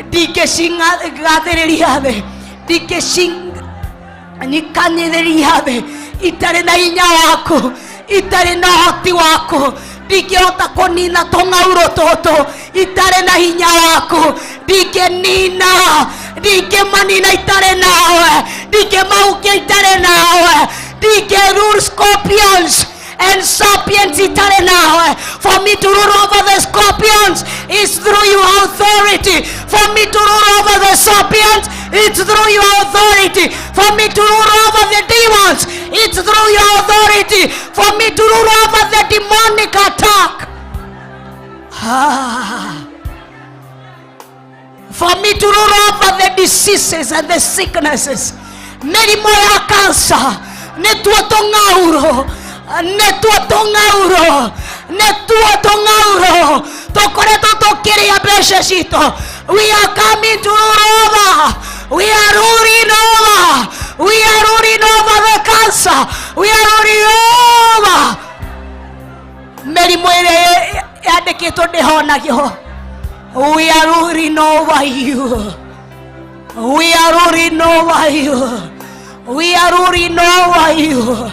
ndingĩcigathĩrĩria thĩ, ndingĩcinyikanĩrĩria thĩ itarĩ na hinya waku, itarĩ na ũhoti waku, ndingĩhota kũnina tũng'aurũ tũtũ itarĩ na hinya waku, ndingĩnina, ndingĩmanina itarĩ nawe, ndingĩmahukia itarĩ nawe, ndingĩ rule scorpions and serpents itarĩ nawe. For me to rule over the scorpions is through your authority. For me to rule over the serpents, it's through your authority. For me to rule over the demons, it's through your authority. For me to rule over the demonic attack. For me to rule over the diseases and the sicknesses. Mĩrimũ ya cancer, nĩtuo tũng'aurũ, nĩtuo tũng'aurũ, nĩtuo tũng'aurũ tũkoretwo tũkĩrĩa mbeca citũ. We are coming to rule over. We are ruling over. We are ruling over the cancer. We are ruling over mĩrimũ ĩrĩa Yandĩkĩtwo ndĩhonagio. We are ruling over you. We are ruling over you. We are ruling over you.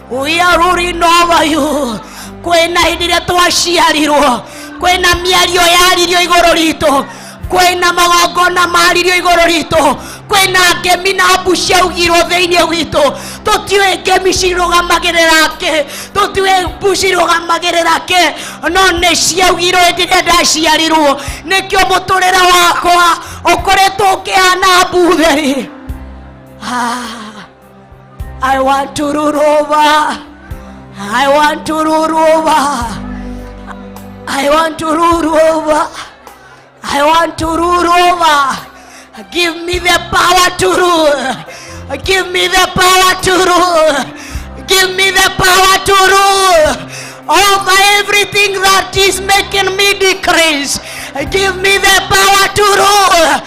We are ruling over you. Kwĩna hĩndĩ ĩrĩa twaciarirwo, kwĩna mĩario yaririo igũrũ ritũ, kwĩna magongona maririo igũrũ ritũ, kwĩna ngemi na mbu ciaugirwo thĩinĩ witũ. Tũtiũĩ ngemi cirũgamagĩrĩra kĩ, tũtiũĩ mbu cirũgamagĩrĩra kĩ, no nĩ ciaugirwo hĩndĩ ĩrĩa ndaciarirwo. Nĩkĩo mũtũrĩre wakwa ũkoretwo ũkĩhana mbu theri. Ah, I want to rule over. I want to rule over. I want to rule over. I want to rule over. Give me the power to rule. Give me the power to rule. Give me the power to rule over everything that is making me decrease. Give me the power to rule.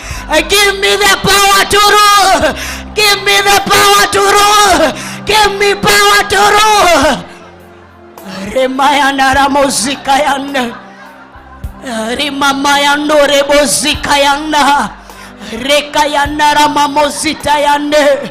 Give me the power to rule. Give me the power to rule. Give me power to rule. Remayana ramozikayana. Rimamayano rebozikayana. Rekayana ramamozitayane.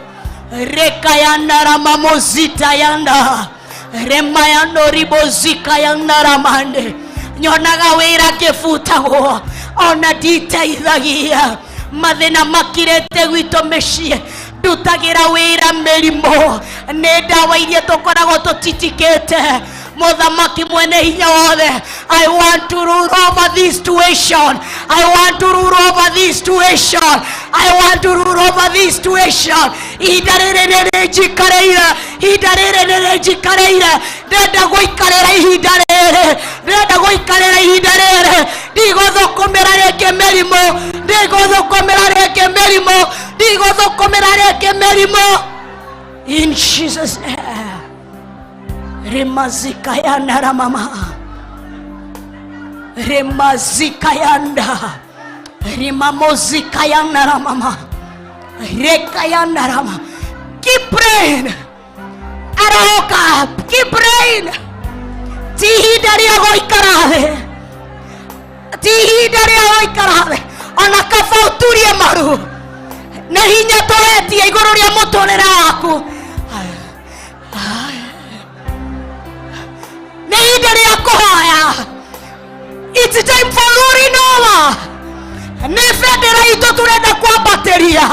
Rekayana ramamozitayana. Remayano ribozikayana ramande. Nyonaga wĩra ngĩbutagwo ona nditeithagia mathĩna makirĩte gwitũ mĩciĩ ndutagĩra wĩra mĩrimũ nĩ ndawa iria tũkoragwo tũtitikĩte. Mũthamaki mwene hinya wothe, I want to rule over this situation. I want to rule over this situation. I want to rule over this situation. Ihinda rĩrĩ nĩ rĩnjikarĩire, ihinda rĩrĩ nĩ rĩnjikarĩire. Ndĩrenda gũikarĩra ihinda rĩrĩ, ndĩrenda gũikarĩra ihinda rĩrĩ. Ndigũthũkũmĩra rĩngĩ mĩrimũ, ndigũthũkũmĩra rĩngĩ mĩrimũ, ndigũthũkũmĩra rĩngĩ mĩrimũ. In Jesus' name. Remazikayanda ramama. Remazikayanda. Rimamozikayanda ramama. Rekayanda rama. Keep praying. Arahoka. Keep praying. Ti ihinda rĩa gũikara thĩ. Ti ihinda rĩa gũikara thĩ. Ona kaba ũturie maru. Nĩ hinya tũretia igũrũ rĩa mũtũrĩre waku. Nĩ ihinda rĩa kũhoya. It's time for ruling over. Nĩ bendera itũ tũrenda kwambatĩria.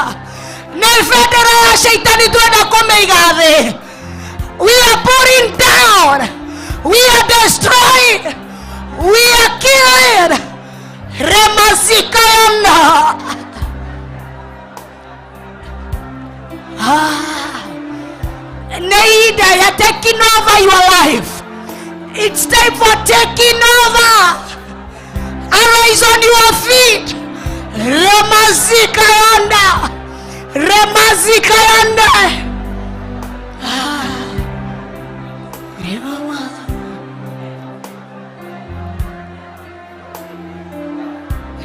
Nĩ bendera ya caitani tũrenda kũmĩiga thĩ. We are putting down. We are destroying. We are killing. Remazikayana. Ah. Nĩ ihinda ya taking over your life. It's time for taking over. Arise on your feet. Remazikayanda. Remazikayanda. Ah. Remama.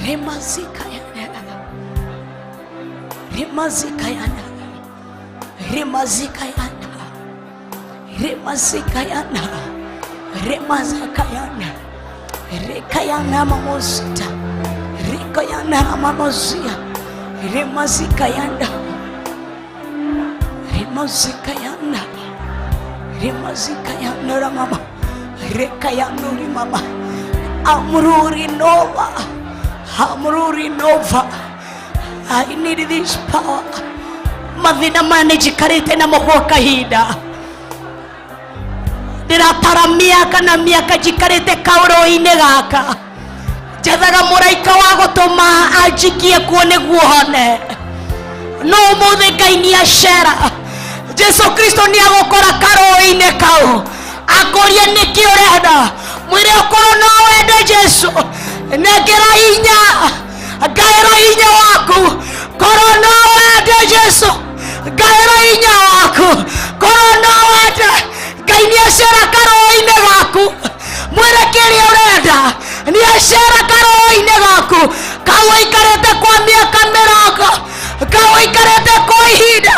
Remazikayanda. Remazikayanda. Remazikayanda. Remazikayanda. Remazakayanda. Rekayana mamozita. Rekayana mamozia. Remazikayanda. Remazikayanda. Remazikayanda ramama. Rekayanda rimama. I'm ruling over. I'm ruling over. I need this power. Mathĩna maya nĩ njikarĩte namo gwa kahinda. Ndĩratara mĩaka na mĩaka njikarĩte kaũrũ-inĩ gaka. Njethaga mũraika wa gũtũma anjikie kuo nĩguo hone. No ũmũthĩ Ngai nĩ acera. Jesu Kristo nĩ agũkora karũĩ-inĩ kau. Akũrie nĩkĩ ũrenda. Mwĩre ũkorwo no wende Jesu. Nengera hinya. Ngaĩra hinya waku. Korwo no wende Jesu. Ngaĩra hinya waku. Korwo no wende. Ngai nĩ acera karũĩ-inĩ gaku. Mwĩre kĩrĩa ũrenda. Nĩ acera karũĩ-inĩ gaku. Kau ũikarĩte kwa mĩaka mĩrongo. Kau ũikarĩte kwa ihinda.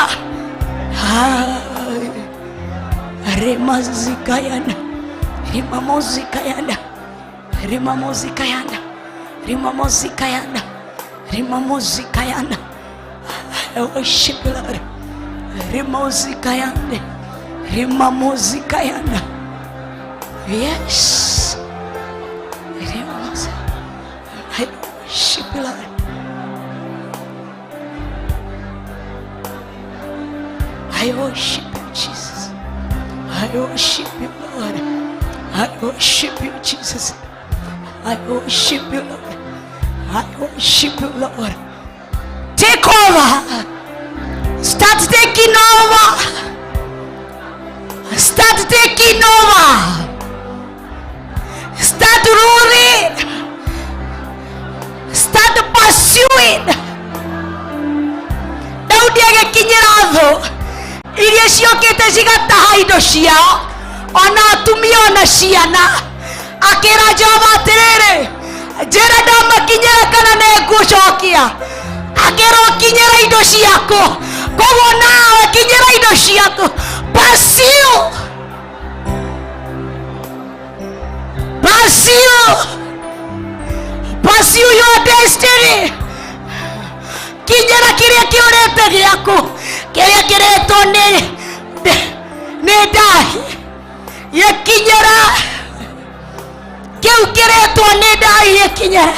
Remazikayana. Rimamozikayana. Rimamozikayanda. Rimamozikayanda. Rimamozikayanda. I worship you, Lord. Rimozikayande. Rimamozikayanda. Yes. Rimozi. I worship you, Lord. I worship you, Jesus. I worship you, Lord. I worship you, Jesus. I worship you, Lord. I worship you, Lord. Take over. Start taking over. Start taking over. Start ruling. Start pursuing. Daudi agĩkinyĩra thũ iria ciokĩte cigataha indo ciao, ona atumia ona ciana, akĩra Jehova atĩrĩrĩ, njĩra ndamakinyĩra kana nĩ ngũcokia. Akĩra ũkinyĩra indo ciaku, koguo nawe kinyĩra indo ciaku. Pursue, pursue, pursue your destiny. Kinyĩra kĩrĩa kĩũrĩte gĩaku, kĩrĩa kĩretwo nĩ ndahi. Gĩkinyĩra kĩu kĩretwo nĩ ndahi, gĩkinyĩra.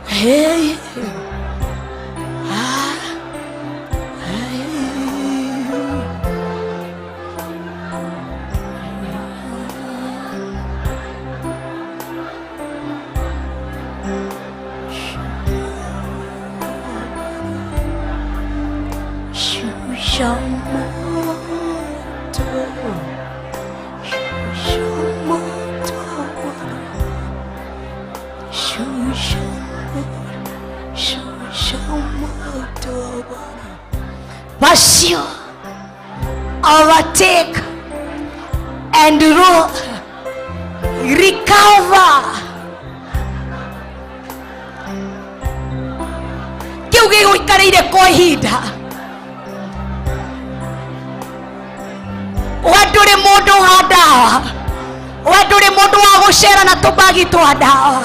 Hey. Ah. Hey. Shusha moto, shusha moto, shusha moto, shusha moto, Bwana. Pursue, overtake and rule, recover. Kĩu gĩgũikarĩire kwa ihinda. We ndũrĩ mũndũ wa ndawa, we ndũrĩ mũndũ wa gũcera na tũbagi twa ndawa,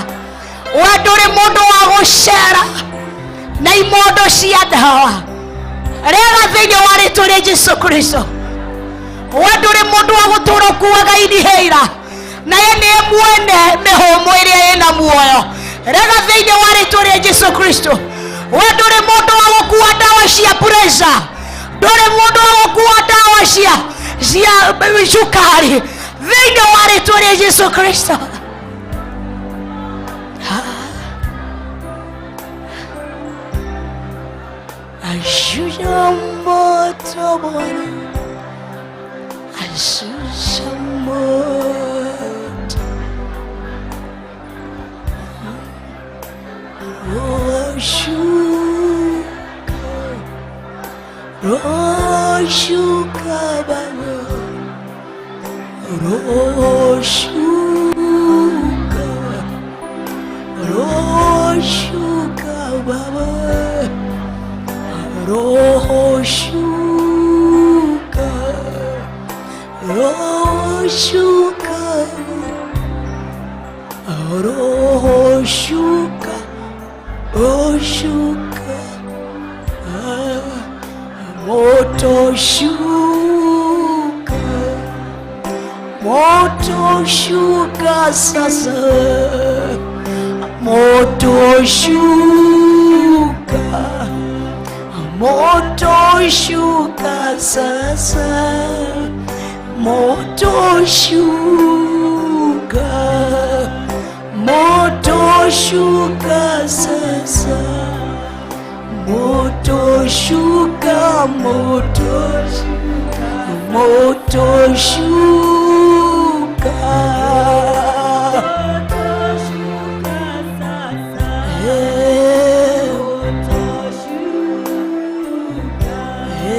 we ndũrĩ mũndũ wa gũcera na imondo cia ndawa. Rega thĩinĩ wa rĩtwa rĩa Jesu Kristo. We ndũrĩ mũndũ wa gũtũra ũkuaga inhaler na ye nĩye mwene mĩhũmũ ĩrĩa ĩna muoyo. Rega thĩinĩ wa rĩtwa rĩa Jesu Kristo. We ndũrĩ mũndũ wa gũkua ndawa cia pressure, ndũrĩ mũndũ wa gũkua ndawa cia cukari, thĩinĩ wa rĩtwa rĩa Jesu Kristo. Ashusha moto Bwana, ashusha moto. Oh, shuka, oh, shuka Baba, oh, shuka, oh, shuka Baba, Roho shuka, Roho shuka, Roho shuka, oh shuka, ah, moto shuka, moto shuka sasa, moto shuka, moto shuka sasa, moto shuka, moto shuka sasa, moto shuka, moto shuka, moto shuka. Eh, eh, eh.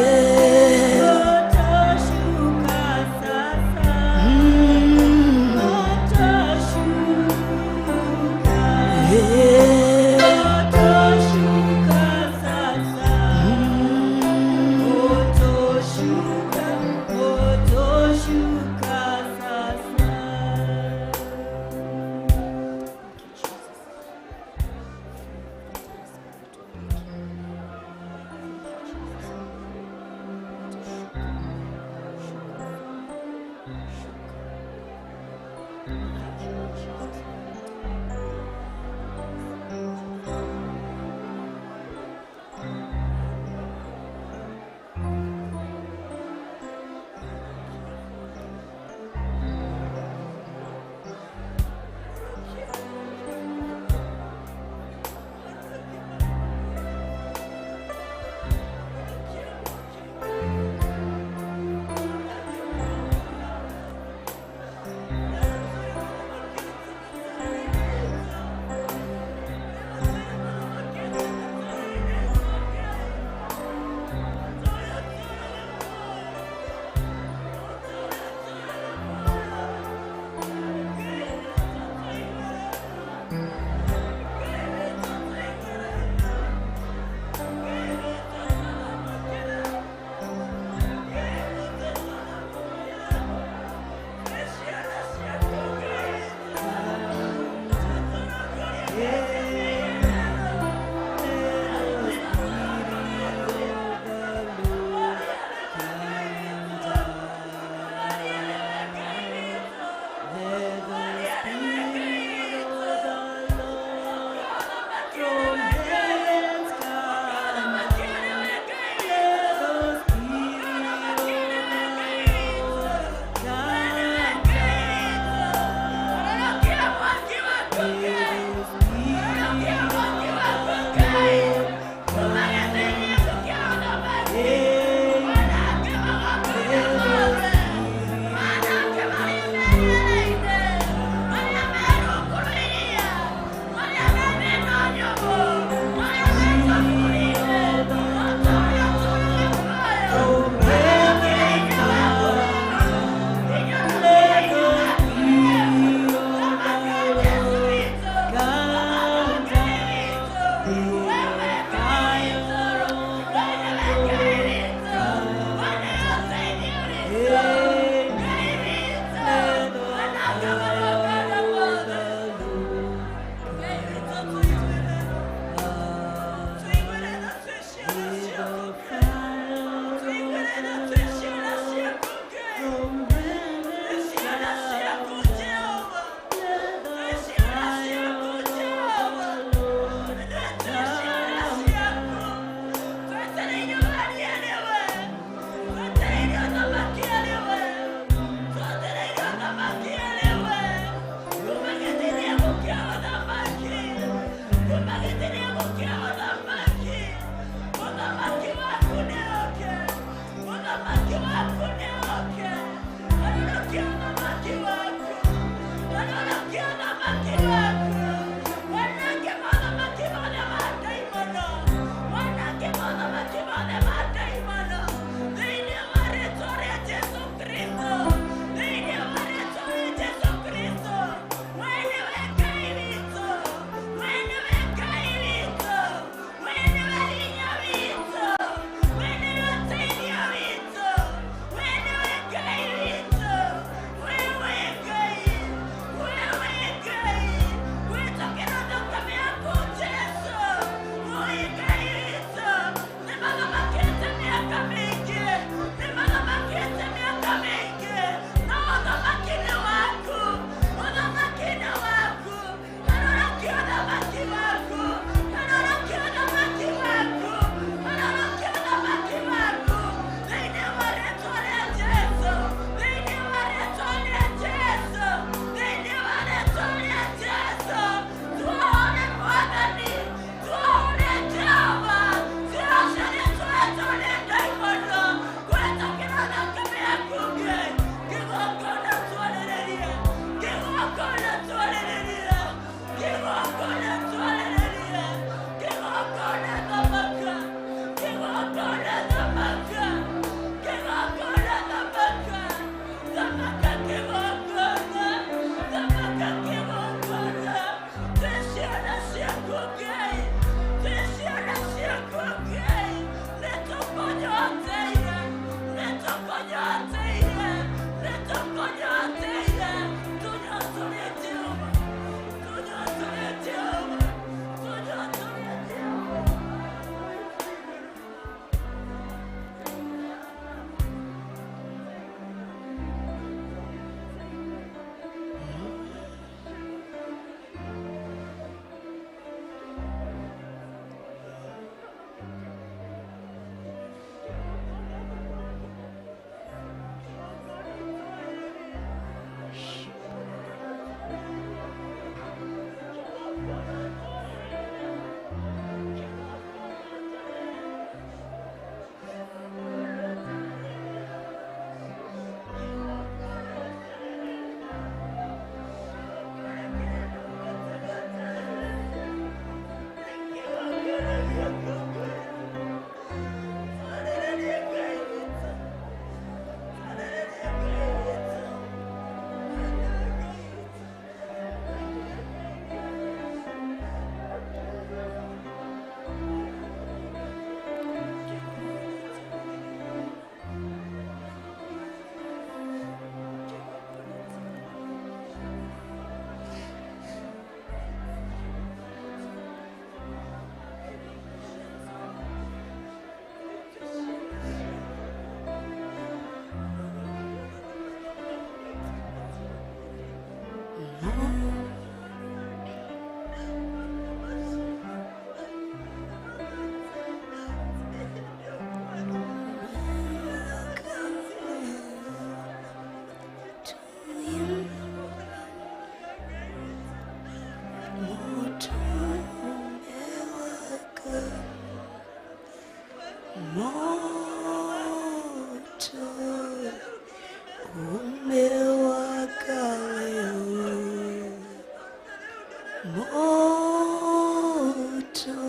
Moto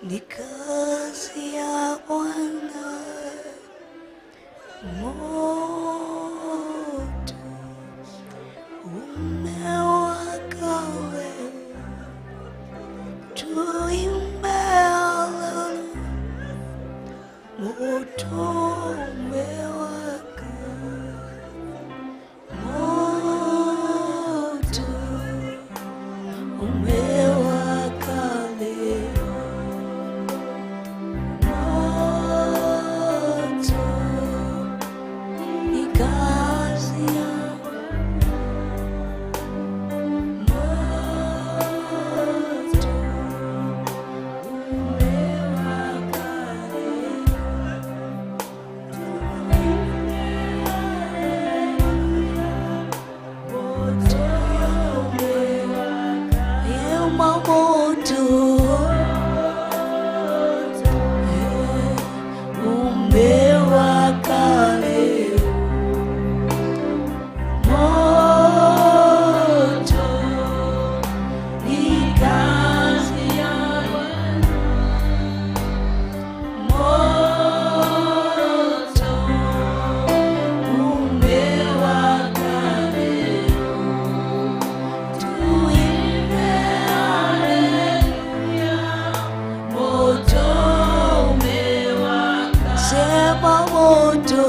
ni kazi ya Bwana. Moto umewaka wewe, tuimbe haleluya. Moto umewaka, moto umewaka leo, moto ni kazi ya moto umewaka leo. Sema moto umewaka leo, moto ni kazi ya Yesu. Moto umewaka leo, tuimbe haleluya. Moto umewaka, sema moto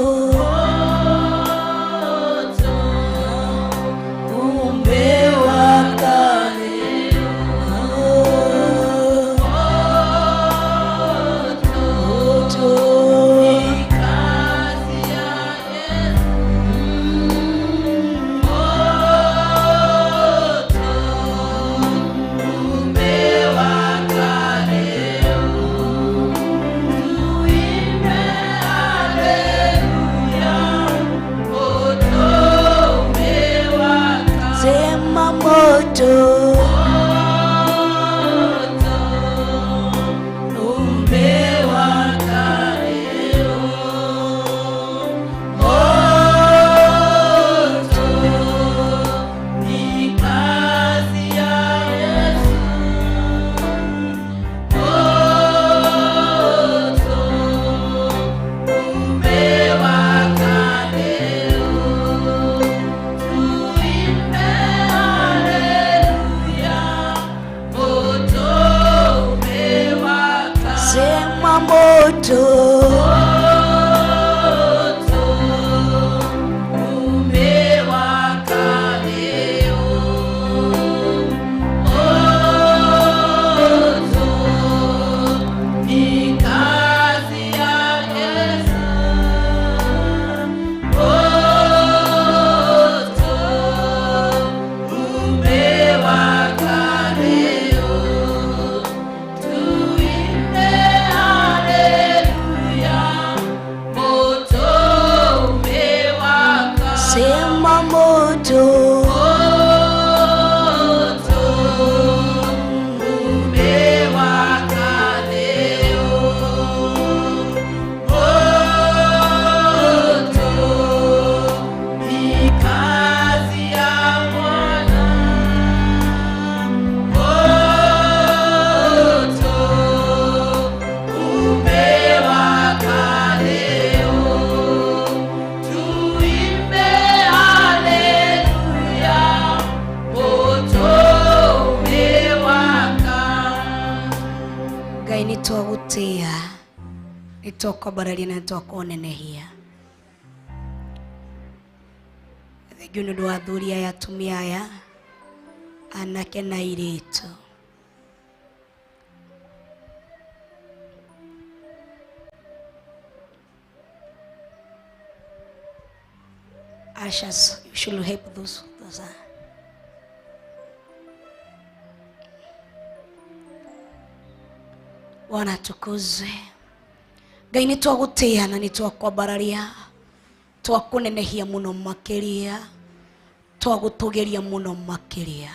umewaka leo, moto ni kazi ya Yesu. Moto umewaka leo, tuimbe haleluya. Moto umewaka, sema moto umewaka leo, moto ni kazi ya Yesu. Moto umewaka leo, tuimbe haleluya. Moto umewaka, sema moto umewaka leo, moto ni kazi ya Bwana. Moto umewaka leo, tuimbe haleluya. Moto umewaka. Ngai nä twagå tä a nä twakwambararia na nä twakonenehia thengio nä å ndå wa athuri aya atumia aya anake na airĩtu. Ushers, you should help those are. Bwana atukuzwe. Ngai nä twagå tä a na nä twakwambararia, twakũnenehia mũno makĩria, twagũtũgĩria mũno makĩria.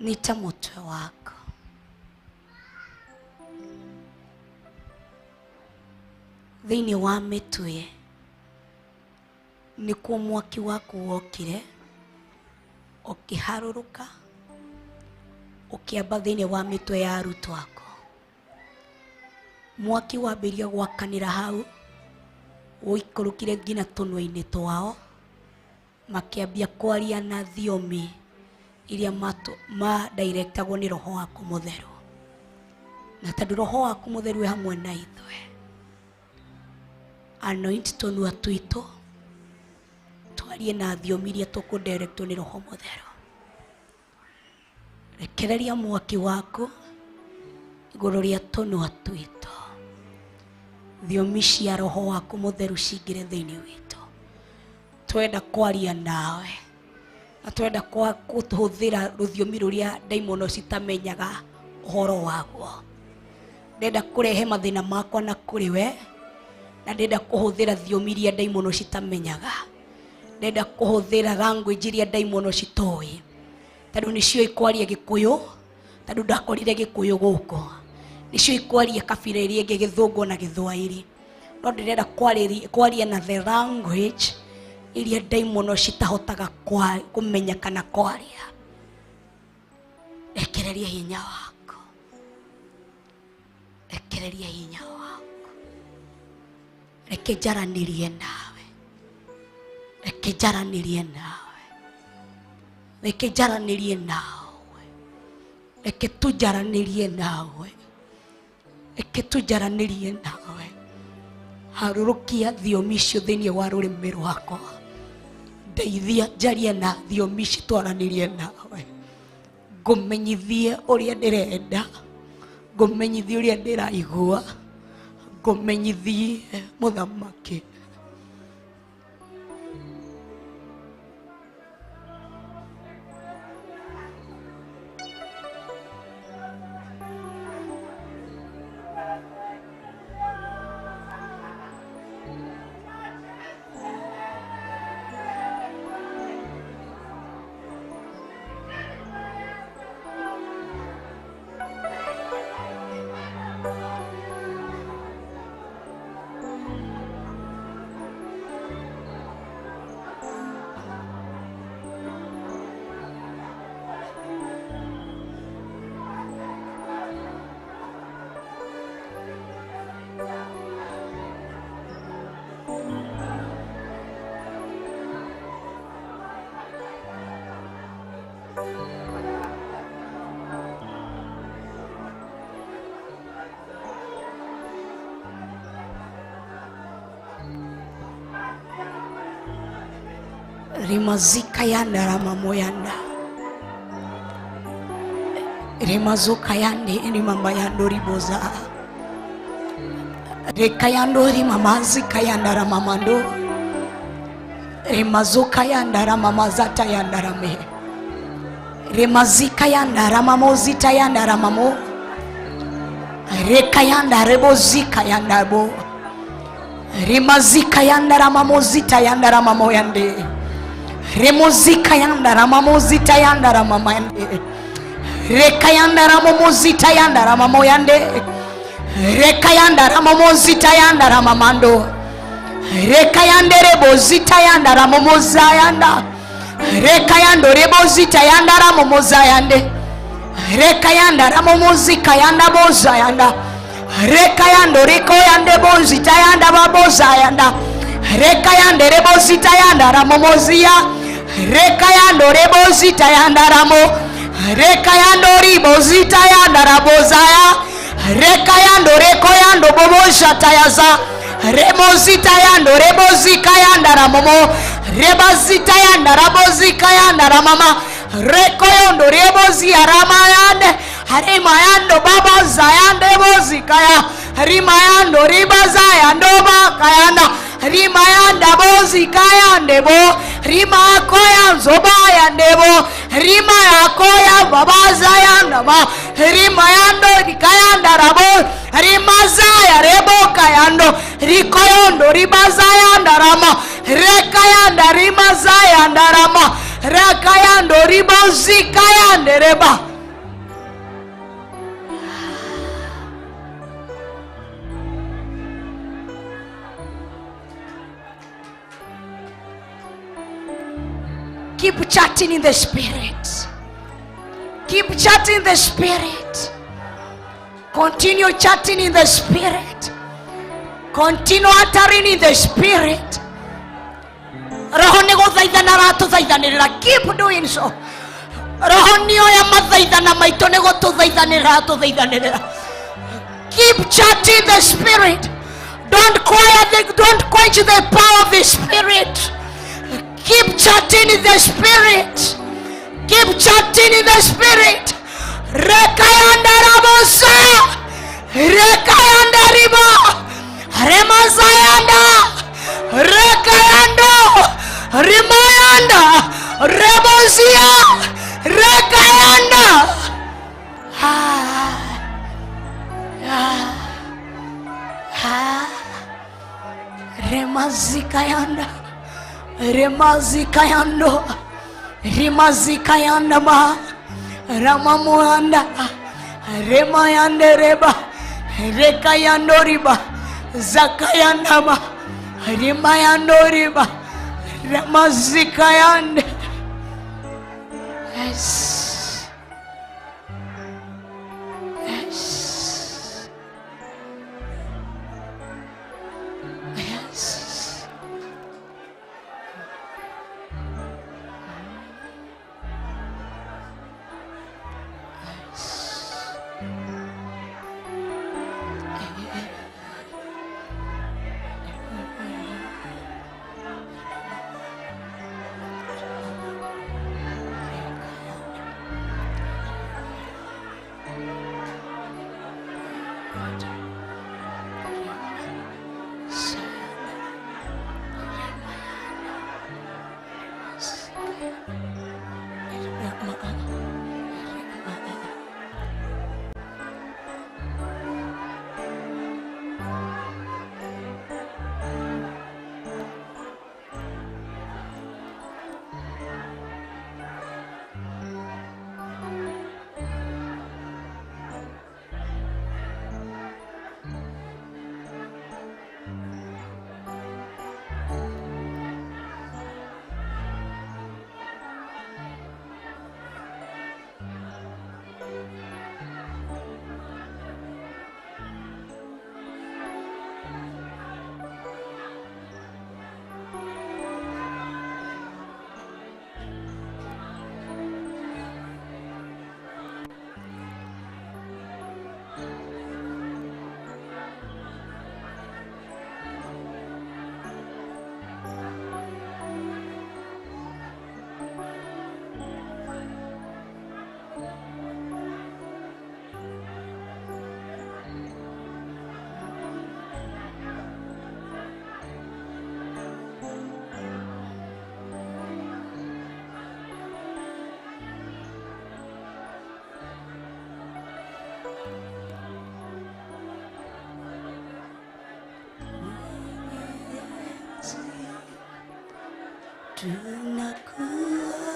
Nita mũtwe wako. Thĩinĩ wa mĩtwe Nĩkuo mwaki waku wokire ũkĩharũrũka ũkĩamba thĩinĩ wa mĩtwe ya arutwo aku. Mwaki wambĩrĩria gwakanĩra hau ũikũrũkire nginya tũnua-inĩ twao, makĩambia kwaria na thiomi iria ma-directagwo nĩ Roho waku Mũtheru. Na tondũ Roho waku Mũtheru wĩ hamwe na ithuĩ, anoint tũnua twitũ twarie na thiomi iria tũkũ-directwo nĩ Roho Mũtheru. Rekereria mwaki waku igũrũ rĩa tũnua twitũ, thiomi cia Roho waku Mũtheru cingĩre thĩinĩ witũ. Twenda kwaria nawe na twenda kũhũthĩra rũthiomi rũrĩa ndaimono citamenyaga ũhoro waguo. Ndenda kũrehe mathĩna makwa na kũrĩ we, na ndenda kũhũthĩra thiomi iria ndaimono citamenyaga. Ndenda kũhũthĩra language iria ndaimono citoĩ, tondũ nĩcio ikwaria Gĩkũyũ, tondũ ndakorire Gĩkũyũ gũkũ. Nĩcio ikwaria kabira iria ingĩ, Gĩthũngũ na Gĩthwaĩri. No ndĩrenda kwaria na the language iria ndaimono citahotaga kũmenya kana kwaria. Rekereria hinya waku, rekereria hinya waku, reke njaranĩrie nawe, reke njaranĩrie nawe, reke njaranĩrie nawe, reke tũnjaranĩrie nawe, reke tũnjaranĩrie nawe. Harũrũkia thiomi icio thĩinĩ wa rũrĩmĩ rwakwa, ndeithia njarie na thiomi ici twaranĩrie nawe. Ngũmenyithie ũrĩa ndĩrenda, ngũmenyithie ũrĩa ndĩraigua, ngũmenyithie mũthamaki. Rimazika yanda ramamoyanda, rimazuka yande rimamba yando riboza, rekayando rimamazika yanda ramamando, rimazuka yanda ramamazata yanda rame, rimazika yanda ramamozita yanda ramamo, rekayanda rebozika yanda bo, rimazika yanda ramamozita yanda ramamoyande. Remozika yanda ramamozita yanda ramamayande, rekayanda ramomozita yanda ramamoyande, rekayanda ramomozita yanda ramamando, rekayande rebozita yanda ramomozayanda, rekayando rebozita yanda ramomozayande, rekayanda ramomozika yanda bozayanda, rekayando rekoyande bozita yanda babozayanda, rekayande rebozita yanda ramomozia, rekayando rebozita yanda ramo, rekayando ribozita yanda rabozaya, rekayando rekoyando bobozata yaza, remozita yando rebozika yanda ramomo, rebazita yanda rabozika yanda ramama, rekoyondo rebozia ramayande, harimayando babazayande bozikaya, rimayando ribazayando bakayanda, rimayanda bozikaya ndebo, rimakoya nzobaya ndebo, rimayakoya babazayanda ba, rimayando rikayanda rabo, rimazaya rebokayando, rikoyondo ribazayanda rama, rekayanda rimazayanda rama, rekayando ribozikayande reba. Keep chatting in the spirit. Keep chatting in the spirit. Continue chatting in the spirit. Continue uttering in the spirit. Roho nĩ gũthaithana aratũthaithanĩrĩra. Keep doing so. Roho nĩ oya mathaithana maitũ nĩ gũtũthaithanĩrĩra aratũthaithanĩrĩra. Keep chatting the spirit. Don't quench the power of the spirit. Keep chatting in the spirit. Keep chatting in the spirit. Rekayanda rabosa. Rekayanda riba. Remazayanda. Rekayando. Rimayanda. Rebozia. Rekayanda. Ah. Ah. Ah. Remazikayanda. Remazikayando. Rimazikayanda ma. Ramamuanda. Remayande reba. Rekayando riba. Zakayanda ma. Rimayando riba. Ramazikayande. Yes. Yes. Yes.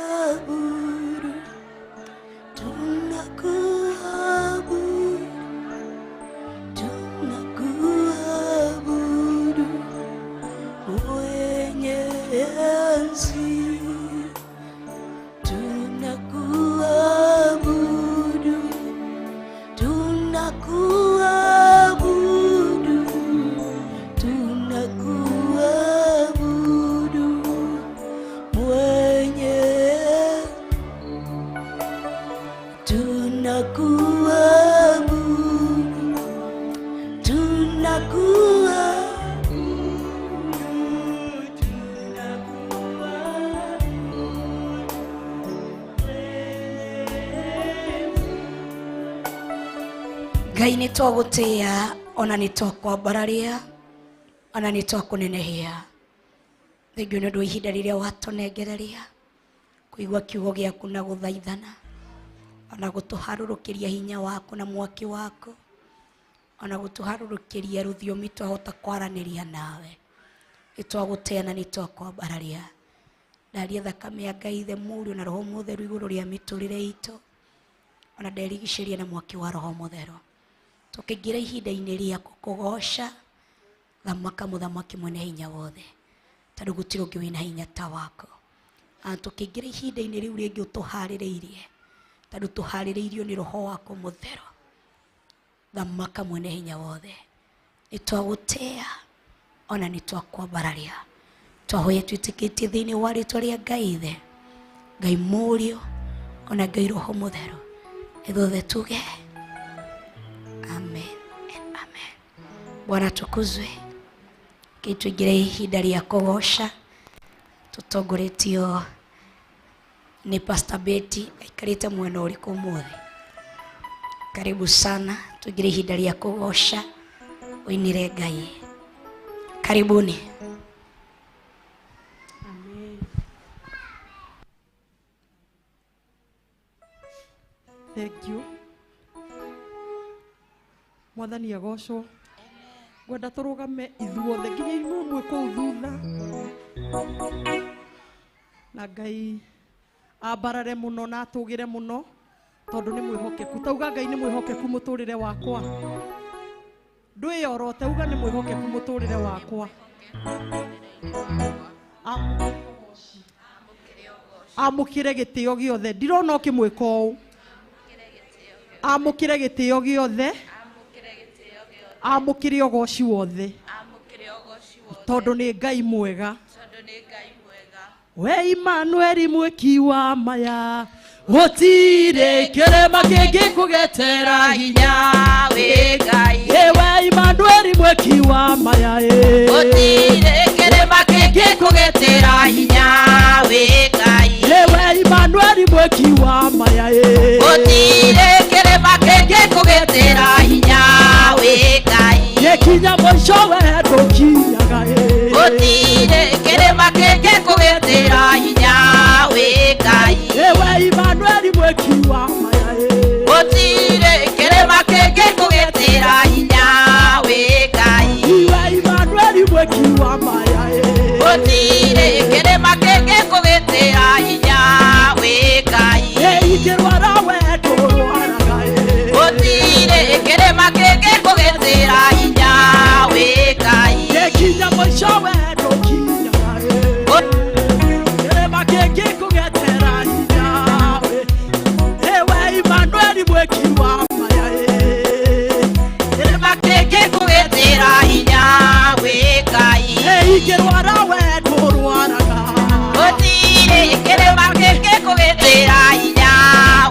Tunakuabudu, tunakuabudu, tunakuabudu mwenye enzi. Tunakuabudu, tunakuabudu, tunakuabudu mwenye. Tunakuabudu, tunakuabudu, Ngai nĩ twagũtĩĩa ona nĩ twakwambararia ona nĩ twakũnenehia. Thengiũ nĩ ũndũ wa ihinda rĩrĩa watũnengereria kũigua kiugo gĩaku na gũthaithana ona gũtũharũrũkĩria hinya waku na mwaki waku ona gũtũharũrũkĩria rũthiomi twahota kwaranĩria nawe. Nĩ twagũtĩĩa na nĩ twakwambararia. Ndaria thakame ya Ngai Ithe Mũriũ na Roho Mũtheru igũrũ rĩa mĩtũrĩre itũ ona nderigicĩria na mwaki wa Roho Mũtheru. Tũkĩingĩra ihinda-inĩ rĩaku kũgoca thamaka mũthamaki mwene hinya wothe, tondũ gũtirĩ ũngĩ wĩna hinya ta waku. Na tũkĩingĩra ihinda-inĩ rĩu rĩngĩ ũtũharĩrĩirie, tondũ tũharĩrĩirio nĩ roho waku mũtheru. Thamaka mwene hinya wothe, nĩ twagũtĩa ona nĩ twakwambararia. Twahoya twĩtĩkĩtie thĩinĩ wa rĩtwa rĩa Ngai Ithe, Ngai Mũriũ, ona Ngai Roho Mũtheru. Ithuothe tuge amen and amen. Bwana tukuzwe. Kĩtũingĩre ihinda rĩa kũgoca tũtongoretio nĩ Pastor Betty. Aikarĩte mwena ũrĩkũ ũmũthĩ? Karibu sana, tuingire ihinda rĩa kũgoca, ũinĩre Ngai. Karibuni. Thank you. Mwathani agocwo. Ngwenda tũrũgame ithuothe nginya inyuĩ mwĩ kũu thutha, na Ngai ambarare mũno na atũgĩre mũno, tondũ nĩ mwĩhokeku. Tauga Ngai nĩ mwĩhokeku mũtũrĩre wakwa. Ndwĩyorote, uga nĩ mwĩhokeku mũtũrĩre wakwa. Amũkĩre gĩtĩo gĩothe. Ndirona ũkĩmwĩka ũũ. Amũkĩre gĩtĩo gĩothe, amũkĩre ũgoci wothe, tondũ nĩ Ngai mwega. We Imanueli mwĩki wa maya, gũtirĩ kĩrĩma kĩngĩkũgetera hinya. Wĩ Ngai. Ĩ we Imanueli mwĩki wa maya, ĩ Gũtirĩ kĩrĩma kĩngĩkũgitĩra hinya, wĩ Ngai. Ĩ we Imanueli mwĩki wa maya, ĩ Gũtirĩ kĩrĩma kĩngĩkũgitĩra hinya, wĩ Ngai. Gĩkinya mũico we ndũkinyaga, ĩ Gũtirĩ kĩrĩma kĩngĩkũgitĩra hinya, wĩ Ngai. Ĩ we Imanueli mwĩki wa maya, ĩ Gũtirĩ kĩrĩma kĩngĩkũgitĩra hinya, wĩ Ngai. Iwe Imanueli mwĩki wa maya, ĩ Gũtirĩ kĩrĩma kĩngĩkũgitĩra hinya, wĩ Ngai. Ĩ ingĩrwara we ndũrwaraga, ĩ Gũtirĩ kĩrĩma kĩngĩkũgitĩra hinya, wĩ Ngai. Gĩkinya mũico we ndũkinyaga, ĩ kĩrĩma kĩngĩkũgetera hinya, ĩ we Imanueli mwĩki wa maya, ĩ Kĩrĩma kĩngĩkũgitĩra hinya, wĩ Ngai. Ĩ ingĩrwara we ndũrwaraga. Gũtirĩ kĩrĩma kĩngĩkũgitĩra hinya,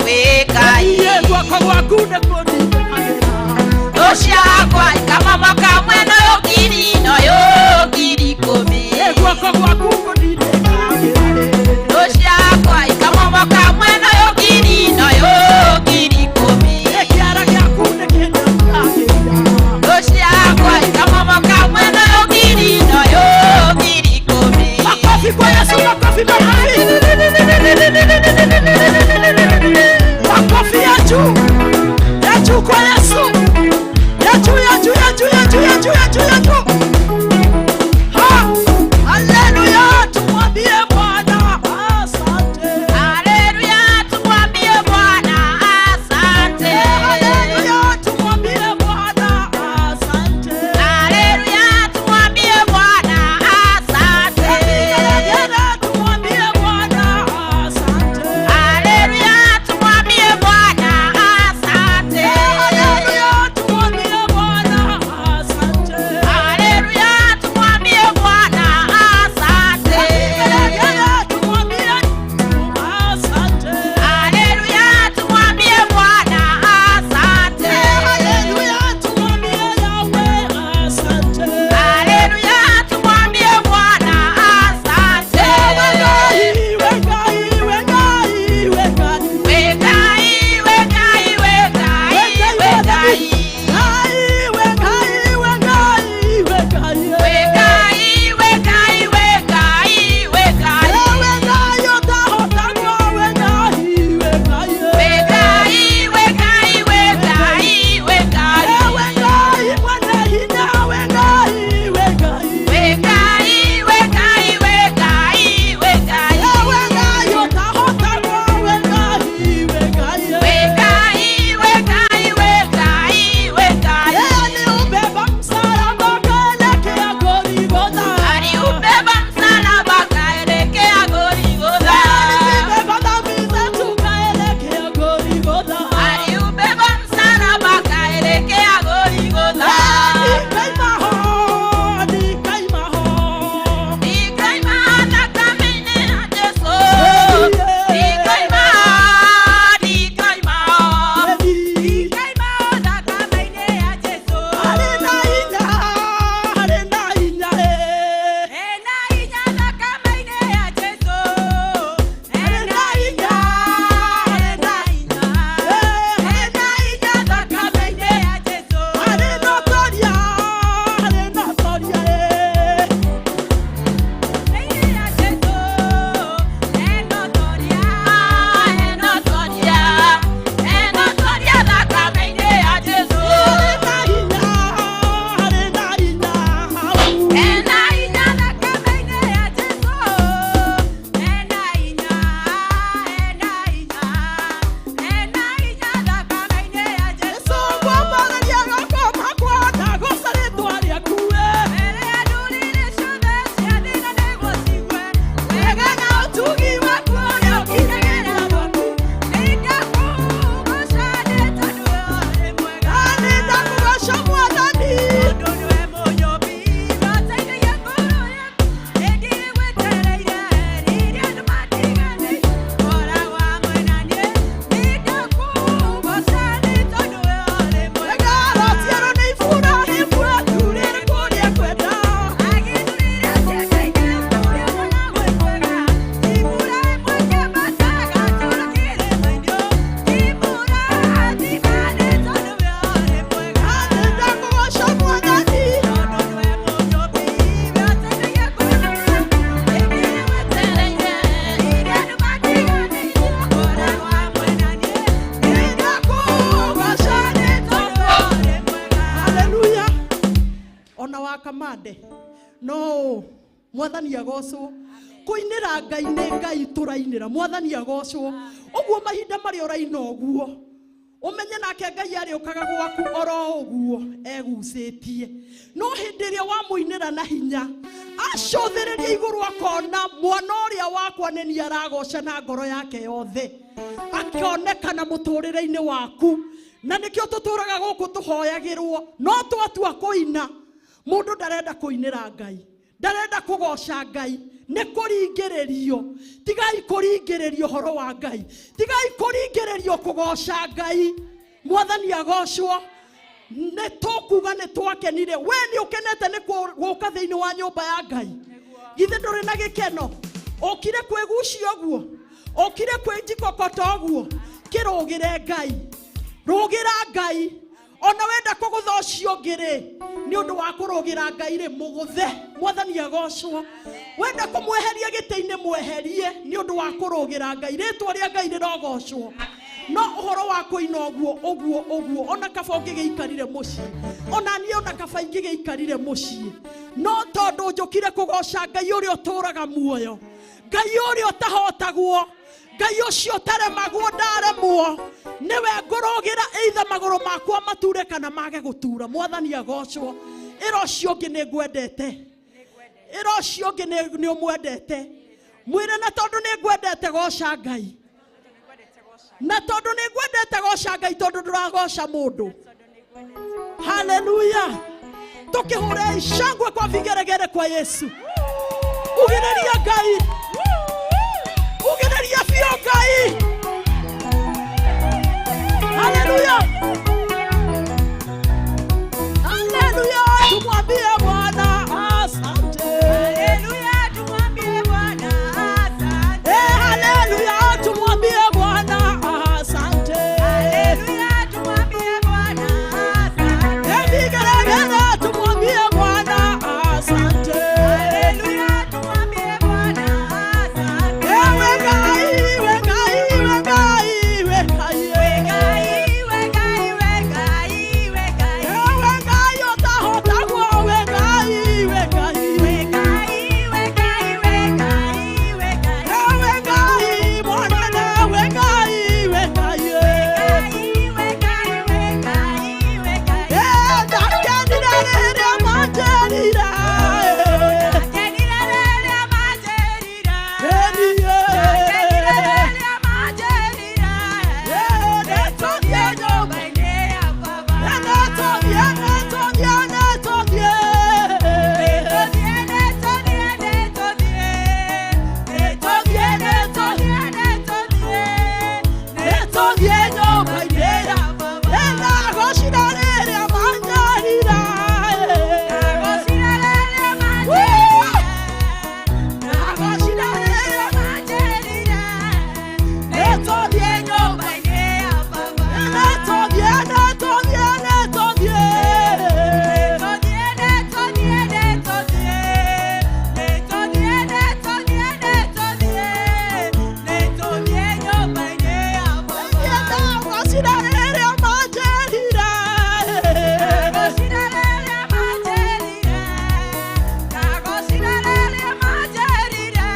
wĩ Ngai. Ĩ guoko gwaku nĩkũndindĩkagĩra. Thũ ciakwa ikamamoka mwena ũyũ ngiri na ũyũ 10,000. Ĩ guoko gwaku kũndindĩkagĩra, Thũ ciakwa ikamamoka mwena ũyũ ngiri na ũyũ 10,000. ĩ kĩara gĩaku nĩkĩnyamũragĩra. Thũ ciakwa ikamamoka mwena ũyũ ngiri na ũyũ 10,000. Makofi kwa Yesu, makofi, makofi. Makofi ya juu. Ya juu kwa Yesu. Ya juu, ya juu, ya juu, ya juu, ya juu, ya juu, ya juu. Ha! Haleluya, tumwambie Bwana asante. Haleluya, tumwambie Bwana asante. Haleluya, tumwambie Bwana asante. Haleluya, tumwambie Bwana asante. Vigelegele, tumwambie Ũũ Mwathani agocwo. Kũinĩra Ngai nĩ Ngai tũrainĩra. Mwathani agocwo. Ũguo mahinda marĩa ũraina ũguo, ũmenye nake Ngai arĩũkaga gwaku oro ũguo egucĩtie. No hĩndĩ ĩrĩa wamũinĩra na hinya, acũthĩrĩria igũrũ akona mwana ũrĩa wakwa nĩ niĩ aragoca na ngoro yake yothe, akonekana mũtũrĩre-inĩ waku. Na nĩkĩo tũtũraga gũkũ tũhoyagĩrwo, no twatua kũina, mũndũ ndarenda kũinĩra Ngai, ndarenda kũgoca Ngai, nĩ kũringĩrĩrio. Tigai kũringĩrĩrio ũhoro wa Ngai, tigai kũringĩrĩrio kũgoca Ngai. Mwathani agocwo. Nĩ tũkuga nĩ twakenire. We nĩ ũkenete nĩ gũka thĩinĩ wa nyũmba ya Ngai? Githĩ ndũrĩ na gĩkeno? Ũkire kwĩgucia ũguo, ũkire kwĩnjikokota ũguo, kĩrũgĩre Ngai, rũgĩra Ngai. Ona wenda kũgũtha ũcio ũngĩ rĩ, nĩ ũndũ wa kũrũgĩra Ngai rĩ, mũgũthe. Mwathani agocwo. Wenda kũmweheria gĩtĩ-inĩ, mweherie nĩ ũndũ wa kũrũgĩra Ngai. Rĩtwa rĩa Ngai rĩrogocwo. No ũhoro wa kũina ũguo ũguo ũguo, ona kaba ũngĩgĩikarire mũciĩ, ona niĩ ona kaba ingĩgĩikarire mũciĩ, no tondũ njũkire kũgoca Ngai ũrĩa ũtũraga muoyo, Ngai ũrĩa ũtahotagwo, Ngai ũcio ũtaremagwo ndaremwo, nĩwe ngũrũgĩra either magũrũ makwa mature kana mage gũtura. Mwathani agocwo. Ĩra ũcio ũngĩ nĩ ngwendete, ĩra ũcio ũngĩ nĩ ũmwendete, mwĩre na tondũ nĩ ngwendete goca Ngai, na tondũ nĩ ngwendete goca Ngai, tondũ ndũragoca mũndũ. Haleluya. Tukĩhũre shangwe kwa vigeregere kwa Yesu. Ugĩrĩria Ngai, ugĩrĩria biũ Ngai. Haleluya, haleluya. Tumwambie Bwana asante. Haleluya, tumwambie Bwana asante. Eh, haleluya, tumwambie Bwana asante. Haleluya, tumwambie Bwana asante. Eh, vigeregere, tumwambie Bwana asante. Haleluya, tumwambie Bwana asante. Eh, we Ngai, we Ngai, we Ngai, we Ngai, eh. Ngai, we Ngai, we Ngai, we Ngai. Eh, we Ngai ũtahotagwo, we Ngai, we Ngai. We Ngai, we Ngai, we Ngai, we Ngai. Eh, we Ngai, mwanene, we Ngai, we Ngai, eh. Ngai, we Ngai, we Ngai, we Ngai. Eh, ndakenire rĩrĩa manjĩrire, eh. Ndakenire rĩrĩa manjĩrire. Eh, niĩ. Ndakenire rĩrĩa manjĩrire. Eh, nĩtũthiĩ Nyũmba-inĩ ya Baba. Eh, nĩtũthiĩ, nĩtũthiĩ, nĩtũthiĩ. Nĩtũthiĩ, nĩtũthiĩ, nĩtũthiĩ. Nĩtũthiĩ, nĩtũthiĩ, nĩtũthiĩ. Nĩtũthiĩ nyũmba-inĩ ya Baba. Eh, ndagocire rĩrĩa manjĩrire, eh. Ndagocire rĩrĩa manjĩrire. Ndagocire rĩrĩa manjĩrire. Nĩtũthiĩ nyũmba-inĩ ya Baba. Nĩtũthiĩ, nĩtũthiĩ, nĩtũthiĩ. Nĩtũthiĩ, nĩtũthiĩ, nĩtũthiĩ. Nĩtũthiĩ, nĩtũthiĩ, nĩtũthiĩ. Nĩtũthiĩ nyũmba-inĩ ya Baba. Ndagocire rĩrĩa manjĩrire. Ndagocire rĩrĩa manjĩrire. Ndagocire rĩrĩa manjĩrire.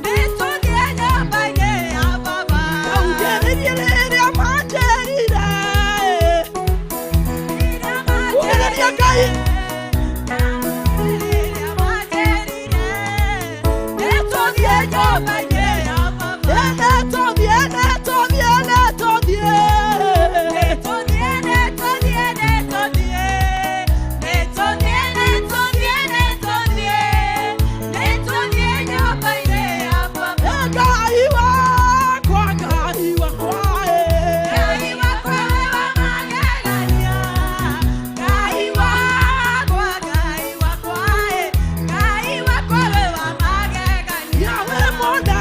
Nĩtũthiĩ nyũmba-inĩ ya Baba. Ndaugĩrĩrie rĩrĩa manjĩrire. Ugĩrĩria Ngai. Rĩrĩa manjĩrire. Nĩtũthiĩ nyũmba-inĩ ya Baba. Nĩtũthiĩ, nĩtũthiĩ, nĩtũthiĩ. Nĩtũthiĩ, nĩtũthiĩ, nĩtũthiĩ. Nĩtũthiĩ, nĩtũthiĩ, nĩtũthiĩ. Nĩtũthiĩ nyũmba-inĩ ya Baba. Ngai wakwa, Ngai wakwa, eh. Ngai wakwa wĩ wa magegania. Ngai wakwa, Ngai wakwa, eh. Ngai wakwa wĩ wa magegania. Yahweh mũnene.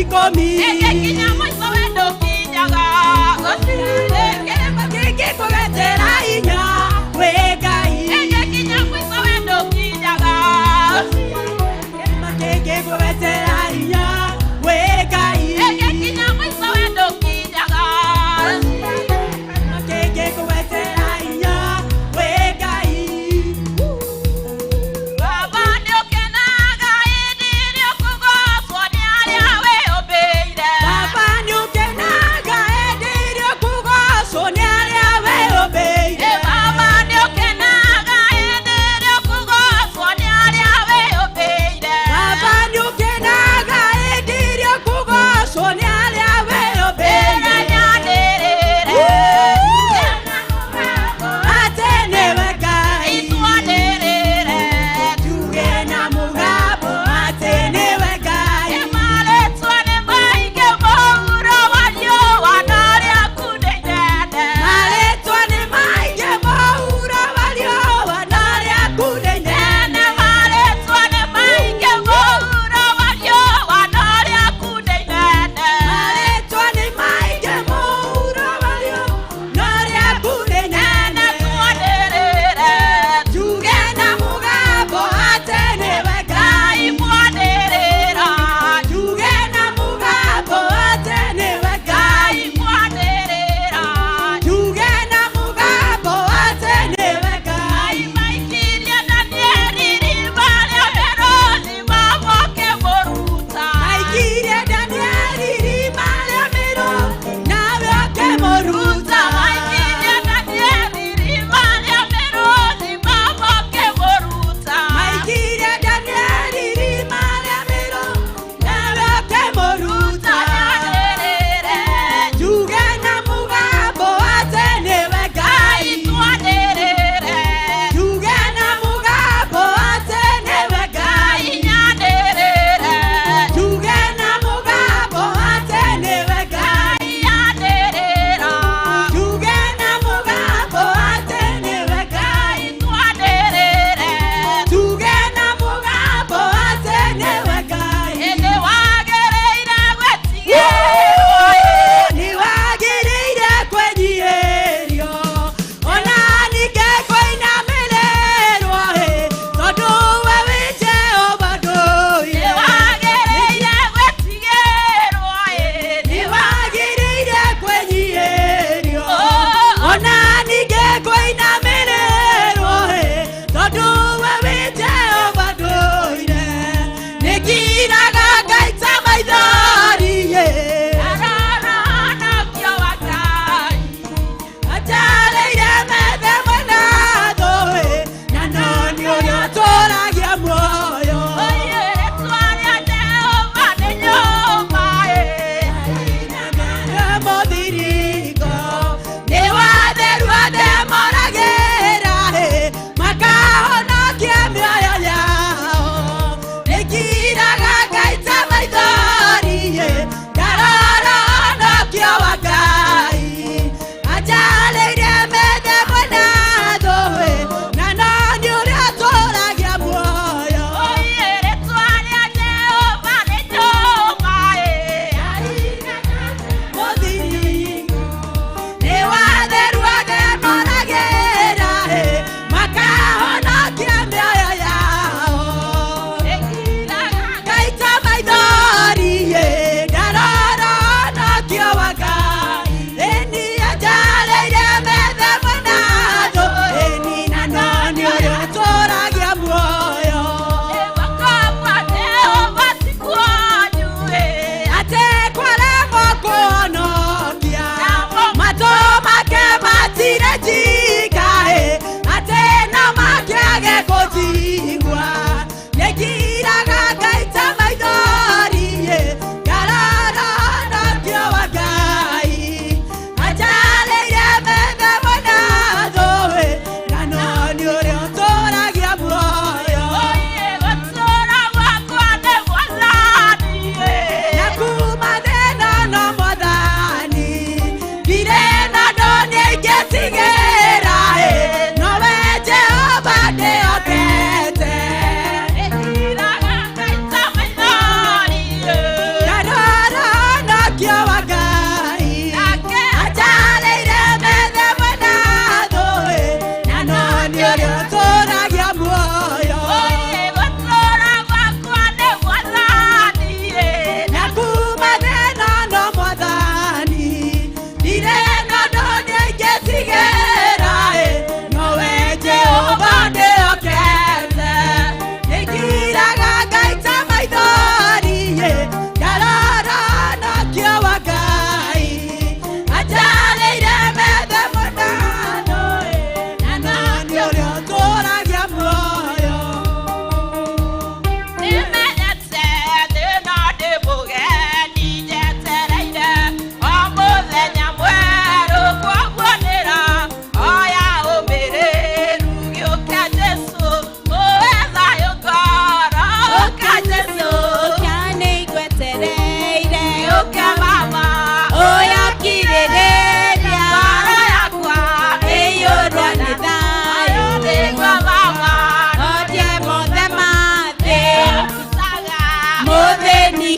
Ikũmi. Ĩgĩkinya mũico we ndũkinyaga. Gũtirĩ kĩrĩma Kĩngĩkũgetera hinya wĩ Ngai. Ĩgĩkinya mũico we ndũkinyaga. Kĩrĩma kĩngĩkũgetera hinya wĩ Ngai. Ĩgĩkinya mũico we ndũkinyaga. Kĩrĩma kĩngĩkũgetera hinya wĩ Ngai. Baba nĩũkenaga hĩndĩ ĩrĩa ũkũgocwo nĩ arĩa wĩyũmbĩire. Baba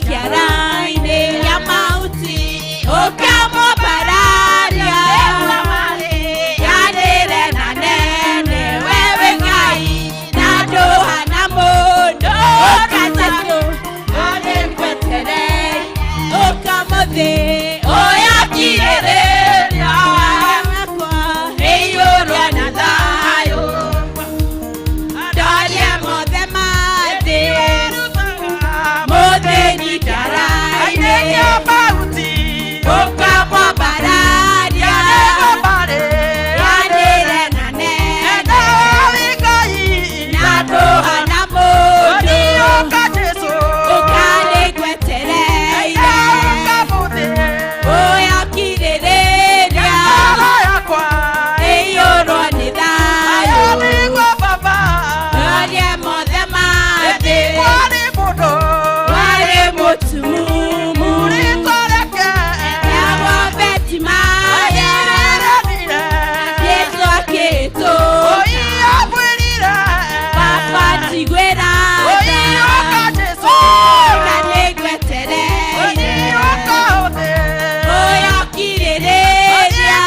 kĩara-inĩ kĩa mahuti ũkamũmbararia yanĩre na nene wewe Ngai na ndũhana mũndũ ũka Jesũ anĩngwetere ũkamũthĩ ũyakirĩrĩria ĩiyũrwo na thayũ ndorie mothe ma thĩ mũthĩni kĩara-inĩ ũkamwambararia yanĩre na nene na ndũhana mũndũ ũkanĩgwetereire ũyakirĩrĩria ĩiyũrwo nĩ thayũ ndorie mothe ma thĩ warĩ mũtumumu yagwo Betimayo Jesũ akĩtũka Baba njiguĩra tha na nĩngwetereire ũyakirĩrĩria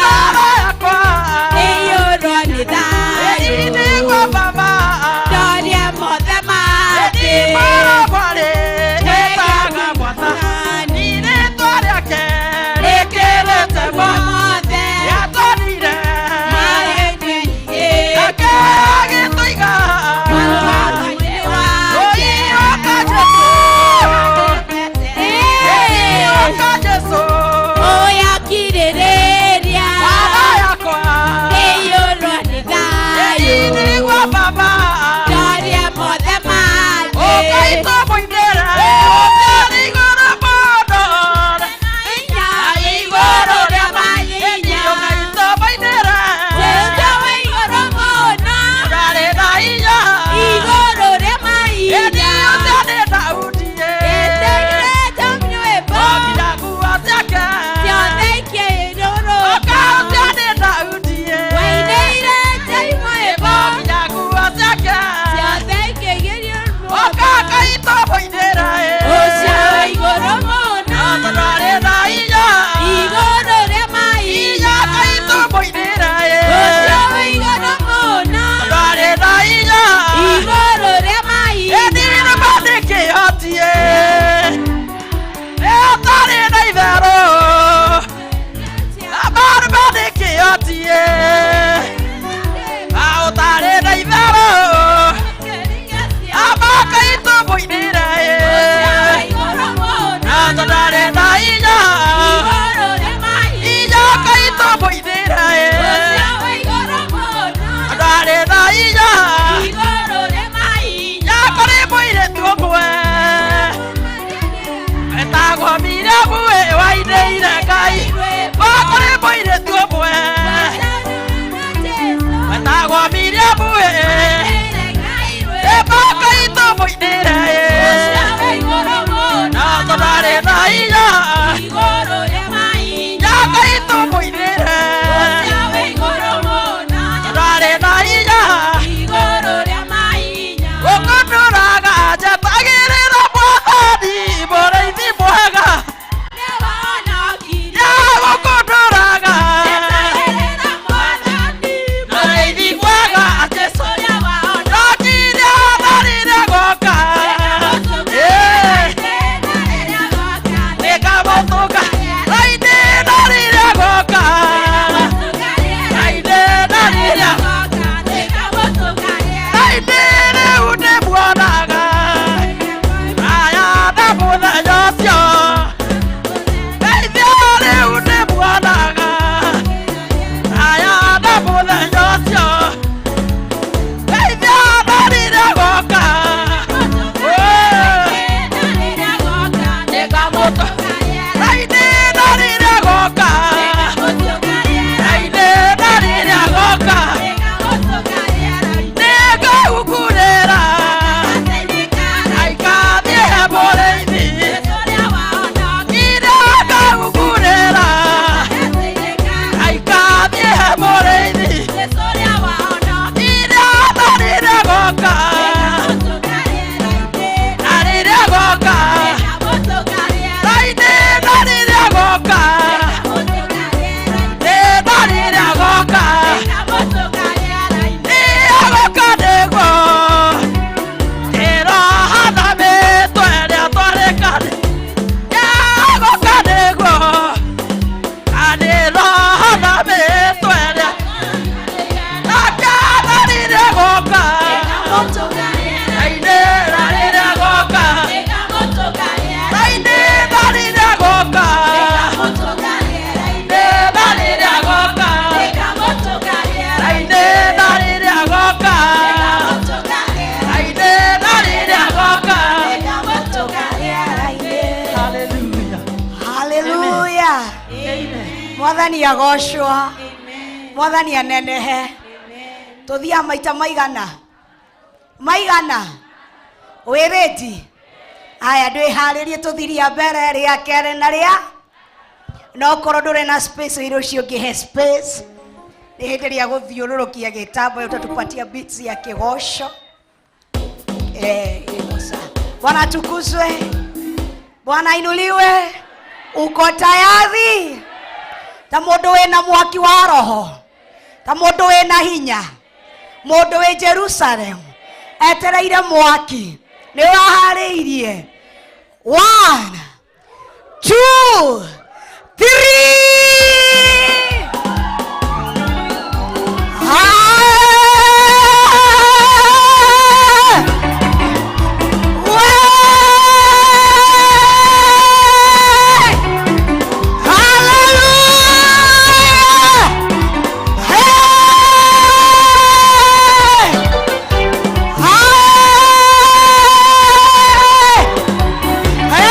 ĩiyũrwo nĩ thayũ ndorie mothe ma thĩ mothe ũyakirĩrĩria ĩiyũrwo nĩ thayũ ndorie mothe ma thĩ igũrũ rĩa mahinya Jesũ wĩ igũrũ mũno igũrũ rĩa mahinya ĩtĩkĩrĩte rwĩmbo ciothe ikĩrũrũka wainĩire rwĩmbo ciothe ikĩgirio rwĩmbo ũcio wĩ igũrũ mũno igũrũ rĩa mahinya ũcio wĩ igũrũ mũno igũrũ rĩa mahinya igũrũ mũno igũrũ rĩa mahinya ũcio wĩ igũrũ mũno igũrũ rĩa mahinya Mwathani agocwo. Mwathani anenehe. Tuthiaga maita maigana maigana wĩrĩti aya ndwĩharĩrie tũthiria mbere rĩa kerĩ na rĩa no korwo ndũrĩ na space wĩra ũcio ũngĩhe space nĩ hĩndĩ rĩa gũthiũrũrũkia gĩtambo ũtatupatia beats ya kĩgoco. Iko sawa. Bwana atukuzwe, Bwana ainuliwe. Uko tayari? Ta mũndũ wĩna mwaki wa roho, ta mũndũ wĩna hinya, mũndũ wĩ Jerusalem etereire mwaki nĩ ũraharĩirie. 1 2 3. Ah! Way! Hallelujah! Hey! Hey! Hey!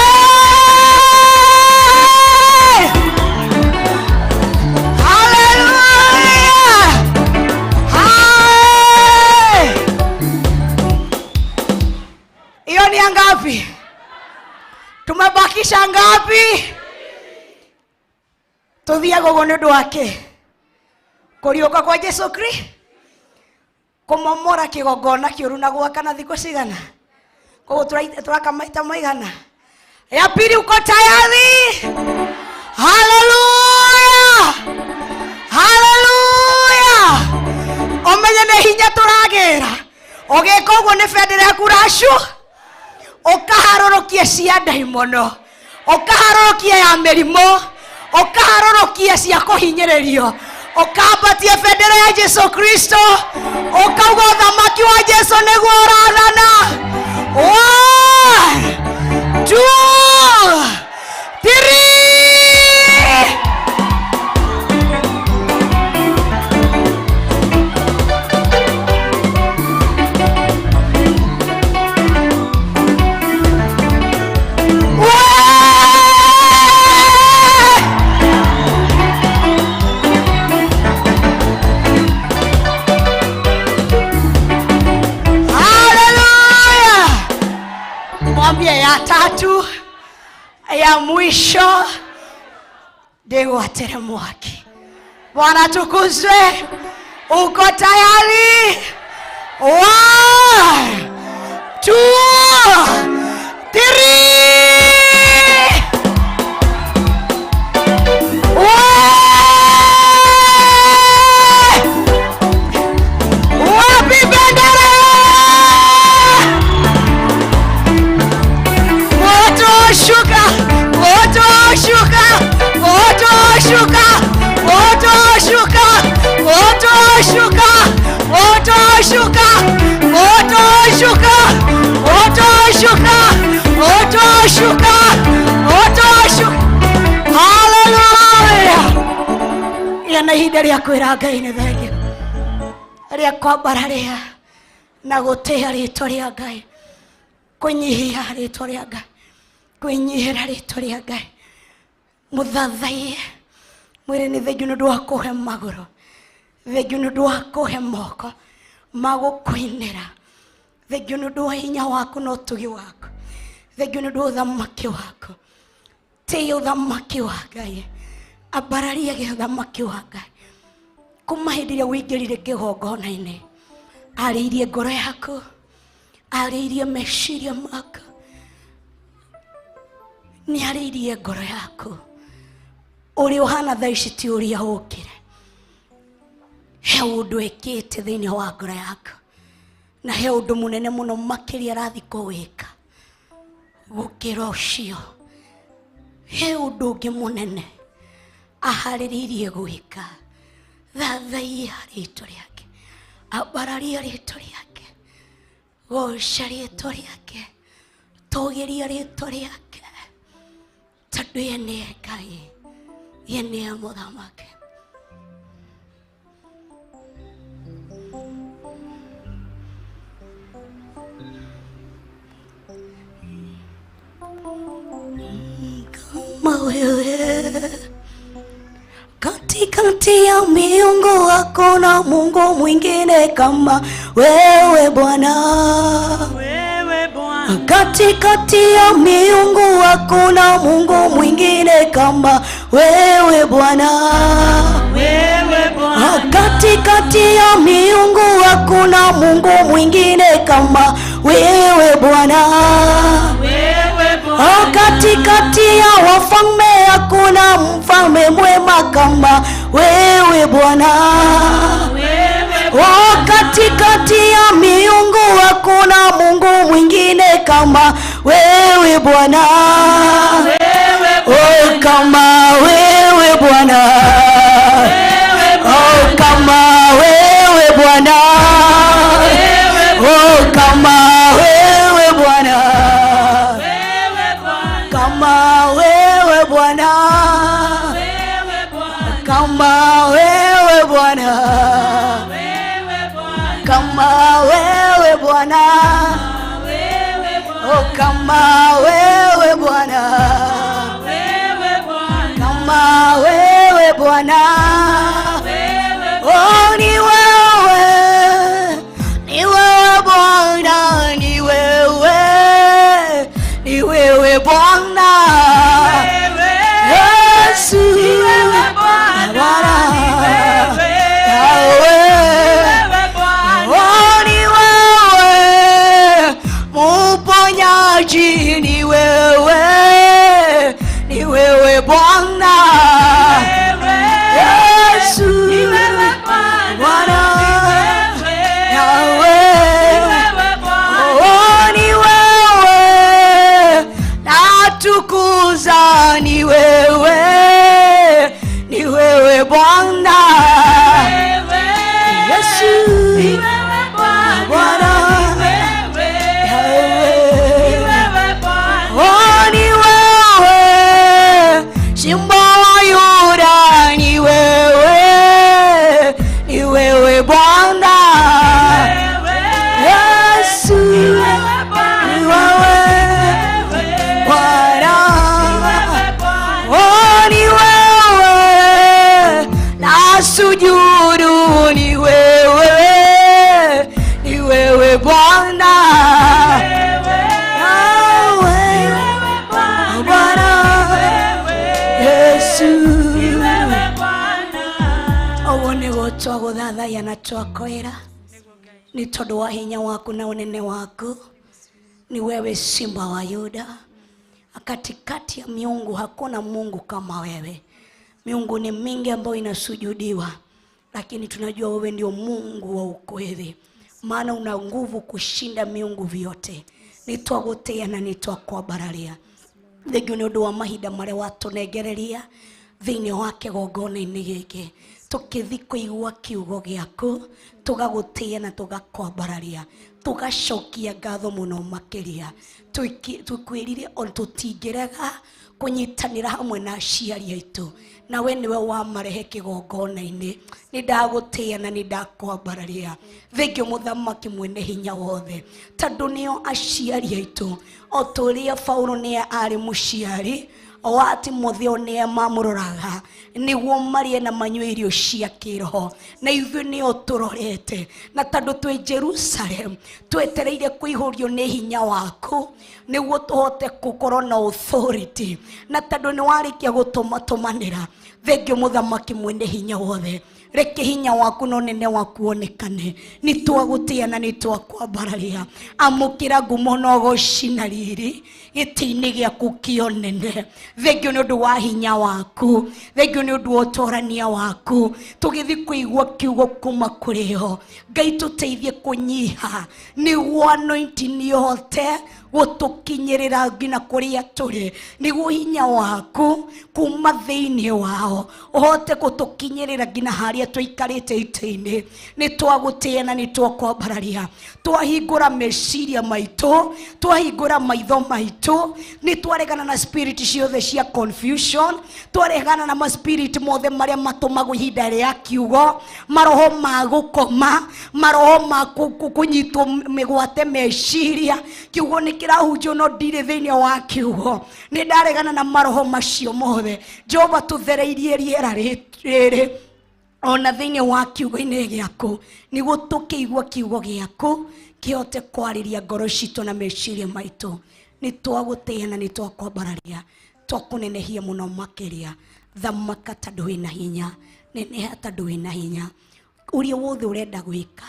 Hallelujah! Hey! Hiyo ni ya ngapi? Tumebakisha ngapi? Tuthiaga ũguo nĩ ũndũ wa kĩ? Kũriũka kwa Jesu Kristo, kũmomora kĩgongona kĩũru na gwaka na thikũ cigana? Koguo tũraka maita maigana? Ya pili, uko tayari? Haleluya! Haleluya! Ũmenye nĩ hinya tũragĩra. Ũgĩka ũguo nĩ bendera yaku racu ũkaharũrũkia cia ndaimono, ũkaharũrũkia ya mĩrimũ, ũkaharũrũkia cia kũhinyĩrĩrio, ũkambatia bendera ya Jesu Kristo, ũkauga ũthamaki wa Jesu nĩguo ũrathana. 1 2 3. Way! Haleluya! Mwambie ya tatu ya mwisho ndĩgwatĩre mwaki. Bwana tukuzwe. Uko tayari? 1 2 3. Way! Wapi bendera? Moto shuka, moto shuka, moto shuka, moto shuka, moto shuka, moto shuka, moto shuka, moto shuka, moto shuka, moto shuka. Hallelujah! Ĩya na ihinda rĩa kwĩra Ngai nĩ thengio, rĩa kwambararia na gũtĩa rĩtwa rĩa Ngai, kũnyihia rĩtwa rĩa Ngai, kwĩnyihĩra rĩtwa rĩa Ngai. Mũthathaiye, mwĩre nĩ thengio nĩ ũndũ wa kũhe magũrũ, thengio nĩ ũndũ wa kũhe moko ma gũkũinĩra, thengio nĩ ũndũ wa hinya waku na ũtugi waku, thengio nĩ ũndũ wa ũthamaki waku. Tĩĩa ũthamaki wa Ngai, ambararia ũthamaki wa Ngai. Kuma hĩndĩ ĩrĩa ũingĩrire kĩgongona-inĩ, arĩirie ngoro yaku, arĩirie meciria maku, nĩ arĩirie ngoro yaku. Ũrĩa ũhana thaa ici ti ũrĩa ũkĩre. He ũndũ ĩkĩte thĩinĩ wa ngoro yaku, na he ũndũ mũnene mũno makĩria arathiĩ kũwĩka gũkĩra ũcio. He ũndũ ũngĩ mũnene aharĩrĩirie gwĩka. Thathaiya rĩtwa rĩake, ambararia rĩtwa rĩake, goca rĩtwa rĩake, tũgĩria rĩtwa rĩake, tondũ ye nĩye Ngai, ye nĩye mũthamaki. Kama wewe. Katikati ya miungu hakuna Mungu mwingine kama wewe Bwana. Wewe Bwana. Katikati ya miungu hakuna Mungu mwingine kama wewe Bwana. Wewe Bwana. Katikati ya miungu hakuna Mungu mwingine kama wewe Bwana. Wewe Bwana. Katikati ya wafalme hakuna mfalme mwema kama wewe Bwana. Wewe Oh, katikati ya miungu hakuna Mungu mwingine kama wewe Bwana. Oh, kama wewe Bwana. Oh, kama wewe Bwana. Oh, kama wewe Bwana. Kama wewe Bwana. Kama wewe Bwana. Kama wewe Bwana. Oh, kama wewe Bwana. Kama wewe Bwana. Oh, ni wewe. Ni wewe Bwana, ni wewe. Ni wewe Bwana. Yesu. Bwana. Wewe. Oh, ni wewe muponyaji, ni wewe, ni wewe Bwana Yesu, Bwana Yahweh. Oh, ni wewe natukuza, ni wewe, ni wewe Bwana Yesu, Bwana Yahweh. Oh, ni wewe Simba wa Yuda, ni wewe, ni wewe Bwana Yesu, ni wewe Bwana. Oh, ni wewe nasujudu, ni wewe, ni wewe Bwana. Yahweh, Bwana Yesu. Ũguo nĩguo twagũthathaiya na twakwĩra nĩ tondũ wa hinya waku na ũnene waku. Ni wewe Simba wa Yuda. Katikati ya miungu hakuna Mungu kama wewe. Miungu ni mingi ambayo inasujudiwa, lakini tunajua wewe ndio Mungu wa ukweli, maana una nguvu kushinda miungu vyote. Nitwagũtĩĩa na nĩtwakwambararia thengio nĩ ũndũ wa mahinda marĩa watũnengereria thĩinĩ wa kĩgongona-inĩ gĩkĩ tũkĩthi kũigua kiugo gĩaku tũgagũtĩĩa na tũgakwambararia tũgacokia ngatho mũno makĩria. Tũkwĩrire o tũtingĩrega kũnyitanĩra hamwe na aciari aitũ, na we nĩwe wamarehe kĩgongona-inĩ. Nĩ ndagũtĩĩa na nĩ ndakwambararia. Thengio mũthamaki mwene hinya wothe, tondũ nĩo aciari aitũ. O ta ũrĩa Paulo nĩe arĩ mũciari wa Timotheo, nĩe mamũroraga nĩguo marĩe na manyue irio cia kĩroho, na ithuĩ nĩo tũrorete. Na tondũ twĩ Jerusalem twetereire kũihũrio nĩ hinya waku nĩguo tũhote gũkorwo na authority, na tondũ nĩ warĩkia gũtũmatũmanĩra, thengio mũthamaki mwene hinya wothe, reke hinya waku na ũnene waku wonekane. Nĩ twagũtĩĩa na nĩ twakwambararia. Amũkĩra ngumo na ũgoci na riri gĩtĩ-inĩ gĩaku kĩa ũnene. Thengio nĩ ũndũ wa hinya waku, thengio nĩ ũndũ wa ũtorania waku. Tũgĩthiĩ kũigua kiugo kuma kũrĩ o, Ngai tũteithie kũnyiha nĩguo anointing ĩhote gũtũkinyĩrĩra nginya kũrĩa tũrĩ, nĩguo hinya waku kuma thĩinĩ wao ũhote gũtũkinyĩrĩra nginya harĩa tũikarĩte itĩ-inĩ. Nĩ twagũtĩĩa na nĩ twakwambararia. Twahingũra meciria maitũ, twahingũra maitho maitũ, nĩ twaregana na spirit ciothe cia confusion, twaregana na maspirit mothe marĩa matũmagwo ihinda rĩa kiugo, maroho ma gũkoma, maroho ma kũnyitwo mĩgwate meciria. Kiugo nĩ Kĩrahunjio no ndirĩ thĩinĩ wa kiugo. Nĩ ndaregana na maroho macio mothe. Jehova, tũthereirie rĩera rĩrĩ ona thĩinĩ wa kiugo-inĩ gĩaku, nĩguo tũkĩigua kiugo gĩaku kĩhote kwarĩria ngoro citũ na meciria maitũ. Nĩ twagũtĩĩa na nĩ twakwambararia, twakũnenehia mũno makĩria. Thamaka tondũ wĩna hinya, neneha tondũ wĩna hinya. Ũrĩa wothe ũrenda gwĩka,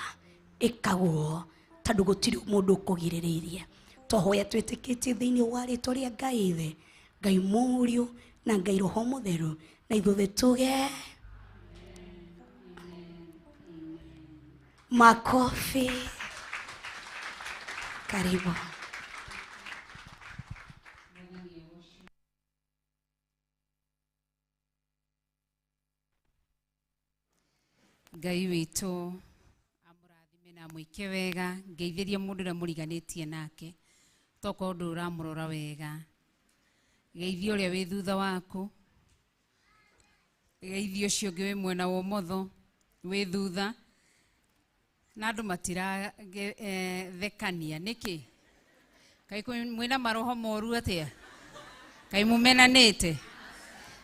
ĩkaguo, tondũ gũtirĩ mũndũ ũkũgirĩrĩirie. Twahoya twĩtĩkĩtie thĩinĩ wa rĩtwa rĩa Ngai Ithe, Ngai Mũriũ na Ngai Roho Mũtheru, na ithuothe tuge makofi. Karibu. Ngai witũ amũrathime na amwĩke wega. Ngeithĩrie mũndũ ũrĩa mũriganĩtie nake, tokorwo ndũrĩ ũramũrora wega. Geithie ũrĩa wĩ thutha waku, geithie ũcio ũngĩ wĩ mwena wa ũmotho wĩ thutha. Na andũ matirathekania nĩkĩ? Kaĩ mwĩna maroho moru atĩa? Kaĩ mũmenanĩte?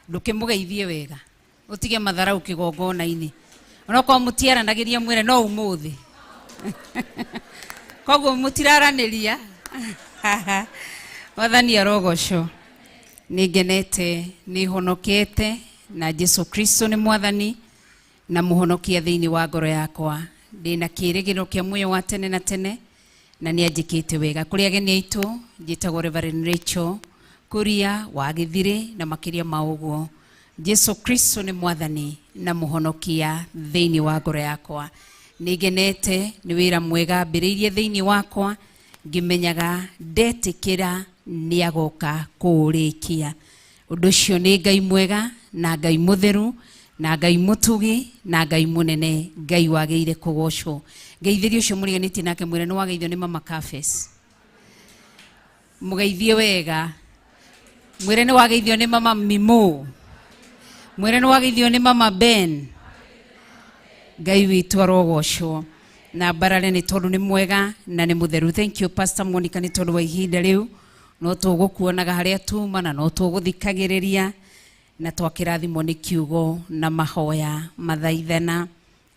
Ndũkĩmũgeithie wega, ũtige matharau kĩgongona-inĩ. Onokorwo mũtiaranagĩria, mwĩre no ũmũthĩ koguo mũtiraranĩria. Mwathani arogocwo. Nĩ ngenete, nĩ honokete na Jesu Kristo nĩ Mwathani na Mũhonokia thĩinĩ wa ngoro yakwa. Ndĩna kĩĩrĩgĩrĩro kĩa muoyo wa tene na tene na nĩ anjĩkĩte wega. Kũrĩ ageni aitũ, njĩtagwo Reverend Rachel Kuria wa Gĩthirĩ, na makĩria ma ũguo, Jesu Kristo nĩ Mwathani na Mũhonokia thĩinĩ wa ngoro yakwa. Nĩ ngenete nĩ wĩra mwega ambĩrĩirie thĩinĩ wakwa, ngĩmenyaga ndetĩkĩra nĩ agoka kũũrĩkia. Ũndũ ũcio nĩ Ngai mwega na Ngai mũtheru na Ngai mũtugi na Ngai mũnene, Ngai wagĩrĩire kũgocwo. Ngeithĩrie ũcio mũriganĩtie nake, mwĩre nĩ wageithio nĩ Mama Kafes. Mũgeithie wega, mwĩre nĩ wageithio nĩ Mama Mimo, mwĩre nĩ wageithio nĩ Mama Ben. Ngai witũ arogocwo na mbarare nĩ tondũ nĩ mwega na nĩ mũtheru. Thank you, Pastor Monica, nĩ tondũ wa ihinda rĩu. No tũgũkuonaga harĩa tuma na no tũgũthikagĩrĩria na twakĩrathimwo nĩ kiugo na mahoya mathaithana,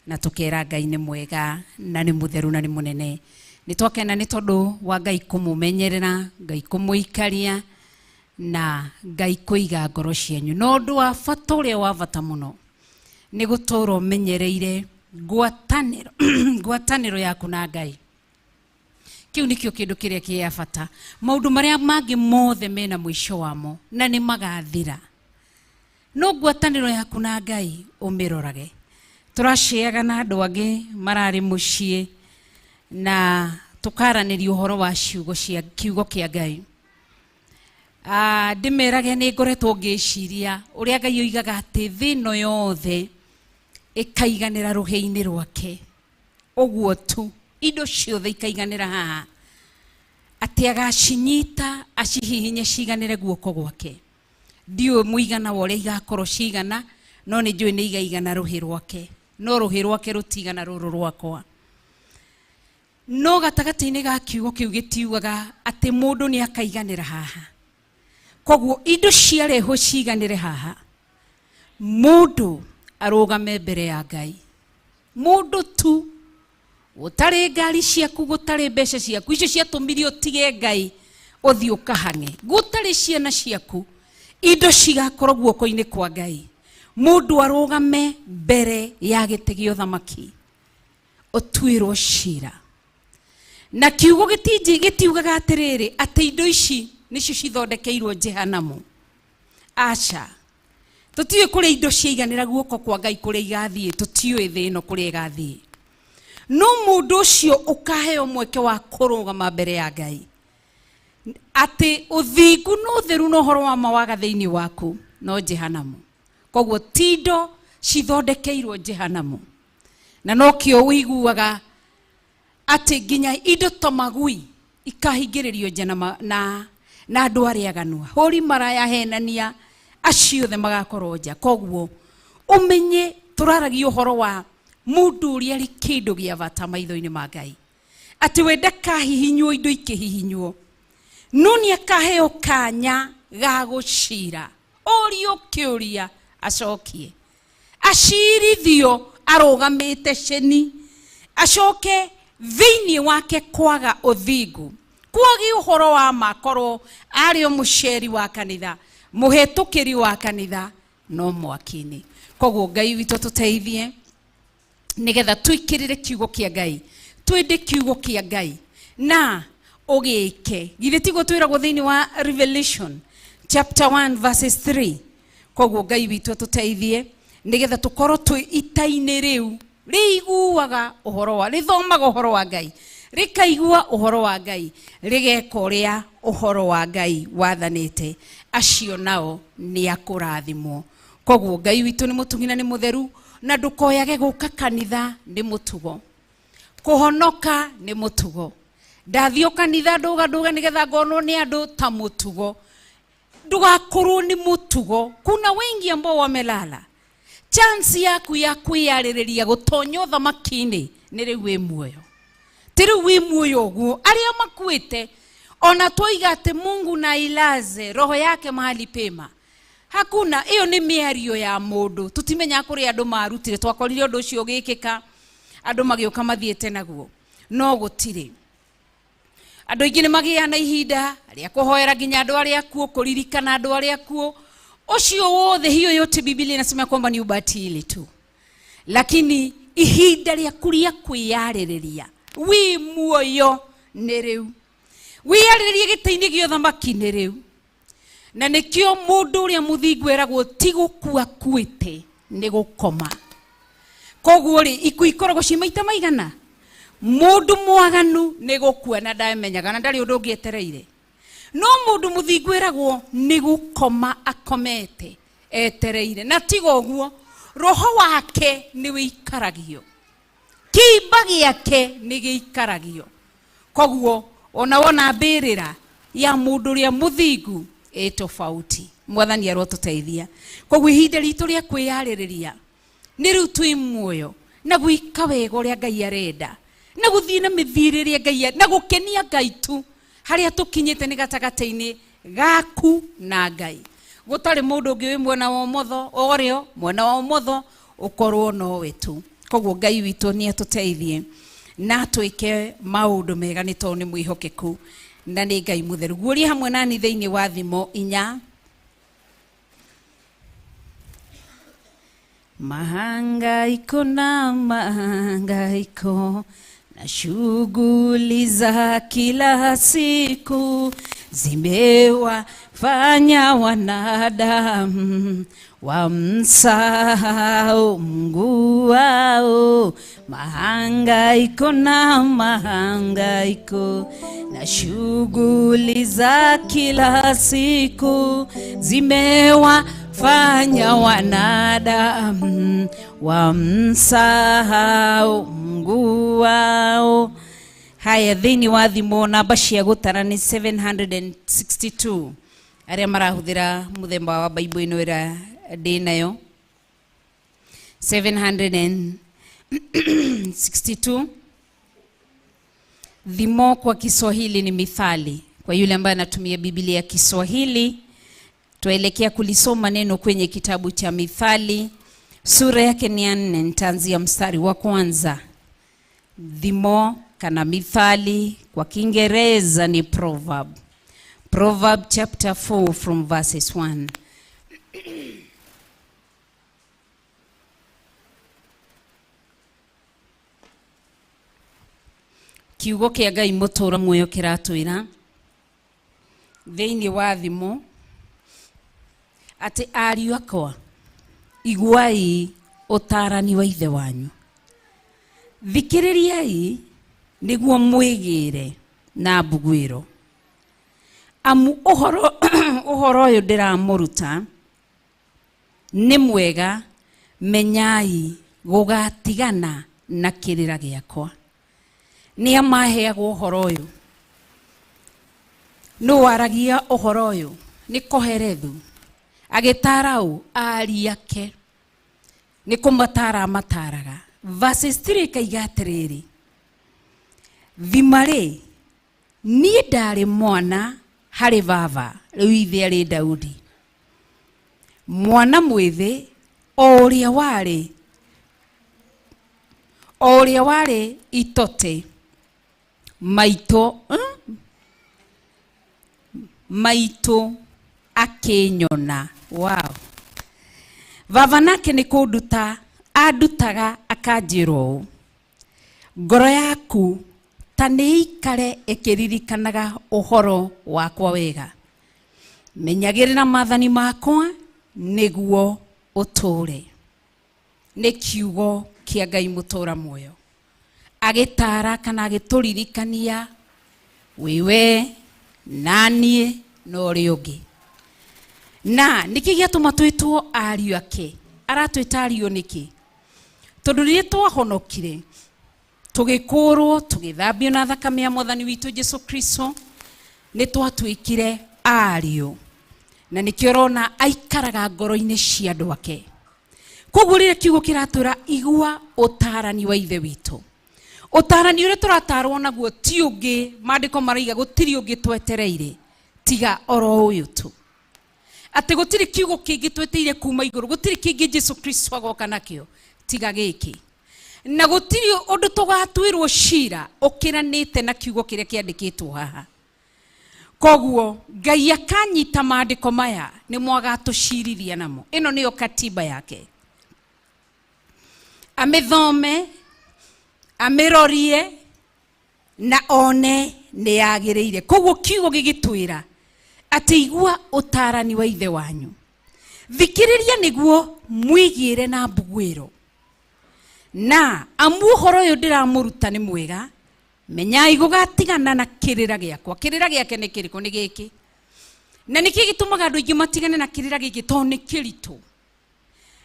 na tũkera Ngai nĩ mwega na nĩ mũtheru na nĩ mũnene. Nĩ twakena nĩ tondũ wa Ngai kũmũmenyerera, Ngai kũmũikaria na Ngai kũiga ngoro cianyu. Na ũndũ wa bata, ũrĩa wa bata mũno, nĩ gũtũra ũmenyereire ngwatanĩro yaku na Ngai. Kĩu nĩkĩo kĩndũ kĩrĩa kĩa bata. Maũndũ marĩa mangĩ mothe mena mũico wamo na nĩ magathira, no ngwatanĩro yaku na Ngai ũmĩrorage. Tũraceaga na andũ angĩ mararĩ mũciĩ na tũkaranĩria ũhoro wa ciugo cia kiugo kĩa Ngai. Ndĩmerage nĩ ngoretwo ngĩciria ũrĩa Ngai oigaga atĩ thĩ ĩno yothe ĩkaiganĩra rũhĩ-inĩ rwake. Ũguo tu, indo ciothe ikaiganĩra haha, atĩ agacinyita acihihinye ciganĩre guoko gwake. Ndiũĩ mũigana wa ũrĩa igakorwo cigana, no nĩ njũĩ nĩ igaigana rũhĩ rwake, no rũhĩ rwake rũtigana rũrũ rwakwa. No gatagatĩ-inĩ ga kiugo kĩu gĩtiugaga atĩ mũndũ nĩ akaiganĩra haha. Koguo indo ciarehwo ciganĩre haha, mũndũ arũgame mbere ya Ngai, mũndũ tu, gũtarĩ ngari ciaku, gũtarĩ mbeca ciaku icio ciatũmire ũtige Ngai ũthiĩ ũkahang'e, gũtarĩ ciana ciaku, indo cigakorwo guoko-inĩ kwa Ngai. Mũndũ arũgame mbere ya gĩtĩ gĩa ũthamaki ũtuĩrwo cira. Na kiugo gĩtiugaga atĩrĩrĩ atĩ indo ici nĩcio cithondekeirwo jehanamu. Aca, tũtiũĩ kũrĩa indo ciaiganĩra guoko kwa Ngai kũrĩa igathiĩ, tũtiũĩ thĩ ĩno kũrĩa ĩgathiĩ. No mũndũ ũcio ũkaheo mweke wa kũrũgama mbere ya Ngai, atĩ ũthingu na ũtheru na ũhoro wa ma waga thĩinĩ waku, no jehanamu. Koguo ti indo cithondekeirwo jehanamu. Na nokĩo ũiguaga atĩ nginya indo ta magui ikahingĩrĩrio nja na andũ arĩa aganu, hũri maraya, henania, acio othe magakorwo nja. Koguo ũmenye tũraragia ũhoro wa mũndũ ũrĩa arĩ kĩndũ gĩa bata maitho-inĩ ma Ngai, atĩ we ndakahihinywo indo ikĩhihinywo. No nĩ akaheo kanya ga gũcira, ũrio kĩũria acokie, acirithio arũgamĩte ceni, acoke thĩinĩ wake kwaga ũthingu, kwagi ũhoro wa ma, korwo arĩ o mũceri wa kanitha, mũhĩtũkĩri wa kanitha, no mwaki-inĩ. Koguo Ngai witũ tũteithie nigetha twikirire kiugo kia Ngai, twende kiugo kia Ngai na ũgĩke. Githĩ tiguo twĩragwo thĩinĩ wa Revelation chapter 1 verses 3? Koguo Ngai witũ atũteithie nigetha tũkorwo twĩ ita-inĩ rĩu rĩiguaga ũhoro wa, rĩthomaga ũhoro wa Ngai, rĩkaigua ũhoro wa Ngai, rĩgeka ũrĩa ũhoro wa Ngai wathanĩte, acio nao nĩ akũrathimwo. Koguo Ngai witũ nĩ mũtugi na nĩ mũtheru, na ndũkoyage gũka kanitha nĩ mũtugo, kũhonoka nĩ mũtugo. Ndathiĩ kanitha ndũga ndũga nĩgetha ngonwo nĩ andũ ta mũtugo, ndũgakorwo nĩ mũtugo. Kuna wengi ambao wamelala. Chance yaku ya kwĩyarĩrĩria gũtonya ũthamaki-inĩ nĩ rĩu wĩ muoyo, ti rĩu wĩ muoyo ũguo. Arĩa makuĩte ona twoiga atĩ Mungu na ilaze roho yake mahali pema, hakuna. Ĩyo nĩ mĩario ya mũndũ, tũtimenyaga kũrĩa andũ marutire. Twakorire ũndũ ũcio ũgĩkĩka, andũ magĩũka mathiĩte naguo, no gũtirĩ. Andũ aingĩ nĩ magĩaga na ihinda rĩa kũhoera nginya andũ arĩa akuũ, kũririkana andũ arĩa akuũ, ũcio wothe, hiyo yote Biblia inasema kwamba ni ubatili tu. Lakini ihinda rĩaku rĩa kwĩyarĩrĩria wĩ muoyo nĩ rĩu, wĩyarĩrĩrie gĩtĩ-inĩ gĩa ũthamaki nĩ rĩu. Na nĩkĩo mũndũ ũrĩa mũthingu eragwo ti gũkua akuĩte, nĩ gũkoma. Koguo rĩ, ikuũ ikoragwo ciĩ maita maigana? Mũndũ mwaganu nĩ gũkua na ndamenyaga na ndarĩ ũndũ ũngĩ etereire, no mũndũ mũthingu eragwo nĩ gũkoma akomete etereire, na tiga ũguo roho wake nĩ wĩikaragio, kĩimba gĩake nĩ gĩikaragio. Koguo ona wona mbĩrĩra ya mũndũ ũrĩa mũthingu ĩ tofauti. Mwathani arotũteithia. Koguo ihinda ritũ rĩa kwĩyarĩrĩria nĩ rĩu twĩ muoyo, na gwĩka wega ũrĩa Ngai arenda, na gũthiĩ na mĩthiĩre ĩrĩa Ngai, na gũkenia Ngai tu. Harĩa tũkinyĩte nĩ gatagatĩ-inĩ gaku na Ngai, gũtarĩ mũndũ ũngĩ wĩ mwena wa ũmotho ũrĩo, mwena wa ũmotho, ũkorwo nowe tu. Koguo Ngai witũ nĩ atũteithie na atwĩke maũndũ mega, nĩ tondũ nĩ mwĩhokeku na nĩ Ngai mũtheru. Guoria hamwe nani thĩinĩ wa Thimo 4. Mahangaiko na mahangaiko na shughuli za kila siku zimewafanya wanadamu wamsahau Mungu wao. Mahangaiko na mahangaiko na shughuli za kila siku zimewafanya wanadamu wamsahau Mungu wao. Haya, thĩinĩ wa Thimo namba cia gũtara nĩ 762, arĩa marahũthĩra mũthemba wa Bible ĩno ĩrĩa ndĩ nayo, 762. Thimo kwa Kiswahili ni mithali. Kwa yule ambaye anatumia Biblia ya Kiswahili, tuelekea kulisoma neno kwenye kitabu cha Mithali, sura yake ni ya 4, nitaanzia mstari wa kwanza. Thimo kana mithali kwa Kiingereza ni proverb. Proverb chapter 4 from verses 1. Kiugo kĩa Ngai mũtũũra muoyo kĩratwĩra thĩinĩ wa Thimo atĩ ariũ akwa, iguai ũtaarani wa ithe wanyu, thikĩrĩriai nĩguo mwĩgĩre na mbuguĩro, amu ũhoro ũyũ ndĩramũruta nĩ mwega, menyai gũgatigana na kĩrĩra gĩakwa. Nĩ amaheagwo ũhoro ũyũ? Nũ waragia ũhoro ũyũ? Nĩ Koherethu agĩtaara ũ? Ariake nĩ kũmatara mataraga. Verses 3 kaiga atĩrĩrĩ, thima rĩ, niĩ ndarĩ mwana Harĩ baba, rĩu ithe arĩ Daudi, mwana mwĩthĩ o ũrĩa warĩ o ũrĩa warĩ itote maitũ, Maitũ akĩnyona. Wow. Baba nake nĩ kũnduta andutaga, akanjĩra ũũ: ngoro yaku ta nĩ ikare ĩkĩririkanaga ũhoro wakwa wega, menyagĩrĩra maathani makwa nĩguo ũtũũre. Nĩ kiugo kĩa Ngai mũtũra muoyo agĩtara kana agĩtũririkania wĩwe naniĩ na ũrĩa ũngĩ. Na nĩkĩ gĩatũma twĩtwo ariũ ake? Aratwĩta ariũ nĩkĩ? Tondũ rĩrĩa twahonokire, tũgĩkũrwo, tũgĩthambio na thakame ya Mwathani witũ Jesu Kristo, nĩ twatuĩkire ariũ, na nĩkĩo ũrona aikaraga ngoro-inĩ cia andũ ake. Koguo rĩrĩa kiugo kĩratwĩra igua ũtarani wa Ithe witũ, ũtarani ũrĩa tũratarwo naguo ti ũngĩ. Maandĩko maraiga gũtirĩ ũngĩ twetereire tiga oro ũyũ tu, atĩ gũtirĩ kiugo kĩngĩ tweteire kuma igũrũ, gũtirĩ kĩngĩ Jesu Kristo agoka nakĩo tiga gĩkĩ, na gũtirĩ ũndũ tũgatuĩrwo cira ũkĩranĩte na kiugo kĩrĩa kĩandĩkĩtwo haha. Koguo Ngai akanyita maandĩko maya nĩmo agatũcirithia namo. Ĩno nĩyo katiba yake, amĩthome, amĩrorie na one nĩ yagĩrĩire. Koguo kiugo gĩgĩtwĩra atĩ igua ũtarani wa ithe wanyu, thikĩrĩria nĩguo mwĩgĩre na mbuguĩro, na amu ũhoro ũyũ ndĩramũruta nĩ mwega. Menyai gũgatigana na kĩrĩra gĩakwa. Kĩrĩra gĩake nĩ kĩrĩkũ? Nĩ gĩkĩ. Na nĩkĩ gĩtũmaga andũ aingĩ matigane na kĩrĩra gĩkĩ? Tondũ nĩ kĩritũ.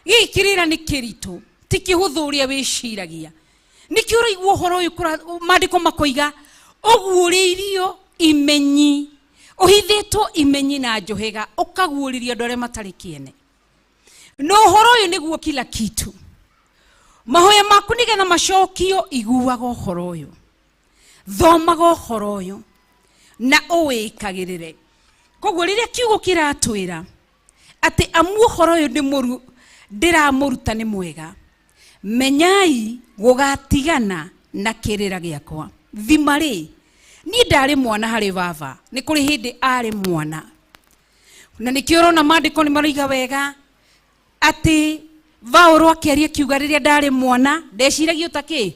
Gĩkĩ kĩrĩra nĩ kĩritũ, ti kĩhũthũ ũrĩa wĩciragia. Nĩkĩo ũraigua ũhoro ũyũ maandĩko makoiga ũguũrĩirio imenyi, ũhithĩtwo imenyi na njũhĩga, ũkaguũrĩrio andũ arĩa matarĩ kĩene. Na ũhoro ũyũ nĩguo kila kitu. Mahoya maku nĩgetha macokio, iguaga ũhoro ũyũ, thomaga ũhoro ũyũ na ũwĩkagĩrĩre. Koguo rĩrĩa kiugo kĩratwĩra atĩ amu ũhoro ũyũ ndĩramũruta nĩ mwega, menyai gũgatigana na kĩrĩra gĩakwa. Thima rĩ, niĩ ndarĩ mwana harĩ baba, nĩ kũrĩ hĩndĩ arĩ mwana, na nĩkĩo ũrona maandĩko nĩ maroiga wega atĩ Vaũrũ akĩaria kiuga rĩrĩa ndarĩ mwana ndeciragia ta kĩ.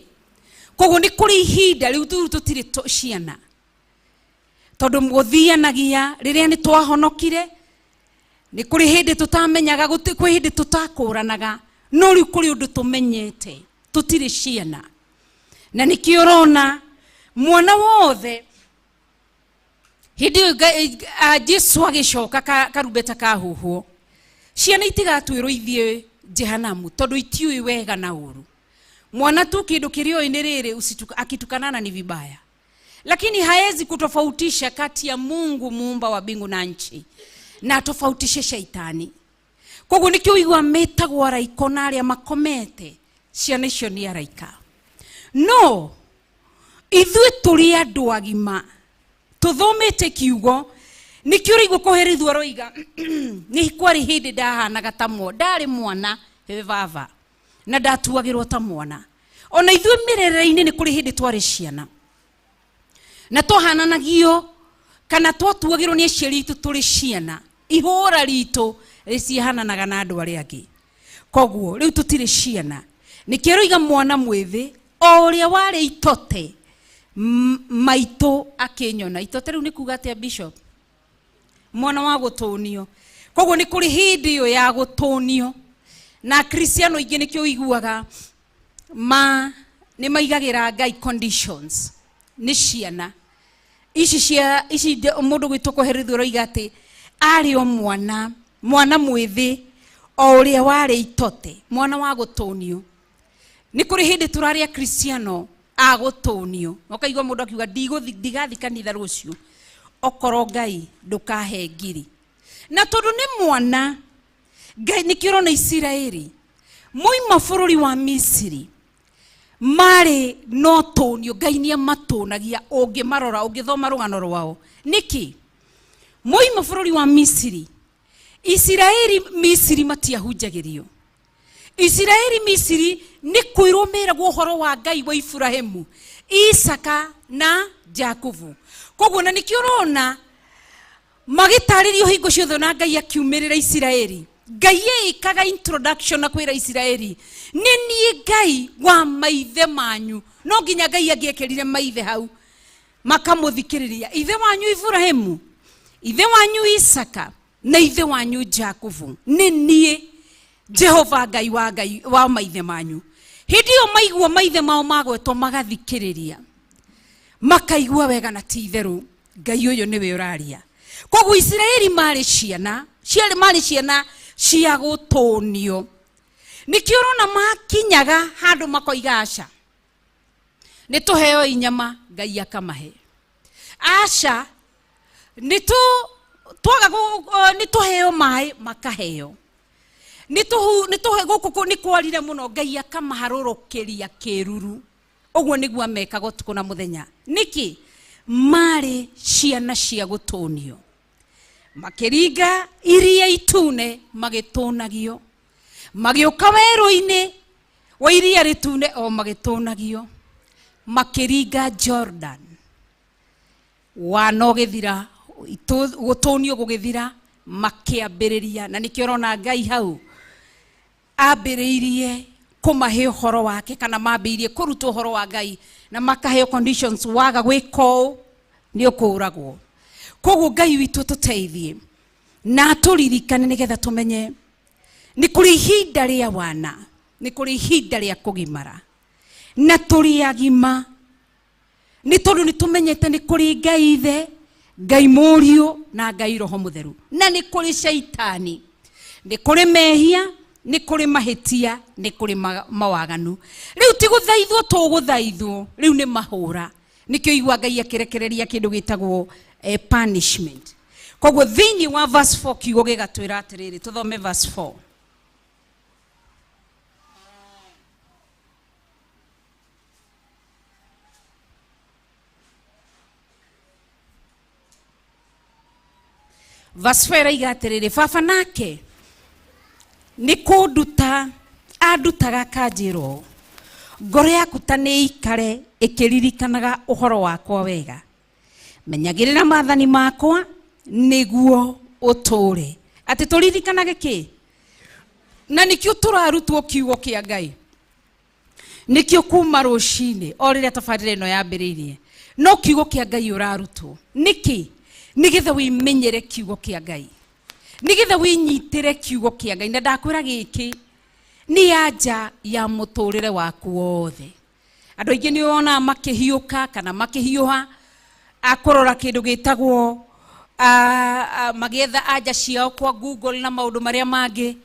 Koguo nĩ kũrĩ ihinda rĩu tu tũtirĩ ciana, tondũ gũthianagia rĩrĩa nĩ twahonokire, nĩ kũrĩ hĩndĩ tũtamenyaga, kwĩ hĩndĩ tũtakũranaga, no rĩu kũrĩ ũndũ tũmenyete, tũtirĩ ciana. Na nĩkĩo ũrona mwana wothe hĩndĩ ĩyo Jesu agĩcoka karumbeta kahuhwo, ciana itigatuĩrwo ithiĩ jehanamu, tondũ itiũĩ wega na ũru. Mwana tu kĩndũ kĩrĩa oĩ nĩ rĩrĩ, akitukanana ni vibaya, lakini haezi kutofautisha kati ya Mungu muumba wa mbingu na nchi na atofautishe shaitani. Koguo nĩkĩo ũigua metagwo araika na arĩa makomete, ciana icio nĩ araika. No ithuĩ tũrĩ andũ agima tũthomete kiugo, nĩkĩo ũraigua kũherithio aroiga nĩ kwarĩ hĩndĩ ndahanaga ta ndarĩ mwana he baba na ndatuagĩrwo ta mwana. Ona ithuĩ mĩrerere-inĩ nĩ kũrĩ hĩndĩ twarĩ ciana na twahananagio kana twatuagĩrwo nĩ aciari aitũ tũrĩ ciana, ihũra ritũ rĩcihananaga na andũ arĩa angĩ. Koguo rĩu tũtirĩ ciana. Nĩkĩo aroiga mwana mwĩthĩ o ũrĩa warĩ itote maitũ akĩnyona. Itote rĩu nĩ kuga atĩa, Bishop? Mwana wa gũtũnio. Koguo nĩ kũrĩ hĩndĩ ĩyo ya gũtũnio, na Akristiano aingĩ nĩkĩo ũiguaga ma nĩ maigagĩra Ngai conditions. Nĩ ciana ici cia ici mũndũ gwĩtwo kũherithio ũroiga atĩ arĩ o mwana, mwana mwĩthĩ o ũrĩa warĩ itote, mwana wa gũtũnio. Nĩ kũrĩ hĩndĩ tũrarĩ Akristiano a gũtũnio, na ũkaigua mũndũ akiuga ndigathi kanitha rũciũ okorwo Ngai ndũkahe ngiri. Na tondũ nĩ mwana Ngai, nĩkĩo ũrona Isiraeli moima bũrũri wa Misiri marĩ no tũnio, Ngai nĩ amatũnagia. Ũngĩmarora, ũngĩthoma rũgano rwao, nĩkĩ? Moima bũrũri wa Misiri, Isiraeli Misiri matiahunjagĩrio. Isiraeli Misiri nĩ kwĩrwo meragwo ũhoro wa Ngai wa Iburahimu, Isaka na Jakubu. Koguo na nĩkĩo ũrona magĩtarĩrio hingo ciothe na Ngai akiumĩrĩra Isiraeli. Ngai ĩkaga introduction na kwĩra Isiraeli, nĩ niĩ Ngai wa maithe manyu. No nginya Ngai angĩekĩrire maithe hau makamũthikĩrĩria, ithe wanyu Iburahimu, ithe wanyu Isaka na ithe wanyu Jakubu, nĩ niĩ Jehova Ngai wa Ngai wa maithe manyu. Hĩndĩ ĩyo maigua maithe mao magwetwo magathikĩrĩria, makaigua wega na ti itherũ Ngai ũyũ nĩwe ũraria. Koguo Isiraeli marĩ ciana, ciarĩ marĩ ciana cia gũtũnio. Nĩkĩo ũrona makinyaga handũ makoiga aca, nĩ tũheo inyama, Ngai akamahe. Aca, nĩ tũ twaga nĩ tũheo maĩ, makaheo. Nĩ tũhu nĩ tũhe gũkũ nĩ kwarire mũno, Ngai akamaharũrũkĩria kĩruru. Ũguo nĩguo amekaga ũtukũ na mũthenya. Nĩkĩ? Marĩ ciana cia gũtũnio. Makĩringa iria itune magĩtũnagio, magĩũka werũ-inĩ wa iria rĩtune o magĩtũnagio, makĩringa Jordan wana ũgĩthira, gũtũnio gũgĩthira, makĩambĩrĩria. Na nĩkĩo ũrona Ngai hau ambĩrĩirie kũmahe ũhoro wake, kana mambĩrĩirie kũruta ũhoro wa Ngai na makaheo conditions, waga gwĩka ũũ nĩ ũkũragwo. Koguo Ngai witũ tũteithie na atũririkane nĩgetha tũmenye nĩ kũrĩ ihinda rĩa wana, nĩ kũrĩ ihinda rĩa kũgimara, na tũrĩ agima nĩ tondũ nĩ tũmenyete nĩ kũrĩ Ngai Ithe, Ngai Mũriũ na Ngai Roho Mũtheru, na nĩ kũrĩ caitani, nĩ kũrĩ mehia, nĩ kũrĩ mahĩtia, nĩ kũrĩ mawaganu. Rĩu ti gũthaithwo tũgũthaithwo, rĩu nĩ mahũra. Nĩkĩo igua Ngai akĩrekereria kĩndũ gĩtagwo punishment. Koguo thĩinĩ wa verse 4 kiugo gĩgatwĩra atĩrĩrĩ, tũthome verse 4. Verse 4 ĩraiga atĩrĩrĩ, baba nake nĩ kũnduta andutaga akanjĩra ũũ, ngoro yaku ta nĩ ĩikare ĩkĩririkanaga ũhoro wakwa wega, menyagĩrĩra maathani makwa nĩguo ũtũũre. Atĩ tũririkanage kĩ? Na nĩkĩo tũrarutwo kiugo kĩa Ngai. Nĩkĩo kuma rũcinĩ o rĩrĩa tabarĩra ĩno yambĩrĩirie, no kiugo kĩa Ngai ũrarutwo. Nĩkĩ? Nĩgetha wĩmenyere kiugo kĩa Ngai, nĩgetha wĩnyitĩre kiugo kĩa Ngai. Na ndakwĩra gĩkĩ nĩ anja ya mũtũrĩre waku wothe. Andũ aingĩ nĩ wonaga makĩhiũka kana makĩhiũha akũrora kĩndũ gĩtagwo magĩetha anja ciao kwa Google na maũndũ marĩa mangĩ.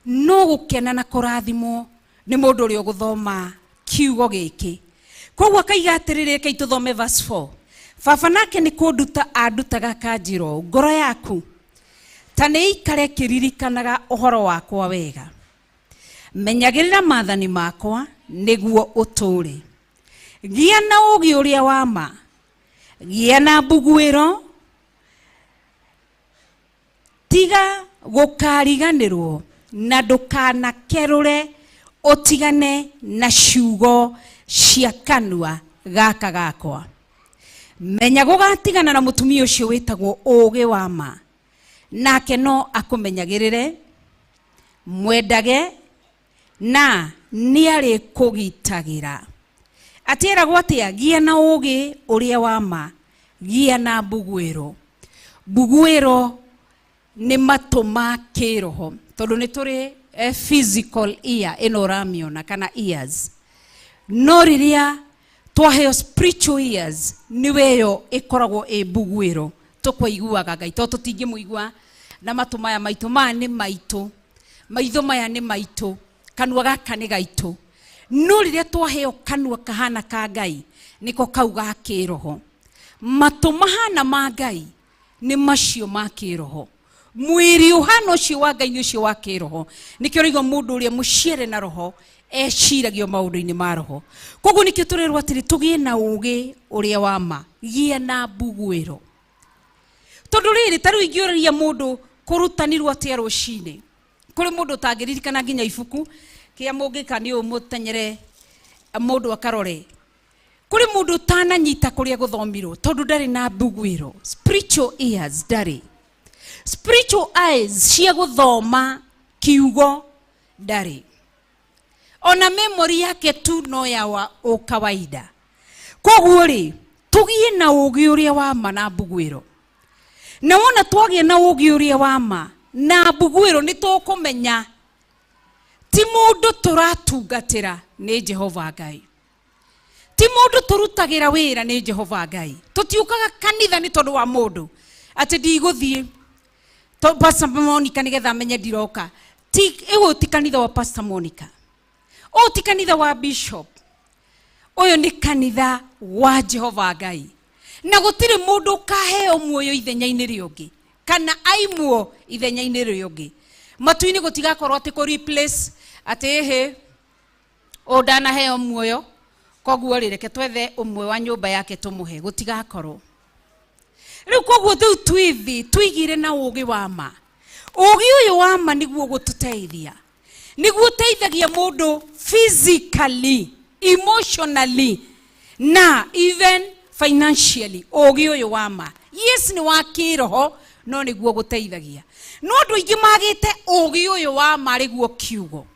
No gũkena na kũrathimwo nĩ mũndũ ũrĩa ũgũthoma kiugo gĩkĩ. Koguo akaiga atĩrĩrĩ, rekei tũthome verse 4. Baba nake nĩ kũnduta andutaga akanjĩra ũũ, ngoro yaku ta nĩ ĩikare ĩkĩririkanaga ũhoro wakwa wega, menyagĩrĩra maathani makwa nĩguo ũtũũre. Gĩa na ũũgĩ ũrĩa wa ma, gĩa na mbuguĩro, tiga gũkariganĩrwo na ndũkanakerũre ũtigane na ciugo cia kanua gaka gakwa. Menya gũgatigana na mũtumia ũcio wĩtagwo ũũgĩ wa ma, nake no akũmenyagĩrĩre, mwendage na nĩarĩkũgitagĩra. Atĩragwo atĩa? Gĩa na ũũgĩ ũrĩa wa ma, gĩa na mbuguĩro. Mbuguĩro nĩ matũ ma kĩroho, tondũ nĩ tũrĩ physical ear ĩno ũramĩona kana ears, no rĩrĩa twaheo spiritual ears nĩwe ĩyo ĩkoragwo ĩ mbuguĩro, tũkwaiguaga Ngai, tondũ tũtingĩmũigua na matũ maya maitũ. Maya nĩ maitũ, maitho maya nĩ maitũ, kanua gaka nĩ gaitũ, no rĩrĩa twaheo kanua kahana ka Ngai nĩko kau ga kĩroho. Matũ mahana ma Ngai nĩ macio ma kĩroho, mwĩrĩ ũhana ũcio wa Ngai nĩ ũcio wa kĩroho. Nĩkĩo ũraigua mũndũ ũrĩa mũciare na roho eciragio maũndũ-inĩ ma roho. Koguo nĩkĩo tũrerwo atĩrĩ, tũgĩe na ũũgĩ ũrĩa wa ma, gĩa na mbuguĩro. Tondũ rĩrĩ ta rĩu ingĩũrĩria mũndũ kũrutanirwo atĩa rũcinĩ, kũrĩ mũndũ ũtangĩririkana nginya ibuku kĩrĩa mũngĩka nĩ ũmũtenyere mũndũ akarore. Kũrĩ mũndũ ũtananyita kũrĩa gũthomirwo tondũ ndarĩ na mbuguĩro, spiritual ears ndarĩ, spiritual eyes cia gũthoma kiugo ndarĩ, ona memory yake tu no ya wa kawaida. Koguo rĩ tũgĩe na ũgĩ ũrĩa wa ma na mbuguĩro, na wona twagĩa na ũgĩ ũrĩa wa ma na mbuguĩro nĩ tũkũmenya ti mũndũ tũratungatĩra nĩ Jehova Ngai, ti mũndũ tũrutagĩra wĩra nĩ Jehova Ngai. Tũtiũkaga kanitha nĩ tondũ wa mũndũ atĩ ndigũthiĩ to Pastor Monica nĩgetha amenye ndiroka. Ti ũyũ ti kanitha wa Pastor Monica, ũyũ ti kanitha wa Bishop, ũyũ nĩ kanitha wa Jehova Ngai. Na gũtirĩ mũndũ ũkaheo muoyo ithenya-inĩ rĩa ũngĩ kana aimwo ithenya-inĩ rĩa ũngĩ. Matu-inĩ gũtigakorwo atĩ kũ replace atĩ ĩhĩ ũyũ ndanaheo muoyo koguo rĩ reke twethe ũmwe wa nyũmba yake tũmũhe, gũtigakorwo. Rĩu koguo rĩu twithi twigire na ũgĩ wa ma. Ũgĩ ũyũ wa ma nĩguo gũtũteithia, nĩguo ũteithagia mũndũ physically, emotionally na even financially. Ũgĩ ũyũ wa ma yes nĩ wa kĩroho no nĩguo gũteithagia. No andũ aingĩ magĩte ũgĩ ũyũ wa ma rĩguo kiugo,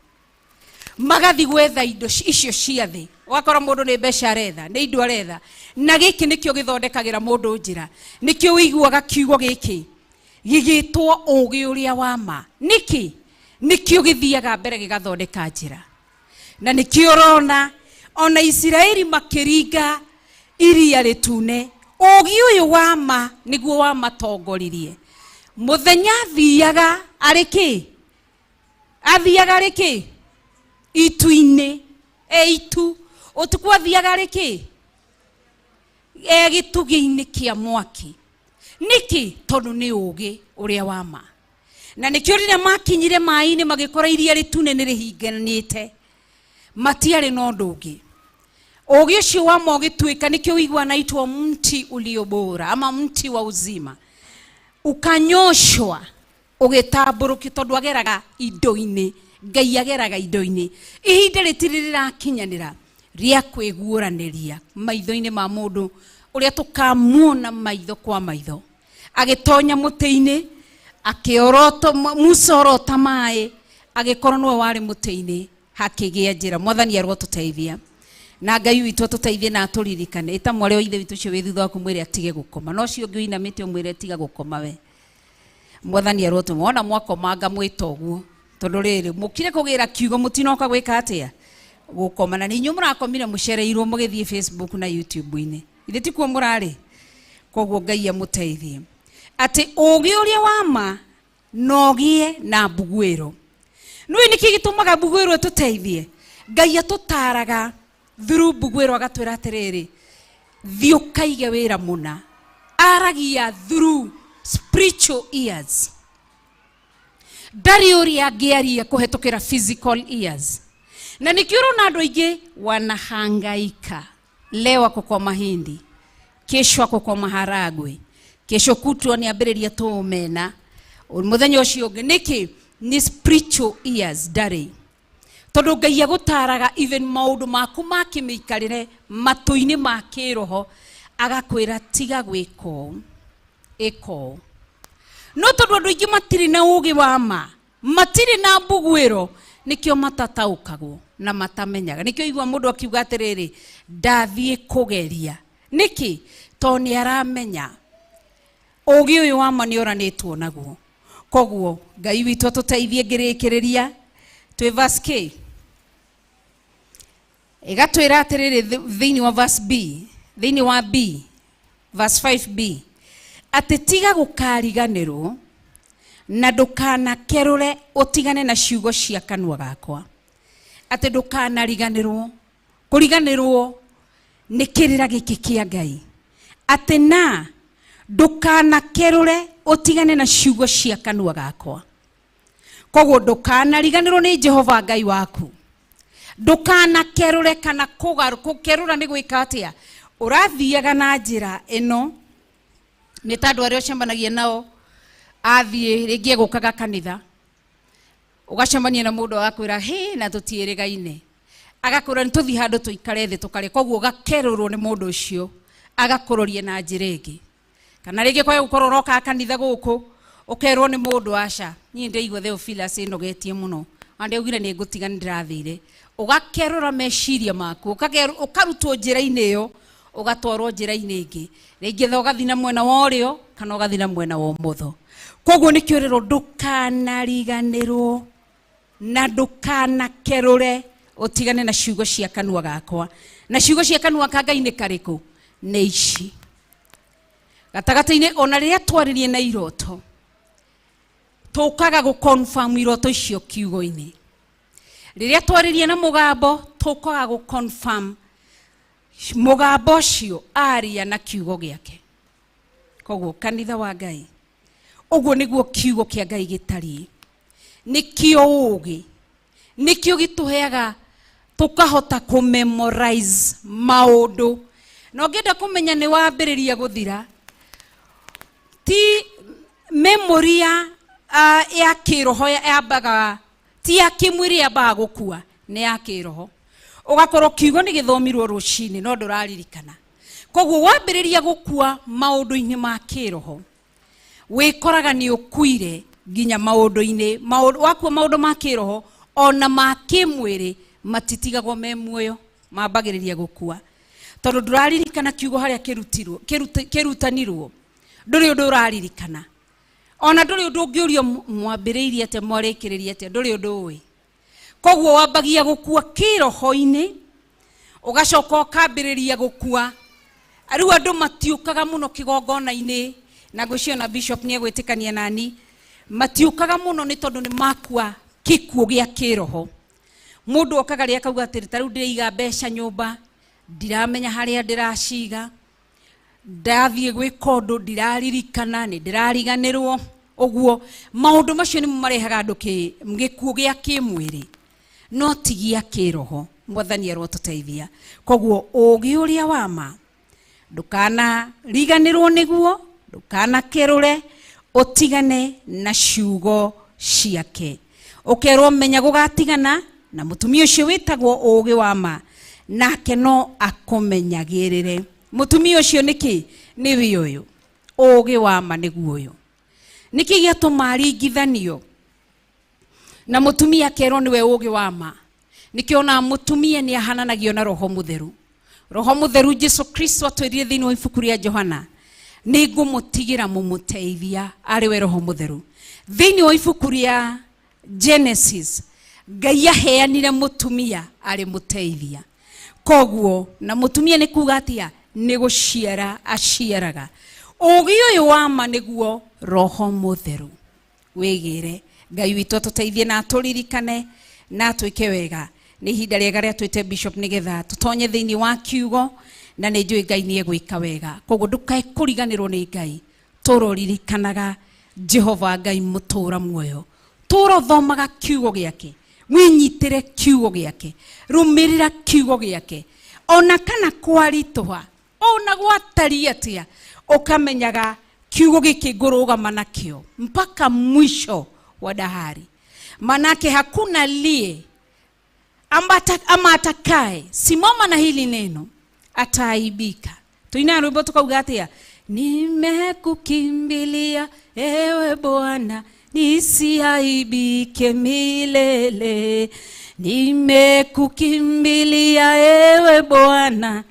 magathi gwetha indo icio cia thĩ. Ũgakora mũndũ nĩ mbeca aretha, nĩ indo aretha, na gĩkĩ nĩkĩo gĩthondekagĩra mũndũ njĩra. Nĩkĩo ũiguaga kiugo gĩkĩ gĩgĩtwo ũgĩ ũrĩa wa ma. Nĩkĩ? Nĩkĩo gĩthiaga mbere gĩgathondeka njĩra. Na nĩkĩo ũrona ona Isiraeli makĩringa iria rĩtune, ũgĩ ũyũ wa ma nĩguo wamatongoririe. Mũthenya athiaga arĩ kĩ? Athiaga arĩ kĩ? Itu-inĩ, e itu. Ũtukũ athiaga arĩ kĩ? E gĩtugĩ-inĩ kĩa mwaki. Nĩkĩ? Tondũ nĩ ũgĩ ũrĩa wa ma. Na nĩkĩo rĩrĩa makinyire maĩ-inĩ magĩkora iria rĩtune nĩ rĩhinganĩte, matiarĩ na ũndũ ũngĩ. Ũgĩ ũcio wa ma ũgĩtuĩka, nĩkĩo ũiguaga naitwo mti ulio bora ama mti wa uzima, ukanyoshwa ũgĩtambũrũkio, tondũ ageraga indo-inĩ. Ngai ageraga indo-inĩ. Ihinda rĩtirĩ rĩrakinyanĩra rĩa kwĩguũranĩria maitho-inĩ ma mũndũ ũrĩa tũkamuona maitho kwa maitho. Agĩtonya mũtĩ-inĩ, akĩorota, Musa orota maĩ, agĩkorwo nĩwe warĩ mũtĩ-inĩ, hakĩgĩa njĩra. Mwathani arotũteithia na Ngai witũ atũteithie na atũririkane. Ĩta mwarĩ wa ithe witũ ũcio wĩ thutha waku mwĩre atige gũkoma, no ũcio ũngĩ ũinamĩte ũmwĩre tiga gũkoma we. Mwathani arotũma. Wona mwakomanga mwĩta ũguo, tondũ rĩrĩ mũkire kũgĩra kiugo mũtinoka gwĩka atĩa? Gũkoma. Na nĩ inyuĩ mũrakomire mũcereirwo mũgĩthiĩ Facebook na YouTube-inĩ, ithe tikuo mũrarĩ. Koguo Ngai amũteithie atĩ ũgĩ ũrĩa wa ma na ũgĩe na mbuguĩro. Nĩũĩ nĩkĩ gĩtũmaga mbuguĩro ĩtũteithie? Ngai atũtaraga through mbuguĩro, agatwĩra atĩrĩrĩ, thiĩ ũkaige wĩra mũna. Aragia through spiritual ears, ndarĩ ũrĩa angĩaria kũhetũkĩra physical ears. Na nĩkĩo ũrona andũ aingĩ wanahangaika, leo ako kwa mahindi, kesho ako kwa maharagwe, kesho kutwa nĩ ambĩrĩria tũmena, mũthenya ũcio ũngĩ. Nĩkĩ? Nĩ spiritual ears ndarĩ. Tondũ Ngai agũtaraga even maũndũ maku ma kĩmĩikarĩre matũ-inĩ ma kĩroho, agakwĩra tiga gwĩka ũũ, ĩka ũũ. No tondũ andũ aingĩ matirĩ na ũgĩ wa ma, matirĩ na mbuguĩro, nĩkĩo matataũkagwo na matamenyaga. Nĩkĩo igua mũndũ akiuga atĩrĩrĩ, ndathiĩ kũgeria. Nĩkĩ? Tondũ nĩ aramenya ũgĩ ũyũ wa ma nĩ ũranĩtwo naguo. Koguo Ngai witũ atũteithie. Ngĩrĩkĩrĩria twĩ verse K, ĩgatwĩra atĩrĩrĩ thĩinĩ wa verse B, thĩinĩ wa B, verse 5b, atĩ tiga gũkariganĩrwo na ndũkanakerũre ũtigane na ciugo cia kanua gakwa. Atĩ ndũkanariganĩrwo, kũriganĩrwo nĩ kĩrĩra gĩkĩ kĩa Ngai, atĩ na ndũkanakerũre ũtigane na ciugo cia kanua gakwa. Koguo ndũkanariganĩrwo nĩ Jehova Ngai waku, ndũkanakerũre. Kana gũkerũra nĩ gwĩka atĩa? Ũrathiaga na njĩra ĩno Nĩ ta andũ arĩa ũcemanagia nao athiĩ rĩngĩ egũkaga kanitha, ũgacemania na mũndũ agakwĩra hĩ na tũtiĩrĩgaine, agakwĩra nĩ tũthiĩ handũ tũikare thĩ tũkarĩe, koguo ũgakerũrwo nĩ mũndũ ũcio agakũroria na njĩra ĩngĩ. Kana rĩngĩ kwaga gũkorwo ũrokaga kanitha gũkũ ũkerwo nĩ mũndũ aca, niĩ ndĩraigua Theophilus ĩnogetie mũno, na ndĩraugire nĩ ngũtiga nĩ ndĩrathire. Ũgakerũra meciria maku, ũkarutwo njĩra-inĩ ĩyo ũgatwarwo njĩra-inĩ ĩngĩ, rĩngĩ tha ũgathiĩ na mwena wa ũrĩo kana ũgathiĩ na mwena wa ũmotho. Koguo nĩkĩo rĩrwo ndũkanariganĩrwo na ndũkanakerũre ũtigane na ciugo cia kanua gakwa. Na ciugo cia kanua ka Ngai nĩ karĩkũ? Nĩ ici. Gatagatĩ-inĩ ona rĩrĩa twarĩrie na iroto, tũkaga gũ confirm iroto icio kiugo-inĩ. Rĩrĩa twarĩrie na mũgambo, tũkaga gũ confirm mũgambo ũcio aria na kiugo gĩake. Koguo kanitha wa Ngai, ũguo nĩguo kiugo kĩa Ngai gĩtariĩ. Nĩkĩo ũũgĩ, nĩkĩo gĩtũheaga tũkahota kũ memorize maũndũ. Na ũngĩenda kũmenya nĩ wambĩrĩria gũthira, ti memory ya kĩroho yambaga, ti ya kĩmwĩrĩ yambaga gũkua, nĩ ya kĩroho. Ũgakorwo kiugo nĩ gĩthomirwo rũcinĩ no ndũraririkana. Koguo wambĩrĩria gũkua maũndũ-inĩ ma kĩroho, wĩkoraga nĩ ũkuire nginya maũndũ-inĩ, wakua maũndũ ma kĩroho ona ma kĩmwĩrĩ matitigagwo me muoyo, mambagĩrĩria gũkua. Tondũ ndũraririkana kiugo harĩa kĩrutanirwo, ndũrĩ ũndũ ũraririkana. Ona ndũrĩ ũndũ ũngĩũrio mwambĩrĩirie atĩa, mwarĩkĩrĩria atĩa, ndũrĩ ũndũ ũĩ. Koguo wambagia gũkua kĩroho-inĩ, ũgacoka ũkambĩrĩria gũkua. Rĩu andũ matiũkaga mũno kĩgongona-inĩ, na ngwĩciria ona bishop nĩ egwĩtĩkania nani, matiũkaga mũno nĩ tondũ nĩ makua gĩkuũ gĩa kĩroho. Mũndũ okaga rĩrĩa akauga atĩrĩ, ta rĩu ndĩraiga mbeca nyũmba, ndiramenya harĩa ndĩraciga, ndathiĩ gwĩka ũndũ ndiraririkana, nĩ ndĩrariganĩrwo. Ũguo maũndũ macio nĩmo marehaga andũ gĩkuũ gĩa kĩmwĩrĩ, no ti gĩa kĩroho. Mwathani arotũteithia. Koguo ũũgĩ ũrĩa wa ma ndũkanariganĩrwo nĩguo, ndũkanakerũre, ũtigane na ciugo ciake. Ũkerwo menya gũgatigana na mũtumia ũcio wĩtagwo ũũgĩ wa ma, nake no akũmenyagĩrĩre. Mũtumia ũcio nĩkĩ? Nĩwe ũyũ. Ũũgĩ wa ma nĩguo ũyũ. Nĩkĩ gĩatũma aringithanio na mũtumia akerwo nĩwe ũũgĩ wa ma? Nĩkĩo ona mũtumia nĩ ahananagio na Roho Mũtheru. Roho Mũtheru Jesu Kristo atwĩrire thĩinĩ wa ibuku rĩa Johana, nĩ ngũmũtigĩra mũmũteithia arĩ we Roho Mũtheru. Thĩinĩ wa ibuku rĩa Genesis, Ngai aheanire mũtumia arĩ mũteithia. Koguo na mũtumia nĩ kuga atĩa? Nĩ gũciara aciaraga. Ũũgĩ ũyũ wa ma nĩguo Roho Mũtheru. Wĩgĩre Ngai witũ atũteithie na atũririkane na atwĩke wega. Nĩ ihinda rĩega rĩa twĩte bishop nĩgetha tũtonye thĩinĩ wa kiugo, na nĩ njũĩ Ngai nĩ egwĩka wega. Koguo ndũkae kũriganĩrwo nĩ Ngai, tũroririkanaga Jehova Ngai mũtũra muoyo, tũrothomaga kiugo gĩake, wĩnyitĩre kiugo gĩake, rũmĩrĩra kiugo gĩake, ona kana kwaritũha, ona gwatariĩ atĩa, ũkamenyaga kiugo gĩkĩ ngũrũgama nakĩo mpaka mwisho wa dahari. Manake hakuna liye ama atakaye simama na hili neno ataaibika. Tuina rwimbo tukauga atia? Nimekukimbilia ewe Bwana, nisiaibike milele. Nimekukimbilia ewe Bwana,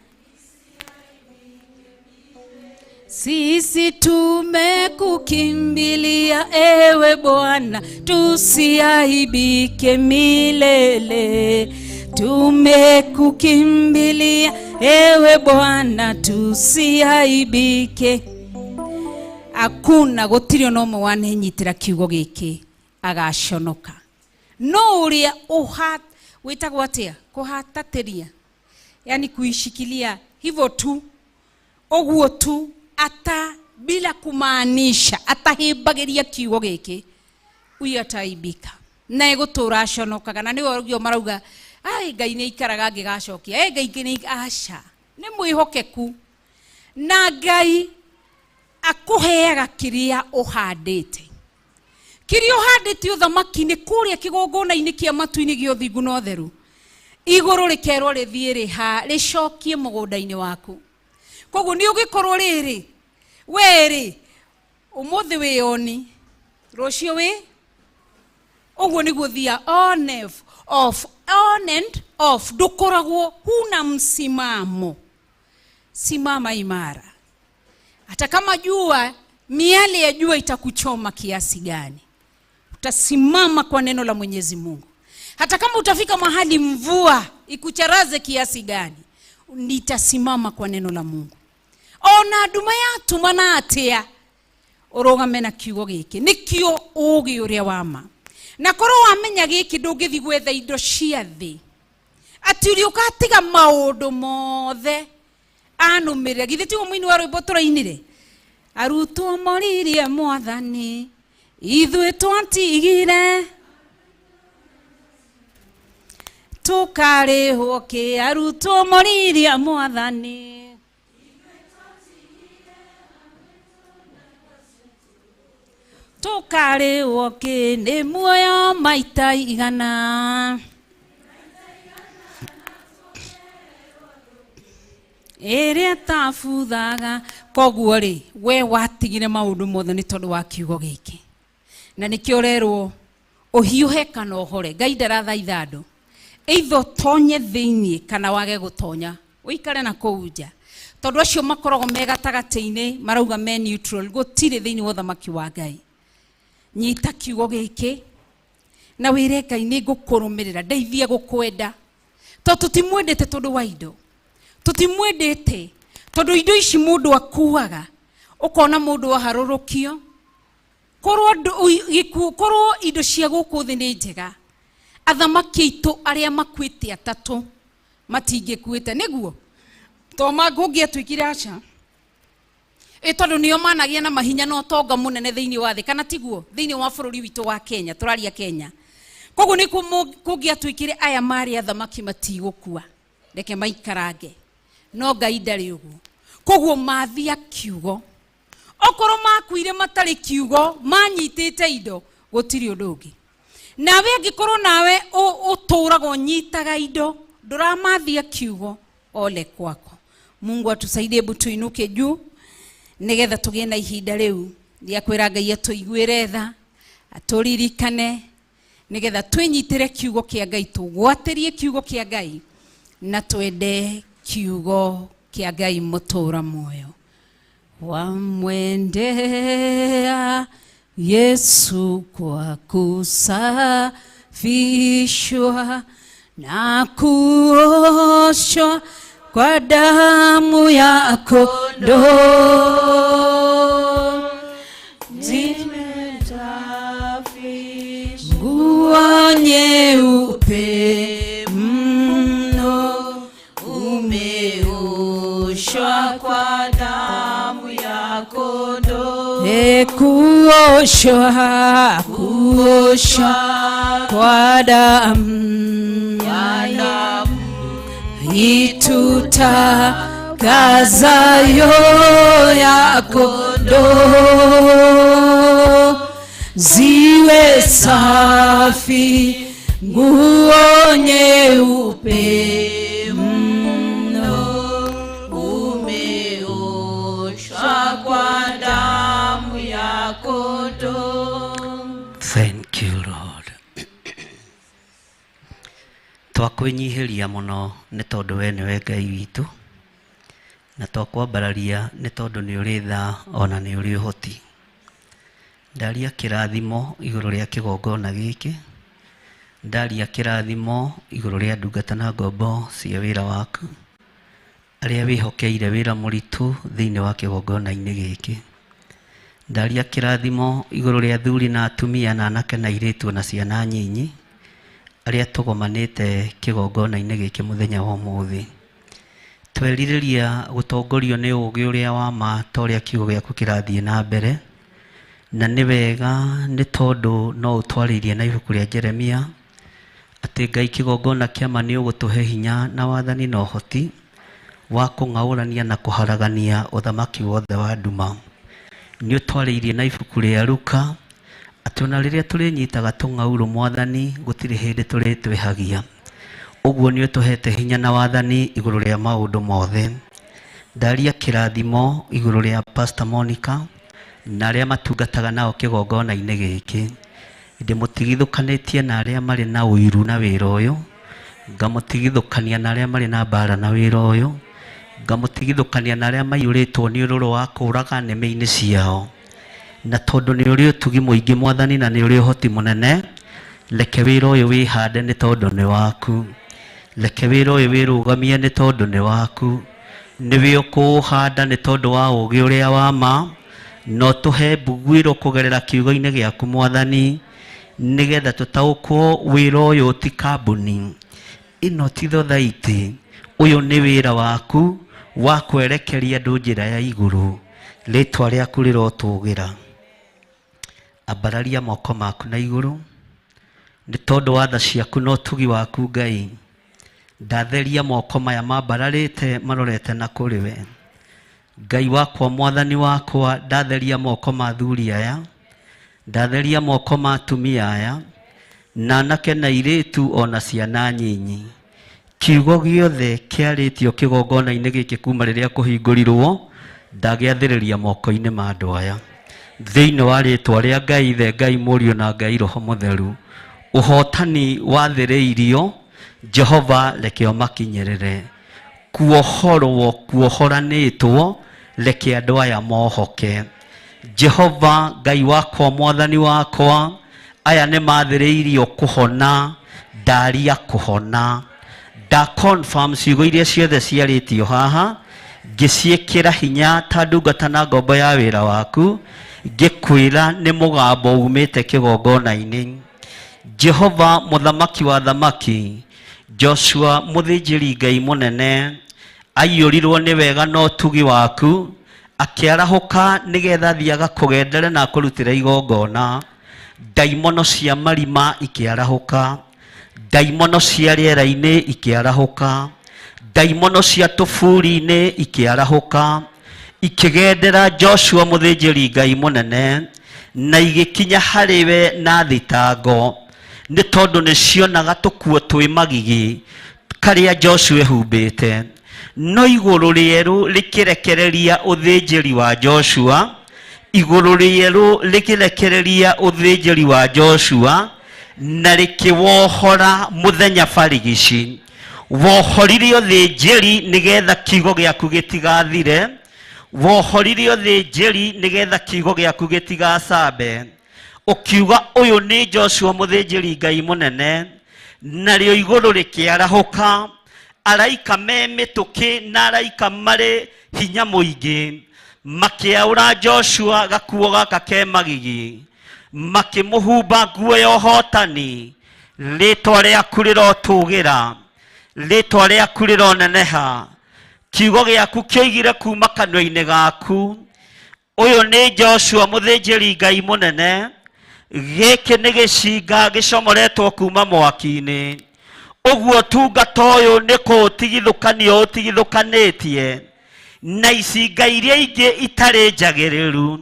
sisi tumekukimbilia ewe Bwana, tusiaibike milele. Tumekukimbilia ewe Bwana, tusiaibike. Hakuna gũtirĩ ona ũmwe wanenyitĩra kiugo gĩkĩ agaconoka. No ũrĩa wĩtagwo atĩa? Kũhatatĩria, yani kuishikilia hivyo tu, ũguo tu, ata bila kumaanisha, atahĩmbagĩria kiugo gĩkĩ, huyo ataibika na egũtũra aconokaga. Na nĩwe ũguo marauga, ai Ngai nĩ aikaraga angĩgacokia, ai Ngai nĩ aca, nĩ mwĩhokeku. Na Ngai Akũheaga kĩrĩa ũhandĩte. Kĩrĩa ũhandĩte ũthamaki-inĩ kũrĩa kĩgongona-inĩ kĩa matu-inĩ gĩa ũthingu na ũtheru. Igũrũ rĩkerwo rĩthiĩ rĩcokie mũgũnda-inĩ waku. Koguo nĩ ũgĩkorwo rĩrĩ we rĩ ũmũthĩ wĩ oni rũciũ wĩ ũguo nĩguo thia on off on and off, ndũkoragwo huna msimamo. Simama imara, hata kama jua miale ya jua itakuchoma kiasi gani, utasimama kwa neno la Mwenyezi Mungu. Hata kama utafika mahali mvua ikucharaze kiasi gani, nitasimama kwa neno la Mungu. Ona nduma yatumana atia, urugame na kiugo giki nikio ugi uria wama. Na korwo wamenya giki ndungithi gwetha indo cia thi ati uri ukatiga maundu mothe anumirire. Githi tiguo muini wa rwimbo turainire, arutwo moririe mwathani ithuĩ twatigire tukarĩhwo kĩ, arutwo moririe mwathani tukarĩhwo kĩ, nĩ muoyo maita igana ĩrĩa tabuthaga. Koguo rĩ we watigire maũndũ mothe nĩ tondũ wa kiugo gĩkĩ, na nĩkĩo ũrerwo ũhiũhe kana ũhore. Ngai ndarathaitha andũ either ũtonye thĩinĩ kana wage gũtonya, ũikare na kũu nja, tondũ acio makoragwo me gatagatĩ-inĩ marauga me neutral, gũtirĩ thĩinĩ wa ũthamaki wa Ngai. Nyita kiugo gĩkĩ na wĩre Ngai nĩ ngũkũrũmĩrĩra, ndeithie gũkwenda, tondũ tũtimwendete tondũ wa indo, tũtimwendete tondũ indo ici mũndũ akuaga, ũkona mũndũ aharũrũkio. Korwo indo cia gũkũ thĩ nĩ njega, athamaki aitũ arĩa makuĩte atatũ matingĩkuĩte, nĩguo to kũngĩatuĩkire aca ĩ, tondũ nĩo managĩa na mahinya na ũtonga mũnene thĩinĩ wa thĩ, kana tiguo thĩinĩ wa bũrũri witũ wa Kenya, tũraria Kenya. Koguo nĩ kũngĩatuĩkire aya marĩ athamaki matigũkua, reke maikarange, no Ngai ndarĩ ũguo. Koguo mathia kiugo, okorwo makuire matarĩ kiugo, manyitĩte indo, gũtirĩ ũndũ ũngĩ. Nawe angĩkorwo nawe ũtũraga ũnyitaga indo, ndũramathia kiugo, ole kwako. Mungu atusaidie, hebu tuinuke juu nigetha tugie na ihinda riu rĩa kwĩra Ngai atũiguĩre tha, atũririkane, nigetha twĩnyitĩre kiugo kĩa Ngai, tũgwatĩrie kiugo kĩa Ngai na twende kiugo kĩa Ngai mũtũra muoyo. Wamwendea Yesu kwa kusafishwa na kuoshwa kwa damu ya kondoo, nguo nyeupe mno, umeoshwa kwa damu ya kondoo. Kuoshwa, kuoshwa kwa damu itutakazayo ya kondoo, ziwe safi nguo nyeupe mno, umeoshwa kwa damu ya kondoo. Thank you Lord. Twakwĩnyihĩria mũno nĩ tondũ we nĩwe Ngai witũ, na twakwambararia nĩ tondũ nĩ ũrĩ tha ona nĩ ũrĩ ũhoti. Ndaria kĩrathimo igũrũ rĩa kĩgongona gĩkĩ, ndaria kĩrathimo igũrũ rĩa ndungata na ngombo cia wĩra waku, arĩa wĩhokeire wĩra mũritũ thĩinĩ wa kĩgongona-inĩ gĩkĩ. Ndaria kĩrathimo igũrũ rĩa athuri na atumia na anake na airĩtu na ciana nyinyi arĩa tũgomanĩte kĩgongona-inĩ gĩkĩ mũthenya wa ũmũthĩ. Twerirĩria gũtongorio nĩ ũũgĩ ũrĩa wa ma ta ũrĩa kiugo gĩaku kĩrathiĩ na mbere, na nĩ wega nĩ tondũ no ũtwarĩirie na ibuku rĩa Jeremia atĩ Ngai kĩgongona kĩa ma nĩ ũgũtũhe hinya na wathani na ũhoti wa kũng'aũrania na kũharagania ũthamaki wothe wa nduma. Nĩ ũtwarĩirie na ibuku rĩa Luka atĩ ona rĩrĩa tũrĩnyitaga tũng'aurũ mwathani gũtirĩ hĩndĩ tũrĩtwĩhagia. Ũguo nĩ ũtũhete hinya na wathani igũrũ rĩa maũndũ mothe. Ndaria kĩrathimo igũrũ rĩa Pastor Monica na arĩa matungataga nao kĩgongona-inĩ gĩkĩ. Ndĩmũtigithũkanĩtie na arĩa marĩ na ũiru na wĩra ũyũ, ngamũtigithũkania na arĩa marĩ na mbara na wĩra ũyũ, ngamũtigithũkania na arĩa maiyũrĩtwo nĩ ũrũrũ wa kũũraga nĩmĩ-inĩ ciao. Na tondũ nĩ ũrĩ ũtugi mũingĩ mwathani na nĩ ũrĩ ũhoti mũnene, reke wĩra ũyũ wĩhande nĩ tondũ nĩ waku. Reke wĩra ũyũ wĩrũgamie nĩ tondũ nĩ waku. Nĩwe ũkũũhanda nĩ tondũ wa ũũgĩ ũrĩa wa ma, na ũtũhe mbuguĩro kũgerera kiugo-inĩ gĩaku mwathani, nĩgetha tũtaũkwo wĩra ũyũ ti kambuni, ĩno ti thothaitĩ, ũyũ nĩ wĩra waku wa kwerekeria andũ njĩra ya igũrũ. Rĩtwa rĩaku rĩrotũgĩra. Ambararia moko maku na igũrũ, nĩ tondũ wa tha ciaku na ũtugi waku Ngai. Ndatheria moko maya mambararĩte marorete na kũrĩ we. Ngai wakwa mwathani wakwa, ndatheria moko ma athuri aya, ndatheria moko ma atumia aya, na anake na airĩtu ona ciana nyinyi. Kiugo gĩothe kĩarĩtio kĩgongona-inĩ gĩkĩ kuma rĩrĩa kũhingũrirwo, ndagĩathĩrĩria moko-inĩ ma andũ aya. Thĩinĩ wa rĩtwa rĩa Ngai Ithe, Ngai Mũriũ na Ngai Roho Mũtheru, ũhotani wathĩrĩirio, Jehova reke ũmakinyĩrĩre. Kuohorwo kuohoranĩtwo, reke andũ aya mohoke. Jehova Ngai wakwa mwathani wakwa, aya nĩ mathĩrĩirio kũhona, ndaria kũhona. Nda confirm ciugo iria ciothe ciarĩtio haha, ngĩciĩkĩra hinya ta ndungata na ngombo ya wĩra waku, ngĩkwĩra nĩ mũgambo umĩte kĩgongona-inĩ. Jehova mũthamaki wa thamaki, Joshua mũthĩnjĩri Ngai mũnene, aiyũrirwo nĩ wega na ũtugi waku, akĩarahũka nĩgetha athiĩ agakũgendere na akũrutĩre igongona. Ndaimono cia marima ikĩarahũka, ndaimono cia rĩera-inĩ ikĩarahũka, ndaimono cia tũburi-inĩ ikĩarahũka, ikĩgendera Joshua mũthĩnjĩri Ngai mũnene, na igĩkinya harĩ we na thitango, nĩ tondũ nĩ cionaga tũkuo twĩ magigi karĩa Joshua ehumbĩte. No igũrũ rĩerũ rĩkĩrekereria ũthĩnjĩri wa Joshua, igũrũ rĩerũ rĩkĩrekereria ũthĩnjĩri wa Joshua, na rĩkĩwohora mũthenya barigici. Wohorire ũthĩnjĩri nĩgetha kiugo gĩaku gĩtigathire, wohorire ũthĩnjĩri nĩgetha kiugo gĩaku gĩtigacambe. Ũkiuga ũyũ nĩ Joshua mũthĩnjĩri Ngai mũnene, narĩo igũrũ rĩkĩarahũka, araika me mĩtũkĩ na araika marĩ hinya mũingĩ makĩaũra Joshua gakuo gaka ke magigi, makĩmũhumba nguo ya ũhotani. Rĩtwa rĩaku rĩrotũgĩra, rĩtwa rĩaku rĩroneneha. Kiugo gĩaku kĩoigire kuma kanua-inĩ gaku, ũyũ nĩ Joshua mũthĩnjĩri Ngai mũnene, gĩkĩ nĩ gĩcinga gĩcomoretwo kuma mwaki-inĩ. Ũguo ũtungata ũyũ nĩ kũũtigithũkanio ũtigithũkanĩtie na icinga iria ingĩ itarĩ njagĩrĩru,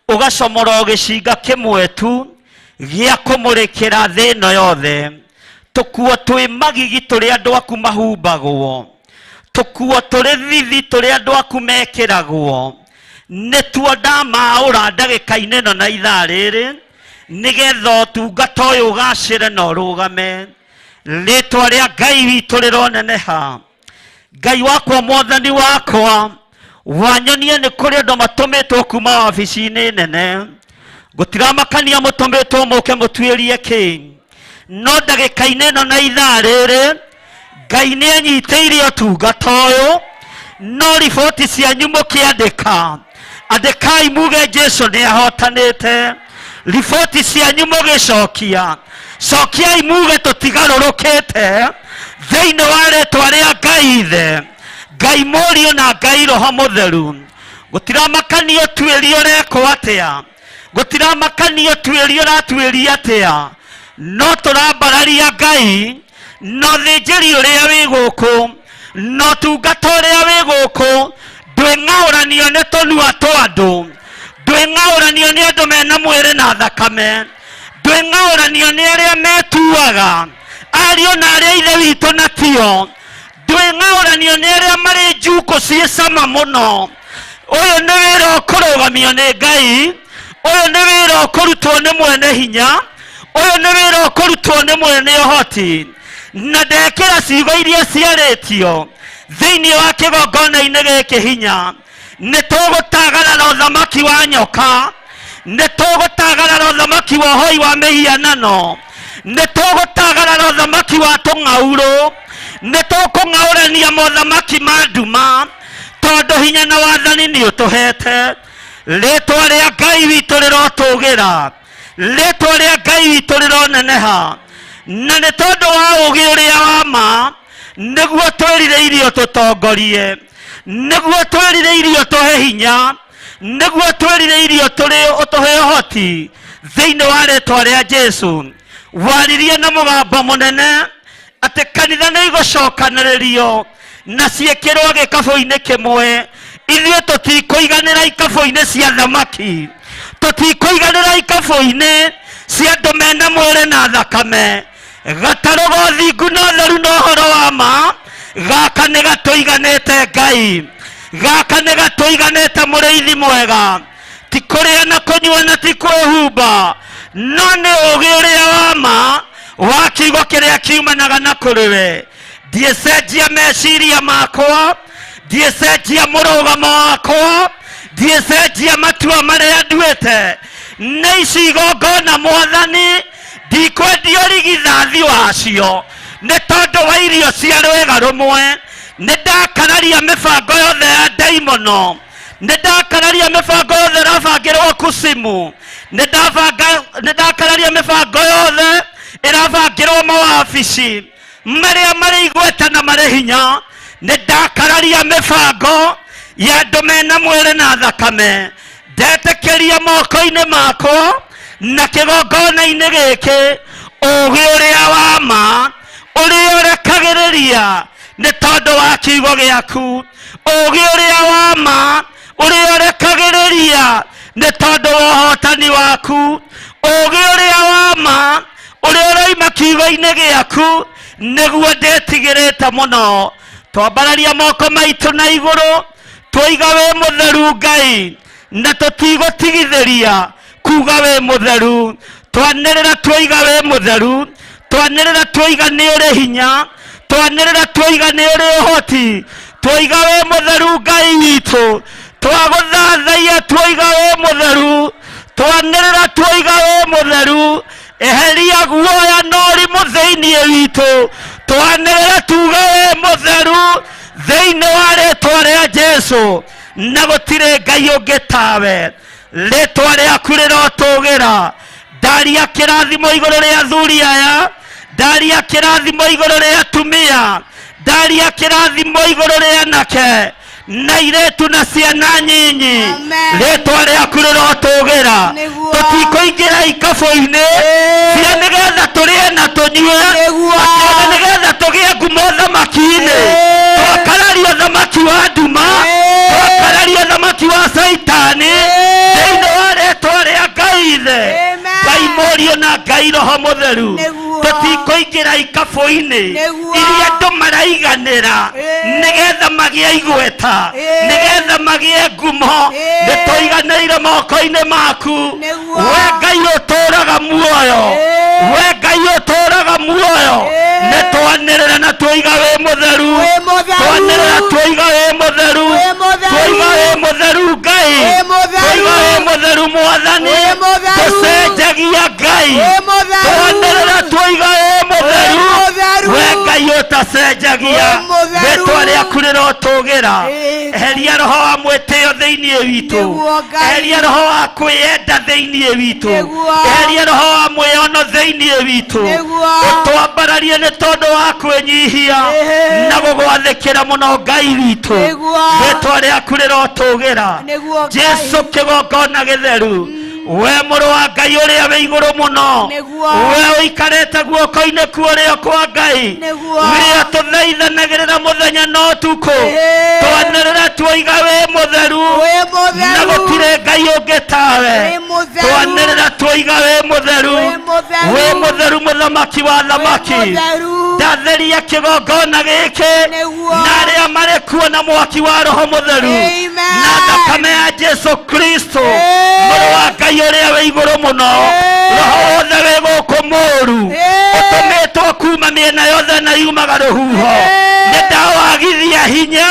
ũgacomora o gĩcinga kĩmwe tu gĩa kũmũrĩkĩra thĩ ĩno yothe. Tũkuo twĩ magigi tũrĩa andũ aku mahumbagwo, tũkuo tũrĩ thithi tũrĩa andũ aku mekĩragwo, nĩtuo ndamaũra ndagĩka-inĩ ĩno na ithaa rĩrĩ, nĩgetha ũtungata ũyũ ũgacĩre na ũrũgame. Rĩtwa rĩa Ngai witũ rĩroneneha. Ngai wakwa mwathani wakwa, wanyonia nĩ kũrĩ andũ matũmĩtwo kuma wabici-inĩ nene, gũtiramakania mũtũmĩtwo mũke mũtuĩrie kĩ, no ndagĩka-inĩ ĩno na ithaa rĩrĩ Ngai nĩ anyitĩire ũtungata ũyũ, no riboti cianyu mũkĩandĩka, andĩkai muge Jesu nĩ ahotanĩte. Riboti cianyu mũgĩcokia, cokiai muge tũtigarũrũkĩte thĩinĩ wa rĩtwa rĩa Ngai Ithe, Ngai Mũriũ na Ngai Roho Mũtheru. Gũtiramakania ũtuĩria ũrekwo atĩa, gũtiramakania ũtuĩria ũratuĩria atĩa, no tũrambararia Ngai na ũthĩnjĩri ũrĩa wĩ gũkũ na ũtungata ũrĩa wĩ gũkũ ndwĩng'aũranio nĩ tũnua twa andũ, Ndwĩng'aũranio nĩ andũ mena mwĩrĩ na thakame, ndwĩng'aũranio nĩ arĩa metuaga ariũ na arĩa ithe witũ na tio, ndwĩng'aũranio nĩ arĩa marĩ njukũ ciĩ cama mũno. Ũyũ nĩ wĩra ũkũrũgamio nĩ Ngai, ũyũ nĩ wĩra ũkũrutwo nĩ mwene hinya, ũyũ nĩ wĩra ũkũrutwo nĩ mwene ũhoti. Na ndekĩra ciugo iria ciarĩtio thĩinĩ wa kĩgongona-inĩ gĩkĩ hinya, nĩ tũgũtagarara ũthamaki wa nyoka, nĩ tũgũtagarara ũthamaki wa ũhoi wa mĩhianano, nĩ tũgũtagarara ũthamaki wa tũng'aurũ, nĩ tũkũng'aũrania mothamaki ma nduma, tondũ hinya na wathani nĩ ũtũhete. Rĩtwa rĩa Ngai witũ rĩrotũgĩra, rĩtwa rĩa Ngai witũ rĩroneneha, na nĩ tondũ wa ũũgĩ ũrĩa wa ma nĩguo twĩrirĩirio tũtongorie, nĩguo twĩrirĩirio tũhe hinya, nĩguo twĩrirĩirio ũtũhe ũhoti thĩinĩ wa rĩtwa rĩa Jesu. Waririe na mũgambo mũnene atĩ kanitha nĩ igũcokanĩrĩrio na ciĩkĩrwo gĩkabũ-inĩ kĩmwe. Ithuĩ tũtikũiganĩra ikabũ-inĩ cia thamaki, tũtikũiganĩra ikabũ-inĩ cia andũ mena mwĩrĩ na thakame. Gatarũ ga ũthingu na ũtheru na ũhoro wa ma, gaka nĩ gatũiganĩte Ngai, gaka nĩ gatũiganĩte mũrĩithi mwega. Ti kũrĩa na kũnyua na ti kwĩhumba, no nĩ ũũgĩ ũrĩa wa ma wa kiugo kĩrĩa kiumanaga na kũrĩ we. Ndiĩcenjia meciria makwa, ndiĩcenjia mũrũgamo wakwa, ndiĩcenjia matua marĩa nduĩte. Nĩ ici igongona Mwathani, ndikwendia ũrigithathi wacio nĩ tondũ wa irio cia rwĩga rũmwe. Nĩ ndakararia mĩbango yothe ya ndaimono, nĩ ndakararia mĩbango yothe ĩrabangĩrwo kucimu, nĩ ndakararia mĩbango yothe ĩrabangĩrwo mawabici marĩa marĩ igweta na marĩ hinya. Nĩ ndakararia mĩbango ya andũ mena mwĩrĩ na thakame. Ndetĩkĩria moko-inĩ makwa na kĩgongona-inĩ gĩkĩ ũũgĩ ũrĩa wa ma ũrĩa ũrekagĩrĩria nĩ tondũ wa kiugo gĩaku, ũũgĩ ũrĩa wa ma ũrĩa ũrekagĩrĩria nĩ tondũ wa ũhotani waku, ũũgĩ ũrĩa wa ma ũrĩa ũroima kiugo-inĩ gĩaku nĩguo ndĩtigĩrĩte mũno. Twambararia moko maitũ na igũrũ, twoiga wĩ mũtheru Ngai, na tũtigũtigithĩria kuga wĩ mũtheru. Twanĩrĩra twoiga wĩ mũtheru, twanĩrĩra twoiga nĩ ũrĩ hinya, twanĩrĩra twoiga nĩ ũrĩ ũhoti, twoiga wĩ mũtheru Ngai witũ, twagũthathaiya twoiga wĩ mũtheru, twanĩrĩra twoiga wĩ mũtheru. Eheria guoya na ũrimũ thĩinĩ witũ, twanĩrĩra tuge wĩ mũtheru thĩinĩ wa rĩtwa rĩa Jesu, na gũtirĩ Ngai ũngĩ tawe. Rĩtwa rĩaku rĩrotũgĩra. Ndaria kĩrathimo igũrũ rĩa athuri aya, ndaria kĩrathimo igũrũ rĩa atumia, ndaria kĩrathimo igũrũ rĩa anake na irĩtu na ciana nyinyi. Rĩtwa rĩaku rĩrotũgĩra. Tũtikũingĩra ikabũ-inĩ cia nĩgetha tũrĩe na tũnyue, atĩ ona nĩgetha tũgĩe ngumo thamaki-inĩ. Twakararia thamaki wa nduma, twakararia thamaki wa Caitani thĩinĩ wa rĩtwa rĩa Ngai Ithe, Ngai Mũriũ na Ngai Roho Mũtheru. Tũtikũingĩra ikabũ-inĩ iria andũ maraiganĩra nĩgetha magĩe igweta, nĩgetha magĩe ngumo. Nĩ tũiganĩire moko-inĩ maku, we Ngai ũtũũraga muoyo, we Ngai ũtũũraga muoyo. Nĩ twanĩrĩra na twoiga wĩ mũtheru, twanĩrĩra twoiga wĩ mũtheru, twoiga wĩ mũtheru Ngai, twoiga wĩ mũtheru Mwathani. Tũcenjagia Ngai, twanĩrĩra twoiga wĩ mũtheru, we Ngai ũtacenjagia. Rĩtwa rĩaku rĩrotũgĩra. Eheria roho wa mwĩtĩo thĩinĩ witũ, eheria roho wa kwĩyenda thĩinĩ witũ, eheria roho wa mwĩono thĩinĩ witũ, ũtwambararie nĩ tondũ wa kwĩnyihia na gũgwathĩkĩra mũno Ngai witũ. Rĩtwa rĩaku rĩrotũgĩra. Jesu kĩgongona gĩtheru. We mũrũ wa Ngai ũrĩa wĩ igũrũ mũno, Nĩguo. we ũikarĩte guoko-inĩ kuo ũrĩo kwa Ngai, Nĩguo. wĩrĩa tũthaithanagĩrĩra mũthenya na ũtukũ, Ĩĩ. twanĩrĩra tuoiga wĩ mũtheru, Wĩ mũtheru. na gũtirĩ Ngai ũngĩ tawe. Wĩ mũtheru. Twanĩrĩra tuoiga wĩ mũtheru, Wĩ mũtheru. wĩ mũtheru, mũthamaki wa thamaki. Mũtheru. Ndatheria kĩgongona gĩkĩ Nĩguo. na arĩa marĩ kuo na mwaki wa Roho Mũtheru Amen. na thakame ya Jesu Kristo, Ĩĩ. mũrũ wa Ngai ũrĩa wĩ igũrũ mũno. Ĩĩ. Roho wothe wĩ gũkũ mũũru Ĩĩ. ũtũmĩtwo kuma mĩena yothe na yumaga rũhuho, Ĩĩ. nĩ ndawagithia hinya,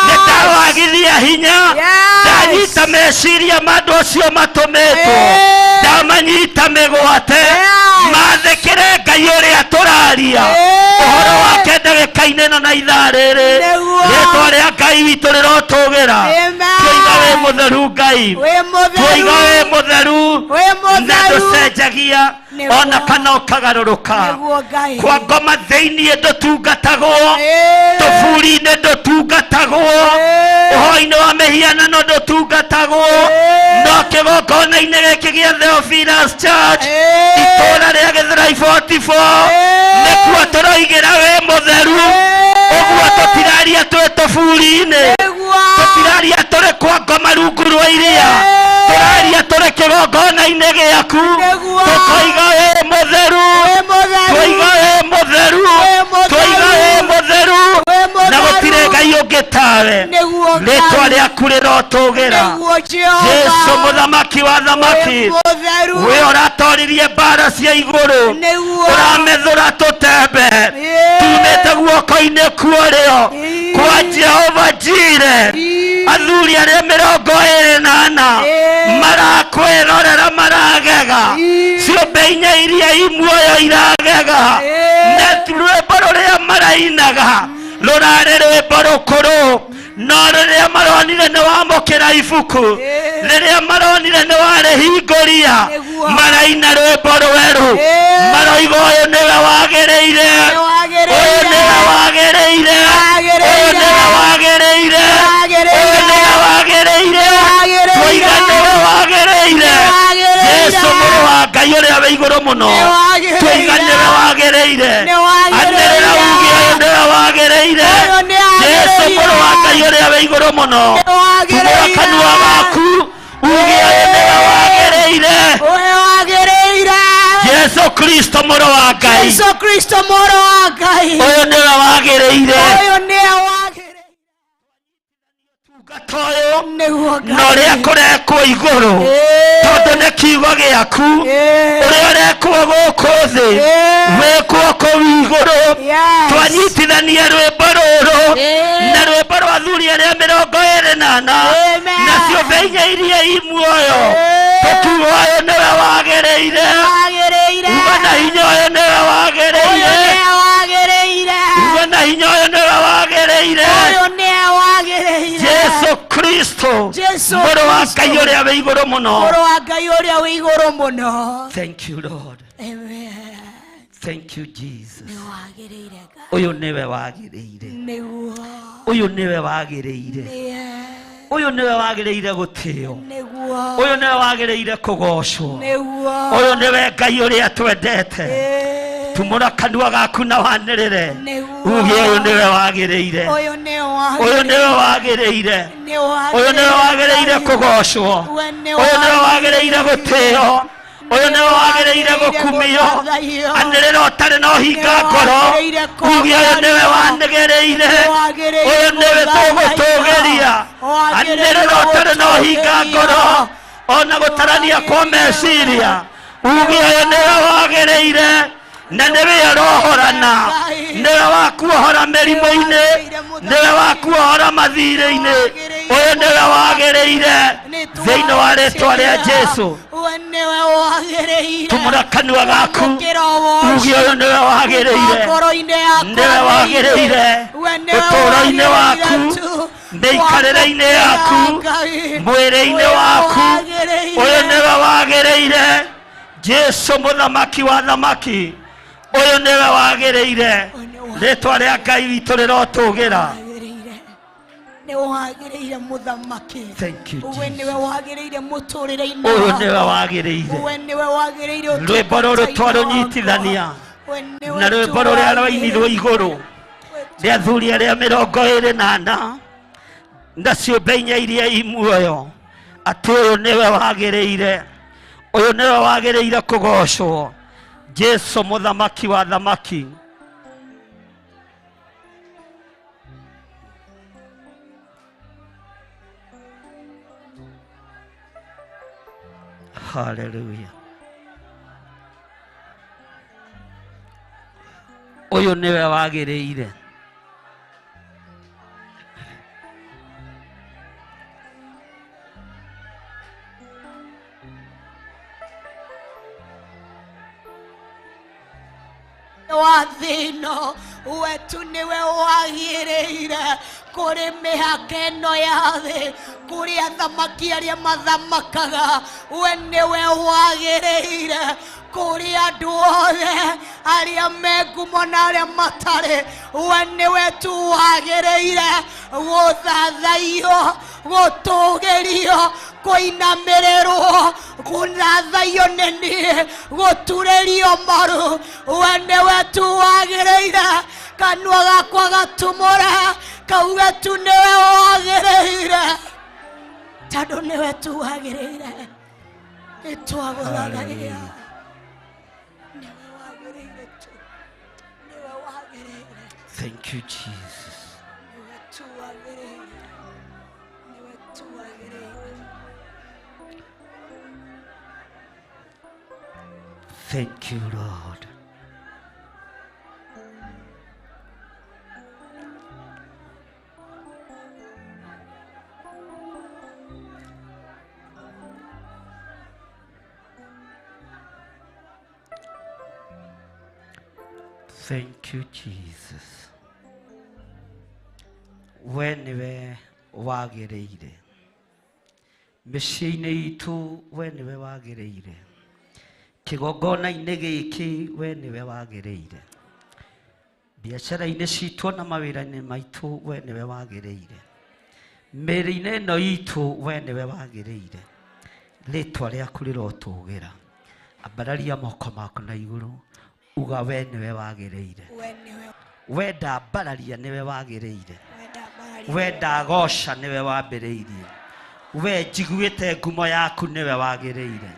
nĩ ndawagithia hinya. Yes. Ndanyita meciria ma andũ acio matũmĩtwo, Ĩĩ. ndamanyita mĩgwate, Yes. mathĩkĩre Ngai ũrĩa tũraria Ĩĩ. ũhoro wake ndagĩka-inĩ ĩno na ithaa rĩrĩ. Nĩguo. Rĩtwa rĩa Ngai witũ rĩrotũgĩra. Amen. Tuoiga wĩ mũtheru Ngai, Wĩ mũtheru. tuoiga wĩ mũtheru, Wĩ na mũtheru. ndũcenjagia Nĩguo. ona kana ũkagarũrũka. Nĩguo Ngai. Kwa ngoma thĩiniĩ ndũtungatagwo, Ĩĩ. tũburi-inĩ ndũtungatagwo, Ĩĩ. ũhoro-inĩ wa mĩhianano ndũtungatagwo, Ĩĩ. no kĩgongona-inĩ gĩkĩ gĩa Theophilus Church, Ĩĩ. itũũra rĩa Gĩthurai 44, Ĩĩ. nĩkuo tũroigĩra wĩ mũtheru. Ĩĩ. Ũguo tũtiraria twĩ tũburi-inĩ, Nĩguo. tũtiraria tũrĩ kwa ngoma rungu rwa iria, Ĩĩ. tũraria tũrĩ kĩgongona-inĩ gĩaku. Nĩguo. Tũkoiga wĩ mũtheru, Wĩ mũtheru. twoiga wĩ mũtheru, Wĩ mũtheru. twoiga wĩ mũtheru, Wĩ mũtheru. na gũtirĩ Ngai ũngĩ tawe. Nĩguo Ngai. Rĩtwa rĩaku rĩrotũgĩra. Nĩguo Jehova. Jesu mũthamaki wa thamaki, Wĩ mũtheru. wĩ ũratoririe mbara cia igũrũ, Nĩguo. ũramethũra tũtembe Ĩĩ. tumĩte guoko-inĩ kuorĩo Ĩĩ. kwa Jehova Jire. Ĩĩ. Athuri arĩa 24 Ĩĩ. marakwĩrorera maragega, Ĩĩ. ciũmbe inya iria i muoyo iragega, Ĩĩ. na rwĩmbo rũrĩa marainaga rũrarĩ rwĩmbo rũkũrũ, no rĩrĩa maronire nĩ wamũkĩra ibuku, Ĩĩ. rĩrĩa maronire nĩ warĩhingũria, Nĩguo. maraina rwĩmbo rwerũ, Ĩĩ. maroiga ũyũ nĩwe wagĩrĩire, Nĩ wagĩrĩire. ũyũ nĩwe wagĩrĩire, Wagĩrĩire. ũyũ nĩwe wagĩrĩire, Wagĩrĩire. ũyũ nĩwe wagĩrĩire, Wagĩrĩire. twoiga nĩwe wagĩrĩire, Wagĩrĩire. Jesu mũrũ wa Ngai ũrĩa wĩ igũrũ mũno, Nĩ wagĩrĩire. twoiga nĩwe wagĩrĩire. Nĩ wagĩrĩire. Anĩrĩra uge ũyũ nĩwe wagĩrĩire, Ũyũ nĩ Jesu agĩrĩire. mũrũ wa Ngai ũrĩa wĩ igũrũ mũno. Nĩ Tumũra wagĩrĩire. kanua gaku uge ũyũ nĩwe wagĩrĩire, Ũyũ wagĩrĩire. Jesu Kristo mũrũ wa Ngai, Jesu Kristo mũrũ wa Ngai. ũyũ nĩwe wagĩrĩire. Ũyũ nĩwe wagĩrĩire. Tungata ũyũ Nĩguo Ngai. na ũrĩa kũrekwo igũrũ, Ĩĩ. tondũ nĩ kiugo gĩaku, Ĩĩ. ũrĩa ũrekwo gũkũ thĩ Ĩĩ. wĩkwo kũu igũrũ. Yes. Twanyitithanie rwĩmbo rũrũ Ĩĩ. na rwĩmbo rwa athuri arĩa 24 Amen. na ciũmbe inya iria i muoyo, Ĩĩ. tũkiuga ũyũ nĩwe wagĩrĩire. Wagĩrĩire. Uga na hinya ũyũ nĩwe Ũyũ wagĩrĩire. nĩwe wagĩrĩire. Uga na hinya ũyũ nĩwe wagĩrĩire. Ũyũ nĩwe wagĩrĩire. Jesu Kristo, Jesu mũrũ wa Kristo. Ngai ũrĩa wĩ igũrũ mũno. Mũrũ wa Ngai ũrĩa wĩ igũrũ mũno. Thank you Lord. Amen. Thank you Jesus. Nĩ wagĩrĩire Ngai. Ũyũ nĩwe wagĩrĩire. Nĩguo. Ũyũ nĩwe wagĩrĩire. Nĩe. Ũyũ nĩwe wagĩrĩire gũtĩo. Nĩguo. Ũyũ nĩwe wagĩrĩire kũgocwo. Nĩguo. Ũyũ nĩwe Ngai ũrĩa twendete. Ĩĩ. Tumũra kanua gaku na wanĩrĩre Nĩguo. uge ũyũ nĩwe wagĩrĩire. Ũyũ nĩwe Ũyũ wagĩrĩire. nĩwe wagĩrĩire. Nĩ Ũyũ nĩwe wagĩrĩire kũgocwo. We nĩ Ũyũ nĩwe wagĩrĩire gũtĩo. Ũyũ nĩwe wagĩrĩire gũkumio. Anĩrĩra ũtarĩ na ũhinga ngoro uge ũyũ nĩwe wanĩgĩrĩire. Ũyũ nĩwe tũgũtũgĩria. Anĩrĩra ũtarĩ na ũhinga ngoro ona gũtarania kwa meciria uge ũyũ nĩwe wagĩrĩire, na nĩwe ũrohorana, nĩwe wakuohora mĩrimũ-inĩ, nĩwe wakuohora mathirĩ-inĩ. Ũyũ nĩwe wagĩrĩire thĩinĩ wa rĩtwa rĩa Jesu. We nĩwe wagĩrĩire. Tumũra kanua gaku Amũkĩra ũgoci. uge ũyũ nĩwe wagĩrĩire, Ngoro-inĩ yakwa nĩwe wagĩrĩire We nĩwe ũtũũro-inĩ waku, wagĩrĩire tu. mĩikarĩre-inĩ yaku, Ngai. mwĩrĩ-inĩ Ũyũ waku. wagĩrĩire. Ũyũ nĩwe wagĩrĩire, Jesu mũthamaki wa thamaki. Ũyũ nĩwe wagĩrĩire. Rĩtwa rĩa Ngai witũ rĩrotũgĩra. Wagĩrĩire. Nĩ wagĩrĩire mũthamaki. Thank you, We nĩwe Jesus. wagĩrĩire mũtũrĩre-inĩ Ũyũ wakwa. nĩwe wagĩrĩire. We nĩwe wagĩrĩire Rwĩmbo rũrũ ũtungata-inĩ twarũnyitithania wakwa. We nĩwe na tu rwĩmbo rũrĩa rwainirwo wagĩrĩire. igũrũ rĩa athuri arĩa 24 na ciũmbe inya iria i muoyo, atĩ ũyũ nĩwe wagĩrĩire, ũyũ nĩwe wagĩrĩire kũgocwo, Jesu mũthamaki wa thamaki. Haleluya. Ũyũ nĩwe wagĩrĩire. Wa thĩ ĩno we tu nĩwe wagĩrĩire kũrĩ mĩhaka ĩno ya thĩ, kũrĩ athamaki arĩa mathamakaga, we nĩwe wagĩrĩire kũrĩ andũ othe arĩa me ngumo na arĩa matarĩ, we nĩwe tu wagĩrĩire gũthathaiyo, gũtũgĩrio, kũinamĩrĩrwo, gũthathaiyo nĩ niĩ, gũturĩrio maru, we nĩwe tu wagĩrĩire. Kanua gakwa gatumũre kauge tu nĩwe wagĩrĩire, tondũ nĩwe tu wagĩrĩire. Nĩtwagũthathaiya. Nĩwe wagĩrĩire tu, nĩwe wagĩrĩire. Thank you, Jesus. Nĩwe tu wagĩrĩire, nĩwe tu wagĩrĩire. Thank you, Lord. Thank you, Jesus. We nĩwe wagĩrĩire mĩciĩ-inĩ itũ, we nĩwe wagĩrĩire kĩgongona-inĩ gĩkĩ, we nĩwe wagĩrĩire biacara-inĩ citũ na mawĩra-inĩ maitũ, we nĩwe wagĩrĩire mĩĩrĩ-inĩ ĩno itũ, we nĩwe wagĩrĩire. Rĩtwa rĩaku rĩrotũgĩra. Ambararia moko maku na igũrũ, uga we nĩwe wagĩrĩire. We nĩwe. Wenda mbararia nĩwe wagĩrĩire, Wenda mbararia. Wenda goca nĩwe wambĩrĩirie, we njiguĩte ngumo yaku nĩwe wagĩrĩire,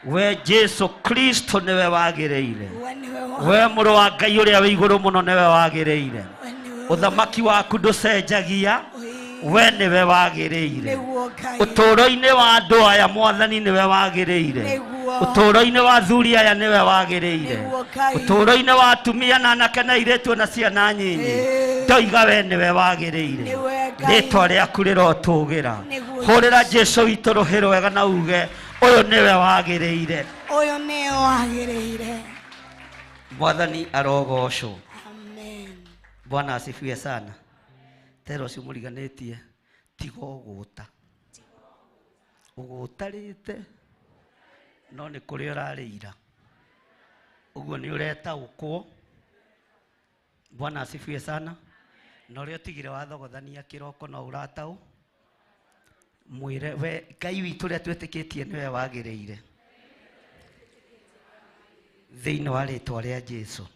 we Jesu Kristo nĩwe wagĩrĩire, We nĩwe. we mũrũ wa Ngai ũrĩa wĩ igũrũ mũno nĩwe wagĩrĩire. We nĩwe. Ũthamaki waku ndũcenjagia, we nĩwe wagĩrĩire. Nĩguo Ngai. Ũtũũro-inĩ wa andũ aya Mwathani nĩwe wagĩrĩire. Nĩguo. Ũtũũro-inĩ wa athuri aya nĩwe wagĩrĩire. Nĩguo Ngai. Ũtũũro-inĩ wa atumia na anake na airĩtu na ciana nyinyi, ndoiga we nĩwe wagĩrĩire. Nĩwe Ngai. Rĩtwa rĩaku rĩrotũgĩra. Nĩguo. Hũrĩra Jesu witũ rũhĩ rwega na uge ũyũ nĩwe wagĩrĩire. Ũyũ nĩwe wagĩrĩire. Mwathani arogocwo. Amen. Bwana asifiwe sana. Tero ũcio mũriganĩtie, tiga ũgũta ũgũtarĩte, no nĩ kũrĩa ũrarĩira ũguo nĩ ũretaũkwo. Bwana asifiwe sana. Na ũrĩa ũtigire wathogothania kĩroko no ũrataũ mwĩre we Ngai witũ ũrĩa twĩtĩkĩtie nĩwe wagĩrĩire thĩinĩ wa rĩtwa rĩa Jesu.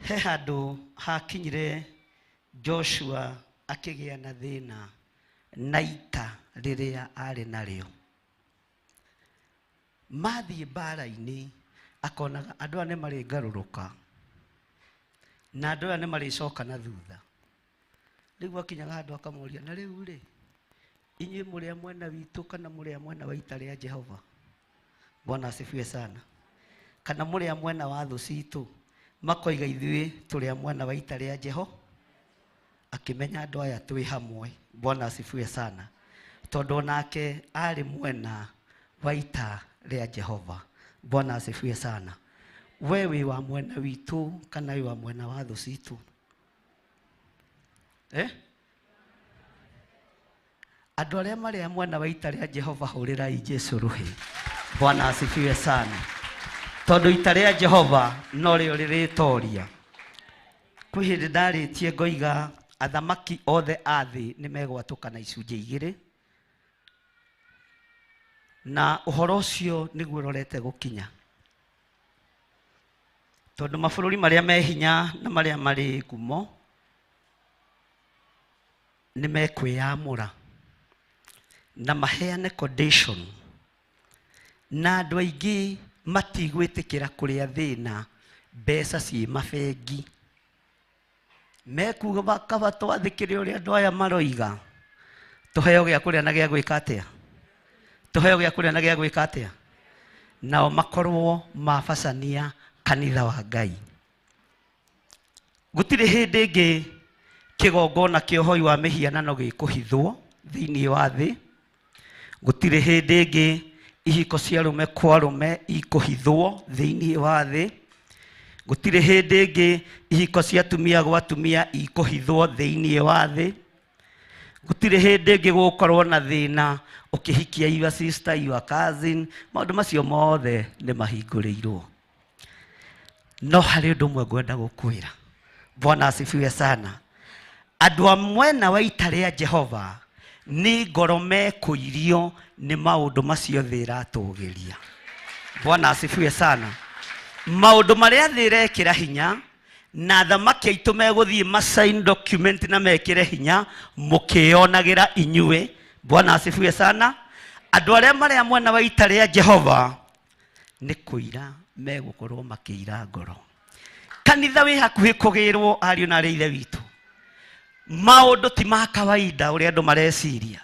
He handũ hakinyire Joshua akĩgĩa na thĩna na ita rĩrĩa arĩ narĩo. Mathiĩ mbara-inĩ akonaga andũ aya nĩ marĩngarũrũka na andũ aya nĩ marĩcoka na thutha. Rĩu akinyaga handũ akamoria, na rĩu rĩ, inyuĩ mũrĩ a mwena witũ kana mũrĩ a mwena wa ita rĩa Jehova? Bwana asifiwe sana. Kana mũrĩ a mwena wa thũ citũ? Makoiga ithuĩ tũrĩ a mwena wa ita rĩa Jehova. Akĩmenya andũ aya twĩ hamwe. Bwana asifiwe sana. Tondũ onake arĩ mwena wa ita rĩa Jehova. Bwana asifiwe sana. We wĩ wa mwena witũ kana wĩ wa mwena wa thũ citũ? Eh? Andũ arĩa marĩ a mwena wa ita rĩa Jehova, hũrĩrai Jesu rũhĩ. Bwana asifiwe sana. Tondũ ita rĩa Jehova no rĩo rĩrĩtoria. Kwĩ hĩndĩ ndarĩtie ngoiga Athamaki othe a thĩ nĩ megwatũkana icunjĩ igĩrĩ, na ũhoro ũcio nĩguo ũrorete gũkinya, tondũ mabũrũri marĩa me hinya na marĩa marĩ ngumo nĩ mekwĩyamũra na maheane condition, na andũ aingĩ matigwĩtĩkĩra kũrĩa thĩna mbeca ciĩ mabengi. Mekuga kaba twathĩkĩre ũrĩa andũ aya maroiga, tũheo gĩa kũrĩa na gĩa gwĩka atĩa, tũheo gĩa kũrĩa na gĩa gwĩka atĩa, nao makorwo mabacania kanitha wa Ngai. Gũtirĩ hĩndĩ ĩngĩ kĩgongona kĩa ũhoi wa mĩhianano gĩkũhithwo thĩinĩ wa thĩ. Gũtirĩ hĩndĩ ĩngĩ ihiko cia arũme kwa arũme ikũhithwo thĩinĩ wa thĩ. Gũtirĩ hĩndĩ ĩngĩ ihiko cia atumia gwa atumia ikũhithwo thĩinĩ wa thĩ. Gũtirĩ hĩndĩ ĩngĩ gũgũkorwo na thĩna ũkĩhikia your sister, your cousin. Maũndũ macio mothe nĩ mahingũrĩirwo. No harĩ ũndũ ũmwe ngwenda gũkwĩra. Bwana asifiwe sana. Andũ a mwena wa ita rĩa Jehova nĩ ngoro mekũirio nĩ maũndũ macio thĩ ĩratũgĩria. Bwana asifiwe sana. Maũndũ marĩa thĩ ĩrekĩra hinya na athamaki aitũ megũthiĩ masign document na mekĩre hinya mũkĩyonagĩra inyuĩ. Bwana asifiwe sana. Andũ arĩa marĩ a mwena wa ita rĩa Jehova nĩ kũira megũkorwo makĩira ngoro. Kanitha wĩ hakuhĩ kũgĩrwo, ariũ na arĩ ithe witũ. Maũndũ ti ma kawaida ũrĩa andũ mareciria,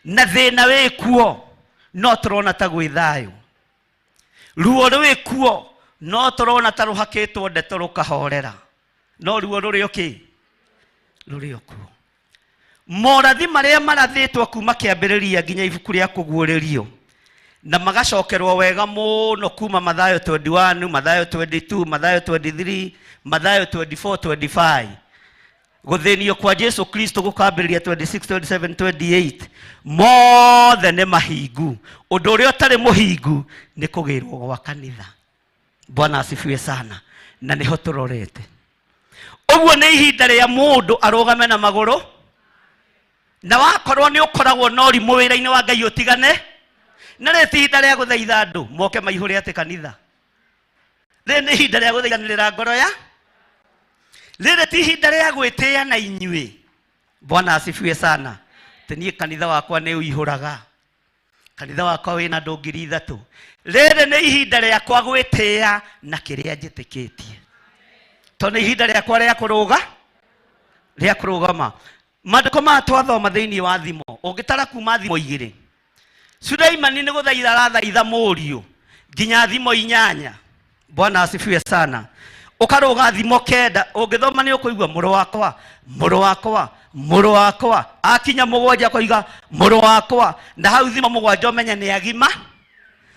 na thĩna wĩ kuo no tũrona ta gwĩ thayũ, ruo rwĩ kuo no tũrona ta rũhakĩtwo ndeto rũkahorera, no ruo rũrĩ o kĩ? Rũrĩ o kuo. Morathi marĩa marathĩtwo kuma kĩambĩrĩria nginya ibuku rĩa kũguũrĩrio na magacokerwo wega mũno kuma Mathayo 21, Mathayo 22, Mathayo 23, Mathayo 24, 25, gũthĩnio kwa Jesu Kristo gũkambĩrĩria 26, 27, 28, mothe nĩ mahingu. Ũndũ ũrĩa ũtarĩ mũhingu nĩ kũgĩrwo gwa kanitha. Bwana asifiwe sana. Na nĩho tũrorete. Ũguo nĩ ihinda rĩa mũndũ arũgame na magũrũ, na wakorwo nĩ ũkoragwo na ũrimũ wĩra-inĩ wa Ngai ũtigane na rĩrĩ ti ihinda rĩa gũthaitha andũ moke maihũre atĩ kanitha. Rĩrĩ nĩ ihinda rĩa gũthaithanĩrĩra ngoro ya rĩrĩ ti ihinda rĩa gwĩtĩĩa na inyuĩ. Bwana asifiwe sana. Atĩ niĩ kanitha wakwa nĩ ũihũraga, kanitha wakwa wĩna andũ 3,000. Rĩrĩ nĩ ihinda rĩakwa gwĩtĩĩa na kĩrĩa njĩtĩkĩtie, tondũ nĩ ihinda rĩakwa rĩa kũrũga, rĩa kũrũgama. Maandĩko maya twathoma thĩinĩ wa Thimo, ũngĩtara kuma thimo igĩrĩ, Suleimani nĩ gũthaitha arathaitha mũriũ nginya thimo 8. Bwana asifiwe sana. Ũkarũga thimo 9, ũngĩthoma nĩ ũkũigua mũrũ wakwa, mũrũ wakwa, mũrũ wakwa. Akinya 7 akoiga mũrũ wakwa, na hau thimo 7 ũmenye nĩ agima.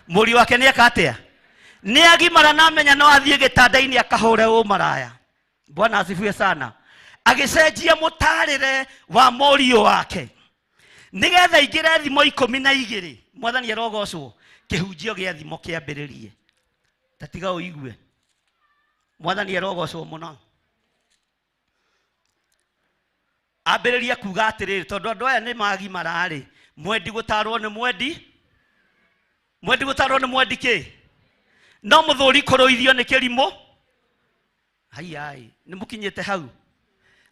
Mũriũ wake nĩ eka atĩa? Nĩ agimara na amenya no athiĩ gĩtanda-inĩ akahũre ũmaraya. Bwana asifiwe sana. Agĩcenjia mũtarĩre wa mũriũ wake nĩgetha ingĩre thimo 12. Mwathani arogocwo. Kĩhunjio gĩa thimo kĩambĩrĩrie. Ta tiga ũigue. Mwathani arogocwo mũno. Ambĩrĩria kuga atĩrĩrĩ, tondũ andũ aya nĩ magimara-rĩ, mwendi gũtarwo nĩ mwendi, mwendi gũtarwo nĩ mwendi kĩ? No mũthũri kũrũithio nĩ kĩrimũ. Haiai, nĩ mũkinyĩte hau.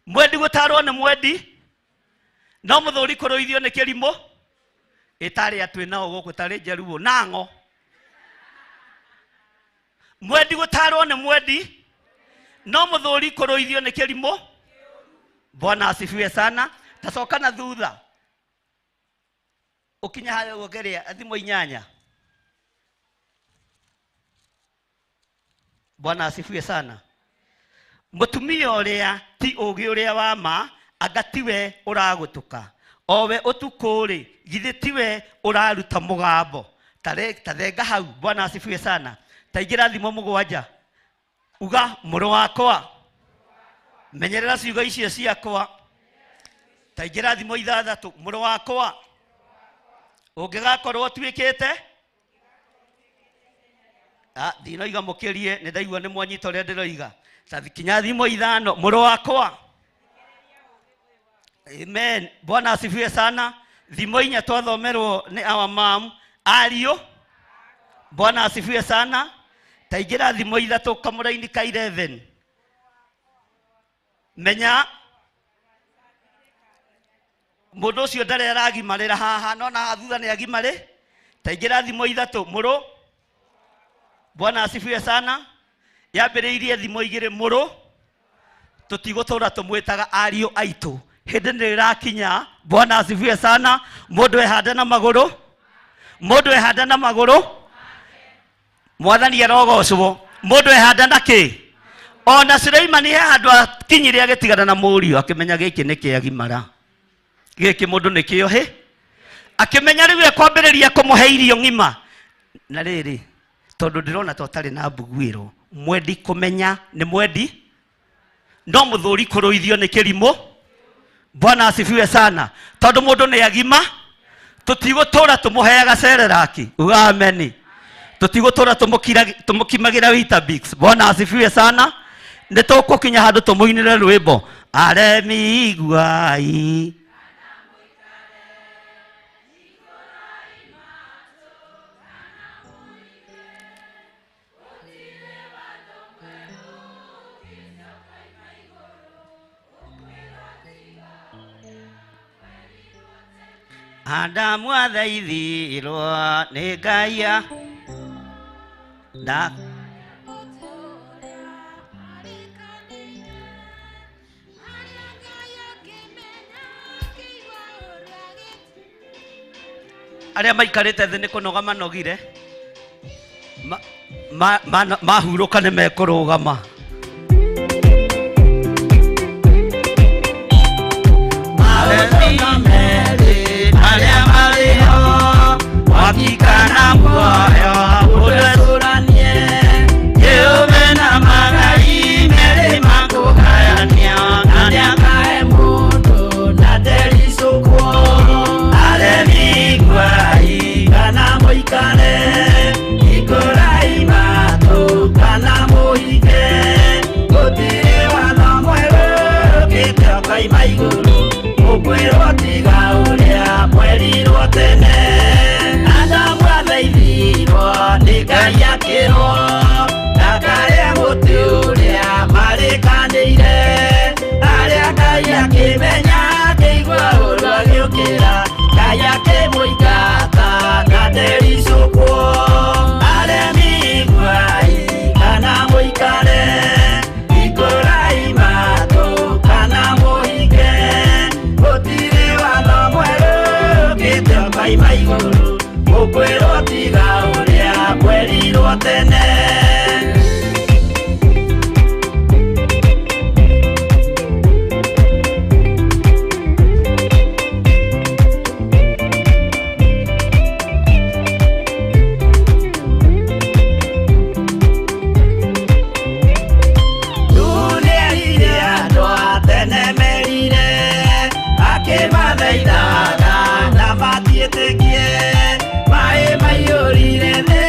Mwendi gũtarwo nĩ mwendi, no mũthũri kũrũithio nĩ kĩrimũ. Ĩtarĩ atwĩ nao gũkũ tarĩ njaruo na ng'o. Mwendi gũtarwo nĩ mwendi, no mũthũri kũrũithio nĩ kĩrimũ. Bwana asifiwe sana. Tacoka na thutha ũkinye harĩa ũguo kĩrĩa thimo 8. Bwana asifiwe sana. Mũtumia ũrĩa ti ũgĩ ũrĩa wa ma, anga tiwe ũragũtũka owe ũtukũ-rĩ, githĩ tiwe ũraruta mũgambo? Ta thenga hau. Bwana asifiwe sana. Ta ingĩra thimo 7, uga mũrũ wakwa menyerera ciugo icio ciakwa. Ta ingĩra thimo 6, mũrũ wakwa ũngĩgakorwo ũtuĩkĩte. Ndinoiga mũkĩrie, nĩ ndaigua nĩ mwanyita ũrĩa ndĩroiga. Ta kinya thimo 5, mũrũ wakwa. Amen. Bwana asifiwe sana. Thimo inya twathomerwo nĩ our mom ariũ. Bwana asifiwe sana. Taingĩra thimo ithatũ kamũraini ka 11. Menya mũndũ ũcio ndarĩ aragimarĩra haha no na haha thutha nĩ agimarĩ. Taingĩra thimo ithatũ mũrũ. Bwana asifiwe sana. Yambĩrĩirie thimo igĩrĩ mũrũ. Tũtigũtũra tũmwĩtaga ariũ aitũ. Hĩndĩ nĩ ĩrakinya. Bwana asifiwe sana. Mũndũ ehande na magũrũ. Mũndũ ehande na magũrũ. Mwathani arogocwo. Mũndũ ehande na kĩ? Ona Suleimani he handũ akinyire agĩtigana na mũriũ akĩmenya gĩkĩ nĩ kĩagimara. Gĩkĩ mũndũ nĩ kĩohĩ. Akĩmenya rĩu ekwambĩrĩria kũmũhe irio ng'ima. Na rĩrĩ, tondũ ndĩrona ta ũtarĩ na mbuguĩro, mwendi kũmenya nĩ mwendi, no mũthũri kũrũithio nĩ kĩrimũ. Bwana asifiwe sana. Tondũ mũndũ nĩ agima, tũtigũtũra tũmũheaga cereraki. Uga ameni. Tũtigũtũra tũmũkimagĩra Weetabix. Bwana asifiwe sana. Nĩ tũgũkinya handũ tũmũinĩre rwĩmbo. Aremi iguai. Adamu athaithirwo nĩ Ngai nda arĩa maikarĩte thĩ nĩ kũnoga manogire mahurũka nĩ mekũrũgama. Arĩa marĩ ho wakikana muoyo ũndũcũranie kĩũmbe na magai merĩ makũgayania na nĩakahe mũndũ na ndericũkwo. Aremi iguai kana mũikare ikũrai matũ kana mũhinge gũtirĩ watho mwerũ ũkĩte ũkoima igũrũ ũkwĩrwo tiga ũrĩa mwerirwo tene. Adamu athaithirwo nĩ Ngai akĩrwo ndakarĩe mũtĩ ũrĩa marĩkanĩire. Arĩa Ngai akĩmenya akĩigua ũũru agĩũkĩra Ngai akĩmũingata na ndericũkwo. Aremi iguai kana mũikare ikũrai matũ kana mũhinge gũtirĩ watho mwerũ ũkĩte ũkoima igũrũ ũkwĩrwo tiga ũrĩa mwerirwo tene. Nĩerire andũ a tene merire akĩmathaithaga na matiĩtĩkie. Maĩ maiyũrire thĩ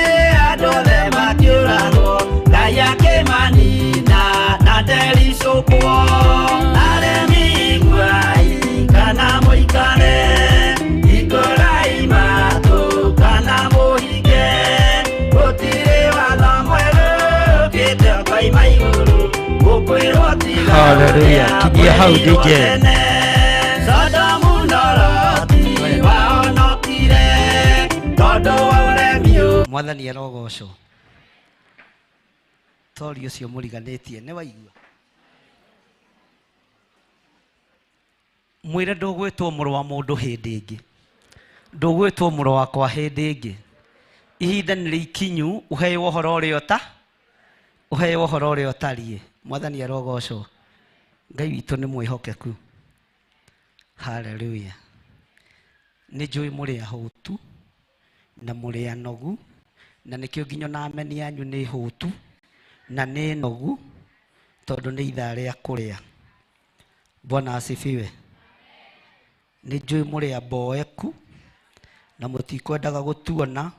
andũ othe makĩũragwo Ngai akĩmanina na ndericũkwo. Aremi iguai kana mũikare ikũrai matũ kana mũhinge gũtirĩ watho mwerũ ũkĩte ũkoima igũrũ ũkwĩrwo tiga Hallelujah. ũrĩa Kinyia hau mwerirwo DJ. tene. Sodomu na Loti wahonokire tondũ wa ũremi ũ. Mwathani arogocwo. Tori ũcio mũriganĩtie nĩ waigua. Mwĩre ndũgwĩtwo mũrũ wa mũndũ hĩndĩ ĩngĩ. Ndũgwĩtwo mũrũ wakwa hĩndĩ ĩngĩ. Ihinda nĩ rĩikinyu ũheo ũhoro ũrĩa ũta ũheo ũhoro ũrĩa ũtariĩ. Mwathani arogocwo. Ngai witũ nĩ mwĩhokeku. Hallelujah. Nĩ njũĩ mũrĩ ahũtu na mũrĩ anogu na nĩkĩo nginya na ameni yanyu nĩ hũtu na nĩ nogu tondũ nĩ ithaa rĩa kũrĩa. Bwana asifiwe. Nĩ njũĩ mũrĩ amboeku na mũtikwendaga gũtuona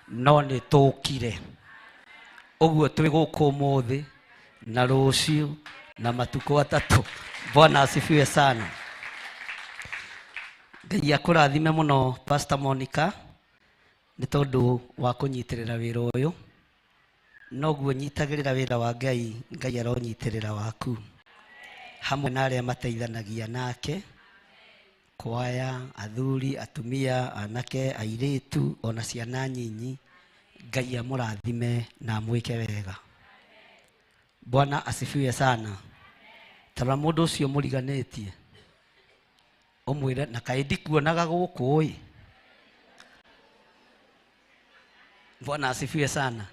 no nĩ tũkire. Ũguo twĩ gũkũ ũmũthĩ na rũciũ na matukũ atatũ. Bwana asifiwe sana. Ngai akũrathime mũno Pastor Monica nĩ tondũ wa kũnyitĩrĩra wĩra ũyũ. Noguo nyitagĩrĩra wĩra wa Ngai, Ngai aronyitĩrĩra waku hamwe na arĩa mateithanagia nake, kwaya, athuri, atumia, anake, airĩtu ona ciana nyinyi. Ngai amũrathime na amwĩke wega. Bwana asifiwe sana. Tarora mũndũ ũcio mũriganĩtie ũmwĩre na kaĩ ndikuonaga gũkũ ĩ. Bwana asifiwe sana.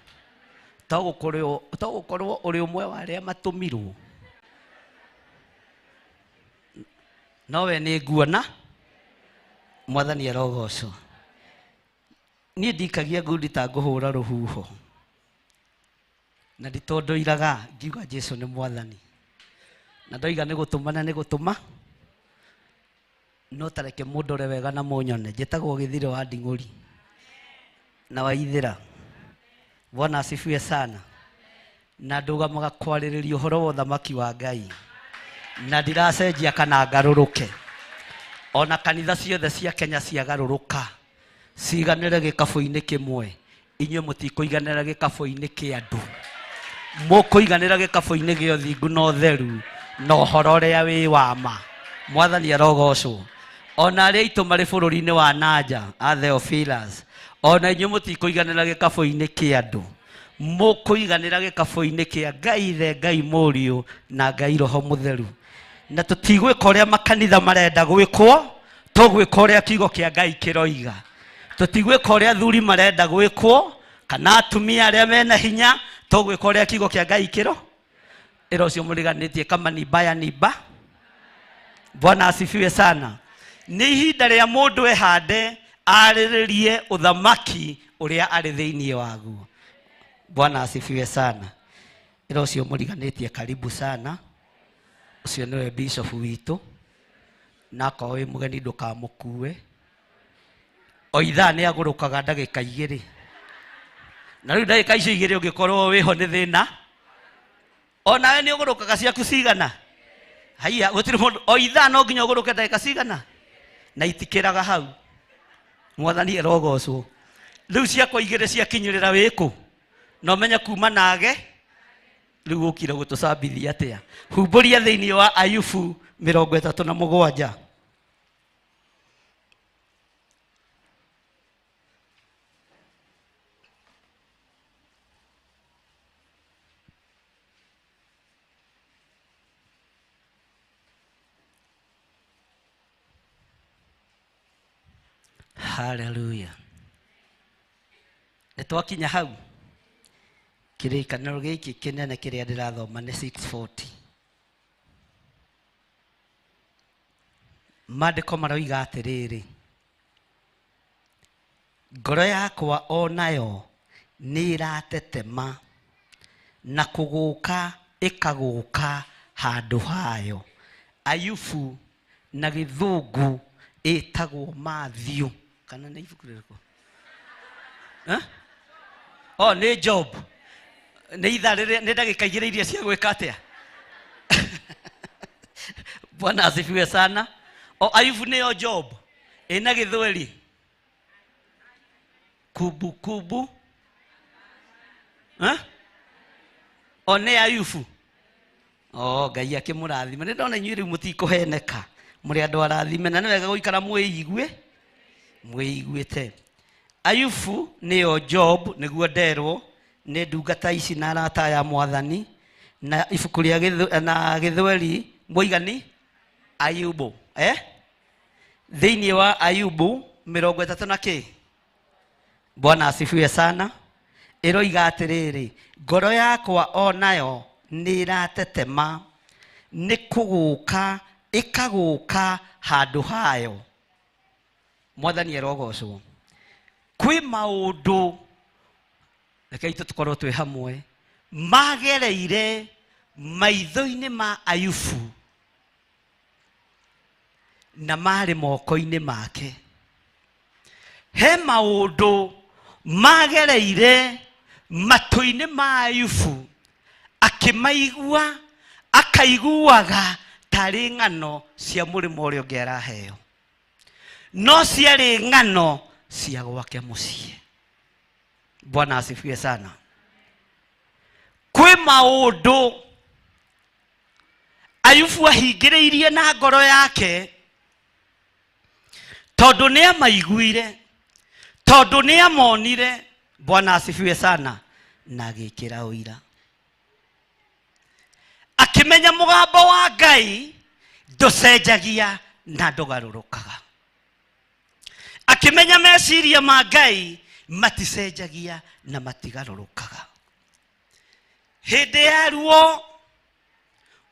To gũkorwo ũrĩ ũmwe wa arĩa matũmirwo, no we nĩ nguona. Mwathani arogocwo. Niĩ ndikagia ngundi ta ngũhũra rũhuho, na nditondoiraga ngiuga Jesu nĩ mwathani, na ndoiga nĩ gũtũma na nĩ gũtũma, no tareke mũndore wega na mũnyone. Njĩtagwo Gĩthirĩ wa Nding'ũri na Waithĩra. Bwana asifiwe sana. Na ndũgamaga kwarĩrĩria ũhoro wa ũthamaki wa Ngai, na ndiracenjia kana ngarũrũke. Ona kanitha ciothe cia Kenya ciagarũrũka ciganĩre gĩkabũ-inĩ kĩmwe, inyuĩ mũtikũiganĩra gĩkabũ-inĩ kĩa andũ, mũkũiganĩra gĩkabũ-inĩ gĩa ũthingu na ũtheru na ũhoro ũrĩa wĩ wa ma. Mwathani arogocwo. Ona arĩa aitũ marĩ bũrũri-inĩ wa nanja a Theophilus, ona inyuĩ mũtikũiganĩra gĩkabũ-inĩ kĩa andũ, mũkũiganĩra gĩkabũ-inĩ kĩa Ngai Ithe, Ngai Mũriũ na Ngai Roho Mũtheru. Na tũtigwĩka ũrĩa makanitha marenda gwĩkwo, tũgwĩka ũrĩa kiugo kĩa Ngai kĩroiga. Tũtigwĩka ũrĩa athuri marenda gwĩkwo kana atumia arĩa mena hinya, tũgwĩka ũrĩa kiugo kĩa Ngai kĩro. Ĩra ũcio mũriganĩtie kama ni mbaya ni mba. Bwana asifiwe sana. Nĩ ihinda rĩa mũndũ ehande arĩrĩrie ũthamaki ũrĩa arĩ thĩinĩ waguo. Bwana asifiwe sana. Ĩra ũcio mũriganĩtie karibu sana. Ũcio nĩwe bishop witũ, na akorwo wĩ mũgeni ndũkamũkue. O ithaa nĩ agũrũkaga ndagĩka igĩrĩ, na rĩu ndagĩka icio igĩrĩ ũngĩkorwo wĩho nĩ thĩna. Onawe nĩ ũgũrũkaga ciaku cigana? Haiya, gũtirĩ mũndũ. O ithaa no nginya ũgũrũke ndagĩka cigana, na itikĩraga hau. Mwathani arogocwo. Rĩu ciakwa igĩrĩ ciakinyĩrĩra wĩkũ, na ũmenye kuma nage rĩu ũkire gũtũcambithia atĩa. Humbũria thĩinĩ wa Ayubu 37. Haleluya. Nĩ twakinya hau. Kĩrĩkanĩro gĩkĩ kĩnene kĩrĩa ndĩrathoma nĩ 640. Maandĩko maroiga atĩrĩrĩ, ngoro yakwa o nayo nĩ ĩratetema na kũgũka ĩkagũka handũ hayo. Ayubu na gĩthũngũ ĩtagwo Matthew, kana nĩ ibuku rĩrĩkũ? Eh? Oh, nĩ Job. Nĩ ithaa rĩrĩa nĩ ndagĩka igĩrĩ iria cia gwĩka atĩa? Bwana asifiwe sana. O Ayubu nĩyo Job. Ĩna gĩthweri. Kubu kubu. Eh? O nĩ Ayubu. O Ngai akĩmũrathima. Nĩ ndona inyuĩ rĩu mũtikũheneka. Mũrĩ andũ arathime na nĩ wega gũikara mwĩigue mwĩiguĩte. Ayubu nĩyo Job, nĩguo nderwo nĩ ndungata ici na arata aya mwathani, na ibuku rĩa na gĩthweri mũigani Ayubu, eh? Thĩinĩ wa Ayubu 30 na kĩ? Bwana asifiwe sana. Ĩroiga atĩrĩrĩ, ngoro yakwa o nayo nĩ ĩratetema nĩ kũgũka ĩkagũka handũ hayo. Mwathani arogocwo. Kwĩ maũndũ reke itũ tũkorwo twĩ hamwe magereire maitho-inĩ ma Ayubu na marĩ moko-inĩ make. He maũndũ magereire matũ-inĩ ma Ayubu akĩmaigua, akaiguaga tarĩ ng'ano cia mũrĩmo ũrĩa ũngĩ araheo. No ciarĩ ng'ano cia gwake mũciĩ. Bwana asifiwe sana. Kwĩ maũndũ Ayubu ahingĩrĩirie na ngoro yake tondũ nĩ amaiguire, tondũ nĩ amonire. Bwana asifiwe sana. Na agĩkĩra ũira, akĩmenya mũgambo wa Ngai ndũcenjagia na ndũgarũrũkaga, akĩmenya meciria ma Ngai maticenjagia na matigarũrũkaga. Hĩndĩ ya ruo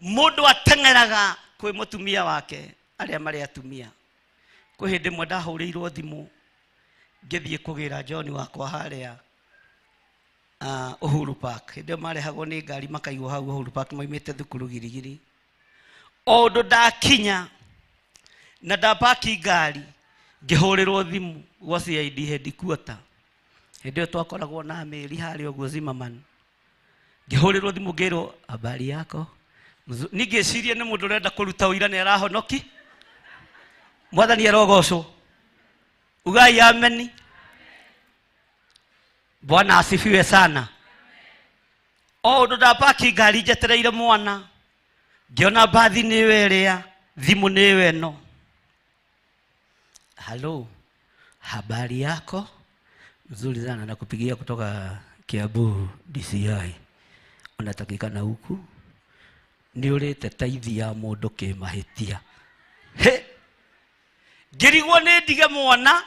mũndũ ateng'eraga kwĩ mũtumia wake, arĩa marĩ atumia. Kwĩ hĩndĩ ĩmwe ndahũrĩirwo thimũ ngĩthiĩ kũgĩra John wakwa harĩa Uhuru Park. Hĩndĩ ĩyo marehagwo nĩ ngari makaigwo hau Uhuru Park maumĩte thukuru Girigiri. O ũndũ ndakinya na ndapaki ngari, ngĩhũrĩrwo thimũ gwa CID headquarter. Hĩndĩ ĩyo twakoragwo na mĩri harĩa ũguo Zimmerman. Ngĩhũrĩrwo thimũ ngĩrwo, habari yako? Niĩ ngĩciria nĩ mũndũ ũrenda kũruta ũira nĩ arahonoki. Mwathani arogocwo. Ugai ameni. Bwana asifiwe sana. O ũndũ ndapaki ngari njetereire mwana, ngĩona mbathi nĩyo ĩrĩa, thimũ nĩyo ĩno. Halo, habari yako? Mzuri sana, nakupigia kutoka Kiambu DCI. Unatakikana huku? Nĩ ũrĩte taithi ya mũndũ kĩmahĩtia. He! Ngĩrigwo nĩ ndige mwana,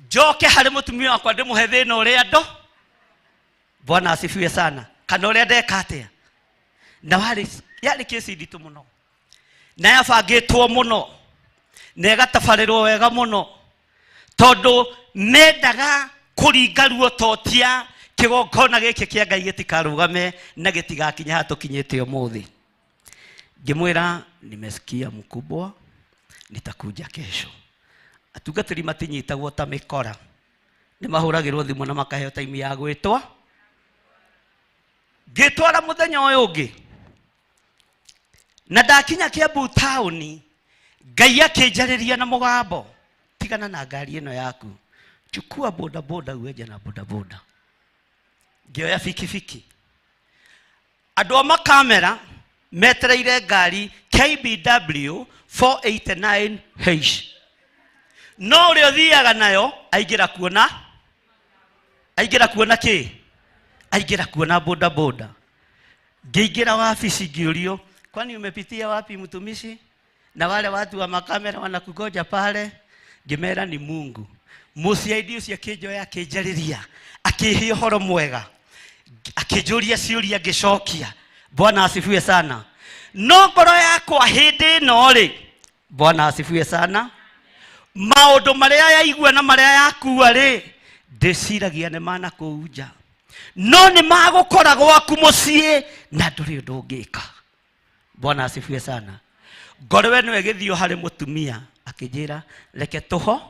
njoke harĩ mũtumia wakwa ndĩmũhe thĩna ũrĩa ndo. Bwana asifiwe sana. Kana ũrĩa ndeka atĩa? Na yarĩ kesi nditũ mũno. Na yabangĩtwo mũno. Na ĩgatabarĩrwo wega mũno. Tondũ mendaga kũringa ruo totia kĩgongona gĩkĩ kĩa Ngai gĩtikarũgame na gĩtigakinye haha tũkinyĩte ũmũthĩ. Ngĩmwĩra nimesikia mkubwa, nitakuja kesho. Atungatĩri matinyitagwo ta mĩkora, nĩ mahũragĩrwo thimũ na makaheo time ya gwĩtwa. Ngĩtwara mũthenya ũyũ ũngĩ, na ndakinya Kiambu taũni, Ngai akĩnjarĩria na mũgambo, tigana na ngari ĩno yaku, chukua boda boda uende na boda boda. Ngĩoya bikibiki, andũ a makamera metereire ngari KBW 489H, no ũrĩa ũthiaga nayo aingĩra kuona, aingĩra kuona kĩ? Aingĩra kuona boda boda. Ngĩingĩra wabici ngĩũrio, kwani umepitia wapi mtumishi? Na wale watu wa makamera wanakungoja pale. Ngĩmera ni Mungu. Mũciaidi ũcio akĩnjoya akĩnjarĩria, akĩhe ũhoro mwega, akĩnjũria ciũria ngĩcokia. Bwana asifiwe sana. No ngoro yakwa hĩndĩ ĩno rĩ, Bwana asifiwe sana, maũndũ marĩa yaigua na marĩa yakua rĩ, ndĩciragia nĩ mana kũu nja, no nĩ magũkora gwaku mũciĩ na ndũrĩ ũndũ ũngĩka. Bwana asifiwe sana. Ngoro ĩno ĩgĩthiĩ harĩ mũtumia akĩnjĩra, reke tũho,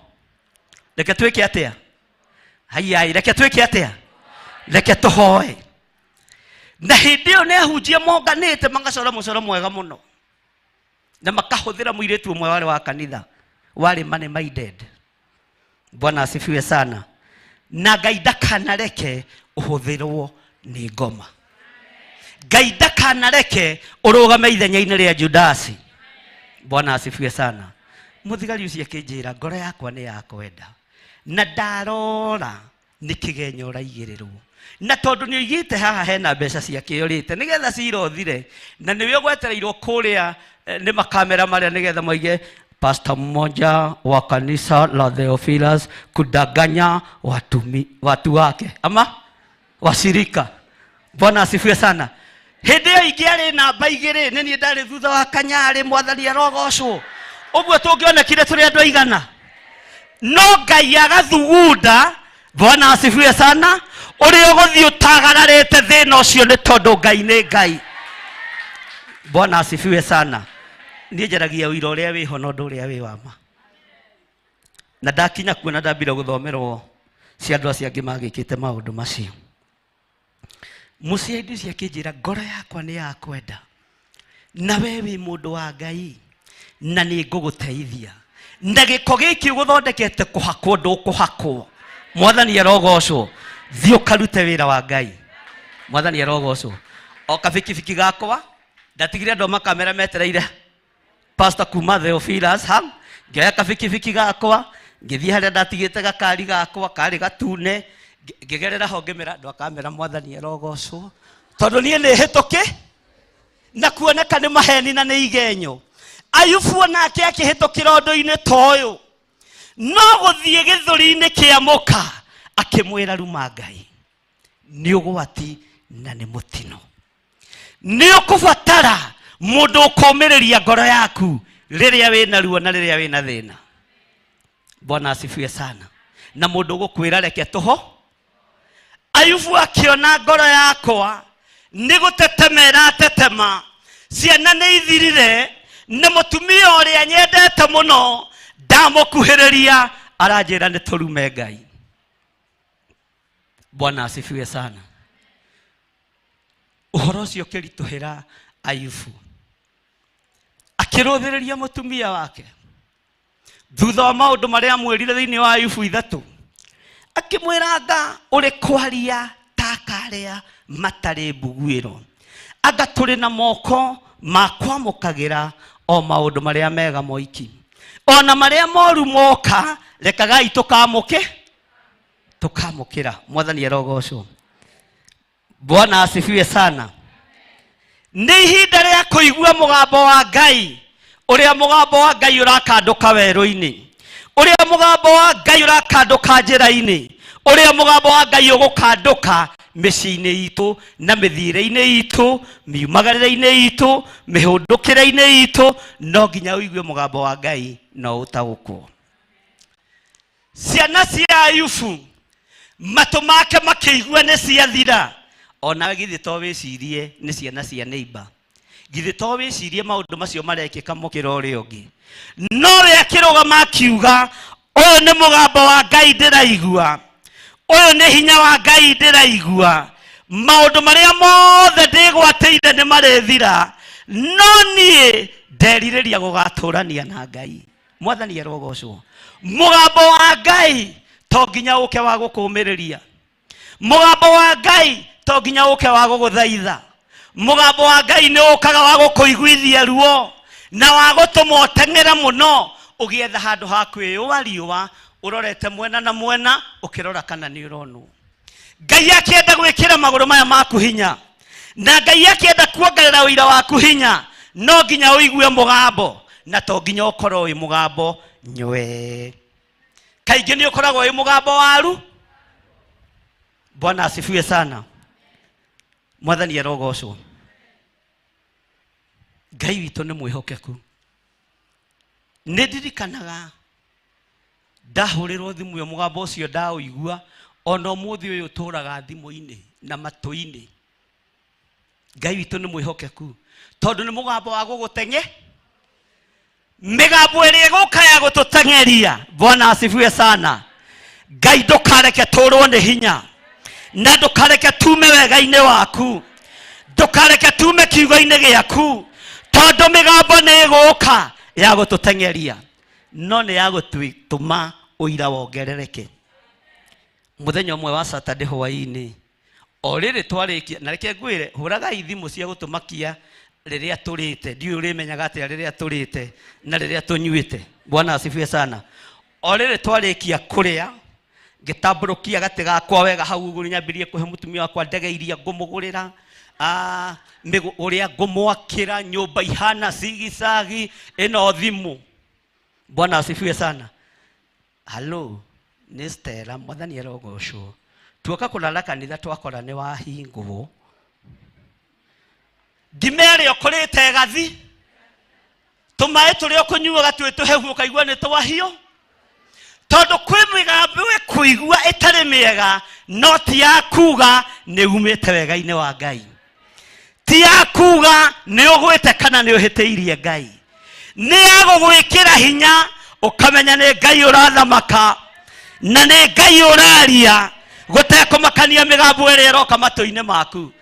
reke twĩke atĩa? Haiai, reke twĩke atĩa? Reke tũhoe. Na hĩndĩ ĩyo nĩ ahunjia monganĩte magacora mũcoro mwega mũno, na makahũthĩra mũirĩtu ũmwe warĩ wa kanitha, warĩ money minded. Bwana asifiwe sana. Na Ngai ndakanareke ũhũthĩrwo nĩ ngoma. Ngai ndakanareke ũrũgame ithenya-inĩ rĩa Judasi. Bwana asifiwe sana. Mũthigari ũcio akĩnjĩra, ngoro yakwa nĩ yakwenda, na ndarora nĩ kĩgenyo ũraigĩrĩrwo, na tondũ nĩ ũigĩte haha hena mbeca ciake ũrĩte nĩgetha cira ũthire, na nĩwe ũgwetereirwo kũrĩa nĩ makamera marĩa nĩgetha moige pastor mmoja wa kanisa la Theophilus kudanganya watu wake ama washirika. Bwana asifiwe sana. Hĩndĩ ĩyo ingĩarĩ namba igĩrĩ, nĩ niĩ ndarĩ thutha wa kanyarĩ. Mwathani arogocwo. Ũguo tũngĩonekire tũrĩ andũ aigana, no Ngai agathugunda. Bwana asifiwe sana. Ũrĩa ũgũthiĩ ũtagararĩte thĩna ũcio nĩ tondũ Ngai nĩ Ngai. Bwana asifiwe sana. Niĩ njaragia ũira ũrĩa wĩho na ũndũ ũrĩa wĩ wa ma. Na ndakinya kuo na ndambire gũthomerwo cia andũ acio angĩ magĩkĩte maũndũ macio. Mũciaindi ũcio akĩnjĩra, ngoro yakwa nĩ yakwenda, na we wĩ mũndũ wa Ngai, na nĩ ngũgũteithia. Na gĩko gĩkĩ ũgũthondekete kũhakwo ndũkũhakwo. Mwathani arogocwo. Thiĩ ũkarute wĩra wa Ngai. Mwathani arogocwo. O kabikibiki gakwa ndatigire andũ a makamera metereire pastor kuma Theophilus ha ngĩoya kabikibiki gakwa ngĩthiĩ harĩa ndatigĩte gakari gakwa karĩ gatune ngĩgerera ho ngĩmera andũ a kamera mwathani arogocwo tondũ niĩ nĩ hĩtũkĩ na kuoneka nĩ maheni na nĩ igenyo. Ayubu onake akĩhĩtũkĩra ũndũ-inĩ ta ũyũ no gũthiĩ gĩthũri-inĩ kĩa mũka akĩmwĩra ruma Ngai nĩ ũgwati na nĩ mũtino. Nĩ ũkũbatara mũndũ ũkũmĩrĩria ngoro yaku rĩrĩa wĩna ruo na rĩrĩa wĩna thĩna. Bwana asifiwe sana. Na mũndũ ũgũkwĩra reke tũho. Ayubu akĩona ngoro yakwa nĩ gũtetema ĩratetema, ciana nĩ ithirire, na mũtumia ũrĩa nyendete mũno ndamũkuhĩrĩria aranjĩra nĩ tũrume Ngai. Bwana asifiwe sana. Ũhoro ũcio ũkĩritũhĩra Ayubu, akĩrũthĩrĩria mũtumia wake thutha wa maũndũ marĩa amwĩrire thĩinĩ wa Ayubu 3, akĩmwĩra anga ũrĩ kwaria ta karĩa matarĩ mbuguĩro, anga tũrĩ na moko ma kwamũkagĩra o maũndũ marĩa mega moiki, ona marĩa moru moka rekagai tũkamũke tũkamũkĩra. Mwathani arogocwo. Bwana asifiwe sana. Nĩ ihinda rĩa kũigua mũgambo wa Ngai, ũrĩa mũgambo wa Ngai ũrakandũka werũ-inĩ, ũrĩa mũgambo wa Ngai ũrakandũka njĩra-inĩ, ũrĩa mũgambo wa Ngai ũgũkandũka mĩciĩ-inĩ itũ na mĩthiĩre-inĩ itũ, miumagarĩre-inĩ itũ, mĩhũndũkĩre-inĩ itũ. No nginya ũigue mũgambo wa Ngai no ũtaũkwo. Ciana cia Ayubu matũ make makĩigua nĩ ciathira. Ona githĩ to wĩcirie nĩ ciana cia neighbor, githĩ to wĩcirie maũndũ macio marekĩka mũkĩra ũrĩa ũngĩ. No we akĩrũgama akiuga, ũyũ nĩ mũgambo wa Ngai ndĩraigua, ũyũ nĩ hinya wa Ngai ndĩraigua, maũndũ marĩa mothe ndĩgwatĩire nĩ marĩthira, no niĩ nderirĩria gũgatũrania na Ngai. Mwathani arogocwo. Mũgambo wa Ngai to nginya ũke wa gũkũmĩrĩria, mũgambo wa Ngai to nginya ũke wa gũgũthaitha, mũgambo wa Ngai nĩ ũkaga wa gũkũiguithia ruo na wa gũtũma ũteng'ere mũno ũgĩetha handũ ha kwĩyũa riũa, ũrorete mwena na mwena ũkĩrora kana nĩ ũronwo. Ngai akĩenda gwĩkĩra magũrũ maya maku hinya, na Ngai akĩenda kuongerera ũira waku hinya, no nginya ũigue mũgambo, na to nginya ũkorwo wĩ mũgambo nywe. Kaingĩ nĩ ũkoragwo wĩ mũgambo waru. Bwana asifiwe sana. Mwathani arogocwo. Ngai witũ nĩ mwĩhokeku. Nĩ ndirikanaga ndahũrĩrwo thimũ ĩyo, mũgambo ũcio ndaũigua ona ũmũthĩ ũyũ ũtũraga thimũ-inĩ na matũ-inĩ. Ngai witũ nĩ mwĩhokeku tondũ nĩ mũgambo wa gũgũteng'e, mĩgambo ĩrĩa ĩgũka ya gũtũteng'eria. Bwana asifiwe sana. Ngai ndũkareke tũrwo nĩ hinya, na ndũkareke tume wega-inĩ waku, ndũkareke tume kiugo-inĩ gĩaku, tondũ mĩgambo nĩ ĩgũka ya gũtũteng'eria, no nĩ ya gũtũma ũira wongerereke. Mũthenya ũmwe wa Saturday hwaĩ-inĩ, o rĩrĩ twarĩkia, na reke ngwĩre, hũragai thimũ cia gũtũmakia rĩrĩa tũrĩte. Ndiũĩ ũrĩmenyaga atĩa rĩrĩa tũrĩte na rĩrĩa tũnyuĩte. Bwana asifiwe sana. O rĩrĩ twarĩkia kũrĩa, ngĩtambũrũkia gatĩ gakwa wega hau ũguo, nyambĩrĩrie kũhe mũtumia wakwa ndege iria ngũmũgũrĩra, ũrĩa ngũmwakĩra nyũmba ihana cigicagi ĩno thimũ. Bwana asifiwe sana. Hello, nĩ Stella, mwathani arogocwo. Tuoka kũrara kanitha twakora nĩ wahingwo. Ngima ĩrĩa ũkũrĩte ĩgathi, tũmaĩ tũrĩa ũkũnyuaga twĩ tũhehu ũkaigua nĩ twahiũ, tondũ kwĩ mĩgambo ĩkũigua ĩtarĩ mĩega, no ti ya kuga nĩ umĩte wega-inĩ wa Ngai, ti ya kuga nĩ ũgwĩte kana nĩ ũhĩtĩirie Ngai, nĩ ya gũgwĩkĩra hinya ũkamenya nĩ Ngai ũrathamaka na nĩ Ngai ũraria, gũtekũmakania mĩgambo ĩrĩa ĩroka matũ-inĩ maku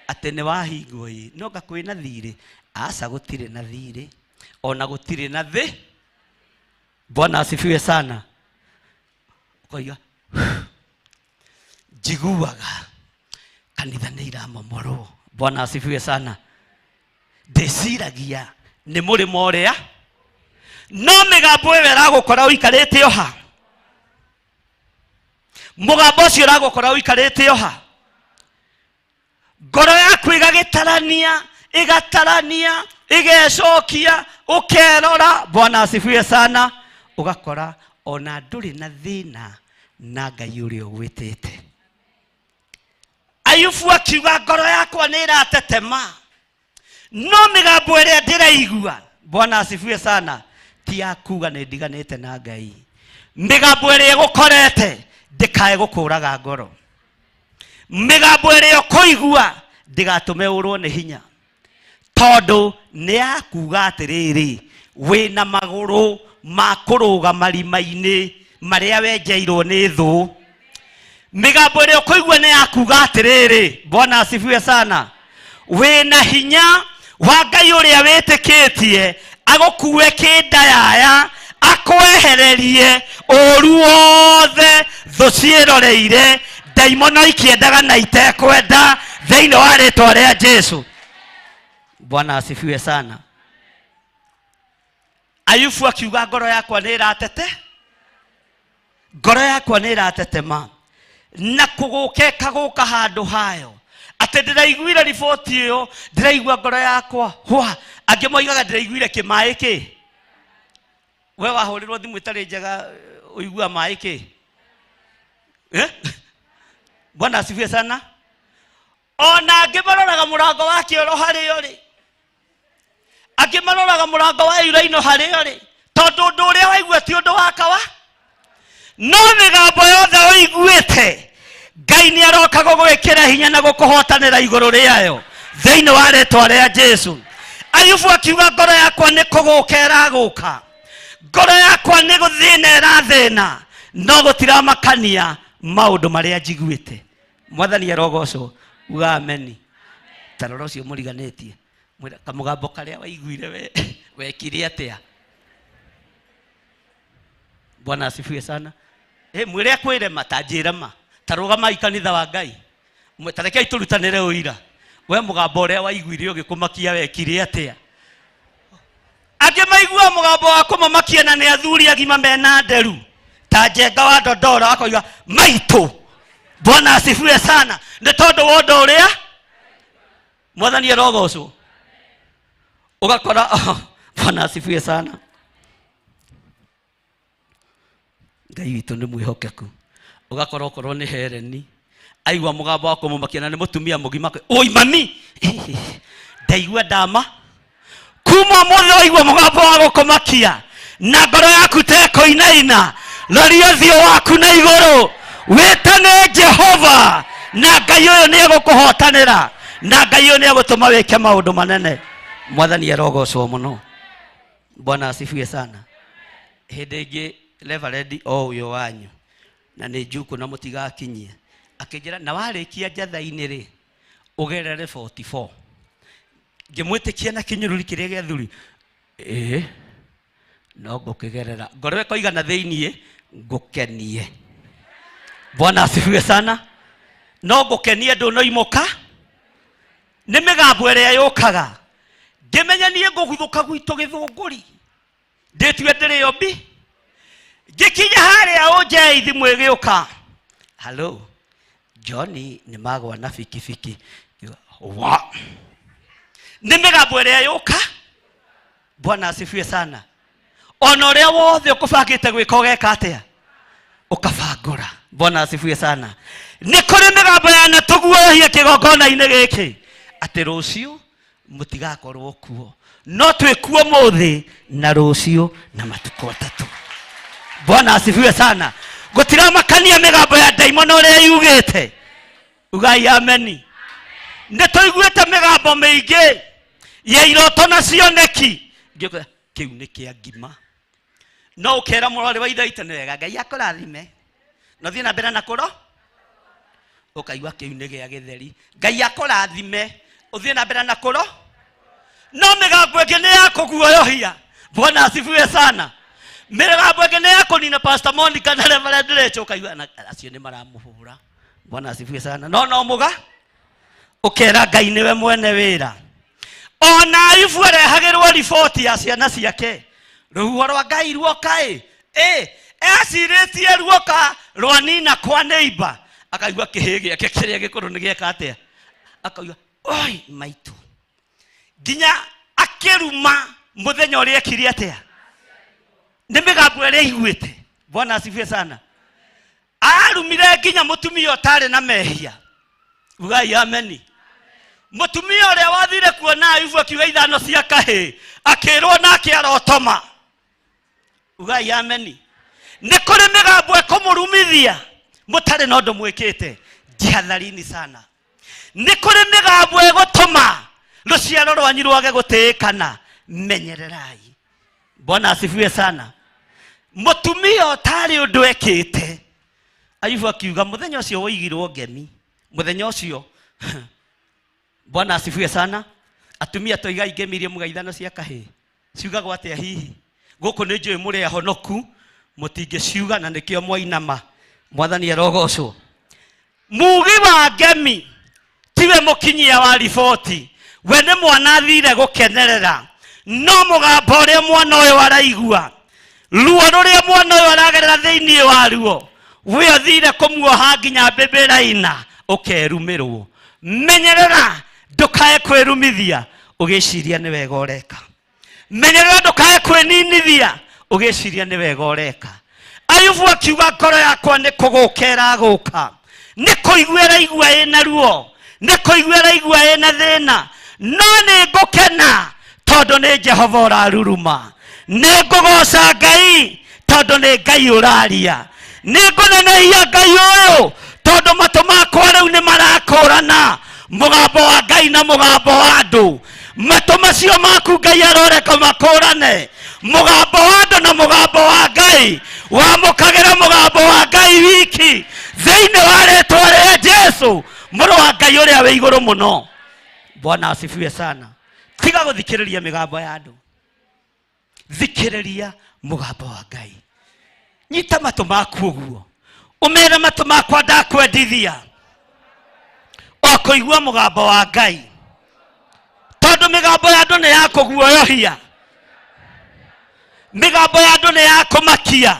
atĩ nĩ wahingwo. Ĩ no nga kwĩna thirĩ? Aca, gũtirĩ na thirĩ, ona gũtirĩ na thĩ. Bwana asifiwe sana. Ũkoiga njiguaga kanitha nĩ iramomorwo. Bwana asifiwe sana. Ndĩciragia nĩ mũrĩmo ũrĩa no mĩgambo ĩyo ĩragũkora ũikarĩte oha, mũgambo ũcio ũragũkora ũikarĩte oha, ngoro yaku ĩgagĩtarania ĩgatarania ĩgecokia ũkerora. Bwana asifiwe sana. Ũgakora ona ndũrĩ na thĩna na Ngai ũrĩa ũgwĩtĩte. Ayubu akiuga ngoro yakwa nĩ ĩratetema, no mĩgambo ĩrĩa ndĩraigua, Bwana asifiwe sana, ti ya kuga nĩ ndiganĩte na Ngai. Mĩgambo ĩrĩa ĩgũkorete ndĩkae gũkũraga ngoro, mĩgambo ĩrĩa ũkũigua ndĩgatũme ũrwo nĩ hinya, tondũ nĩ ya kuga atĩrĩrĩ, wĩna magũrũ ma kũrũga marima-inĩ marĩa wenjeirwo nĩ thũ. Mĩgambo ĩrĩa ũkũigua nĩ ya kuga atĩrĩrĩ, Bwana asifiwe sana, wĩna hinya wa Ngai ũrĩa wĩtĩkĩtie agũkue kĩndayaya akwehererie ũru wothe thũ ciĩroreire, ndaimono ikĩendaga na itekwenda, thĩinĩ wa rĩtwa rĩa Jesu. Bwana asifiwe sana. Ayubu akiuga ngoro yakwa nĩ ĩratete, ngoro yakwa nĩ ĩratetema, na kũgũka ĩkagũka handũ hayo. Atĩ ndĩraiguire riboti ĩyo, ndĩraigua ngoro yakwa hwa. Angĩ moigaga ndĩraiguire kĩmaĩ kĩ. We wahũrĩrwo thimũ ĩtarĩ njega ũigua maĩ kĩ? Eh? Bwana asifiwe sana. Ona angĩ maroraga mũrango wa kĩoro harĩa ũrĩ, angĩ maroraga mũrango wa iraino harĩa ũrĩ, tondũ ũndũ ũrĩa waigua ti ũndũ wa kawa. No mĩgambo yothe ũiguĩte, Ngai nĩ aroka gũgwĩkĩra hinya na gũkũhotanĩra igũrũ rĩayo thĩinĩ wa rĩtwa rĩa Jesu. Ayubu akiuga ngoro yakwa nĩ kũgũka ĩragũka, ngoro yakwa nĩ gũthĩna ĩrathĩna, no gũtiramakania maũndũ marĩa njiguĩte. Mwathani arogocwo. Uga ameni. Ta rora ũcio mũriganĩtie, mwĩre kamũgambo karĩa waiguire we wekire atĩa? Bwana asifiwe sana. Eh, mwĩre akwĩre ma, ta njĩre ma, ta rũgamai kanitha wa Ngai, ta rekei tũrutanĩre ũira. We mũgambo ũrĩa waiguire ũgĩkũmakia wekire atĩa? Angĩ maigua mũgambo wa kũmamakia na nĩ athuri agima mena nderu ta Njenga wa Dondora, akoiga maitũ. Bwana asifiwe sana. Nĩ tondũ wa ũndũ ũrĩa Mwathani arogocwo. Ũgakora Bwana asifiwe sana. Ngai witũ nĩ mwĩhokeku. Ũgakora okorwo nĩ Hereni aigua mũgambo wa kũmũmakia na nĩ mũtumia mũgima, oi mami, ndaigua ndama kuma mũthĩ. Waigua mũgambo wa gũkũmakia na ngoro yaku tekũinaina, roria ũthiũ waku na igũrũ, wĩtane Jehova, na Ngai ũyũ nĩ egũkũhotanĩra, na Ngai ũyũ nĩ egũtũma wĩke maũndũ manene. Mwathani arogocwo mũno. Bwana asifiwe sana. Hĩndĩ ĩngĩ reverend o ũyũ wanyu, na nĩ njukũ na mũtigakinyie, akĩnjĩra na warĩkia njatha-inĩ rĩ ũgerere 44. Ngĩmwĩtĩkia na kĩnyũrũri kĩrĩa gĩa thuri, ĩĩ no ngũkĩgerera, ngoro ĩkoiga na thĩiniĩ ngũkenie. Bwana asifiwe sana. No ngũkenie ndũnoimũka nĩ mĩgambo ĩrĩa yũkaga. Ngĩmenya niĩ ngũguthũka gwitũ gĩthũngũri, ndĩtue ndĩrĩ ombi. Ngĩkinya harĩa ũnjei, thimũ ĩgĩũka, halo Johnny, nĩ magwa na bikibiki. Wa nĩ mĩgambo ĩrĩa yũka. Bwana asifiwe sana. Ona ũrĩa wothe ũkũbangĩte gwĩka ũgeka atĩa? Ũkabangũra. Bwana asifiwe sana. Nĩ kũrĩ mĩgambo yanatũguohia kĩgongona-inĩ gĩkĩ atĩ rũciũ mũtigakorwo kuo, no twĩkuo mũthĩ na rũciũ na matukũ atatũ. Bwana asifiwe sana. Gũtiramakania mĩgambo ya ndaimono ũrĩa yugĩte. Ugai ameni. Nĩ tũiguĩte mĩgambo mĩingĩ ya iroto na cioneki. Ngĩũka kĩu nĩ kĩa ngima, no ũkera mũrori wa ithe witũ nĩ wega, Ngai akũrathime, no thiĩ na mbere na kũro. Ũkaigua kĩu nĩ gĩa gĩtheri, Ngai akũrathime, ũthiĩ na mbere na kũro. No mĩgambo ĩngĩ nĩ ya kũguoyohia. Bwana asifiwe sana. Mĩgambo ĩngĩ nĩ ya kũnina Pastor Monica na Reverend Rachel, ũkaigua na acio nĩ maramũhũra. Bwana asifiwe sana. No no mũga ũkera Ngai nĩwe mwene wĩra. Ona Ayubu arehagĩrwo riboti ya ciana ciake, rũhuho rwa Ngai ruoka ĩ ĩ ecirĩtie ruoka rwanina kwa neighbor, akaigua kĩhĩ gĩake kĩrĩa gĩkũrũ nĩ gĩeka atĩa, akaigua oi maitũ, nginya akĩruma mũthenya ũrĩa ekire atĩa, nĩ mĩgambo ĩrĩa aiguĩte. Bwana asifiwe sana. Arumire nginya mũtumia ũtarĩ na mehia. Ugai ameni. Mũtumia ũrĩa wathire kuona Ayubu akiuga ithano cia kahĩ, akĩrwo nake arotoma. Ugai ameni. Nĩ kũrĩ mĩgambo ĩkũmũrumithia mũtarĩ na ũndũ mwĩkĩte. Jihadharini sana. Nĩ kũrĩ mĩgambo ĩgũtũma rũciaro rwanyu rwage gũtĩĩkana. Menyererai. Bwana asifiwe sana. Mũtumia ũtarĩ ũndũ ekĩte, Ayubu akiuga mũthenya ũcio woigirwo ngemi, mũthenya ũcio. Bwana asifiwe sana. Atumia toigai ngemi iria muga ithano cia kahĩ ciugagwo atĩa hihi? Gũkũ nĩ njũĩ mũrĩ ahonoku, mũtingĩciuga na nĩkĩo mwainama. Mwathani arogocwo. Mugi wa ngemi tiwe mũkinyia wa riboti, we nĩ mwana athire gũkenerera, no mũgambo ũrĩa mwana ũyũ araigua, ruo rũrĩa mwana ũyũ aragerera thĩinĩ wa ruo, we athire kũmuoha nginya mbĩmbĩra-ina, ũkerumĩrwo. Menyerera ndũkae kwĩrumithia ũgĩciria nĩ wega ũreka. Menyerera ndũkae kwĩninithia ũgĩciria nĩ wega ũreka. Ayubu akiuga ngoro yakwa nĩ kũgũka ĩragũka, nĩ kũigua ĩraigua ĩna ruo, nĩ kũigua ĩraigua ĩna thĩna, no nĩ ngũkena tondũ nĩ Jehova ũraruruma. Nĩ ngũgoca Ngai tondũ nĩ Ngai ũraria. Nĩ ngũnenehia Ngai ũyũ tondũ matũ makwa rĩu nĩ marakũrana mũgambo wa Ngai na mũgambo wa andũ. Matũ macio maku Ngai aroreka makũrane mũgambo wa andũ na mũgambo wa Ngai. Wamũkagĩra mũgambo wa Ngai wiki thĩinĩ wa rĩtwa rĩa Jesu mũrũ wa Ngai ũrĩa wĩ igũrũ mũno. Bwana asifiwe sana. Tiga gũthikĩrĩria mĩgambo ya andũ, thikĩrĩria mũgambo wa Ngai. Nyita matũ maku ũguo, ũmere matũ makwa ndakwendithia o kũigua mũgambo wa Ngai, tondũ mĩgambo ya andũ nĩ ya kũguoyohia, mĩgambo ya andũ nĩ ya kũmakia,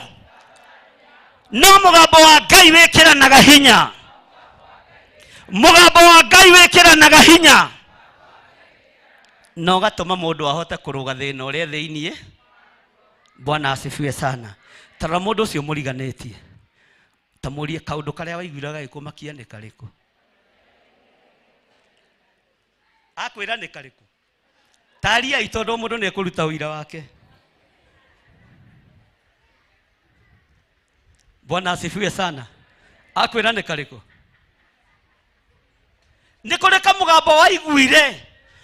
no mũgambo wa Ngai wĩkĩranaga hinya. Mũgambo wa Ngai wĩkĩranaga hinya na ũgatũma mũndũ ahote kũrũga thĩna ũrĩa thĩiniĩ. Bwana asifiwe sana. Tarora mũndũ ũcio mũriganĩtie, ta mũrie kaũndũ karĩa waiguire gagĩkũmakia nĩ karĩkũ. Akwĩra nĩ karĩkũ, tariai, tondũ mũndũ nĩ ekũruta ũira wake. Bwana asifiwe sana. Akwĩra nĩ karĩkũ, nĩ kũrĩ kamũgambo waiguire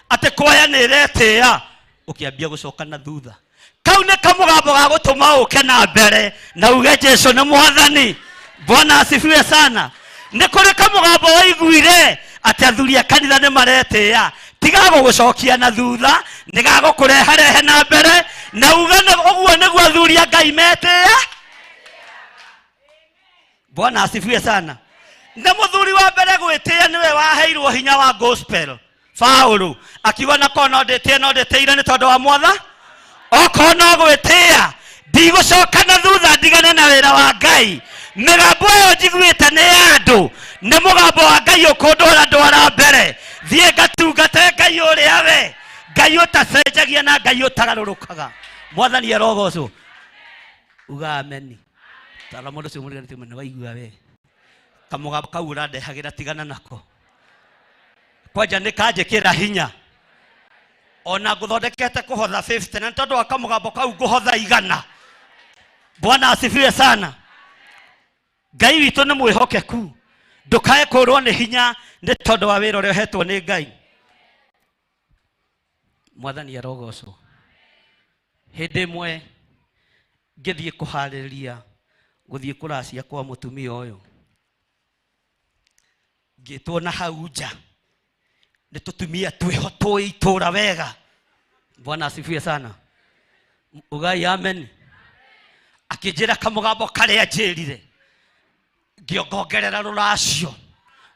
atĩ kwaya nĩ ĩretĩĩa ũkĩambia gũcoka na thutha. Kau nĩ kamũgambo ga gũtũma ũke na mbere na uge Jesu nĩ mwathani. Bwana asifiwe sana. Nĩ kũrĩ kamũgambo waiguire atĩ athuri a kanitha nĩ maretĩĩa, tiga gũgũcokia na thutha, nĩ gagũkũreharehe na mbere na uge ũguo nĩguo athuri a Ngai metĩĩa. Bwana asifiwe sana. Na mũthuri wa mbere gwĩtĩĩa nĩwe waheirwo hinya wa gospel, Paulo akiuga na korwo no ndĩtĩe no ndĩtĩire nĩ tondũ wa mwatha, okorwo no gwĩtĩĩa ndigũcoka na thutha ndigane na wĩra wa Ngai. Mĩgambo ĩyo njiguĩte nĩ ya andũ, nĩ mũgambo wa Ngai ũkũndwara ndwara mbere, thiĩ ngatungate Ngai ũrĩa we Ngai ũtacenjagia na Ngai ũtagarũrũkaga. Mwathani arogocwo. Uga ameni. Tara mũndũ ũcio mũriganĩtie nĩ waigua we kamũgambo kau ũrandehagĩra, tigana nako kwanja nĩ kanjĩkĩra hinya ona ngũthondekete kũhotha 50 na nĩ tondũ wa kamũgambo kau ngũhotha 100. Bwana asifiwe sana. Ngai witũ nĩ mwĩhokeku, ndũkae kũrwo nĩ hinya nĩ tondũ wa wĩra ũrĩa ũhetwo nĩ Ngai. Mwathani arogocwo. Hĩndĩ ĩmwe ngĩthiĩ kũharĩrĩria gũthiĩ kũracia kwa mũtumia ũyũ, ngĩtwo na hau nja nĩ tũtumia twĩho tũĩ itũra wega. Bwana asifiwe sana. Ugai amen. Akĩnjĩra kamũgambo karĩa njĩrire ngĩongongerera rũracio.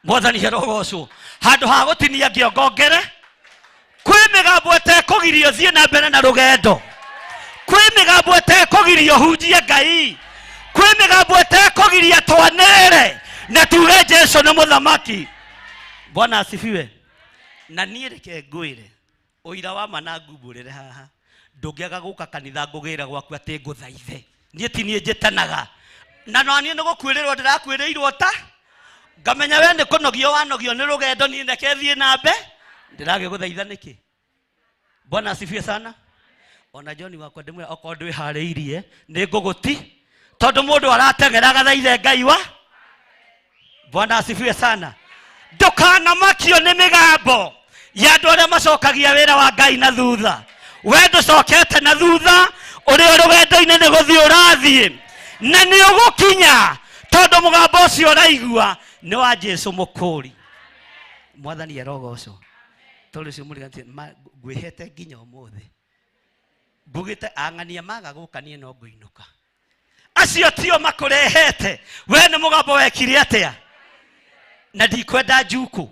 Mwathani arogocwo. Handũ ha gũtinia ngĩongongere, kwĩ mĩgambo ĩtekũgirio thiĩ na mbere na rũgendo, kwĩ mĩgambo ĩtekũgirio hunjie Ngai, kwĩ mĩgambo ĩtekũgiria twanĩrĩre na tuge Jesu nĩ mũthamaki. Bwana asifiwe. Na niĩ reke ngwĩre ũira wa ma na ngumbũrĩre haha, ndũngĩaga gũka kanitha ngũgĩra gwaku atĩ ngũthaithe. Niĩ ti niĩ njĩtanaga, na no niĩ nĩ gũkuĩrĩrwo ndĩrakuĩrĩirwo ta ngamenya we nĩ kũnogio wanogio nĩ rũgendo, niĩ reke thiĩ na mbe ndĩragĩgũthaitha nĩkĩ? Bwana asifiwe sana. Ona John wakwa ndĩmwĩra okorwo ndwĩharĩirie nĩ ngũgũti, tondũ mũndũ arateng'era agathaithe Ngai wa. Bwana asifiwe sana. Ndũkanamakio nĩ mĩgambo ya andũ arĩa macokagia wĩra wa Ngai na thutha. We ndũcokete na thutha, ũrĩ o rũgendo-inĩ nĩ gũthiĩ ũrathiĩ na nĩ ũgũkinya, tondũ mũgambo ũcio ũraigua nĩ wa Jesu mũkũri. Mwathani arogocwo. Tondũ ũcio mũriganĩtie ngwĩhete nginya ũmũthĩ, ngugĩte ang'ania maga gũka niĩ no ngũinũka. Acio tio makũrehete, we nĩ mũgambo wekire atĩa? Na ndikwenda njuku.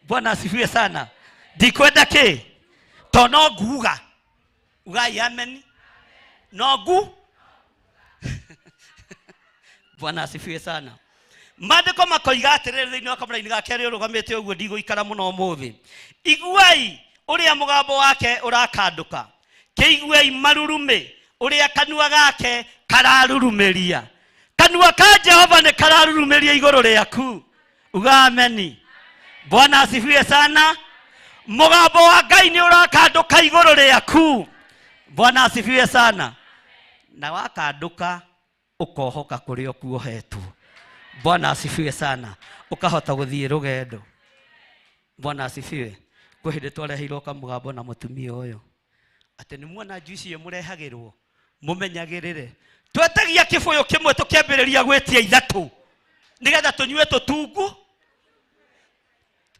Bwana asifiwe sana. Ndikwenda kĩ to no nguga ugai amen no ngu. Bwana asifiwe sana. Maandĩko makoiga atĩrĩrĩ thĩinĩ wa kamũraini ga kerĩ ũrũgamĩte ũguo, ndigũikara mũno ũmũthĩ. Iguai ũrĩa mũgambo wake ũrakandũka, kĩiguei marurumĩ ũrĩa kanua gake kararurumĩria. Kanua ka Jehova nĩ kararurumĩria igũrũ rĩaku. Uga ameni. Bwana asifiwe sana. Mũgambo wa Ngai nĩ ũrakandũka igũrũ rĩaku. Bwana asifiwe sana. Na wakandũka ũkohoka kũrĩa ũkuohetwo. Bwana asifiwe sana. Ũkahota gũthiĩ rũgendo. Bwana asifiwe. Kwĩ hĩndĩ twareheirwo kamũgambo na mũtumia ũyũ atĩ nĩ muona njuici ĩyo mũrehagĩrwo mũmenyagĩrĩre. Twetagia kĩbũyũ kĩmwe tũkĩambĩrĩria gwĩtia ithatũ nĩgetha tũnyue tũtungu.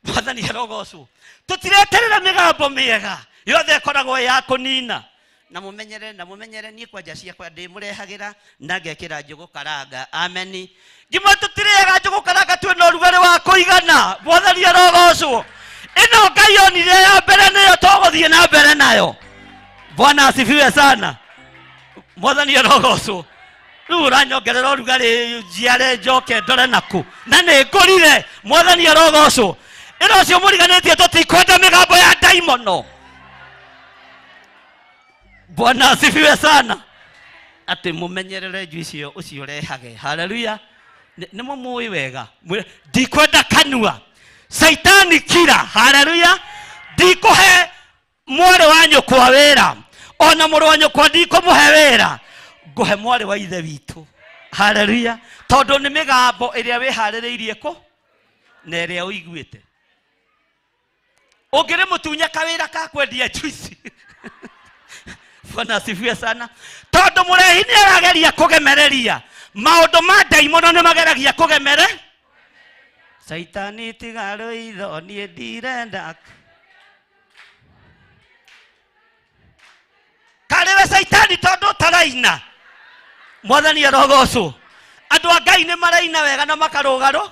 Mwathani arogocwo. Tũtireterera mĩgambo mĩega yothe ĩkoragwo ya kũnina. Na mũmenyere, na mũmenyere niĩ kwanja ciakwa ndĩmũrehagĩra na ngekĩra njũgũ karanga. Ameni. Ngima tũtirĩaga njũgũ karanga twĩna ũrugarĩ wa kũigana. Mwathani arogocwo. Ĩno Ngai onire ya mbere nĩyo tũgũthiĩ na mbere nayo. Bwana asifiwe sana. Mwathani arogocwo. Rĩu ũranyongerera ũrugarĩ njiare njoke ndore naku na nĩ ngũrire. Mwathani arogocwo. Ĩno ũcio mũriganĩtie tũtikwenda mĩgambo ya ndaimono. Bwana asifiwe sana. Atĩ mũmenyerere njuici ĩyo ũcio ũrehage. Haleluya. Nĩ mũmũĩ wega. Ndikwenda kanua Saitani kira. Haleluya. Ndikũhe mwarĩ wa nyũkwa wĩra, ona mũrũ wa nyũkwa ndikũmũhe wĩra, ngũhe mwarĩ wa ithe witũ. Haleluya. Tondũ nĩ mĩgambo ĩrĩa wĩharĩrĩirie kũ na ĩrĩa ũiguĩte. Ũngĩrĩ mũtunya kawĩra ka kwendia njuici. Bwana asifiwe sana. Tondũ mũrehi nĩ arageria kũgemereria maũndũ ma ndaimono, nĩ mageragia kũgemere. Saitani tiga rũitho, niĩ ndirenda karĩ we Saitani, tondũ ũtaraina. Mwathani arogocwo. Andũ a Ngai nĩ maraina wega na makarũgarũ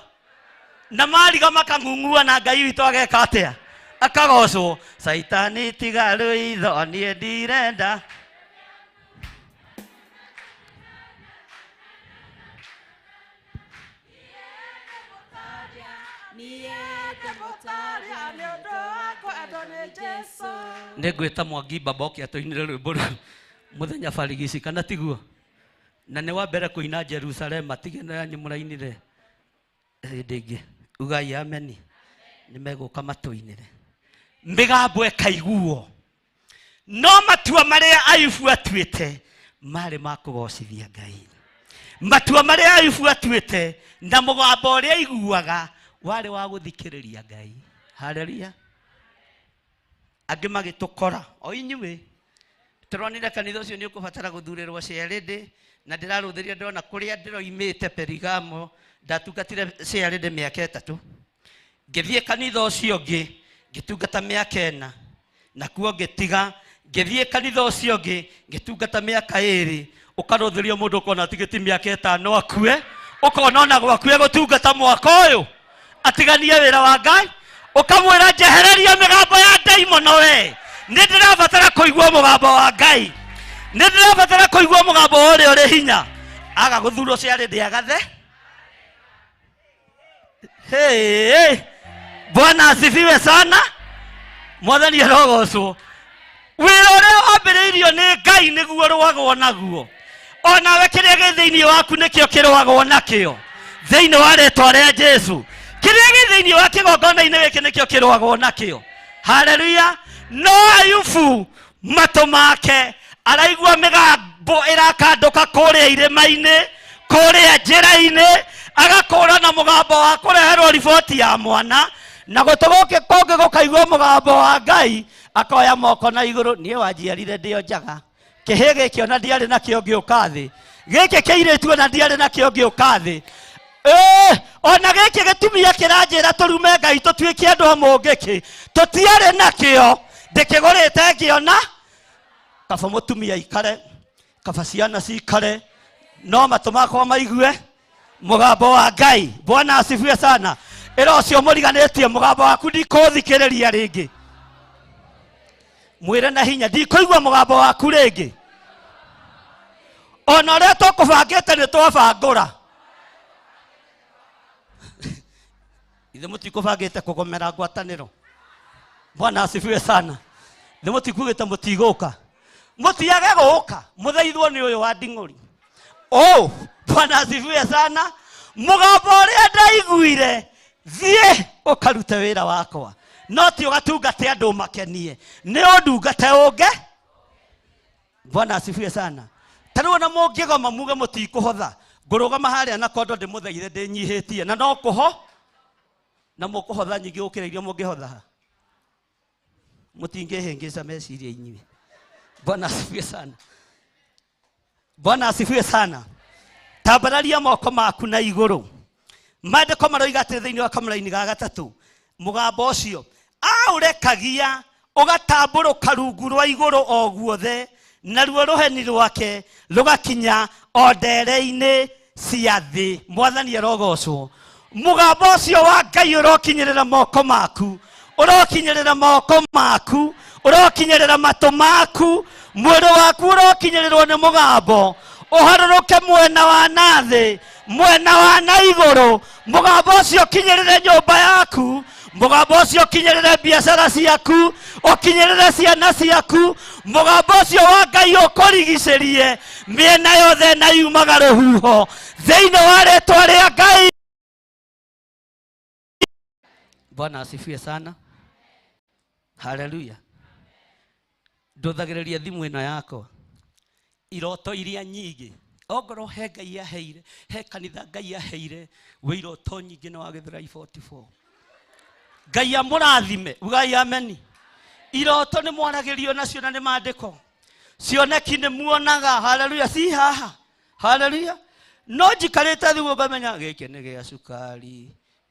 na mariga makang'ung'ua, na Ngai witũ ageka atĩa? Akagocwo. Saitani tiga rũitho, niĩ ndirenda. Nĩ ngwĩta Mwangi Baba oke atũinĩre rwĩmbo rũu mũthenya barigici, kana tiguo? Na nĩ wa mbere kũina Jerusalema, tige no yanyu mũrainire hĩndĩ ĩngĩ. Ugai ameni. Nĩ megũka matũinĩre mĩgambo ĩkaiguo. No matua marĩa Ayubu atuĩte marĩ ma kũgocithia Ngai. Matua marĩa Ayubu atuĩte na mũgambo ũrĩa aiguaga warĩ wa gũthikĩrĩria Ngai. Haleluya. Angĩ magĩtũkora o inyuĩ tũronire kanitha ũcio nĩ ũkũbatara gũthurĩrwo ciarĩndĩ, na ndĩrarũthĩria ndĩrona kũrĩa ndĩroimĩte Perigamo. Ndatungatire ciarĩndĩ mĩaka 3, ngĩthiĩ kanitha ũcio ũngĩ ngĩtungata mĩaka 4, nakuo ngĩtiga Ngĩthiĩ kanitha ũcio ũngĩ ngĩtungata mĩaka ĩrĩ, ũkarũthĩrio mũndũ ũkona atigĩti mĩaka ĩtano akue, ũkona ona gwakue gũtungata mwaka ũyũ atiganie wĩra wa Ngai, ũkamwĩra njehereria mĩgambo ya ndaimono we, nĩ ndĩrabatara kũigua mũgambo wa Ngai, nĩ ndĩrabatara kũigua mũgambo wa ũrĩa ũrĩ hinya. Aga gũthurwo ciarĩ ndĩagathe. Hey, hey. Bwana asifiwe sana. Mwathani arogocwo. Wĩra ũrĩa wambĩrĩirio nĩ Ngai nĩguo rũagwo naguo. Onawe kĩrĩa gĩ thĩinĩ waku nĩkĩo kĩrũagwo nakĩo. Thĩinĩ wa rĩtwa rĩa Jesu. Kĩrĩa gĩ thĩinĩ wa kĩgongona-inĩ gĩkĩ nĩkĩo kĩrũagwo nakĩo. Haleluya. No Ayubu matũ make araigua mĩgambo ĩrakandũka kũrĩa irĩma-inĩ, kũrĩa njĩra-inĩ, agakũra na mũgambo wa kũreherwo riboti ya mwana, na gũtũ gũkĩ kũngĩ gũkaigua mũgambo wa Ngai, akoya moko na igũrũ, niĩ wanjiarire ndĩ o njaga, kĩhĩ gĩkĩ ona ndiarĩ nakĩo ngĩũka thĩ, gĩkĩ kĩirĩtu ona ndiarĩ nakĩo ngĩũka thĩ, ona gĩkĩ gĩtumia kĩranjĩra tũrume Ngai tũtuĩke andũ a mũngĩkĩ, tũtiarĩ nakĩo, ndĩkĩgũrĩte ngĩona kaba mũtumia aikare, kaba ciana cikare, no matũ makwa maigue mũgambo wa Ngai. Bwana asifiwe sana. Ĩra ũcio mũriganĩtie mũgambo waku ndikũthikĩrĩria rĩngĩ, mwĩre na hinya ndikũigua mũgambo waku rĩngĩ. Ona ũrĩa tũkũbangĩte nĩ twabangũra. Ithe mũtikũbangĩte kũgomera ngwatanĩro. Bwana asifiwe sana. Ithe mũtikugĩte mũtigũka, mũtiage gũka, mũthaithwo nĩ ũyũ wa nding'ũri. Oh, Bwana asifiwe sana. Mũgambo ũrĩa ndaiguire, thiĩ ũkarute wĩra wakwa, no ti ũgatungate andũ makenie, nĩ ũndungate ũnge. Bwana asifiwe sana. Ta rĩu ona mũngĩgoma muge mũtikũhotha, ngũrũgama harĩa na kondo ndĩmũthaithe ndĩnyihĩtie, na no kũho na mũkũhotha nyingĩ gũkĩra iria mũngĩhotha ha. Mũtingĩhĩngĩca meciria inyuĩ. Bwana asifiwe sana. Bwana asifiwe sana. Tambararia moko maku na igũrũ. Maandĩko maroiga atĩ thĩinĩ wa kamũraini ga gatatũ, mũgambo ũcio aũrekagia ũgatambũrũka rungu rwa igũrũ o guothe, naruo rũheni rwake rũgakinya o ndere-inĩ cia thĩ. Mwathani arogocwo. Mũgambo ũcio wa Ngai ũrokinyĩrĩra moko maku, ũrokinyĩrĩra moko maku, ũrokinyĩrĩra matũ maku, mwĩrĩ waku ũrokinyĩrĩrwo nĩ mũgambo, ũharũrũke mwena wa na thĩ, mwena wa na igũrũ. Mũgambo ũcio ũkinyĩrĩre nyũmba yaku, mũgambo ũcio ũkinyĩrĩre biacara ciaku, ũkinyĩrĩre ciana ciaku. Mũgambo ũcio wa Ngai ũkũrigicĩrie mĩena yothe na yumaga rũhuho thĩinĩ wa rĩtwa rĩa Ngai. Bwana asifiwe sana. Haleluya. Ndũthagĩrĩria thimũ ĩno yakwa iroto iria nyingĩ, ongorwo he Ngai aheire, he kanitha Ngai aheire wĩ iroto nyingĩ nĩ wa Gĩthũrai 44. Ngai amũrathime, ugai ameni. Iroto nĩ mwaragĩrio nacio na nĩ maandĩko, cioneki nĩ muonaga. Haleluya. Si haha. Haleluya. No njikarĩte thĩ ngamenya gĩkĩ nĩ gĩa cukari,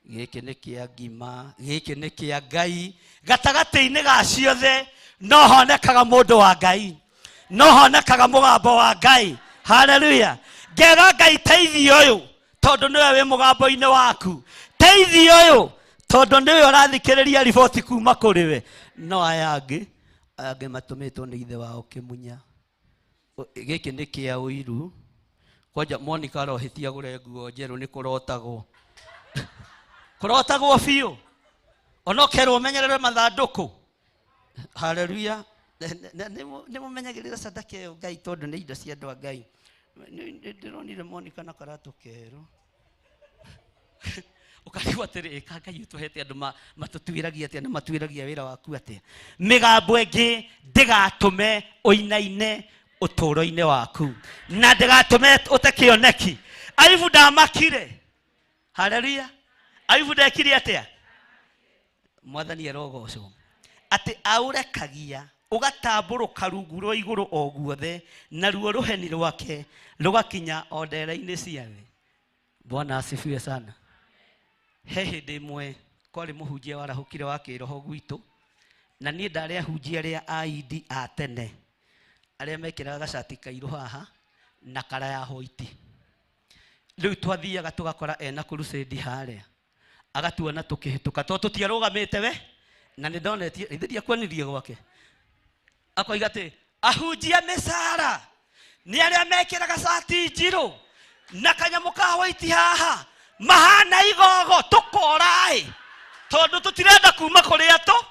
gĩkĩ nĩ kĩa ngima, gĩkĩ nĩ kĩa Ngai. Gatagatĩ-inĩ ga ciothe no honekaga mũndũ wa Ngai, no honekaga mũgambo wa Ngai. Haleluya. Ngera Ngai teithia ũyũ tondũ nĩwe wĩ mũgambo-inĩ waku, teithia ũyũ tondũ nĩwe ũrathikĩrĩria riboti kuma kũrĩ we. No aya angĩ matũmĩtwo nĩ ithe wao kĩmunya. Gĩkĩ nĩ kĩa ũiru. Kwanja Monica arohĩtia agũre nguo njerũ, nĩ kũrotagwo, kũrotagwo biũ, ona ũkerwo ũmenyerere mathandũkũ. Haleluya. Nĩ mũmenyagĩrĩra sadaka ĩyo Ngai, tondũ nĩ indo cia andũ a Ngai. Ndĩronire Monica na karatũ kerũ, ũkarigwo atĩrĩ, ĩka Ngai ũtũhete andũ matũtuĩragia atĩa na matuĩragia wĩra waku atĩa. Mĩgambo ĩngĩ ndĩgatũme ũinaine ũtũũro-inĩ waku, na ndĩgatũme ũte kĩoneki. Ayubu ndamakire. Haleluya. Ayubu ndekire atĩa? Mwathani arogocwo. Atĩ aũrekagia ũgatambũrũka rungu rwa igũrũ o guothe, naruo rũheni rwake rũgakinya o ndere-inĩ cia thĩ. Bwana asifiwe sana. He hĩndĩ ĩmwe kwarĩ mũhunjia warahũkire wa kĩroho gwitũ, Na niĩ ndarĩ ahunjia arĩa aindi a tene arĩa mekĩraga gacati kairũ haha na kara ya hoiti. Rĩu twathiaga tũgakora ena crusade harĩa, agatuona tũkĩhĩtũka tondũ tũtiarũgamĩte we, na nĩ ndonetie ithe ndiakuonirie gwake, akoiga atĩ ahunjia mĩcara nĩ arĩa mekĩraga cati njirũ na kanyamũ ka white haha mahana igogo, tũkora-ĩ tondũ tũtirenda kuma kũrĩa tũ.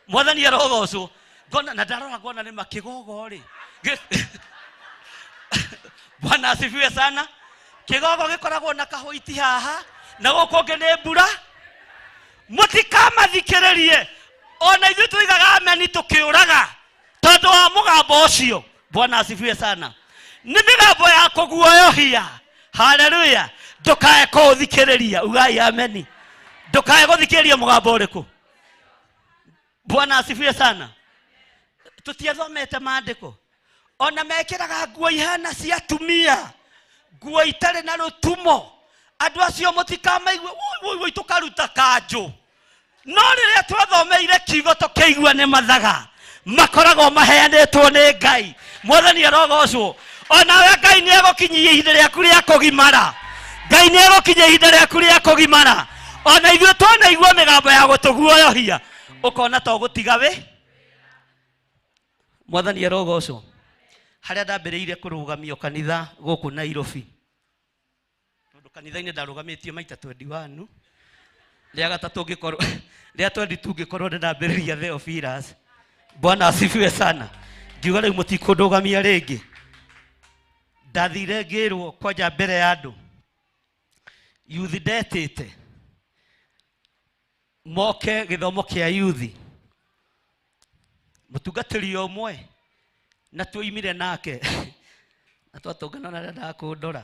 Mwathani arogocwo. Ngona na ndarora ngona nĩ makĩgogo rĩ. Bwana asifiwe sana. Kĩgogo gĩkoragwo na kahũiti haha na gũkũ ũngĩ nĩ mbura. Mũtikamathikĩrĩrie, ona ithuĩ tuigaga ameni tũkĩũraga tondũ wa mũgambo ũcio. Bwana asifiwe sana. Nĩ mĩgambo ya kũguoyohia. Haleluya. Ndũkae kũũthikĩrĩria, ugai ameni. Ndũkae gũthikĩrĩria mũgambo ũrĩkũ. Bwana asifiwe sana. Tũtiathomete maandĩko, ona mekĩraga nguo ihana cia atumia, nguo itarĩ na rũtumo. Andũ acio mũtikamaigue, woi, woi, woi, tũkaruta kanjũ. No rĩrĩa twathomeire kiugo tũkĩigua nĩ mathaga makoragwo maheanĩtwo nĩ Ngai. Mwathani arogocwo. Onawe Ngai nĩ egũkinyia ihinda rĩaku rĩa kũgimara. Ngai nĩ egũkinyia ihinda rĩaku rĩa kũgimara. Ona ithuĩ twanaigua mĩgambo ya gũtũguoyohia, ũkona to gũtiga wĩ. Mwathani arogocwo. Harĩa ndambĩrĩirie kũrũgamio kanitha gũkũ Nairobi, tondũ kanitha-inĩ ndarũgamĩtio maita 21, rĩa gatatũ ngĩkorwo, rĩa 22 ngĩkorwo ndĩrambĩrĩria Theophilus. Bwana asifiwe sana. Ngiuga rĩu mũtikũndũgamia rĩngĩ. Ndathire ngĩrwo kwanja mbere ya andũ youth ndetĩte moke gĩthomo kĩa youth, mũtungatĩri ũmwe na tuoimire nake na twatũngana na arendaga kũndora,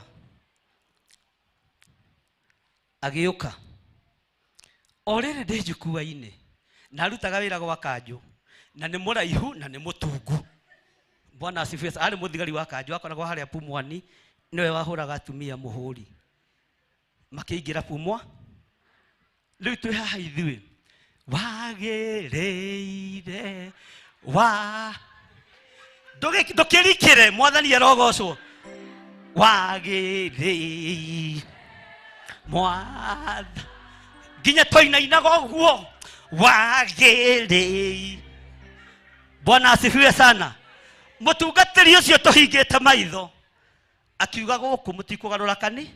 agĩũka o rĩrĩ ndĩ njukua-inĩ na arutaga wĩra gwa kanjũ, na nĩ mũraihu na nĩ mũtungu. Bwana asifiwe. Arĩ mũthigari wa kanjũ, akoragwo harĩa Pumwani, nĩwe wahũraga atumia mũhũri makĩingĩra Pumwa. Rĩu twĩ haha ithuĩ wagĩrĩire wa ndũkĩrikĩre. Mwathani arogocwo. Wagĩrĩire mwatha nginya twainainaga ũguo wagĩrĩire. Bwana asifiwe sana. Mũtungatĩri ũcio tũhingĩte maitho akiuga gũkũ mũtikũgarũra kani,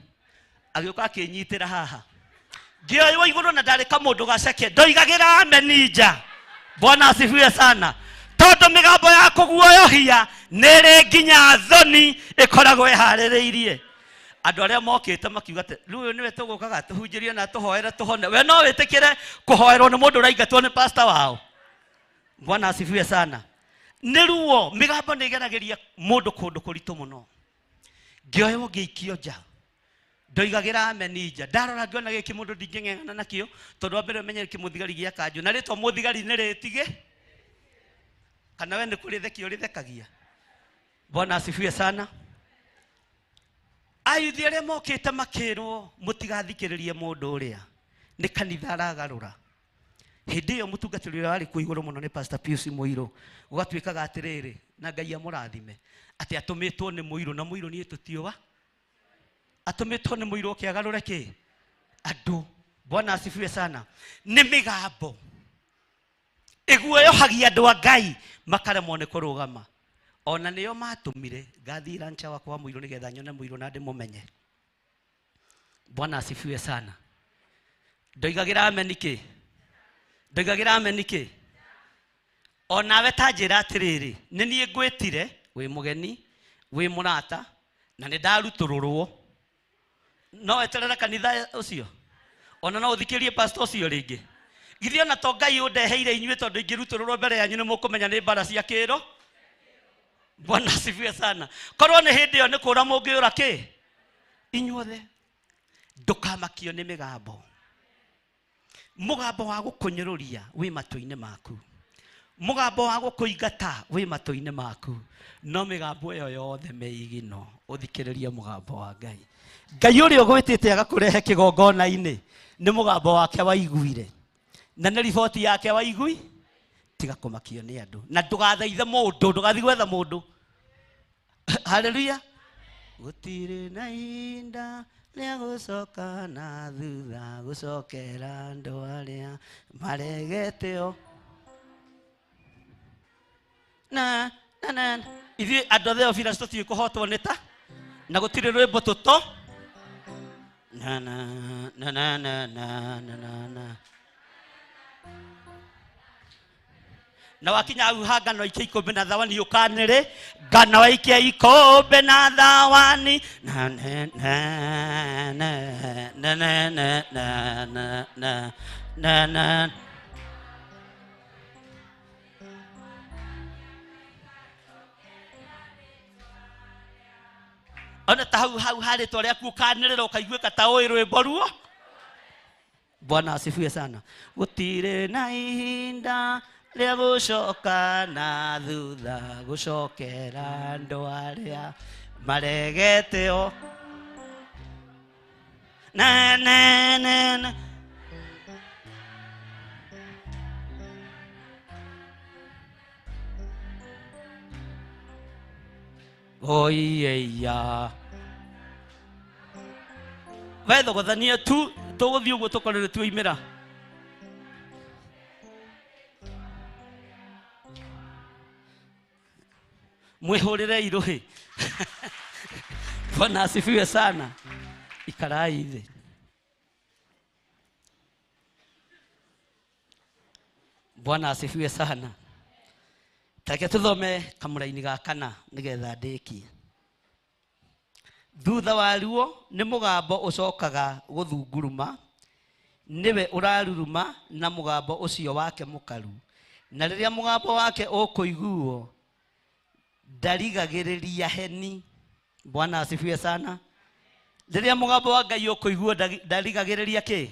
agĩũka akĩnyitĩra haha ngĩoywo igũrũ na ndarĩ kamũndũ gaceke, ndoigagĩra ameni nja. Bwana asifiwe sana. Tondũ mĩgambo ya kũguoyohia nĩ ĩrĩ nginya thoni ĩkoragwo ĩharĩrĩirie. Andũ arĩa mokĩte makiuga atĩ rĩu ũyũ nĩwe tũgũkaga tũhunjĩrie na tũhoere tũhone. We no wĩtĩkĩre kũhoerwo nĩ mũndũ ũraingatwo nĩ pastor wao? Bwana asifiwe sana. Nĩ ruo, mĩgambo nĩ ĩgeragĩria mũndũ kũndũ kũritũ mũno. Ngĩoywo ngĩikio nja, ndoigagĩra ameni nja. Ndarora ngĩona gĩkĩ mũndũ ndingĩng'eng'ana nakĩo, tondũ wa mbere ũmenye kĩmũthigari gĩa kanjũ, na rĩtwa mũthigari nĩ rĩtige, kana we nĩ kũrĩthekia ũrĩthekagia. Bwana asifiwe sana. Ayuthi arĩa mokĩte makĩrwo mũtigathikĩrĩrie mũndũ ũrĩa nĩ kanitha aragarũra. Hĩndĩ ĩyo mũtungatĩri ũrĩa warĩ kuo igũrũ mũno nĩ Pastor Pius Mũirũ. Gũgatuĩkaga atĩrĩrĩ, na Ngai amũrathime, atĩ atũmĩtwo nĩ Mũirũ, na Mũirũ niĩ tũtiũa atũmĩtwo nĩ Mũirũ oke agarũre kĩ andũ. Bwana asifiwe sana. Nĩ mĩgambo ĩguoyohagia andũ a Ngai makaremwo nĩ kũrũgama. Ona nĩo matũmire ngathiĩ rancha wakwa wa Mũirũ nĩgetha nyone Mũirũ na ndĩmũmenye. Bwana asifiwe sana. Ndoigagĩra ameni kĩ? Ndoigagĩra ameni kĩ? Onawe ta njĩra atĩrĩrĩ, nĩ niĩ ngwĩtire wĩ mũgeni, wĩ mũrata, na nĩ ndarutũrũrwo. No weterere kanitha ũcio? Ona no ũthikĩrie pastor ũcio rĩngĩ? Githĩ ona to Ngai ũndeheire inyuĩ, tondũ ingĩrutũrũrwo mbere yanyu nĩ mũkũmenya nĩ mbara cia kĩro. Bwana asifiwe sana. Korwo nĩ hĩndĩ ĩyo nĩ kũra mũngĩũra kĩ inyuothe. Ndũkamakio nĩ mĩgambo. Mũgambo wa gũkũnyũrũria wĩ matũ-inĩ maku, mũgambo wa gũkũingata wĩ matũ-inĩ maku, no mĩgambo ĩyo yothe mĩigino, ũthikĩrĩrie mũgambo wa Ngai. Ngai ũrĩa ũgwĩtĩte agakũrehe kĩgongona-inĩ nĩ mũgambo wake waiguire, na nĩ riboti yake waigui. Tiga kũmakio nĩ andũ na ndũgathaithe mũndũ, ndũgathiĩ gwetha mũndũ. Haleluya. Gũtirĩ na ihinda rĩa gũcoka na thutha, gũcokera andũ arĩa maregete o. Na na na ithuĩ andũ a Theophilus tũtiũĩ kũhotwo nĩ ta na gũtirĩ rwĩmbo tũto na na na na na na na na na na wakinya hau ha ngano aikia ikũmbĩ na thawani ũkanĩrĩ ngano aikia ikũmbĩ na thawani na na na na na na na na na na na na ona ta hau hau harĩtwa rĩaku ũkanĩrĩra ũkaiguĩka ta ũĩ rwĩmbo ruo. Bwana asifiwe sana. Gũtirĩ na ihinda rĩa gũcoka na thutha, gũcokera andũ arĩa maregete o na na na na. Oiyeya we thogothania tu tũgũthiĩ ũguo tũkorwo nĩ tuoimĩra. Mwihurire iruhi. Bwana asifiwe sana. Ikarai thĩ. Bwana asifiwe sana. Take tuthome kamũraini ga kana nigetha ndĩkie. Thutha wa ruo nĩ mũgambo ũcokaga gũthunguruma, nĩwe ũraruruma na mũgambo ũcio wake mũkaru, na rĩrĩa mũgambo wake ũkũiguo ndarigagĩrĩria heni. Bwana asifiwe sana. Rĩrĩa mũgambo wa Ngai ũkũiguo ndarigagĩrĩria kĩ?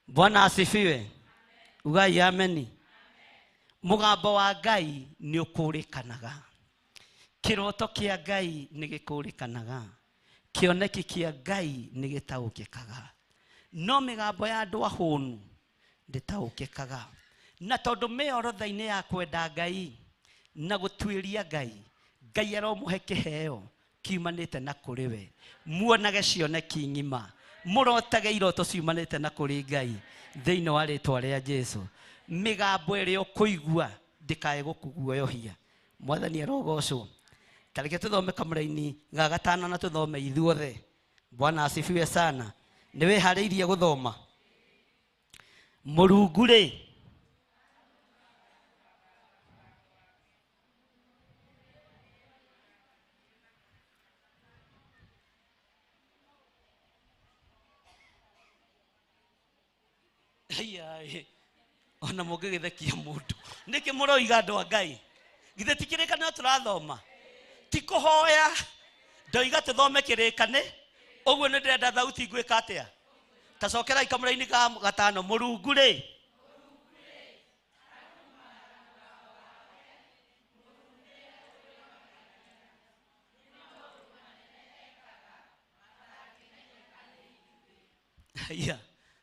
Bwana asifiwe. Ugai ameni. Mũgambo wa Ngai nĩ ũkũrĩkanaga. Kĩroto kĩa Ngai nĩ gĩkũrĩkanaga. Kĩoneki kĩa Ngai nĩ gĩtaũkĩkaga. No mĩgambo ya andũ ahũnu ndĩtaũkĩkaga. Na tondũ mĩ orotha-inĩ ya kwenda Ngai na gũtuĩria Ngai, Ngai aromũhe kĩheo kiumanĩte na kũrĩ we. Muonage cioneki ng'ima, mũrotage iroto ciumanĩte na kũrĩ Ngai thĩinĩ wa rĩtwa rĩa Jesũ. Mĩgambo ĩrĩa ũkũigua ndĩkae gũkũguoyohia. Mwathani arogocwo. Ta reke tũthome kamũraini ga gatano na tũthome ithuothe. Bwana asifiwe sana. Nĩ wĩharĩirie gũthoma? Mũrungu rĩ, ona mũngĩgĩthekia mũndũ nĩkĩ mũroiga andũ a Ngai? Githĩ ti kĩrĩkanĩro tũrathoma? Ti kũhoya. Ndoiga tũthome kĩrĩkanĩ ũguo nĩ ndĩrenda thauti ngwĩka atĩa? Ta cokerai kamũraini ga gatano. Mũrungu rĩ,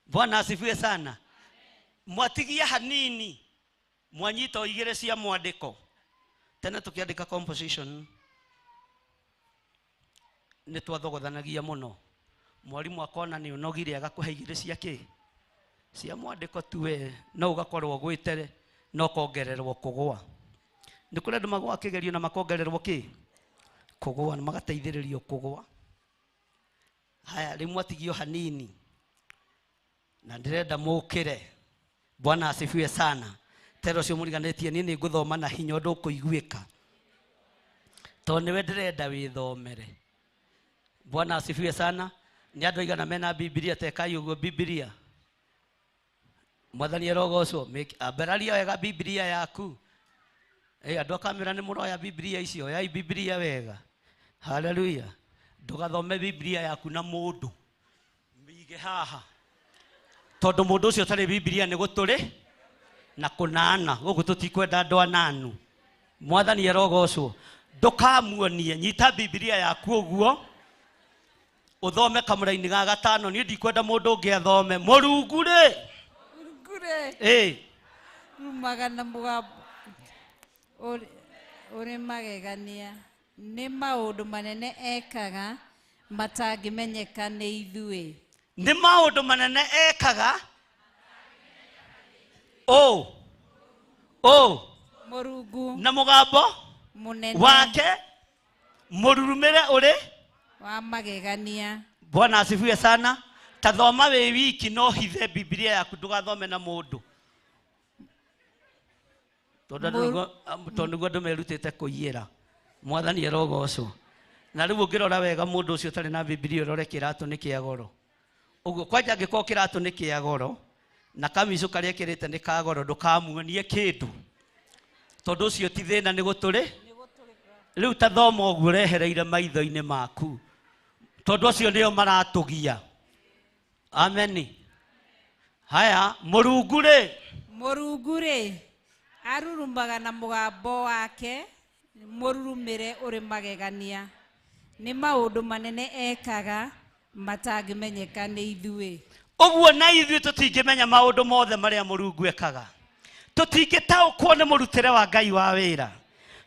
Bwana asifiwe sana. Mwatigia hanini mwanyita igĩrĩ cia mwandĩko. Tene tũkĩandĩka composition nĩ twathogothanagia mũno. Mwarimu akona nĩ ũnogire agakũhe igĩrĩ cia kĩ? Cia mwandĩko tu we, no ũgakorwo ũgwĩte no kongererwo kũgũa. Nĩ kũrĩ andũ magũa kĩgerio na makongererwo kĩ? Kũgũa, na magateithĩrĩrio kũgũa. Haya, rĩu mwatigio hanini na ndĩrenda mũkĩre. Bwana asifiwe sana. Tero ũcio mũriganĩtie niĩ nĩ ngũthoma na hinya ũndũ ũkũiguĩka, tondũ nĩwe ndĩrenda wĩthomere. Bwana asifiwe sana. Nĩ andũ aigana mena Bibilia? Tekai ũguo Bibilia. Mwathani arogocwo. Ambararia wega Bibilia yaku. Andũ a kamera nĩ mũroya Bibilia icio, oyai Bibilia wega. Haleluya. Ndũgathome Bibilia yaku na mũndũ, mĩige haha, tondũ mũndũ ũcio ũtarĩ Bibilia nĩ gũtũrĩ na kũnana. Gũkũ tũtikwenda andũ ananu. Mwathani arogocwo. Ndũkamuonie, nyita Bibilia yaku ũguo ũthome kamũraini ga gatano. Niĩ ndikwenda mũndũ ũngĩ athome. Mũrungu rĩ, Mũrungu rĩ, Rumaga na mũgambo ũrĩ magegania. Nĩ maũndũ manene ekaga matangĩmenyeka nĩ ithuĩ. Nĩ maũndũ manene ekaga o Mũrungu na mũgambo mũnene wake mũrurumĩre ũrĩ wa magegania. Bwana asifiwe sana. Tathoma wĩ wiki no hithe Biblia yaku ndũgathome na mũndũ. Tondũ nĩguo andũ merutĩte kũiyĩra. Mwathani arogocwo. Na rĩu ũngĩrora wega mũndũ ũcio ũtarĩ na Biblia ũrore kĩratũ nĩ kĩa goro. Ũguo kwanja angĩkorwo kĩratũ nĩ kĩa goro na kamicũ karĩa ekĩrĩte nĩ ka goro ndũkamuonie kĩndũ. Tondũ ũcio ti thĩna nĩ gũtũrĩ. Rĩu ta thoma ũguo ũrehereire maitho-inĩ maku. Tondũ acio nĩo maratũgia. Ameni. Haya, Mũrungu rĩ. Mũrungu rĩ arurumaga na mũgambo wake mũrurumĩre ũrĩ magegania. Nĩ maũndũ manene ekaga matangĩmenyeka nĩ ithuĩ. Ũguo na ithuĩ tũtingĩmenya maũndũ mothe marĩa Mũrungu ekaga. Tũtingĩtaũkwo nĩ mũrutĩre wa Ngai wa wĩra.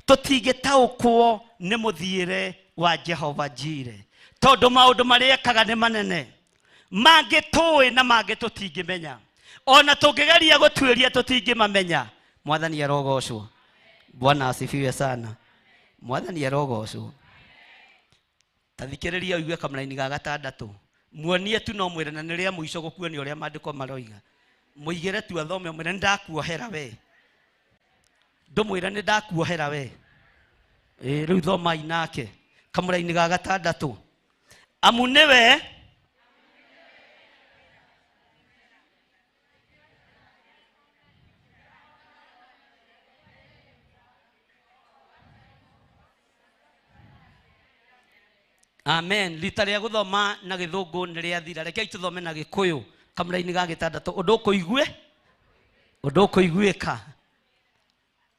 Tũtingĩtaũkwo nĩ mũthiĩre wa Jehova Jire. Tondũ maũndũ marĩa ekaga nĩ manene. Mangĩ tũĩ na mangĩ tũtingĩmenya. Ona tũngĩgeria gũtuĩria tũtingĩmamenya. Mwathani arogocwo. Bwana asifiwe sana. Mwathani arogocwo. Ta thikĩrĩria ũigue kamũraini ga gatandatũ. Muonie tu no mwĩre na nĩ rĩa mũico gũkuonia ũrĩa maandĩko maroiga. Mũigĩre tu athome ũmwĩre nĩ ndakuohera we. Ndũmwĩre nĩ ndakuohera we. Ĩĩ rĩu thomai nake. Kamũraini ga gatandatũ. Amu nĩwe Amen. Rita rĩa gũthoma na gĩthũngũ nĩ rĩathira. Rekei tũthome na gĩkũyũ kamũraini ga gĩtandatũ. Ũndũ ũkũigue? Ũndũ ũkũiguĩka.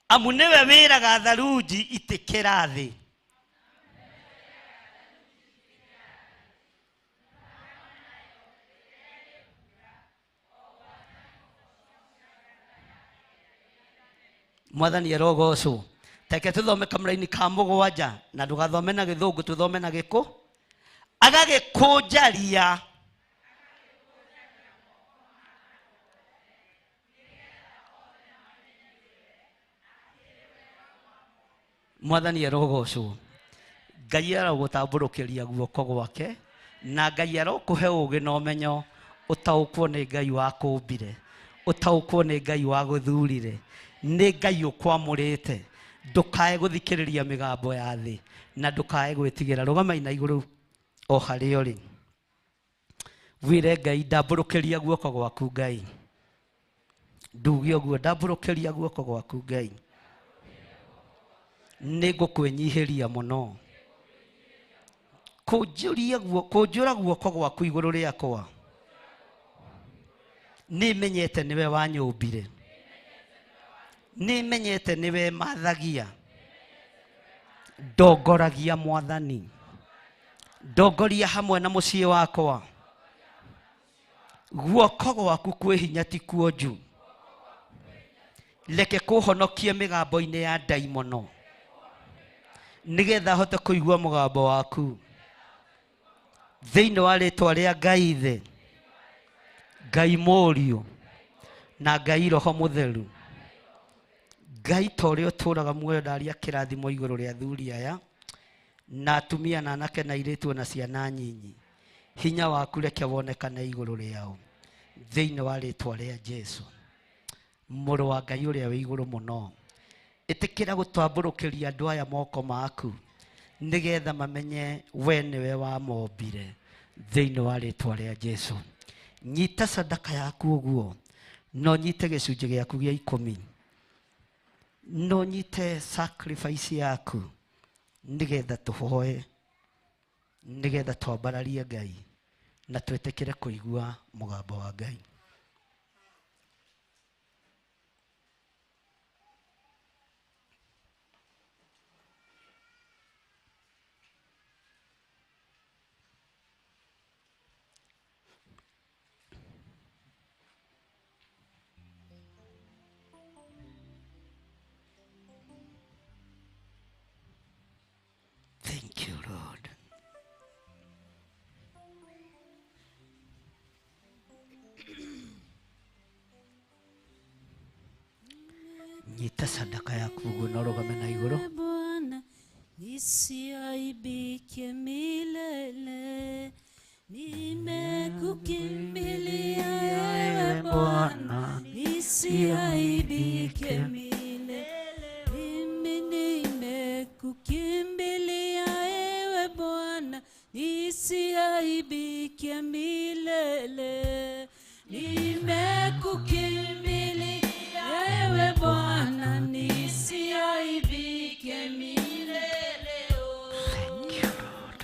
Amu nĩwe wĩraga tharunji itĩkĩra thĩ. Mwathani arogocwo. Teke tũthome kamũraini ka mũgwanja na ndũgathome na gĩthũngũ tũthome na gĩkũ. Agagĩkũnjaria Mwathani arogocwo. Ngai arogũtambũrũkĩria guoko gwake na Ngai arokũhe ũũgĩ na ũmenyo ũtaũkwo nĩ Ngai wakũmbire, ũtaũkwo nĩ Ngai wagũthurire, nĩ Ngai ũkwamũrĩte. Ndũkae gũthikĩrĩria mĩgambo ya thĩ na ndũkae gwĩtigĩra. Rũgamai na igũrũ o harĩa ũrĩ. Wĩre Ngai ndambũrũkĩria guoko gwaku Ngai. Nduge ũguo ndambũrũkĩria guoko gwaku Ngai. Nĩ ngũkwĩnyihĩria mũno. Kũnjũra guoko gwaku igũrũ rĩakwa. Nĩ menyete nĩwe wanyũmbire. Nĩ menyete nĩwe mathagia. Ndongoragia Mwathani. Ndongoria hamwe na mũciĩ wakwa. Guoko gwaku kwĩ hinya ti kuonju. Reke kũhonokie mĩgambo-inĩ ya ndaimono. Nĩgetha hote kũigua mũgambo waku. Thĩinĩ wa rĩtwa rĩa Ngai Ithe, Ngai Mũriũ na Ngai Roho Mũtheru. Ngai ta ũrĩa ũtũũraga muoyo ndaria kĩrathimo igũrũ rĩa athuri aya na atumia na anake na airĩtu na ciana nyinyi. Hinya waku reke wonekane igũrũ rĩao. Thĩinĩ wa rĩtwa rĩa Jesũ, Mũrũ wa Ngai ũrĩa wĩ igũrũ mũno. Ĩtĩkĩra gũtambũrũkĩria andũ aya moko maku nĩgetha mamenye we nĩwe wamombire. Thĩinĩ wa rĩtwa rĩa Jesũ. Nyita sadaka yaku ũguo, no nyite gĩcunjĩ gĩaku gĩa ikũmi, no nyite sacrifice yaku nĩgetha tũhoe, nĩgetha twambararie Ngai na twĩtĩkĩre kũigua mũgambo wa Ngai. Nyita sadaka yaku ũguo na ũrũgame na igũrũ. Bwana, nisiaibike milele, nimekukimbilia ewe Bwana, nisiaibike milele. Mimi nimekukimbilia ewe Bwana, nisiaibike milele. Nimekukimbilia ewe Bwana, nisiaibike milele. Thank you, Lord.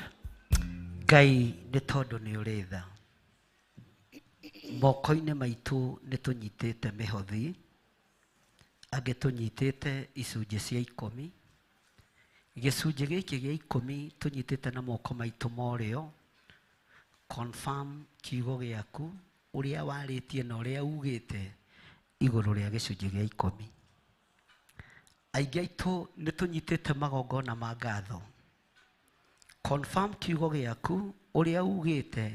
Ngai nĩ tondũ nĩ ũrĩ tha. Moko-inĩ maitũ nĩ tũnyitĩte mĩhothi, angĩ tũnyitĩte icunjĩ cia ikũmi. Gĩcunjĩ gĩkĩ gĩa ikũmi tũnyitĩte na moko maitũ ma ũrĩo. Confirm kiugo gĩaku ũrĩa warĩtie na ũrĩa ugĩte igũrũ rĩa gĩcunjĩ gĩa ikũmi. Aingĩ aitũ nĩ tũnyitĩte magongona ma ngatho. Confirm kiugo gĩaku ũrĩa ugĩte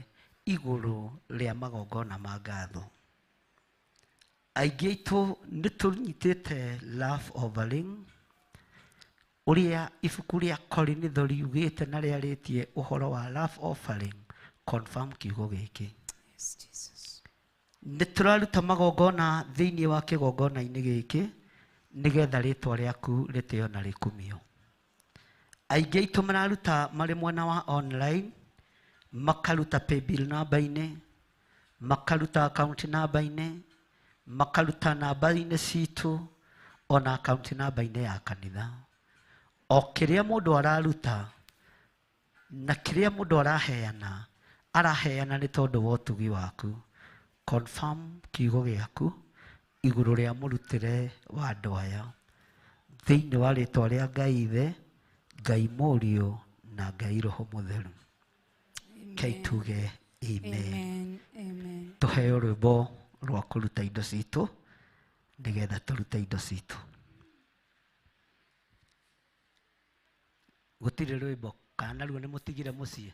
igũrũ rĩa magongona ma ngatho. Aingĩ aitũ nĩ tũnyitĩte love offering, ũrĩa ibuku rĩa Korinitho riugĩte na rĩarĩtie ũhoro wa love offering. Confirm kiugo gĩkĩ. Yes, Jesus. Nĩ tũraruta magongona thĩinĩ wa kĩgongona-inĩ gĩkĩ nĩgetha rĩtwa rĩaku rĩtĩo na rĩkumio. Aingĩ aitũ mararuta marĩ mwena wa online, makaruta paybill namba-inĩ, makaruta account namba-inĩ, makaruta namba-inĩ citũ, ona account namba-inĩ ya kanitha. O kĩrĩa mũndũ araruta na kĩrĩa mũndũ araheana, araheana nĩ tondũ wa ũtugi waku. Confirm kiugo gĩaku igũrũ rĩa mũrutĩre wa andũ aya thĩinĩ wa rĩtwa rĩa Ngai Ithe, Ngai Mũriũ na Ngai Roho Mũtheru. Kei tuge amen. Amen. Amen. Tũheo rwĩmbo rwa kũruta indo citũ nĩgetha tũrute indo citũ. Gũtirĩ rwĩmbo kana naruo nĩ mũtigire mũciĩ?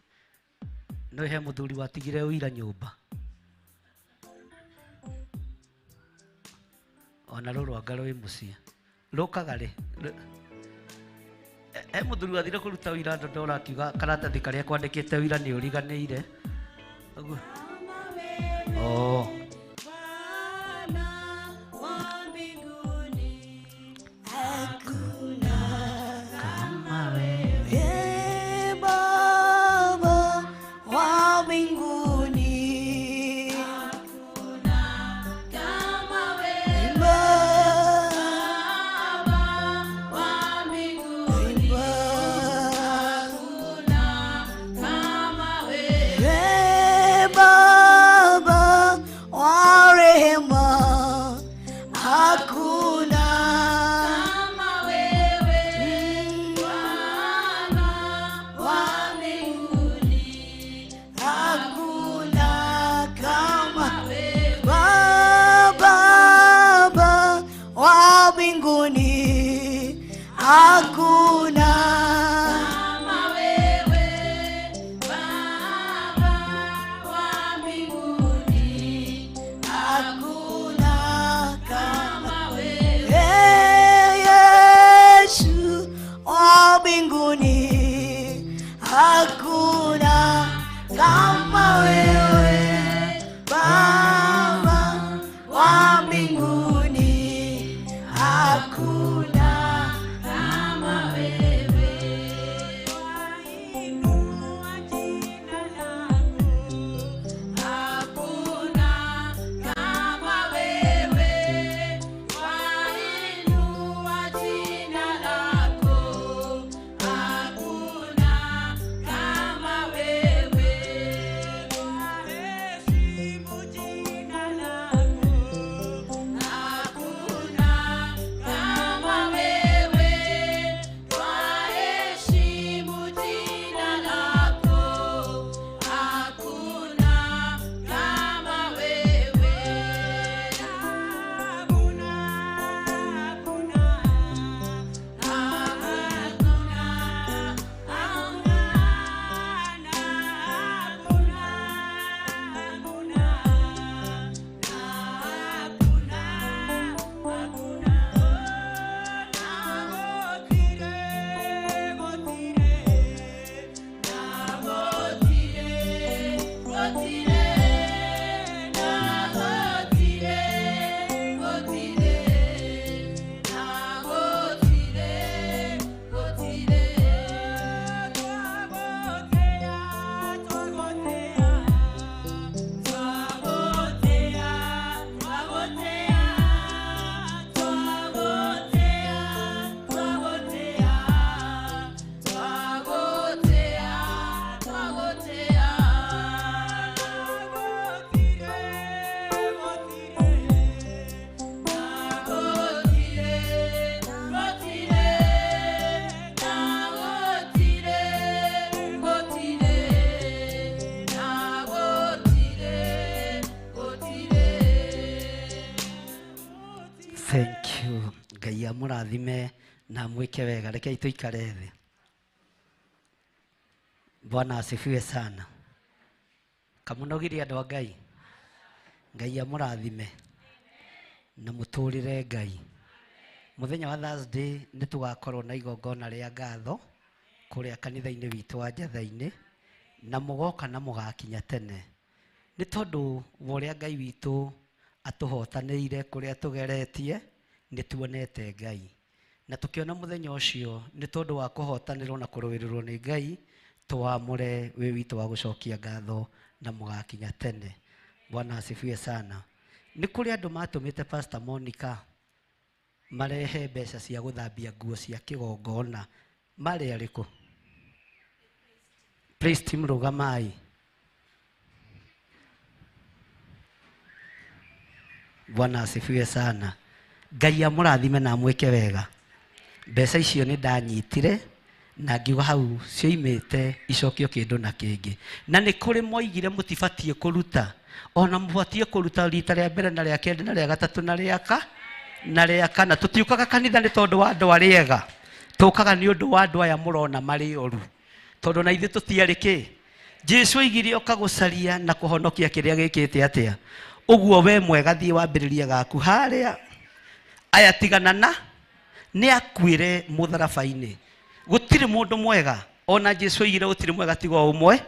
No he mũthuri watigire ũira nyũmba. Ona rũrũ anga rwĩ mũciĩ. Rũkaga rĩ? He mũthuri wathire kũruta ũira Ndondora akiuga karatathi karĩa kwandĩkĩte ũira nĩ ũriganĩire. Ũguo. Oh. Kama wewe. Ee Baba wa mbinguni, Kama wewe imba, Baba wa mbinguni, imba. hakuna kama wewe. Ee Baba wa rehema, hakuna Kama wewe Bwana wa mbinguni, hakuna kama wewe Baba wa mbinguni, hakuna kama wewe Baba wa mbinguni, hakuna kama kama wewe Ee Yesu wa mbinguni, hakuna kama wewe Baba wa mbinguni, hakuna kama wewe. Amũrathime na amwĩke wega. Rekei tũikare thĩ. Bwana asifiwe sana. Kamũnogirie andũ a Ngai. Ngai amũrathime na mũtũrĩre Ngai. Mũthenya wa Thursday nĩ tũgakorwo na igongona rĩa ngatho kũrĩa kanitha-inĩ witũ wa Njatha-inĩ, na mũgoka na mũgakinya tene. Nĩ tondũ wa ũrĩa Ngai witũ atũhotanĩire kũrĩa tũgeretie, nĩ tuonete Ngai. Na tũkĩona mũthenya ũcio nĩ tondũ wa kũhotanĩrwo na kũrũĩrĩrwo nĩ Ngai, tũwamũre wĩ witũ wa gũcokia ngatho na mũgakinya tene. Bwana asifiwe sana. Nĩ kũrĩ andũ matũmĩte Pastor Monica marehe mbeca cia gũthambia nguo cia kĩgongona. Marĩ arĩkũ? Praise team rũgamai. Bwana asifiwe sana. Ngai amũrathime na amwĩke wega. Mbeca icio nĩ ndanyitire na ngiuga hau cioimĩte icokio kĩndũ na kĩngĩ. Na nĩ kũrĩ moigire mũtibatiĩ kũruta, ona mũbatiĩ kũruta rita rĩa mbere na rĩa kerĩ na rĩa gatatũ na rĩa ka na rĩa kana. Tũtiũkaga kanitha nĩ tondũ wa andũ arĩa ega, tũkaga nĩ ũndũ wa andũ aya mũrona marĩ oru, tondũ na ithuĩ tũtiarĩ kĩ. Jesu oigire oka gũcaria na kũhonokia kĩrĩa gĩkĩte atĩa. Ũguo we mwega thiĩ wambĩrĩrie gaku harĩa aya tigana na nĩ akuĩre mũtharaba-inĩ. Gũtirĩ mũndũ mwega, ona Jesu oigire gũtirĩ mwega tiga o ũmwe.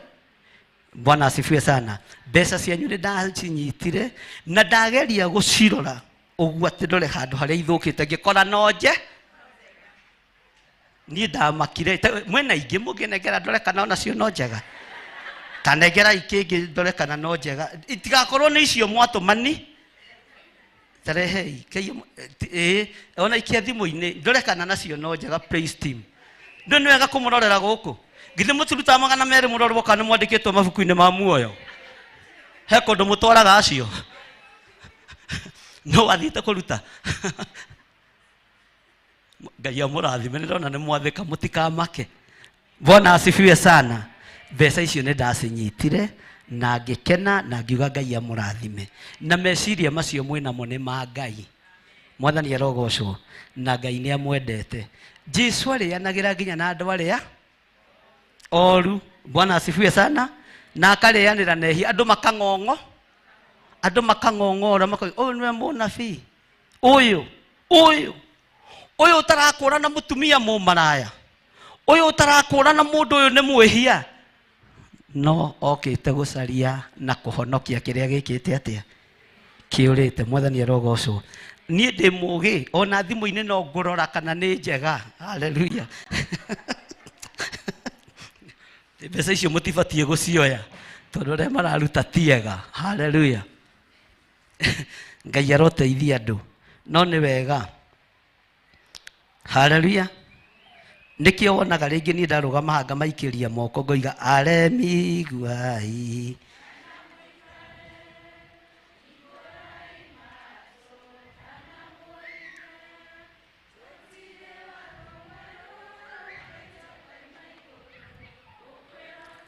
Bwana asifiwe sana. Mbeca cianyu nĩ ndacinyitire na ndageria gũcirora ũguo atĩ ndore handũ harĩa ithũkĩte, ngĩkora no nje. Niĩ ndamakire, mwĩna ingĩ mũngĩnengera ndore kana onacio no njega. Ta nengerai kĩngĩ ndore kana no njega. Itigakorwo nĩ icio mwatũmani. Tarehei, ĩĩ, ona ikia thimũ-inĩ ndore kana nacio no njega. Praise team. Ndũ nĩ wega kũmũrorera gũkũ. Githĩ mũtirutaga 200 mũrorwo kana nĩ mwandĩkĩtwo mabuku-inĩ ma muoyo? He kũndũ mũtwaraga acio. No wathiĩte kũruta. Ngai amũrathime, nĩ ndona nĩ mwathĩka, mũtikamake. Bwana asifiwe sana. Mbeca icio nĩ ndacinyitire na ngĩkena na ngiuga Ngai amũrathime. Na meciria macio mwĩnamo nĩ ma Ngai. Mwathani arogocwo na Ngai nĩ amwendete. Jesu arĩanagĩra nginya na andũ arĩa oru. Bwana asifiwe sana. Na akarĩanĩra na ehia. Andũ makang'ong'o. Andũ makang'ong'ora, makoiga, ũyũ nĩwe mũnabii. Ũyũ, ũyũ, ũyũ ũtarakũrana mũtumia mũmaraya. Ũyũ ũtarakũrana mũndũ ũyũ nĩ mwĩhia. No okĩte gũcaria na kũhonokia kĩrĩa gĩkĩte atĩa? Kĩũrĩte. Mwathani arogocwo. Niĩ ndĩ mũgĩ, ona thimũ-inĩ no ngũrora kana nĩ njega. Haleluya. Mbeca icio mũtibatiĩ gũcioya, tondũ arĩa mararuta ti ega. Haleluya. Ngai aroteithia andũ, no nĩ wega. Haleluya. Nĩkĩo wonaga rĩngĩ niĩ ndarũgama haha ngamaikĩria moko ngoiga aremi iguai.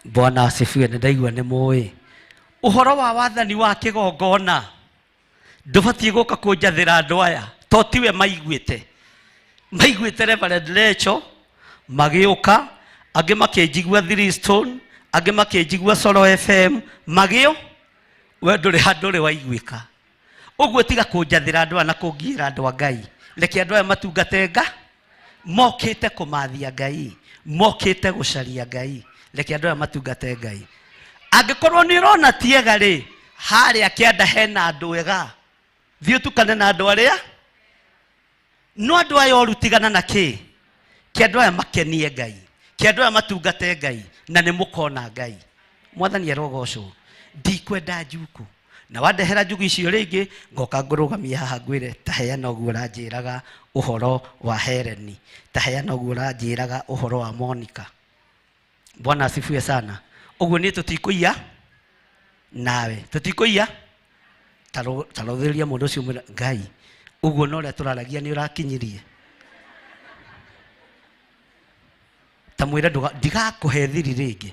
Bwana asifiwe. Nĩ ndaigua nĩ mũĩ ũhoro wa wathani wa kĩgongona. Ndũbatiĩ gũka kũnjathĩra andũ aya to tiwe maiguĩte. Maiguĩte Reverend Lecho magĩũka, angĩ makĩnjigua Three Stone, angĩ makĩnjigua Solo FM, magĩo we ndũrĩ handũ ũrĩ waiguĩka. Ũguo tiga kũnjathĩra andũ aya na kũngiĩra andũ a Ngai. Reke andũ aya matungate nga mokĩte kũmathia Ngai, mokĩte gũcaria Ngai. Reke andũ aya matungate Ngai. Angĩkorwo nĩ ũrona ti ega rĩ, harĩa kĩanda hena andũ ega, thiĩ ũtukane na andũ arĩa no andũ aya oru tigana na kĩ kĩ andũ aya makenie Ngai, kĩ andũ aya matungate Ngai, na nĩ mũkona Ngai. Mwathani arogocwo. Ndikwenda njuku. Na wandehera njugu icio rĩngĩ, ngoka ngũrũgamie haha ngwĩre ta heana ũguo ũranjĩraga ũhoro wa Hereni, ta heana ũguo ũranjĩraga ũhoro wa Monica. Bwana asifiwe sana. Ũguo niĩ tũtikũiya nawe, tũtikũiya. Tarũthĩrĩria mũndũ ũcio mwĩre Ngai, ũguo na ũrĩa tũraragia nĩ ũrakinyirie. Ta mwĩre ndigakũhe thiri rĩngĩ.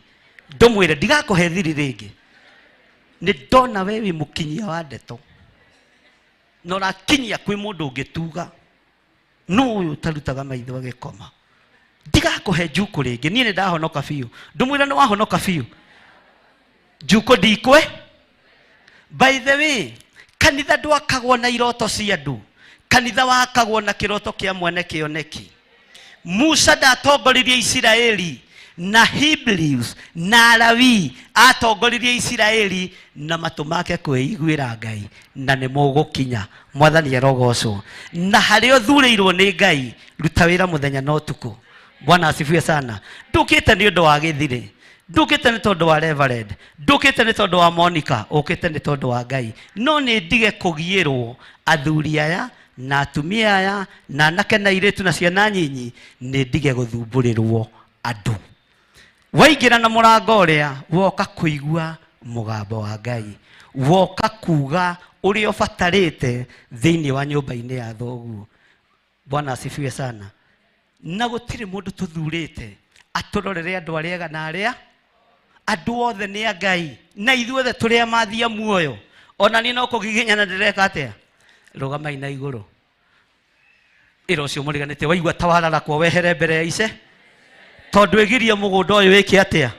Ndũmwĩre ndigakũhe thiri rĩngĩ. Nĩ ndona we wĩ mũkinyia wa ndeto. Na ũrakinyia kwĩ mũndũ ũngĩtuga. Nũ ũyũ ũtarutaga maitho agĩkoma? Ndigakũhe njukũ rĩngĩ, niĩ nĩ ndahonoka biũ. Ndũmwĩra nĩ wahonoka biũ. Njukũ ndikwe. By the way, kanitha ndwakagwo na iroto cia andũ. Kanitha wakagwo na kĩroto kĩa mwene kĩoneki. Musa ndatongoririe Isiraeli na Hebrews na Alawii, atongoririe Isiraeli na matũ make kwĩiguĩra Ngai, na nĩ mũgũkinya. Mwathani arogocwo. Na harĩa ũthurĩirwo nĩ Ngai, ruta wĩra mũthenya na ũtukũ. Bwana asifiwe sana. Ndũkĩte nĩ ũndũ wa gĩthirĩ, ndũkĩte nĩ tondũ wa Reverend, ndũkĩte nĩ tondũ wa Monica, ũkĩte nĩ tondũ wa Ngai. No nĩ ndige kũgiĩrwo athuri aya na atumia aya na anake na airĩtu na ciana nyinyi, nĩ ndige gũthumbũrĩrwo andũ. Waingĩra na mũrango ũrĩa, woka kũigua mũgambo wa Ngai, woka kuga ũrĩa ũbatarĩte thĩinĩ wa nyũmba-inĩ ya thoguo. Bwana asifiwe sana. Na gũtirĩ mũndũ tũthurĩte atũrorere andũ arĩa ega na arĩa andũ othe nĩ a Ngai, na ithuothe tũrĩ amathia muoyo. Ona niĩ no kũgiginyana ndĩreka atĩa? Rũgamai na igũrũ. Ĩra ũcio mũriganĩtie, waigua ta wararakwo wehere mbere ya ice, tondũ ndwĩgirie mũgũnda ũyũ wĩke atĩa?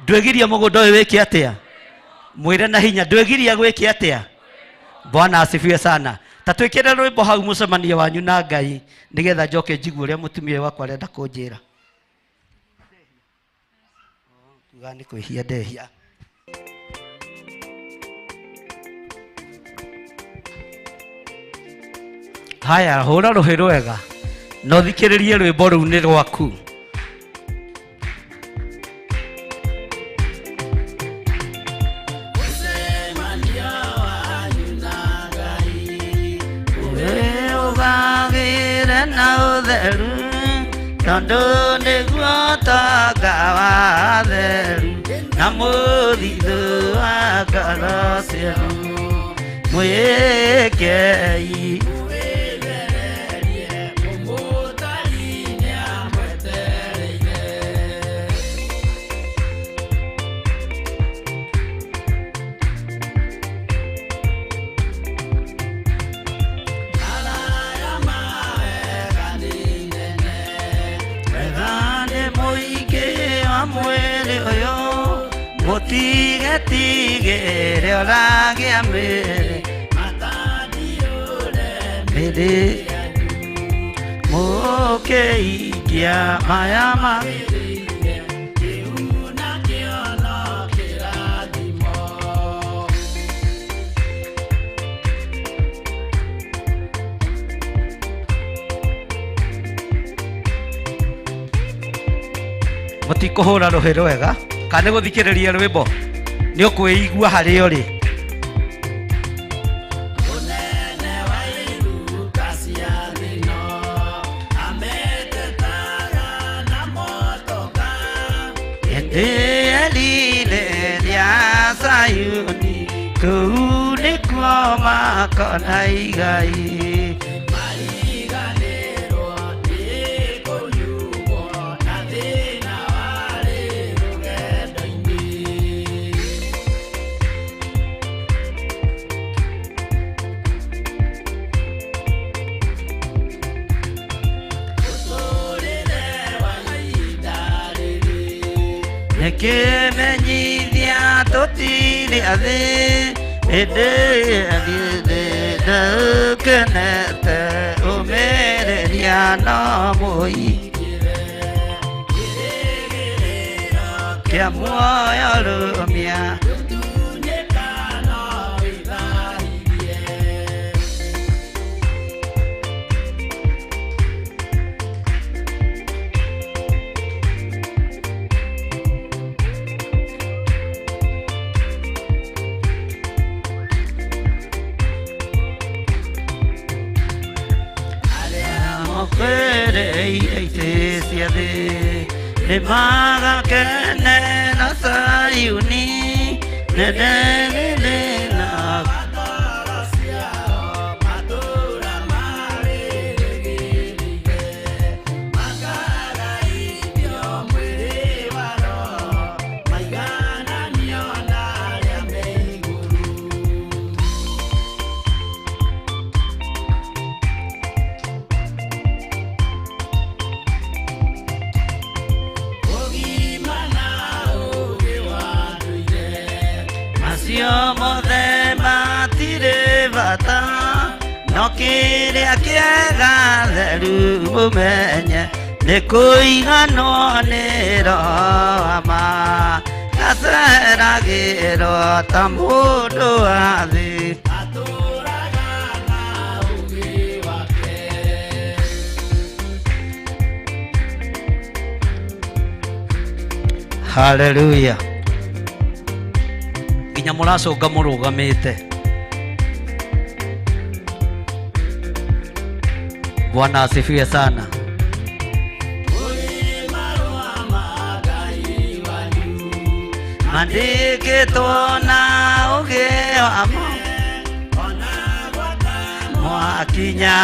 Ndwĩgirie mũgũnda ũyũ wĩke atĩa? Mwĩre na hinya, ndwĩgirie gwĩke atĩa? Bwana asifiwe sana. Ta twĩkĩre rwĩmbo hau mũcemanio wanyu na Ngai, nĩgetha njoke njigue ũrĩa mũtumia ũyũ wakwa arenda kũnjĩra. Tuga nĩ kwĩhia ndehia. Haya, hũra rũhĩ rwega na ũthikĩrĩrie rwĩmbo rũu nĩ rwaku. Ũgagĩre na ũtheru, tondũ nĩguo ũtonga wa theru na mũthithũ wa ngoro cianyu. Mwĩkei mũtigetigĩre ũragĩa mĩĩrĩ mĩĩrĩ mũkĩingia maya ma mũtikũhũra rũhĩ rwega kana nĩ gũthikĩrĩria rwĩmbo nĩ ũkwĩigua harĩa ũrĩ. Erire rĩa Sayuni kũu nĩkuo makona igai. Nĩkĩmenyithia tũtirĩ athĩ ĩndĩ ndũkenete ũmĩrĩria no mũingĩre kĩa muoyo rũmia. Nĩ magakenera Sayuni nene na Kĩrĩa kĩega theru mũmenye nĩ kũiganwo nĩ roho wa ma aceragĩrwo ta mũndũ wa thĩ. Haleluya. Nginya mũracũnga mũrũgamĩte. Bwana asifiwe sana. Mandĩkĩtwo na ũgĩ wa mwakinya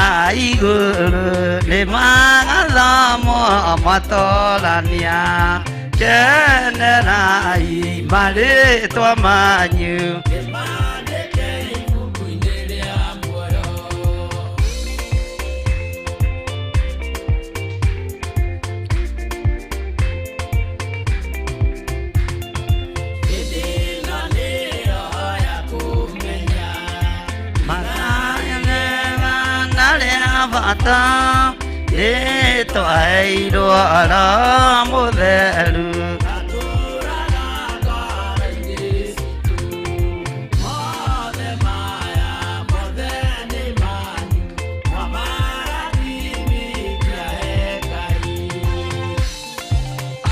igũrũ nĩ magathomwo matorania kenerai marĩtwa manyu. Bata rĩtwaheirwo Roho Mũtheru.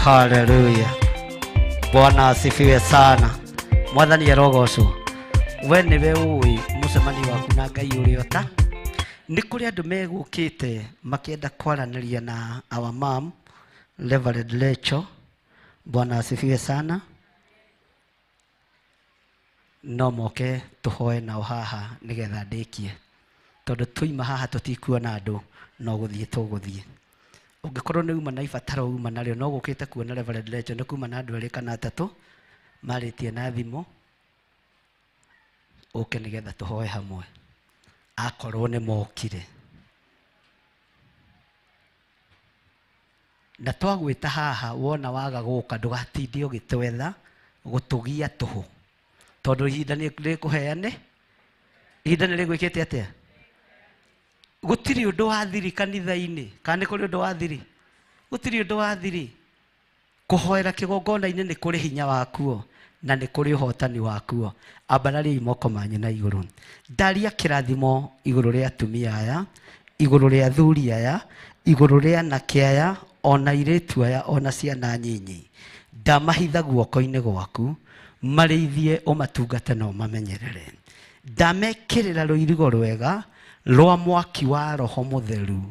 Haleluya. Bwana asifiwe sana. Mwathani arogocwo. We nĩwe ũĩ mũcemanio waku na Ngai ũrĩa ũta. Nĩ kũrĩ andũ megũkĩte makĩenda kwaranĩria na our mom Reverend Lecho. Bwana asifiwe sana. No moke tũhoe nao haha nĩgetha ndĩkie, tondũ tũima haha tũtikuona andũ, no gũthiĩ tũgũthiĩ. Ũngĩkorwo nĩ uma na ibataro uma narĩo, no gũkĩte kuona Reverend Lecho nĩ kuma na andũ erĩ kana atatũ marĩtie na thimũ, ũke nĩgetha tũhoe hamwe akorwo nĩ mokire. Na twagwĩta haha wona waga gũka ndũgatinde ũgĩtwetha gũtũgia tũhũ, tondũ ihinda nĩ rĩkũheane, ihinda nĩ rĩgwĩkĩte atĩa? Gũtirĩ ũndũ wa thiri kanitha-inĩ, kana nĩ kũrĩ ũndũ wa thiri? Gũtirĩ ũndũ wa thiri. Kũhoera kĩgongona-inĩ nĩ kũrĩ hinya wakuo na nĩ kũrĩ ũhotani wakuo. Ambarariai moko manyu na igũrũ. Ndaria kĩrathimo igũrũ rĩa atumia aya, igũrũ rĩa athuri aya, igũrũ rĩa anake aya, ona airĩtu aya, ona ciana nyinyi. Ndamahitha guoko-inĩ gwaku, marĩithie ũmatungate na ũmamenyerere. Ndamekĩrĩra rũirigo rwega rwa mwaki wa Roho Mũtheru.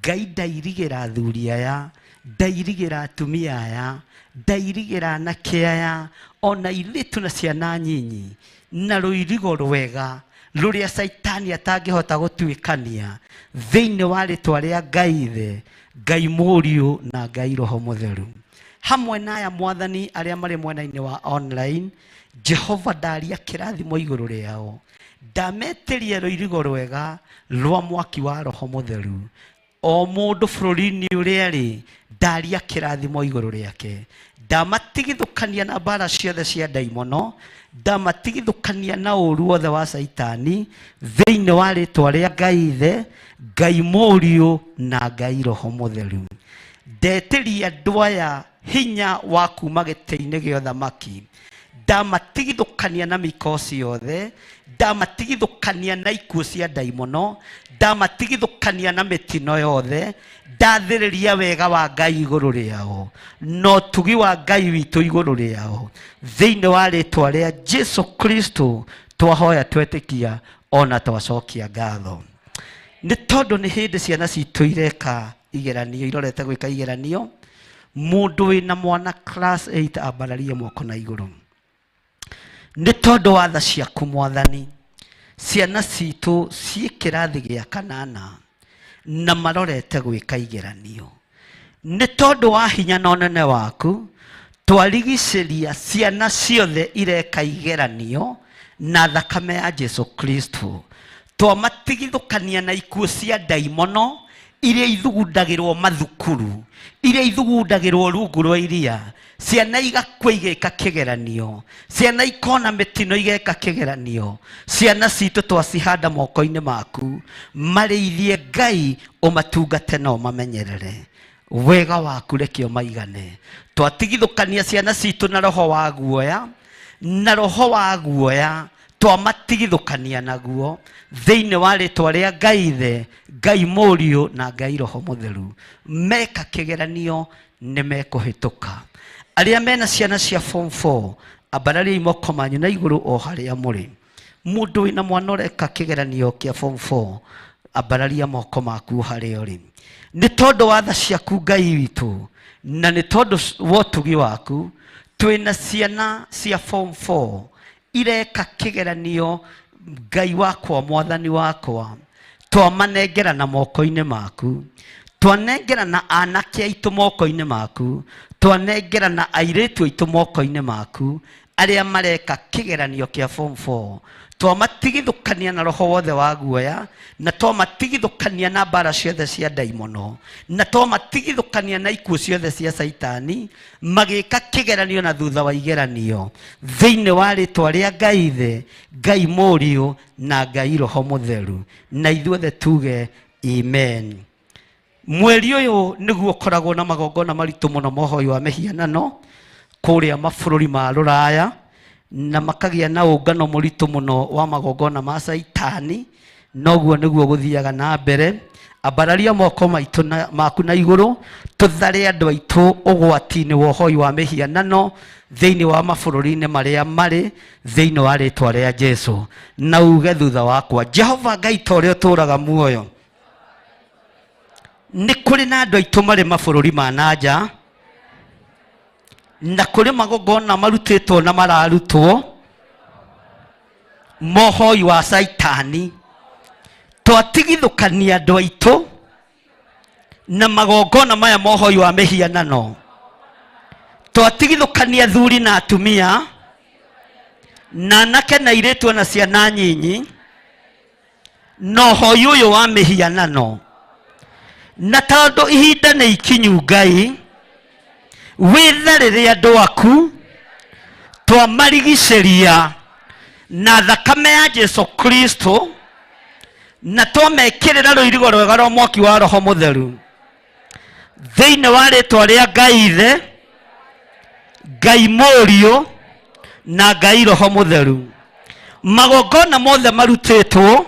Ngai ndairigĩra athuri aya, ndairigĩra atumia aya, ndairigĩra anake aya, ona airĩtu na ciana nyinyi, na rũirigo rwega rũrĩa Caitani atangĩhota gũtuĩkania thĩinĩ wa rĩtwa rĩa Ngai Ithe, Ngai Mũriũ na Ngai Roho Mũtheru. Hamwe na aya Mwathani arĩa marĩ mwena-inĩ wa online, Jehova ndaria kĩrathimo igũrũ rĩao. Ndametĩria rũirigo rwega rwa mwaki wa Roho Mũtheru. O mũndũ bũrũri-inĩ ũrĩa arĩ, ndaria kĩrathimo igũrũ rĩake. Ndamatigithũkania na mbara ciothe cia ndaimono, ndamatigithũkania na ũũru wothe wa Caitani thĩinĩ wa rĩtwa rĩa Ngai Ithe, Ngai Mũriũ na Ngai Roho Mũtheru. Ndetĩria andũ aya hinya wa kuma gĩtĩ-inĩ gĩa ũthamaki. Ndamatigithũkania na mĩkosi yothe, ndamatigithũkania na ikuũ cia ndaimono, ndamatigithũkania na mĩtino yothe, ndathĩrĩria wega wa Ngai igũrũ rĩao na ũtugi wa Ngai witũ igũrũ rĩao thĩinĩ wa rĩtwa rĩa Jesu Kristo twahoya twetĩkia ona twacokia ngatho. Nĩ tondũ nĩ hĩndĩ ciana citũ ireka igeranio, irorete gwĩka igeranio, mũndũ wĩna mwana class 8 ambararie moko na igũrũ. Nĩ tondũ wa tha ciaku Mwathani, ciana citũ ciĩ kĩrathi gĩa kanana na marorete gwĩka igeranio. Nĩ tondũ wa hinya na ũnene waku, twarigicĩria ciana ciothe ireka igeranio na thakame ya Jesu Kristo. Twamatigithũkania na ikuũ cia ndaimono iria ithugundagĩrwo mathukuru, iria ithugundagĩrwo rungu rwa iria. Ciana igakua igĩka kĩgeranio, ciana ikona mĩtino igeka kĩgeranio. Ciana citũ twacihanda moko-inĩ maku, marĩithie Ngai, ũmatungate na ũmamenyerere. Wega waku reke ũmaigane. Twatigithũkania ciana citũ na roho wa guoya, na roho wa guoya twamatigithũkania naguo thĩinĩ wa rĩtwa rĩa Ngai Ithe, Ngai Mũriũ na Ngai Roho Mũtheru. Meka kĩgeranio nĩ mekũhĩtũka. Arĩa mena ciana cia form 4, ambarariai moko manyu na igũrũ o harĩa mũrĩ. Mũndũ wĩna mwana ũreka kĩgeranio kĩa form 4, ambararia moko maku harĩa ũrĩ. Nĩ tondũ wa tha ciaku Ngai witũ, na nĩ tondũ wa ũtugi waku, twĩna ciana cia form 4 ireka kĩgeranio. Ngai wakwa, mwathani wakwa, twamanengera na moko-inĩ maku, twanengera na anake aitũ moko-inĩ maku, twanengera na airĩtu aitũ moko-inĩ maku, arĩa mareka kĩgeranio kĩa form 4. Twamatigithũkania na roho wothe wa guoya, na twamatigithũkania na mbara ciothe cia ndaimono, na twamatigithũkania na ikuũ ciothe cia Caitani, magĩka kĩgeranio na thutha wa igeranio, thĩinĩ wa rĩtwa rĩa Ngai Ithe, Ngai Mũriũ na Ngai Roho Mũtheru. Na ithuothe tuge amen. Mweri ũyũ nĩguo ũkoragwo na magongona maritũ mũno ma ũhoi wa mĩhianano kũrĩa mabũrũri ma rũraya, na makagĩa na ũngano mũritũ mũno wa magongona ma Caitani. Noguo nĩguo gũthiaga na mbere. Ambararia moko maitũ na, maku na igũrũ, tũthare andũ aitũ ũgwati-inĩ wa ũhoi wa mĩhianano thĩinĩ wa mabũrũri-inĩ marĩa marĩ, thĩinĩ wa rĩtwa rĩa Jesu. Na uge thutha wakwa, Jehova Ngai ta ũrĩa ũtũũraga muoyo, nĩ kũrĩ na andũ aitũ marĩ mabũrũri ma na nja, na kũrĩ magongona marutĩtwo na mararutwo mohoi wa Caitani. Twatigithũkania andũ aitũ na magongona maya mohoi wa mĩhianano, twatigithũkania athuri na atumia, na anake na airĩtu na ciana nyinyi, na ũhoi ũyũ wa mĩhianano. Na tondũ ihinda nĩ ikinyu, Ngai wĩtharĩre andũ aku, twamarigicĩria na thakame ya Jesu Kristo, na twamekĩrĩra rũirigo rwega rwa mwaki wa Roho Mũtheru, thĩinĩ wa rĩtwa rĩa Ngai Ithe, Ngai Mũriũ na Ngai Roho Mũtheru. Magongona mothe marutĩtwo,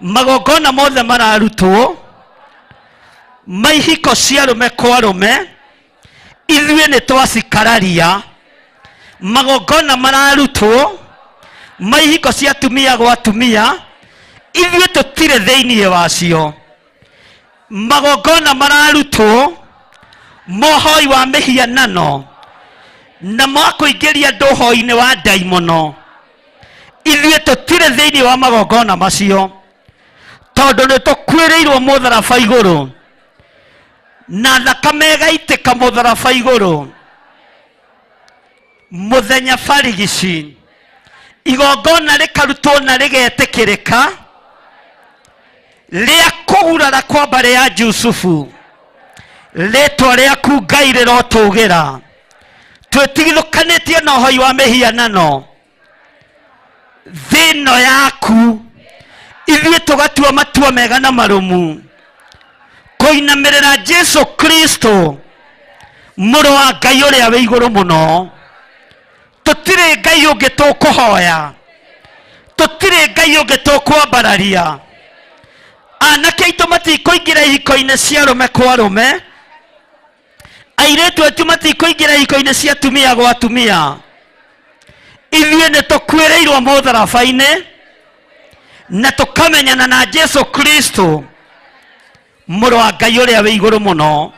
magongona mothe mararutwo ma ihiko cia arũme kwa arũme, ithuĩ nĩ twacikararia. Magongona mararutwo ma ihiko cia atumia gwa atumia, ithuĩ tũtirĩ thĩinĩ wacio. Magongona mararutwo mohoi wa mĩhianano na ma kũingĩria andũ ũhoi-inĩ wa ndaimono, ithuĩ tũtirĩ thĩinĩ wa magongona macio, tondũ nĩ tũkuĩrĩirwo mũtharaba igũrũ, na thakame ĩgaitĩka mũtharaba igũrũ. Mũthenya barigici igongona rĩkarutwo na rĩgetĩkĩrĩka rĩa kũgurara kwa mbarĩ ya Jusufu, rĩtwa rĩaku Ngai rĩrotũgĩra. Twĩtigithũkanĩtie na ũhoi wa mĩhianano thĩ ĩno yaku, ithuĩ tũgatua matua mega na marũmu kũinamĩrĩra Jesu Kristo mũrũ wa Ngai ũrĩa wĩ igũrũ mũno. Tũtirĩ Ngai ũngĩ tũkũhoya, tũtirĩ Ngai ũngĩ tũkwambararia. Anake aitũ matikũingĩra ihiko-inĩ cia arũme kwa arũme, airĩtu aitũ matikũingĩra ihiko-inĩ cia atumia gwa atumia. Ithuĩ nĩ tũkuĩrĩirwo mũtharaba-inĩ na tũkamenyana na Jesu Kristo mũrũ wa Ngai ũrĩa wĩ igũrũ mũno.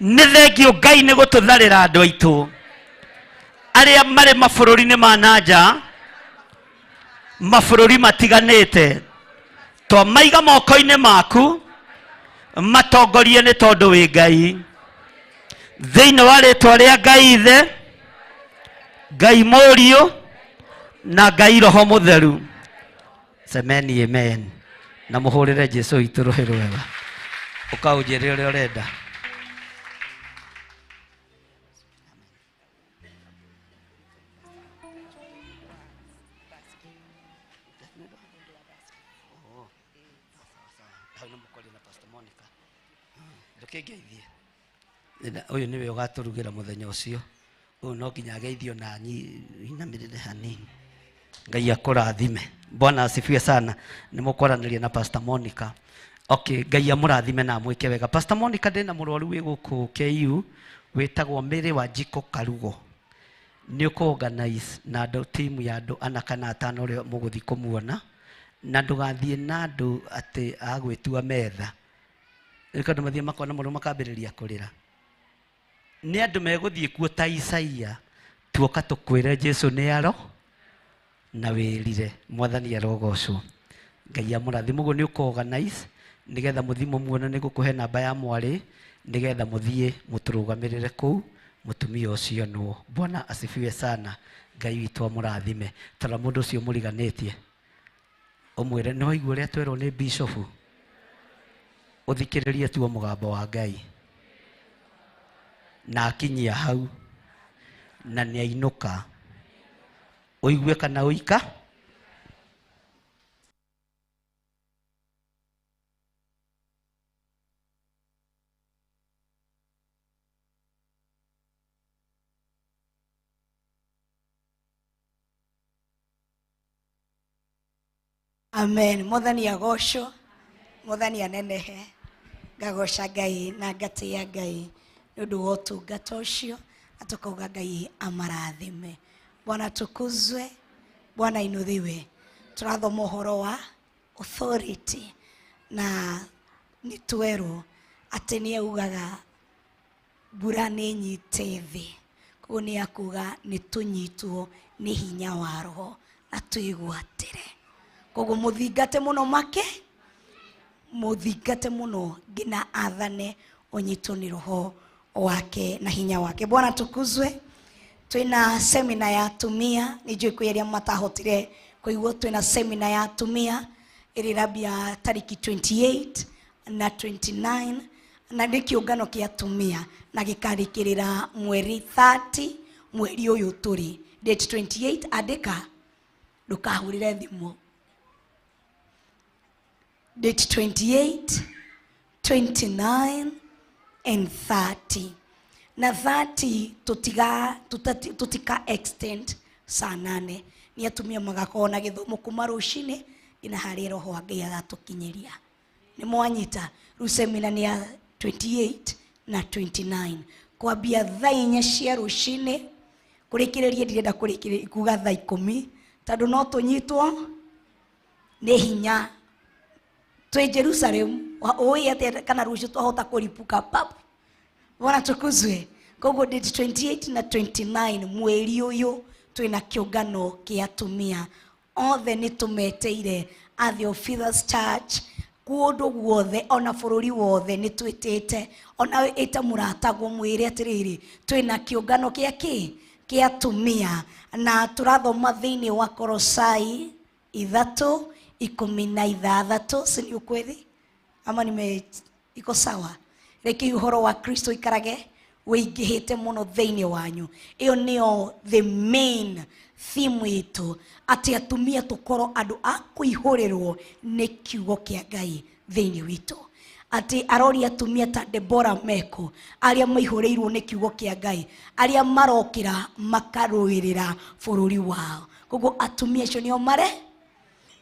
Nĩ thengio Ngai nĩ gũtũtharĩra andũ aitũ arĩa marĩ mabũrũri-inĩ ma na nja, mabũrũri matiganĩte. Twamaiga moko-inĩ maku, matongorie nĩ tondũ wĩ Ngai. Thĩinĩ wa rĩtwa rĩa Ngai Ithe, Ngai Mũriũ na Ngai Roho Mũtheru, semeni amen, na mũhũrĩre Jesu witũ rũhĩ rwega. Ũkaũnjĩre ũrĩa ũrenda. Ndũkĩngeithie. Ũyũ nĩwe ũgatũrugĩra mũthenya ũcio. Ũyũ no nginya ageithio na inamĩrĩre hanini. Ngai akũrathime. Bwana asifiwe sana. Nĩ mũkwaranĩria na Pastor Monica. Okay, Ngai amũrathime na amwĩke wega. Pastor Monica, ndĩna mũrwaru wĩ gũkũ KU wĩtagwo Mary Wanjikũ Karugo. Nĩ ũkũ-organize na andũ, timu ya andũ ana kana atano ũrĩa mũgũthiĩ kũmuona, na ndũgathiĩ na andũ atĩ a gwĩtua metha. Rĩu andũ mathiĩ makona mũrũ makambĩrĩria kũrĩra. Nĩ andũ megũthiĩ kuo ta Isaia, tuoka tũkwĩre Jesu nĩ aro na wĩrire. Mwathani arogocwo. Ngai amũrathime. Ũguo nĩ ũkũ-organize nĩgetha mũthiĩ mũmuone. Nĩ ngũkũhe namba ya mwarĩ nĩgetha mũthiĩ mũtũrũgamĩrĩre kũu mũtumia ũcio nũũ. Bwana asifiwe sana. Ngai witũ amũrathime. Tara mũndũ ũcio mũriganĩtie ũmwĩre nĩ waigua ũrĩa twerwo nĩ bishofu, ũthikĩrĩrie tu o mũgambo wa Ngai na akinyia hau na nĩ ainũka, ũigue kana ũika. Amen. Mwathani agocwo, Mwathani anenehe. Ngagoca Ngai na ngatĩa Ngai nĩ ũndũ wa ũtungata ũcio, na tũkauga Ngai amarathime. Bwana tukuzwe, Bwana inuthiwe. Tũrathoma ũhoro wa authority na nĩ twerwo atĩ nĩ augaga mbura nĩ nyite thĩ, koguo nĩ akuga nĩ tũnyitwo nĩ hinya wa roho na twĩgwatĩre. Koguo mũthingate mũno make, mũthingate mũno nginya athane ũnyitwo nĩ roho wake na hinya wake. Bwana tukuzwe. Twina semina ya atumia, nĩ njũĩ kwĩ arĩa matahotire kũigua. Twina semina ya atumia ĩrĩa ĩrambia tariki 28 na 29, na nĩ kĩũngano kĩa atumia na gĩkarĩkĩrĩra mweri 30 mweri ũyũ tũrĩ. Date 28, andĩka, ndũkahũrĩre thimũ. Date 28, 29 and 30, na 30 tutiga tutika extend saa 8. Nĩ atumia magakorwo na gĩthomo kuma rũcinĩ nginya harĩa roho wa Ngai agatũkinyĩria. Nĩ mwanyita? Rĩu semina nĩ ya 28 na 29 kwambia thaa 4 cia rũcinĩ kũrĩkĩrĩria, ndirenda kũrĩkĩrĩria kuga thaa 10 tondũ no tũnyitwo nĩ hinya twĩ Jerusalem. Ũĩ atĩa kana rũciũ twahota kũripuka pap? Bwana tukuzwe. Koguo date 28 na 29 mweri ũyũ twĩna kĩũngano kĩa atumia othe, nĩ tũmeteire a Theophilus Church kũndũ guothe, ona bũrũri wothe nĩ twĩtĩte. Ona ĩta mũratagwo mwĩre atĩrĩrĩ, twĩna kĩũngano kĩa kĩ kĩa atumia, na tũrathoma thĩinĩ wa Kolosai 3:16. Si ni ukweli ama nime iko sawa? Reke ũhoro wa Kristo ikarage wĩingĩhĩte mũno thĩinĩ wanyu. Ĩyo nĩyo the main theme itũ, atĩ atumia tũkorwo andũ a kũihũrĩrwo nĩ kiugo kĩa Ngai thĩinĩ witũ, atĩ arori atumia ta Deborah Meko, arĩa maihũrĩirwo nĩ kiugo kĩa Ngai, arĩa marokĩra makarũĩrĩra bũrũri wao. Koguo atumia acio nĩo mare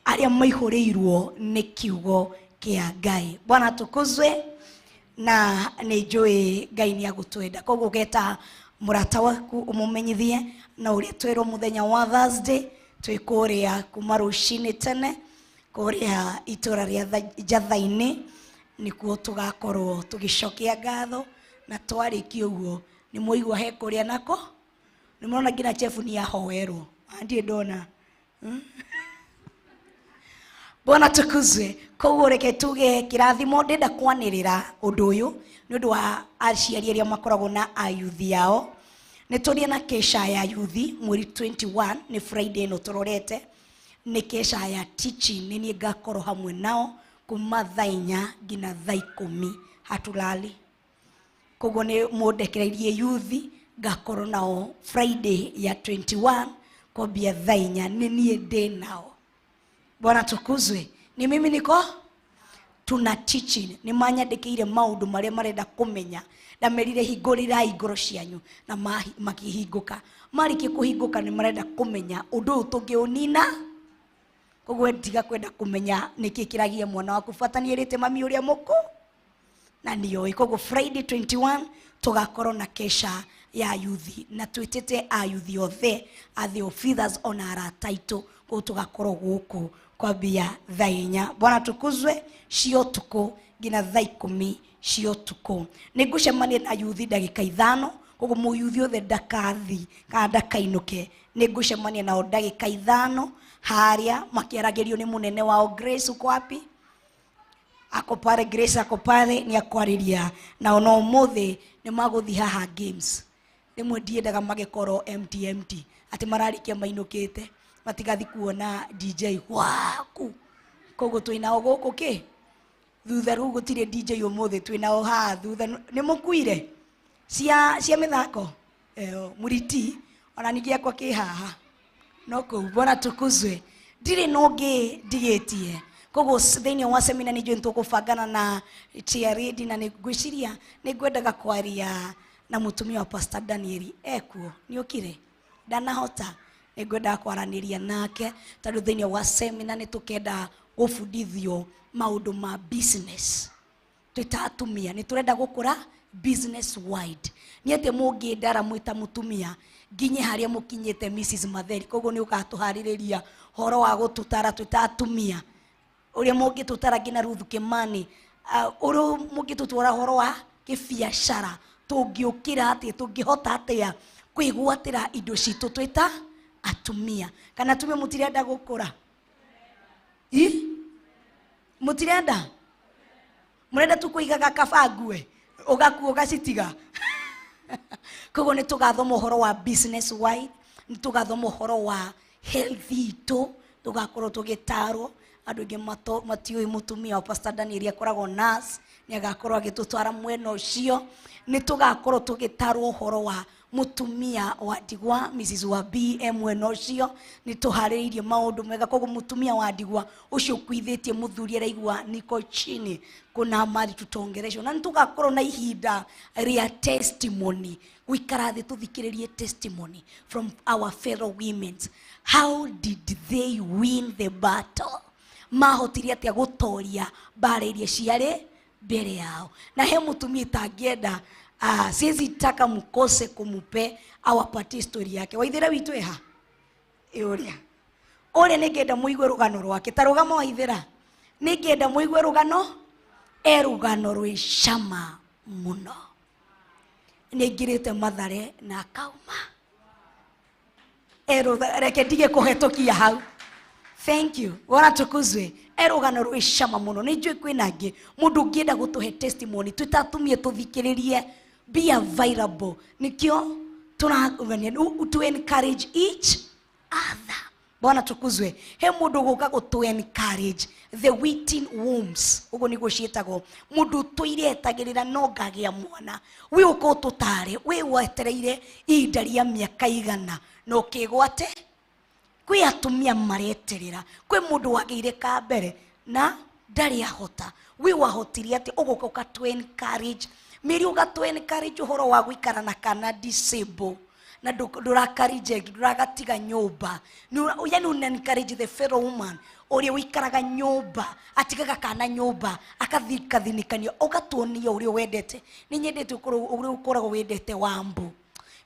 arĩa maihũrĩirwo nĩ kiugo kĩa Ngai. Bwana tukuzwe. Na nĩ njũĩ Ngai nĩ agũtwenda, koguo ũgeta mũrata waku ũmũmenyithie na ũrĩa twerwo mũthenya wa Thursday twĩ kũrĩa kuma rũcinĩ tene kũrĩa itũra rĩa Njatha-inĩ, nĩkuo tũgakorwo tũgĩcokia ngatho. Na twarĩkia ũguo nĩ mwaigua he kũrĩa nako nĩ mũrona nginya chefu nĩ ahoerwo, ndirĩ ndona. Bwana tukuzwe. Koguo reke tuge kĩrathimo. Ndĩrenda kwanĩrĩra ũndũ ũyũ nĩ ũndũ wa aciari arĩa makoragwo na ayuthi ao. Nĩ tũrĩ na kesha ya yuthi mweri 21, nĩ Friday ĩno tũrorete, nĩ kesha ya teaching. Nĩ niĩ ngakorwo hamwe nao kuma thaa 4 nginya thaa 10, hatulali. Koguo nĩ mũndekereirie yuthi, ngakorwo nao Friday ya 21 kwambia thaa 4, nĩ niĩ ndĩ nao. Bwana tukuzwe. Ni mimi niko Tuna teaching nĩ manyandĩkĩire maũndũ marĩa marenda kũmenya, ndamerire hingũrĩrai ngoro cianyu na makĩhingũka. Marĩkia kũhingũka nĩ marenda kũmenya ũndũ ũyũ tũngĩũnina. Koguo tiga kwenda kũmenya nĩkĩ kĩragia mwana waku, bata nĩ erĩte mami ũrĩa mũkũ na nĩoĩ. Koguo Friday 21 tũgakorwo na kesha ya yuthi na twĩtĩte ayuthi othe a the officers ona arata aitũ. Koguo tũgakorwo gũkũ kwambia thaa 4, Bwana tukuzwe, cia ũtukũ nginya thaa 10 cia ũtukũ. Nĩ ngũcemania na yuthi ndagĩka 5, koguo mũyuthi othe ndakathi kana ndakainũke. Nĩ ngũcemania nao ndagĩka 5 harĩa makĩaragĩrio nĩ mũnene wao Grace. Uko wapi? Ako pale, Grace ako pale, nĩ akwarĩria nao. No ũmũthĩ nĩ magũthiĩ haha games. Rĩmwe ndiendaga magĩkorwo empty empty, atĩ mararĩkia mainũkĩte matigathi kuona DJ waku. Koguo twĩnao gũkũ kĩ thutha, rĩu gũtirĩ DJ ũmũthĩ, twĩnao haha thutha. Nĩ mũkuire cia mĩthako mũriti, ona ningĩ akwa kĩ haha no kũu. Bwana tukuzwe. Ndirĩ na ũngĩ ndigĩtie. Koguo thĩinĩ wa semina nĩ njũĩ nĩtũkũbangana na chairlady, na nĩ ngwĩciria nĩ ngwendaga kwaria na mũtumia wa Pastor Daniel. Ekuo nĩ okire ndanahota, nĩ ngwendaga kwaranĩria nake tondũ thĩinĩ wa semina nĩ tũkenda gũbundithio maũndũ ma business. Twĩ ta atumia nĩ tũrenda gũkũra business wide. Nĩ atĩ mũngĩndara mwĩ ta mũtumia nginye harĩa mũkinyĩte Mrs Matheri. Koguo nĩ ũgatũharĩrĩria horo wa gũtũtara twĩ ta atumia ũrĩa mũngĩtũtara nginya Ruth Kimani, ũrĩa mũngĩtũtwara horo wa kĩbiacara, tũngĩũkĩra atĩa, tũngĩhota atĩa kwĩgwatĩra indo citũ twĩ ta atumia. Kana atumia mũtirenda gũkũra? I mũtirenda? Mũrenda tu kũigaga kabangue ũgakua ũgacitiga. Koguo nĩ tũgathoma ũhoro wa business wide, nĩ tũgathoma ũhoro wa health itũ, tũgakorwo tũgĩtarwo. Andũ aingĩ matiũĩ mũtumia wa Pastor Daniel akoragwo nurse, nĩ agakorwo agĩtũtwara mwena ũcio. Nĩ tũgakorwo tũgĩtarwo ũhoro wa mũtumia wa ndigwa Mrs wa B e mwena ũcio. Nĩ tũharĩrĩirie maũndũ mega. Koguo mũtumia wa ndigwa ũcio ũkuithĩtie mũthuri araigua niko chini, kuna mali tutaongereshwo. Na nĩ tũgakorwo na ihinda rĩa testimony, gũikara thĩ tũthikĩrĩrie testimony from our fellow women. How did they win the battle? Mahotire atĩa gũtoria mbara iria ciarĩ mbere yao? Na he mũtumia itangĩenda, siwezi taka mkose kumupe awapatie story yake. Waithĩra witũ ĩha ĩ ũrĩa nĩngĩenda mũigue rũgano rwake. Ta rũgamo Waithĩra, nĩngĩenda mũigue rũgano, e rũgano rwĩ cama mũno. Nĩaingĩrĩte Mathare na akauma. Reke ndige kũhetũkia hau. Thank you. Bwana tukuzwe. E rũgano rwĩ cama mũno. Nĩ njũĩ kwĩna angĩ mũndũ ũngĩenda gũtũhe testimony, twĩ ta atumia tũthikĩrĩrie, be available. Nĩkĩo tũragania to encourage each other. Bwana tukuzwe. He mũndũ ũgũka gũtũ encourage the waiting wombs, ũguo nĩguo ciĩtagwo. Mũndũ ũtũire etagĩrĩra no ngagĩa mwana, wĩ ũka ũtũtare, wĩ wetereire ihinda rĩa mĩaka igana na ũkĩgwate. Kwĩ atumia mareterera, kwĩ mũndũ wagĩire ka mbere na ndarĩ ahota, wĩ wahotire atĩ ũgũka ũgatũ encourage mĩri, ũgatũ encourage ũhoro wa gũikara na kana disable na ndũraka reject, ndũragatiga nyũmba. Yani una encourage the fellow woman ũrĩa ũikaraga nyũmba, atigaga kana nyũmba akathikathinĩkanio, ũgatuonia ũrĩa wendete. Nĩ nyendete ũrĩa ũkoragwo wendete Wambo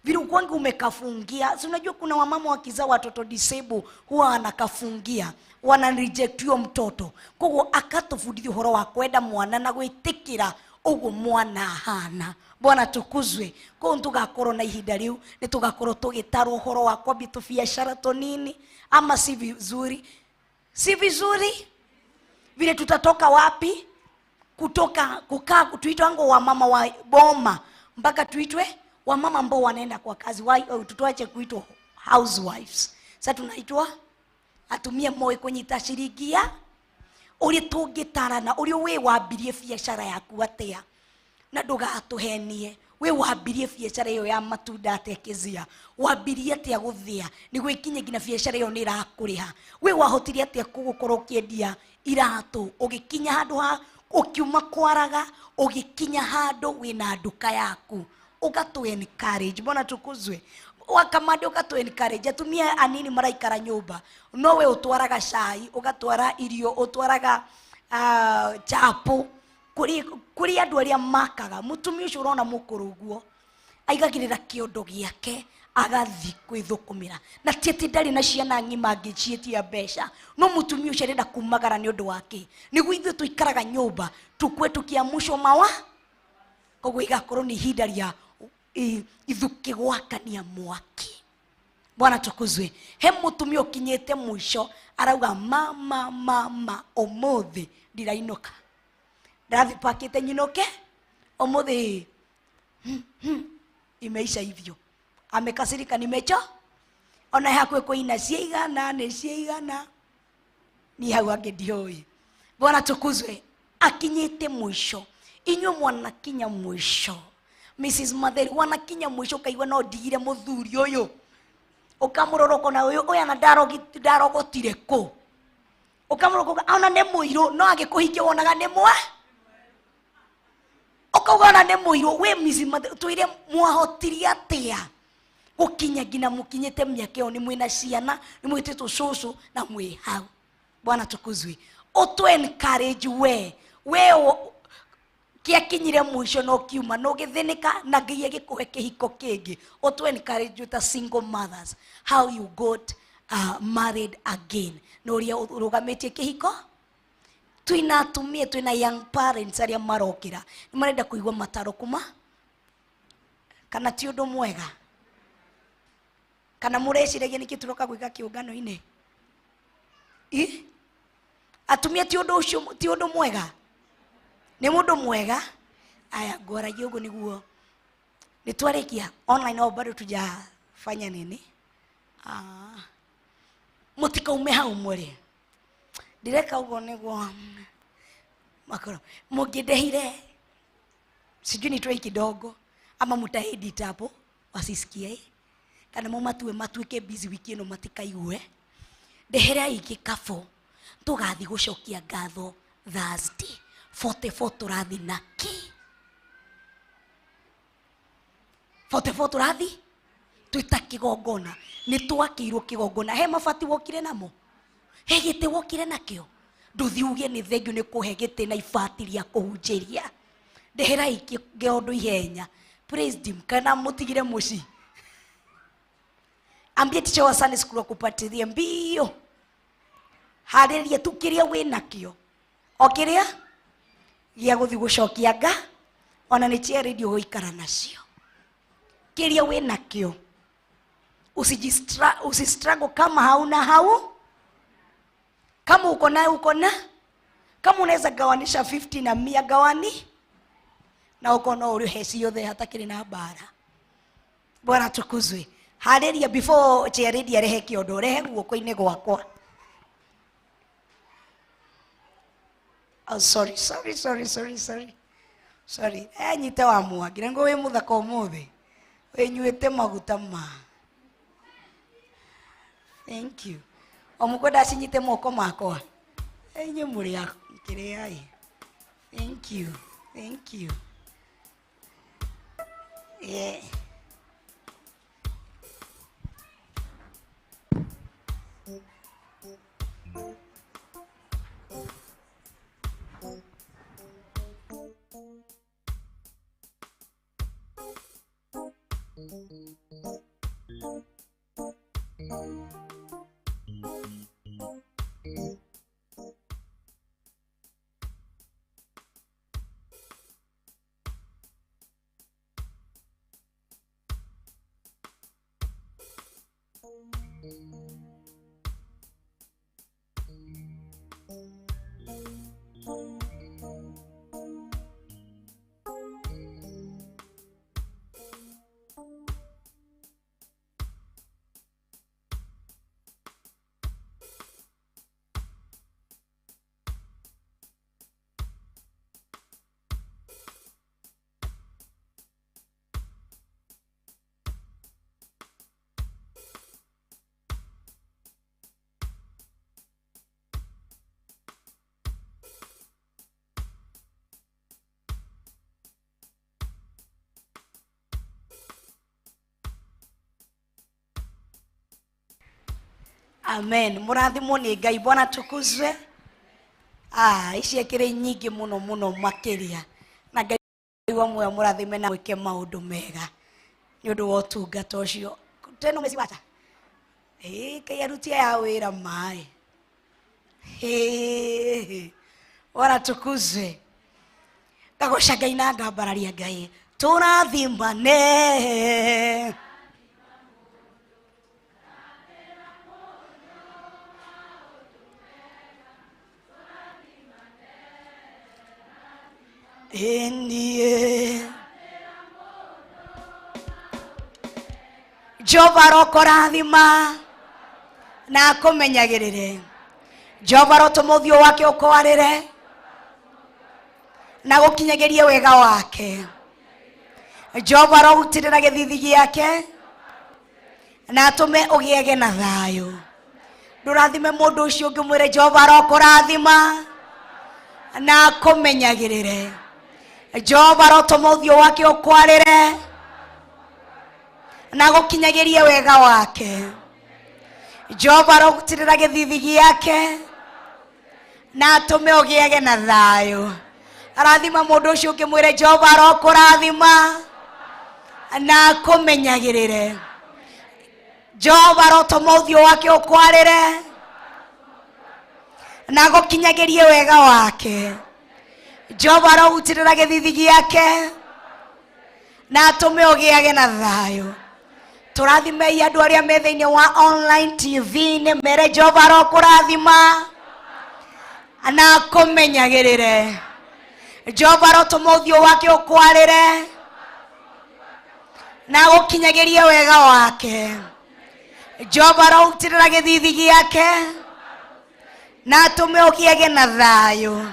vile kwangu umekafungia. Si unajua kuna wamama wakizaa watoto disable huwa wanakafungia, wana reject huyo mtoto. Koguo akatũbundithia ũhoro wa kwenda mwana na gwĩtĩkĩra ũguo mwana ahana. Bwana tukuzwe. Koguo nĩtũgakorwo na ihinda rĩu, nĩtũgakorwo tũgĩtarwo ũhoro wa kwambia tũbiacara tũnini, ama si vizuri? Si vizuri vile tutatoka wapi kutoka kukaa tuitwango wamama wa boma mpaka tuitwe wamama ambao wanaenda kwa kazi, tutuache kuitwa housewives. Sasa tunaitwa atumia moe kunyita ciringi ya ũrĩa tũngĩtarana, ũrĩa wĩ wambirie biacara yaku atĩa na ndũgatũhenie. Wĩ wambirie biacara ĩyo ya matunda atĩa Kezia? Wambirie atĩa gũthĩa nĩguo ikinye nginya biacara ĩyo nĩ ĩrakũrĩha? Wĩ wahotire atĩa gũkorwo ũkĩendia iratũ ũgĩkinya handũ ha Ukiuma kwaraga ugikinya handu wina nduka yaku ugatu encourage. Mbona tukuzwe wakamande ugatu encourage atumia anini maraikara nyumba no we utwaraga cai ugatwara irio utwaraga chapo kuri andu aria makaga. Mutumia ucio urona mukuru uguo aigagirira kiondo giake agathi kwithukumira na ti ati ndari na ciana ng'ima angĩciĩtia mbeca no mutumia ucio arenda kumagara ni undu wake. Niguo ithuĩ tuikaraga nyumba tukue tukiamucwo mawa koguo igakorwo ni ihinda ria ithuki gwakania mwaki. Bwana tukuzwe. He mutumia ukinyite mwisho arauga mama mama umuthi ndirainoka ndathi pakite nyinoke umuthi imeisha hivyo. Amekasirika nimecho ona hakwe kuina ciigana ni ciigana ni hau angi ndioi. Bwana tukuzwe. Akinyite mwisho. Inywe mwanakinya mwisho. Mrs. Matheri wanakinya mwisho kaigua no ndigire muthuri uyu ukamurora ukona uyu uyu ana ndarogotire ku ukamurora ona ni muiru no agikuhikia wonaga ni mwa ukauga ona ni muiru. We Mrs. Matheri twire mwahotirie atia gukinya nginya mukinyite miaka iyo ni mwina ciana ni mwititwo cucu na mwi hau. Bwana tukuzwe. Utu encourage we kiakinyire mwisho no kiuma no githinika na Ngai agikuhe kihiko kingi. Utu encourage ta single mothers how you got married again no ria urugamitie kihiko. Twina atumia twina young parents aria marokira ni marenda kuigua mataro kuma kana ti undu mwega kana mureciragia niki turoka gwika kiungano-ini. I atumia ti undu ucio ti undu mwega ni mundu mwega. Aya ngwaragia uguo niguo ni twarikia online au bado tujafanya nini. Mutikaume hau mwere ndireka uguo niguo makoro mungindehire sijui nitoe kidogo ama mutaedit hapo wasisikie kana mo matue matuike busy wiki ino matikaigue. Ndeherai gikabo tugathi gucokia ngatho Thursday 44 turathi naki 44 turathi twita kigongona ni twakirwo kigongona. He mabati wokire namo he giti wokire nakio nduthi uge ni thengiu ni kuhe giti na ibati ria kuhunjiria. Ndeherai kiondo ihenya praise him kana mutigire muci. Ambie ticha wa Sunday school akupatirie mbio hariria tu kiria winakio o kiria gia guthi gucokia nga ona ni chia radio guikara nacio kiria winakio. Usistruggle kama hauna hau kama uko na uko na kama unaweza gawanisha 50 na 100 gawani na uko na urihe ciothe hatakiri na bara. Bwana tukuzwe. Hariria before chair radio arehe kiondo rehe guoko-inĩ gwakwa. Oh sorry sorry sorry sorry sorry sorry. Nyite wa mwangi ngo wi muthaka umuthi winyuite maguta ma. Thank you. O mukwenda cinyite moko makwa inyuĩ mũrĩ a kĩrĩa. Thank you thank you. Yeah. Amen. Mũrathimwo nĩ Ngai. Bwana tukuzwe. Ah, ici akĩrĩ nyingĩ mũno mũno makĩria. Na Ngai wa muoyo mũrathime na mwĩke maũndũ mega nĩ ũndũ wa ũtungata ũcio. Tena umesiwata. Eh, Ngai aruti aya wĩra maĩ. Hey, Bwana tukuzwe. Ngagoca Ngai na ngambararia Ngai. Tũrathimane. Enie. Jehova arokũrathima na akũmenyagĩrĩre. Jehova arotũma ũthiũ wake ũkwarĩre na gũkinyagĩrie wega wake. Jehova arogutĩrĩra gĩthithi gĩake na atũme ũgĩage na thayũ. Ndũrathime mũndũ ũcio ũngĩ mwĩre Jehova arokũrathima na akũmenyagĩrĩre. Jehova arotũma ũthiũ wake ũkwarĩre na gũkinyagĩrie wega wake. Jehova arogutĩrĩra gĩthithi gĩake na atũme ũgĩage na thayũ. Arathima mũndũ ũcio ũngĩ mwĩre Jehova arokũrathima na akũmenyagĩrĩre. Jehova arotũma ũthiũ wake ũkwarĩre na gũkinyagĩrie wega wake. Jehova arogutĩrĩra gĩthithi gĩake na atũme ũgĩage na thayũ. Tũrathimei andũ arĩa me thĩinĩ wa online TV nĩ mere Jehova arokũrathima na akũmenyagĩrĩre. Jehova arotũma ũthiũ wake ũkwarĩre na gũkinyagĩrie wega wake. Jehova arogutĩrĩra gĩthithi gĩake na atũme ũgĩage na thayũ.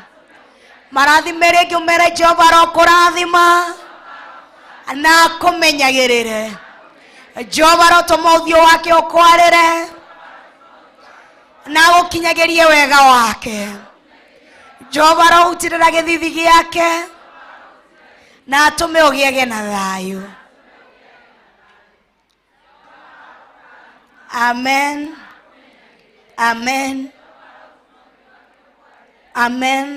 Marathime rĩngĩ ũmere Jehova arokũrathima na akũmenyagĩrĩre. Jehova arotũma ũthiũ wake ũkwarĩre na gũkinyagĩrie wega wake. Jehova arogutĩrĩra gĩthithi gĩake na atũme ũgĩage na thayũ. Amen. Amen. Amen.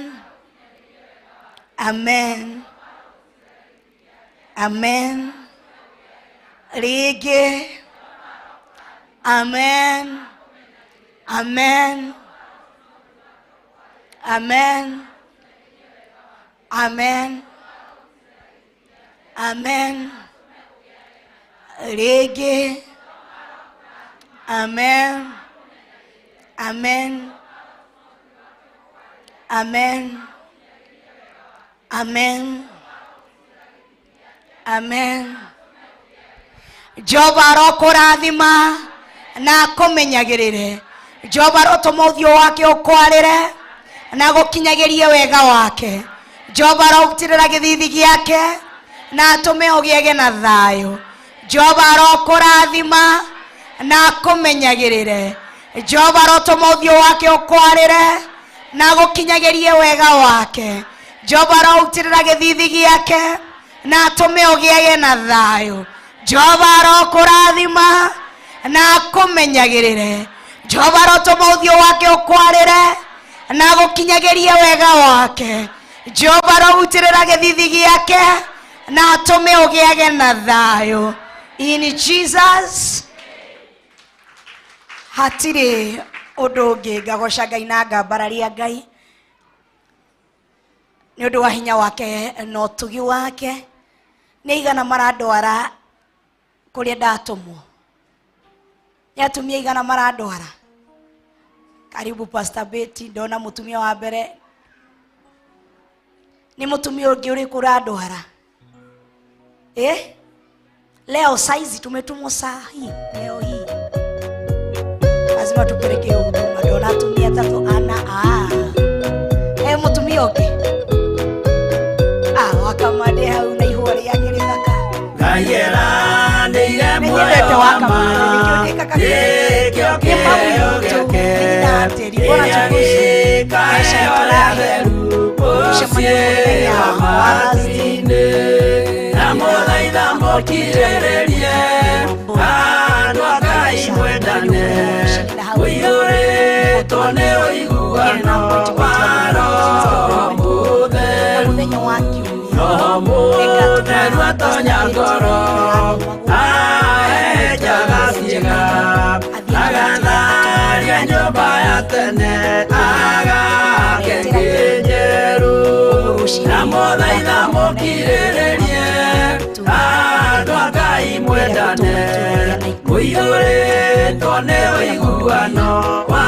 Amen. Amen. Rĩngĩ. Amen. Amen. Amen. Amen. Amen. Rĩngĩ. Amen. Amen. Amen. Amen. Amen. Jehova arokũrathima na akũmenyagĩrĩre. Jehova arotũma ũthiũ wake ũkwarĩre na gũkinyagĩrie wega wake. Jehova arogutĩrĩra gĩthithi gĩake na atũme ũgĩage na thayũ. Jehova arokũrathima na akũmenyagĩrĩre. Jehova arotũma ũthiũ wake ũkwarĩre na gũkinyagĩrie wega wake. Jehova arogutĩrĩra gĩthithi gĩake na atũme ũgĩage na thayũ. Jehova arokũrathima na akũmenyagĩrĩre. Jehova arotũma ũthiũ wake ũkwarĩre na gũkinyagĩrie wega wake. Jehova arogutĩrĩra gĩthithi gĩake na atũme ũgĩage na thayũ. In Jesus hatirĩ ũndũ ũngĩ ngagoca Ngai na ngambararia Ngai nĩ ũndũ wa hinya wake na ũtugi wake. Nĩ igana marandwara kũrĩa ndatũmwo. Nĩ atumia igana marandwara. Karibu Pastor Betty, ndona mũtumia wa mbere. Nĩ mũtumia ũngĩ ũrĩkũ ũrandwara? Eh? Leo saizi tumetumwa saa hii, leo hii lazima tupeleke hiyo huduma. Ndona atumia atatu ana ah. Eh, mũtumia ũngĩ ah, wakamande hau na ihũa rĩake rĩthaka. Ngai eranĩire Nĩnyendete muoyo wa ma wakamande, nĩkĩo ndĩkaga nĩkĩo nĩ mamu kĩheo witũ, gĩake nĩ nyina wa tĩri. Bwana kĩrĩa tukuzwe. Mbeca gĩkaheo nĩtũrahe. atheru Mũcemanio mũciĩ mũthenya wa wa Thursday. matu-inĩ ndamũthaitha mũkirĩrĩrie andũ a Ngai mwendane. Atonya ngoro aenjaga ciĩga agatharia nyũmba ya tene agake njerũ ndamũthaitha mũkirĩrĩrie andũ a Ngai mwendane mũiyũrĩtwo nĩ ũiguano wa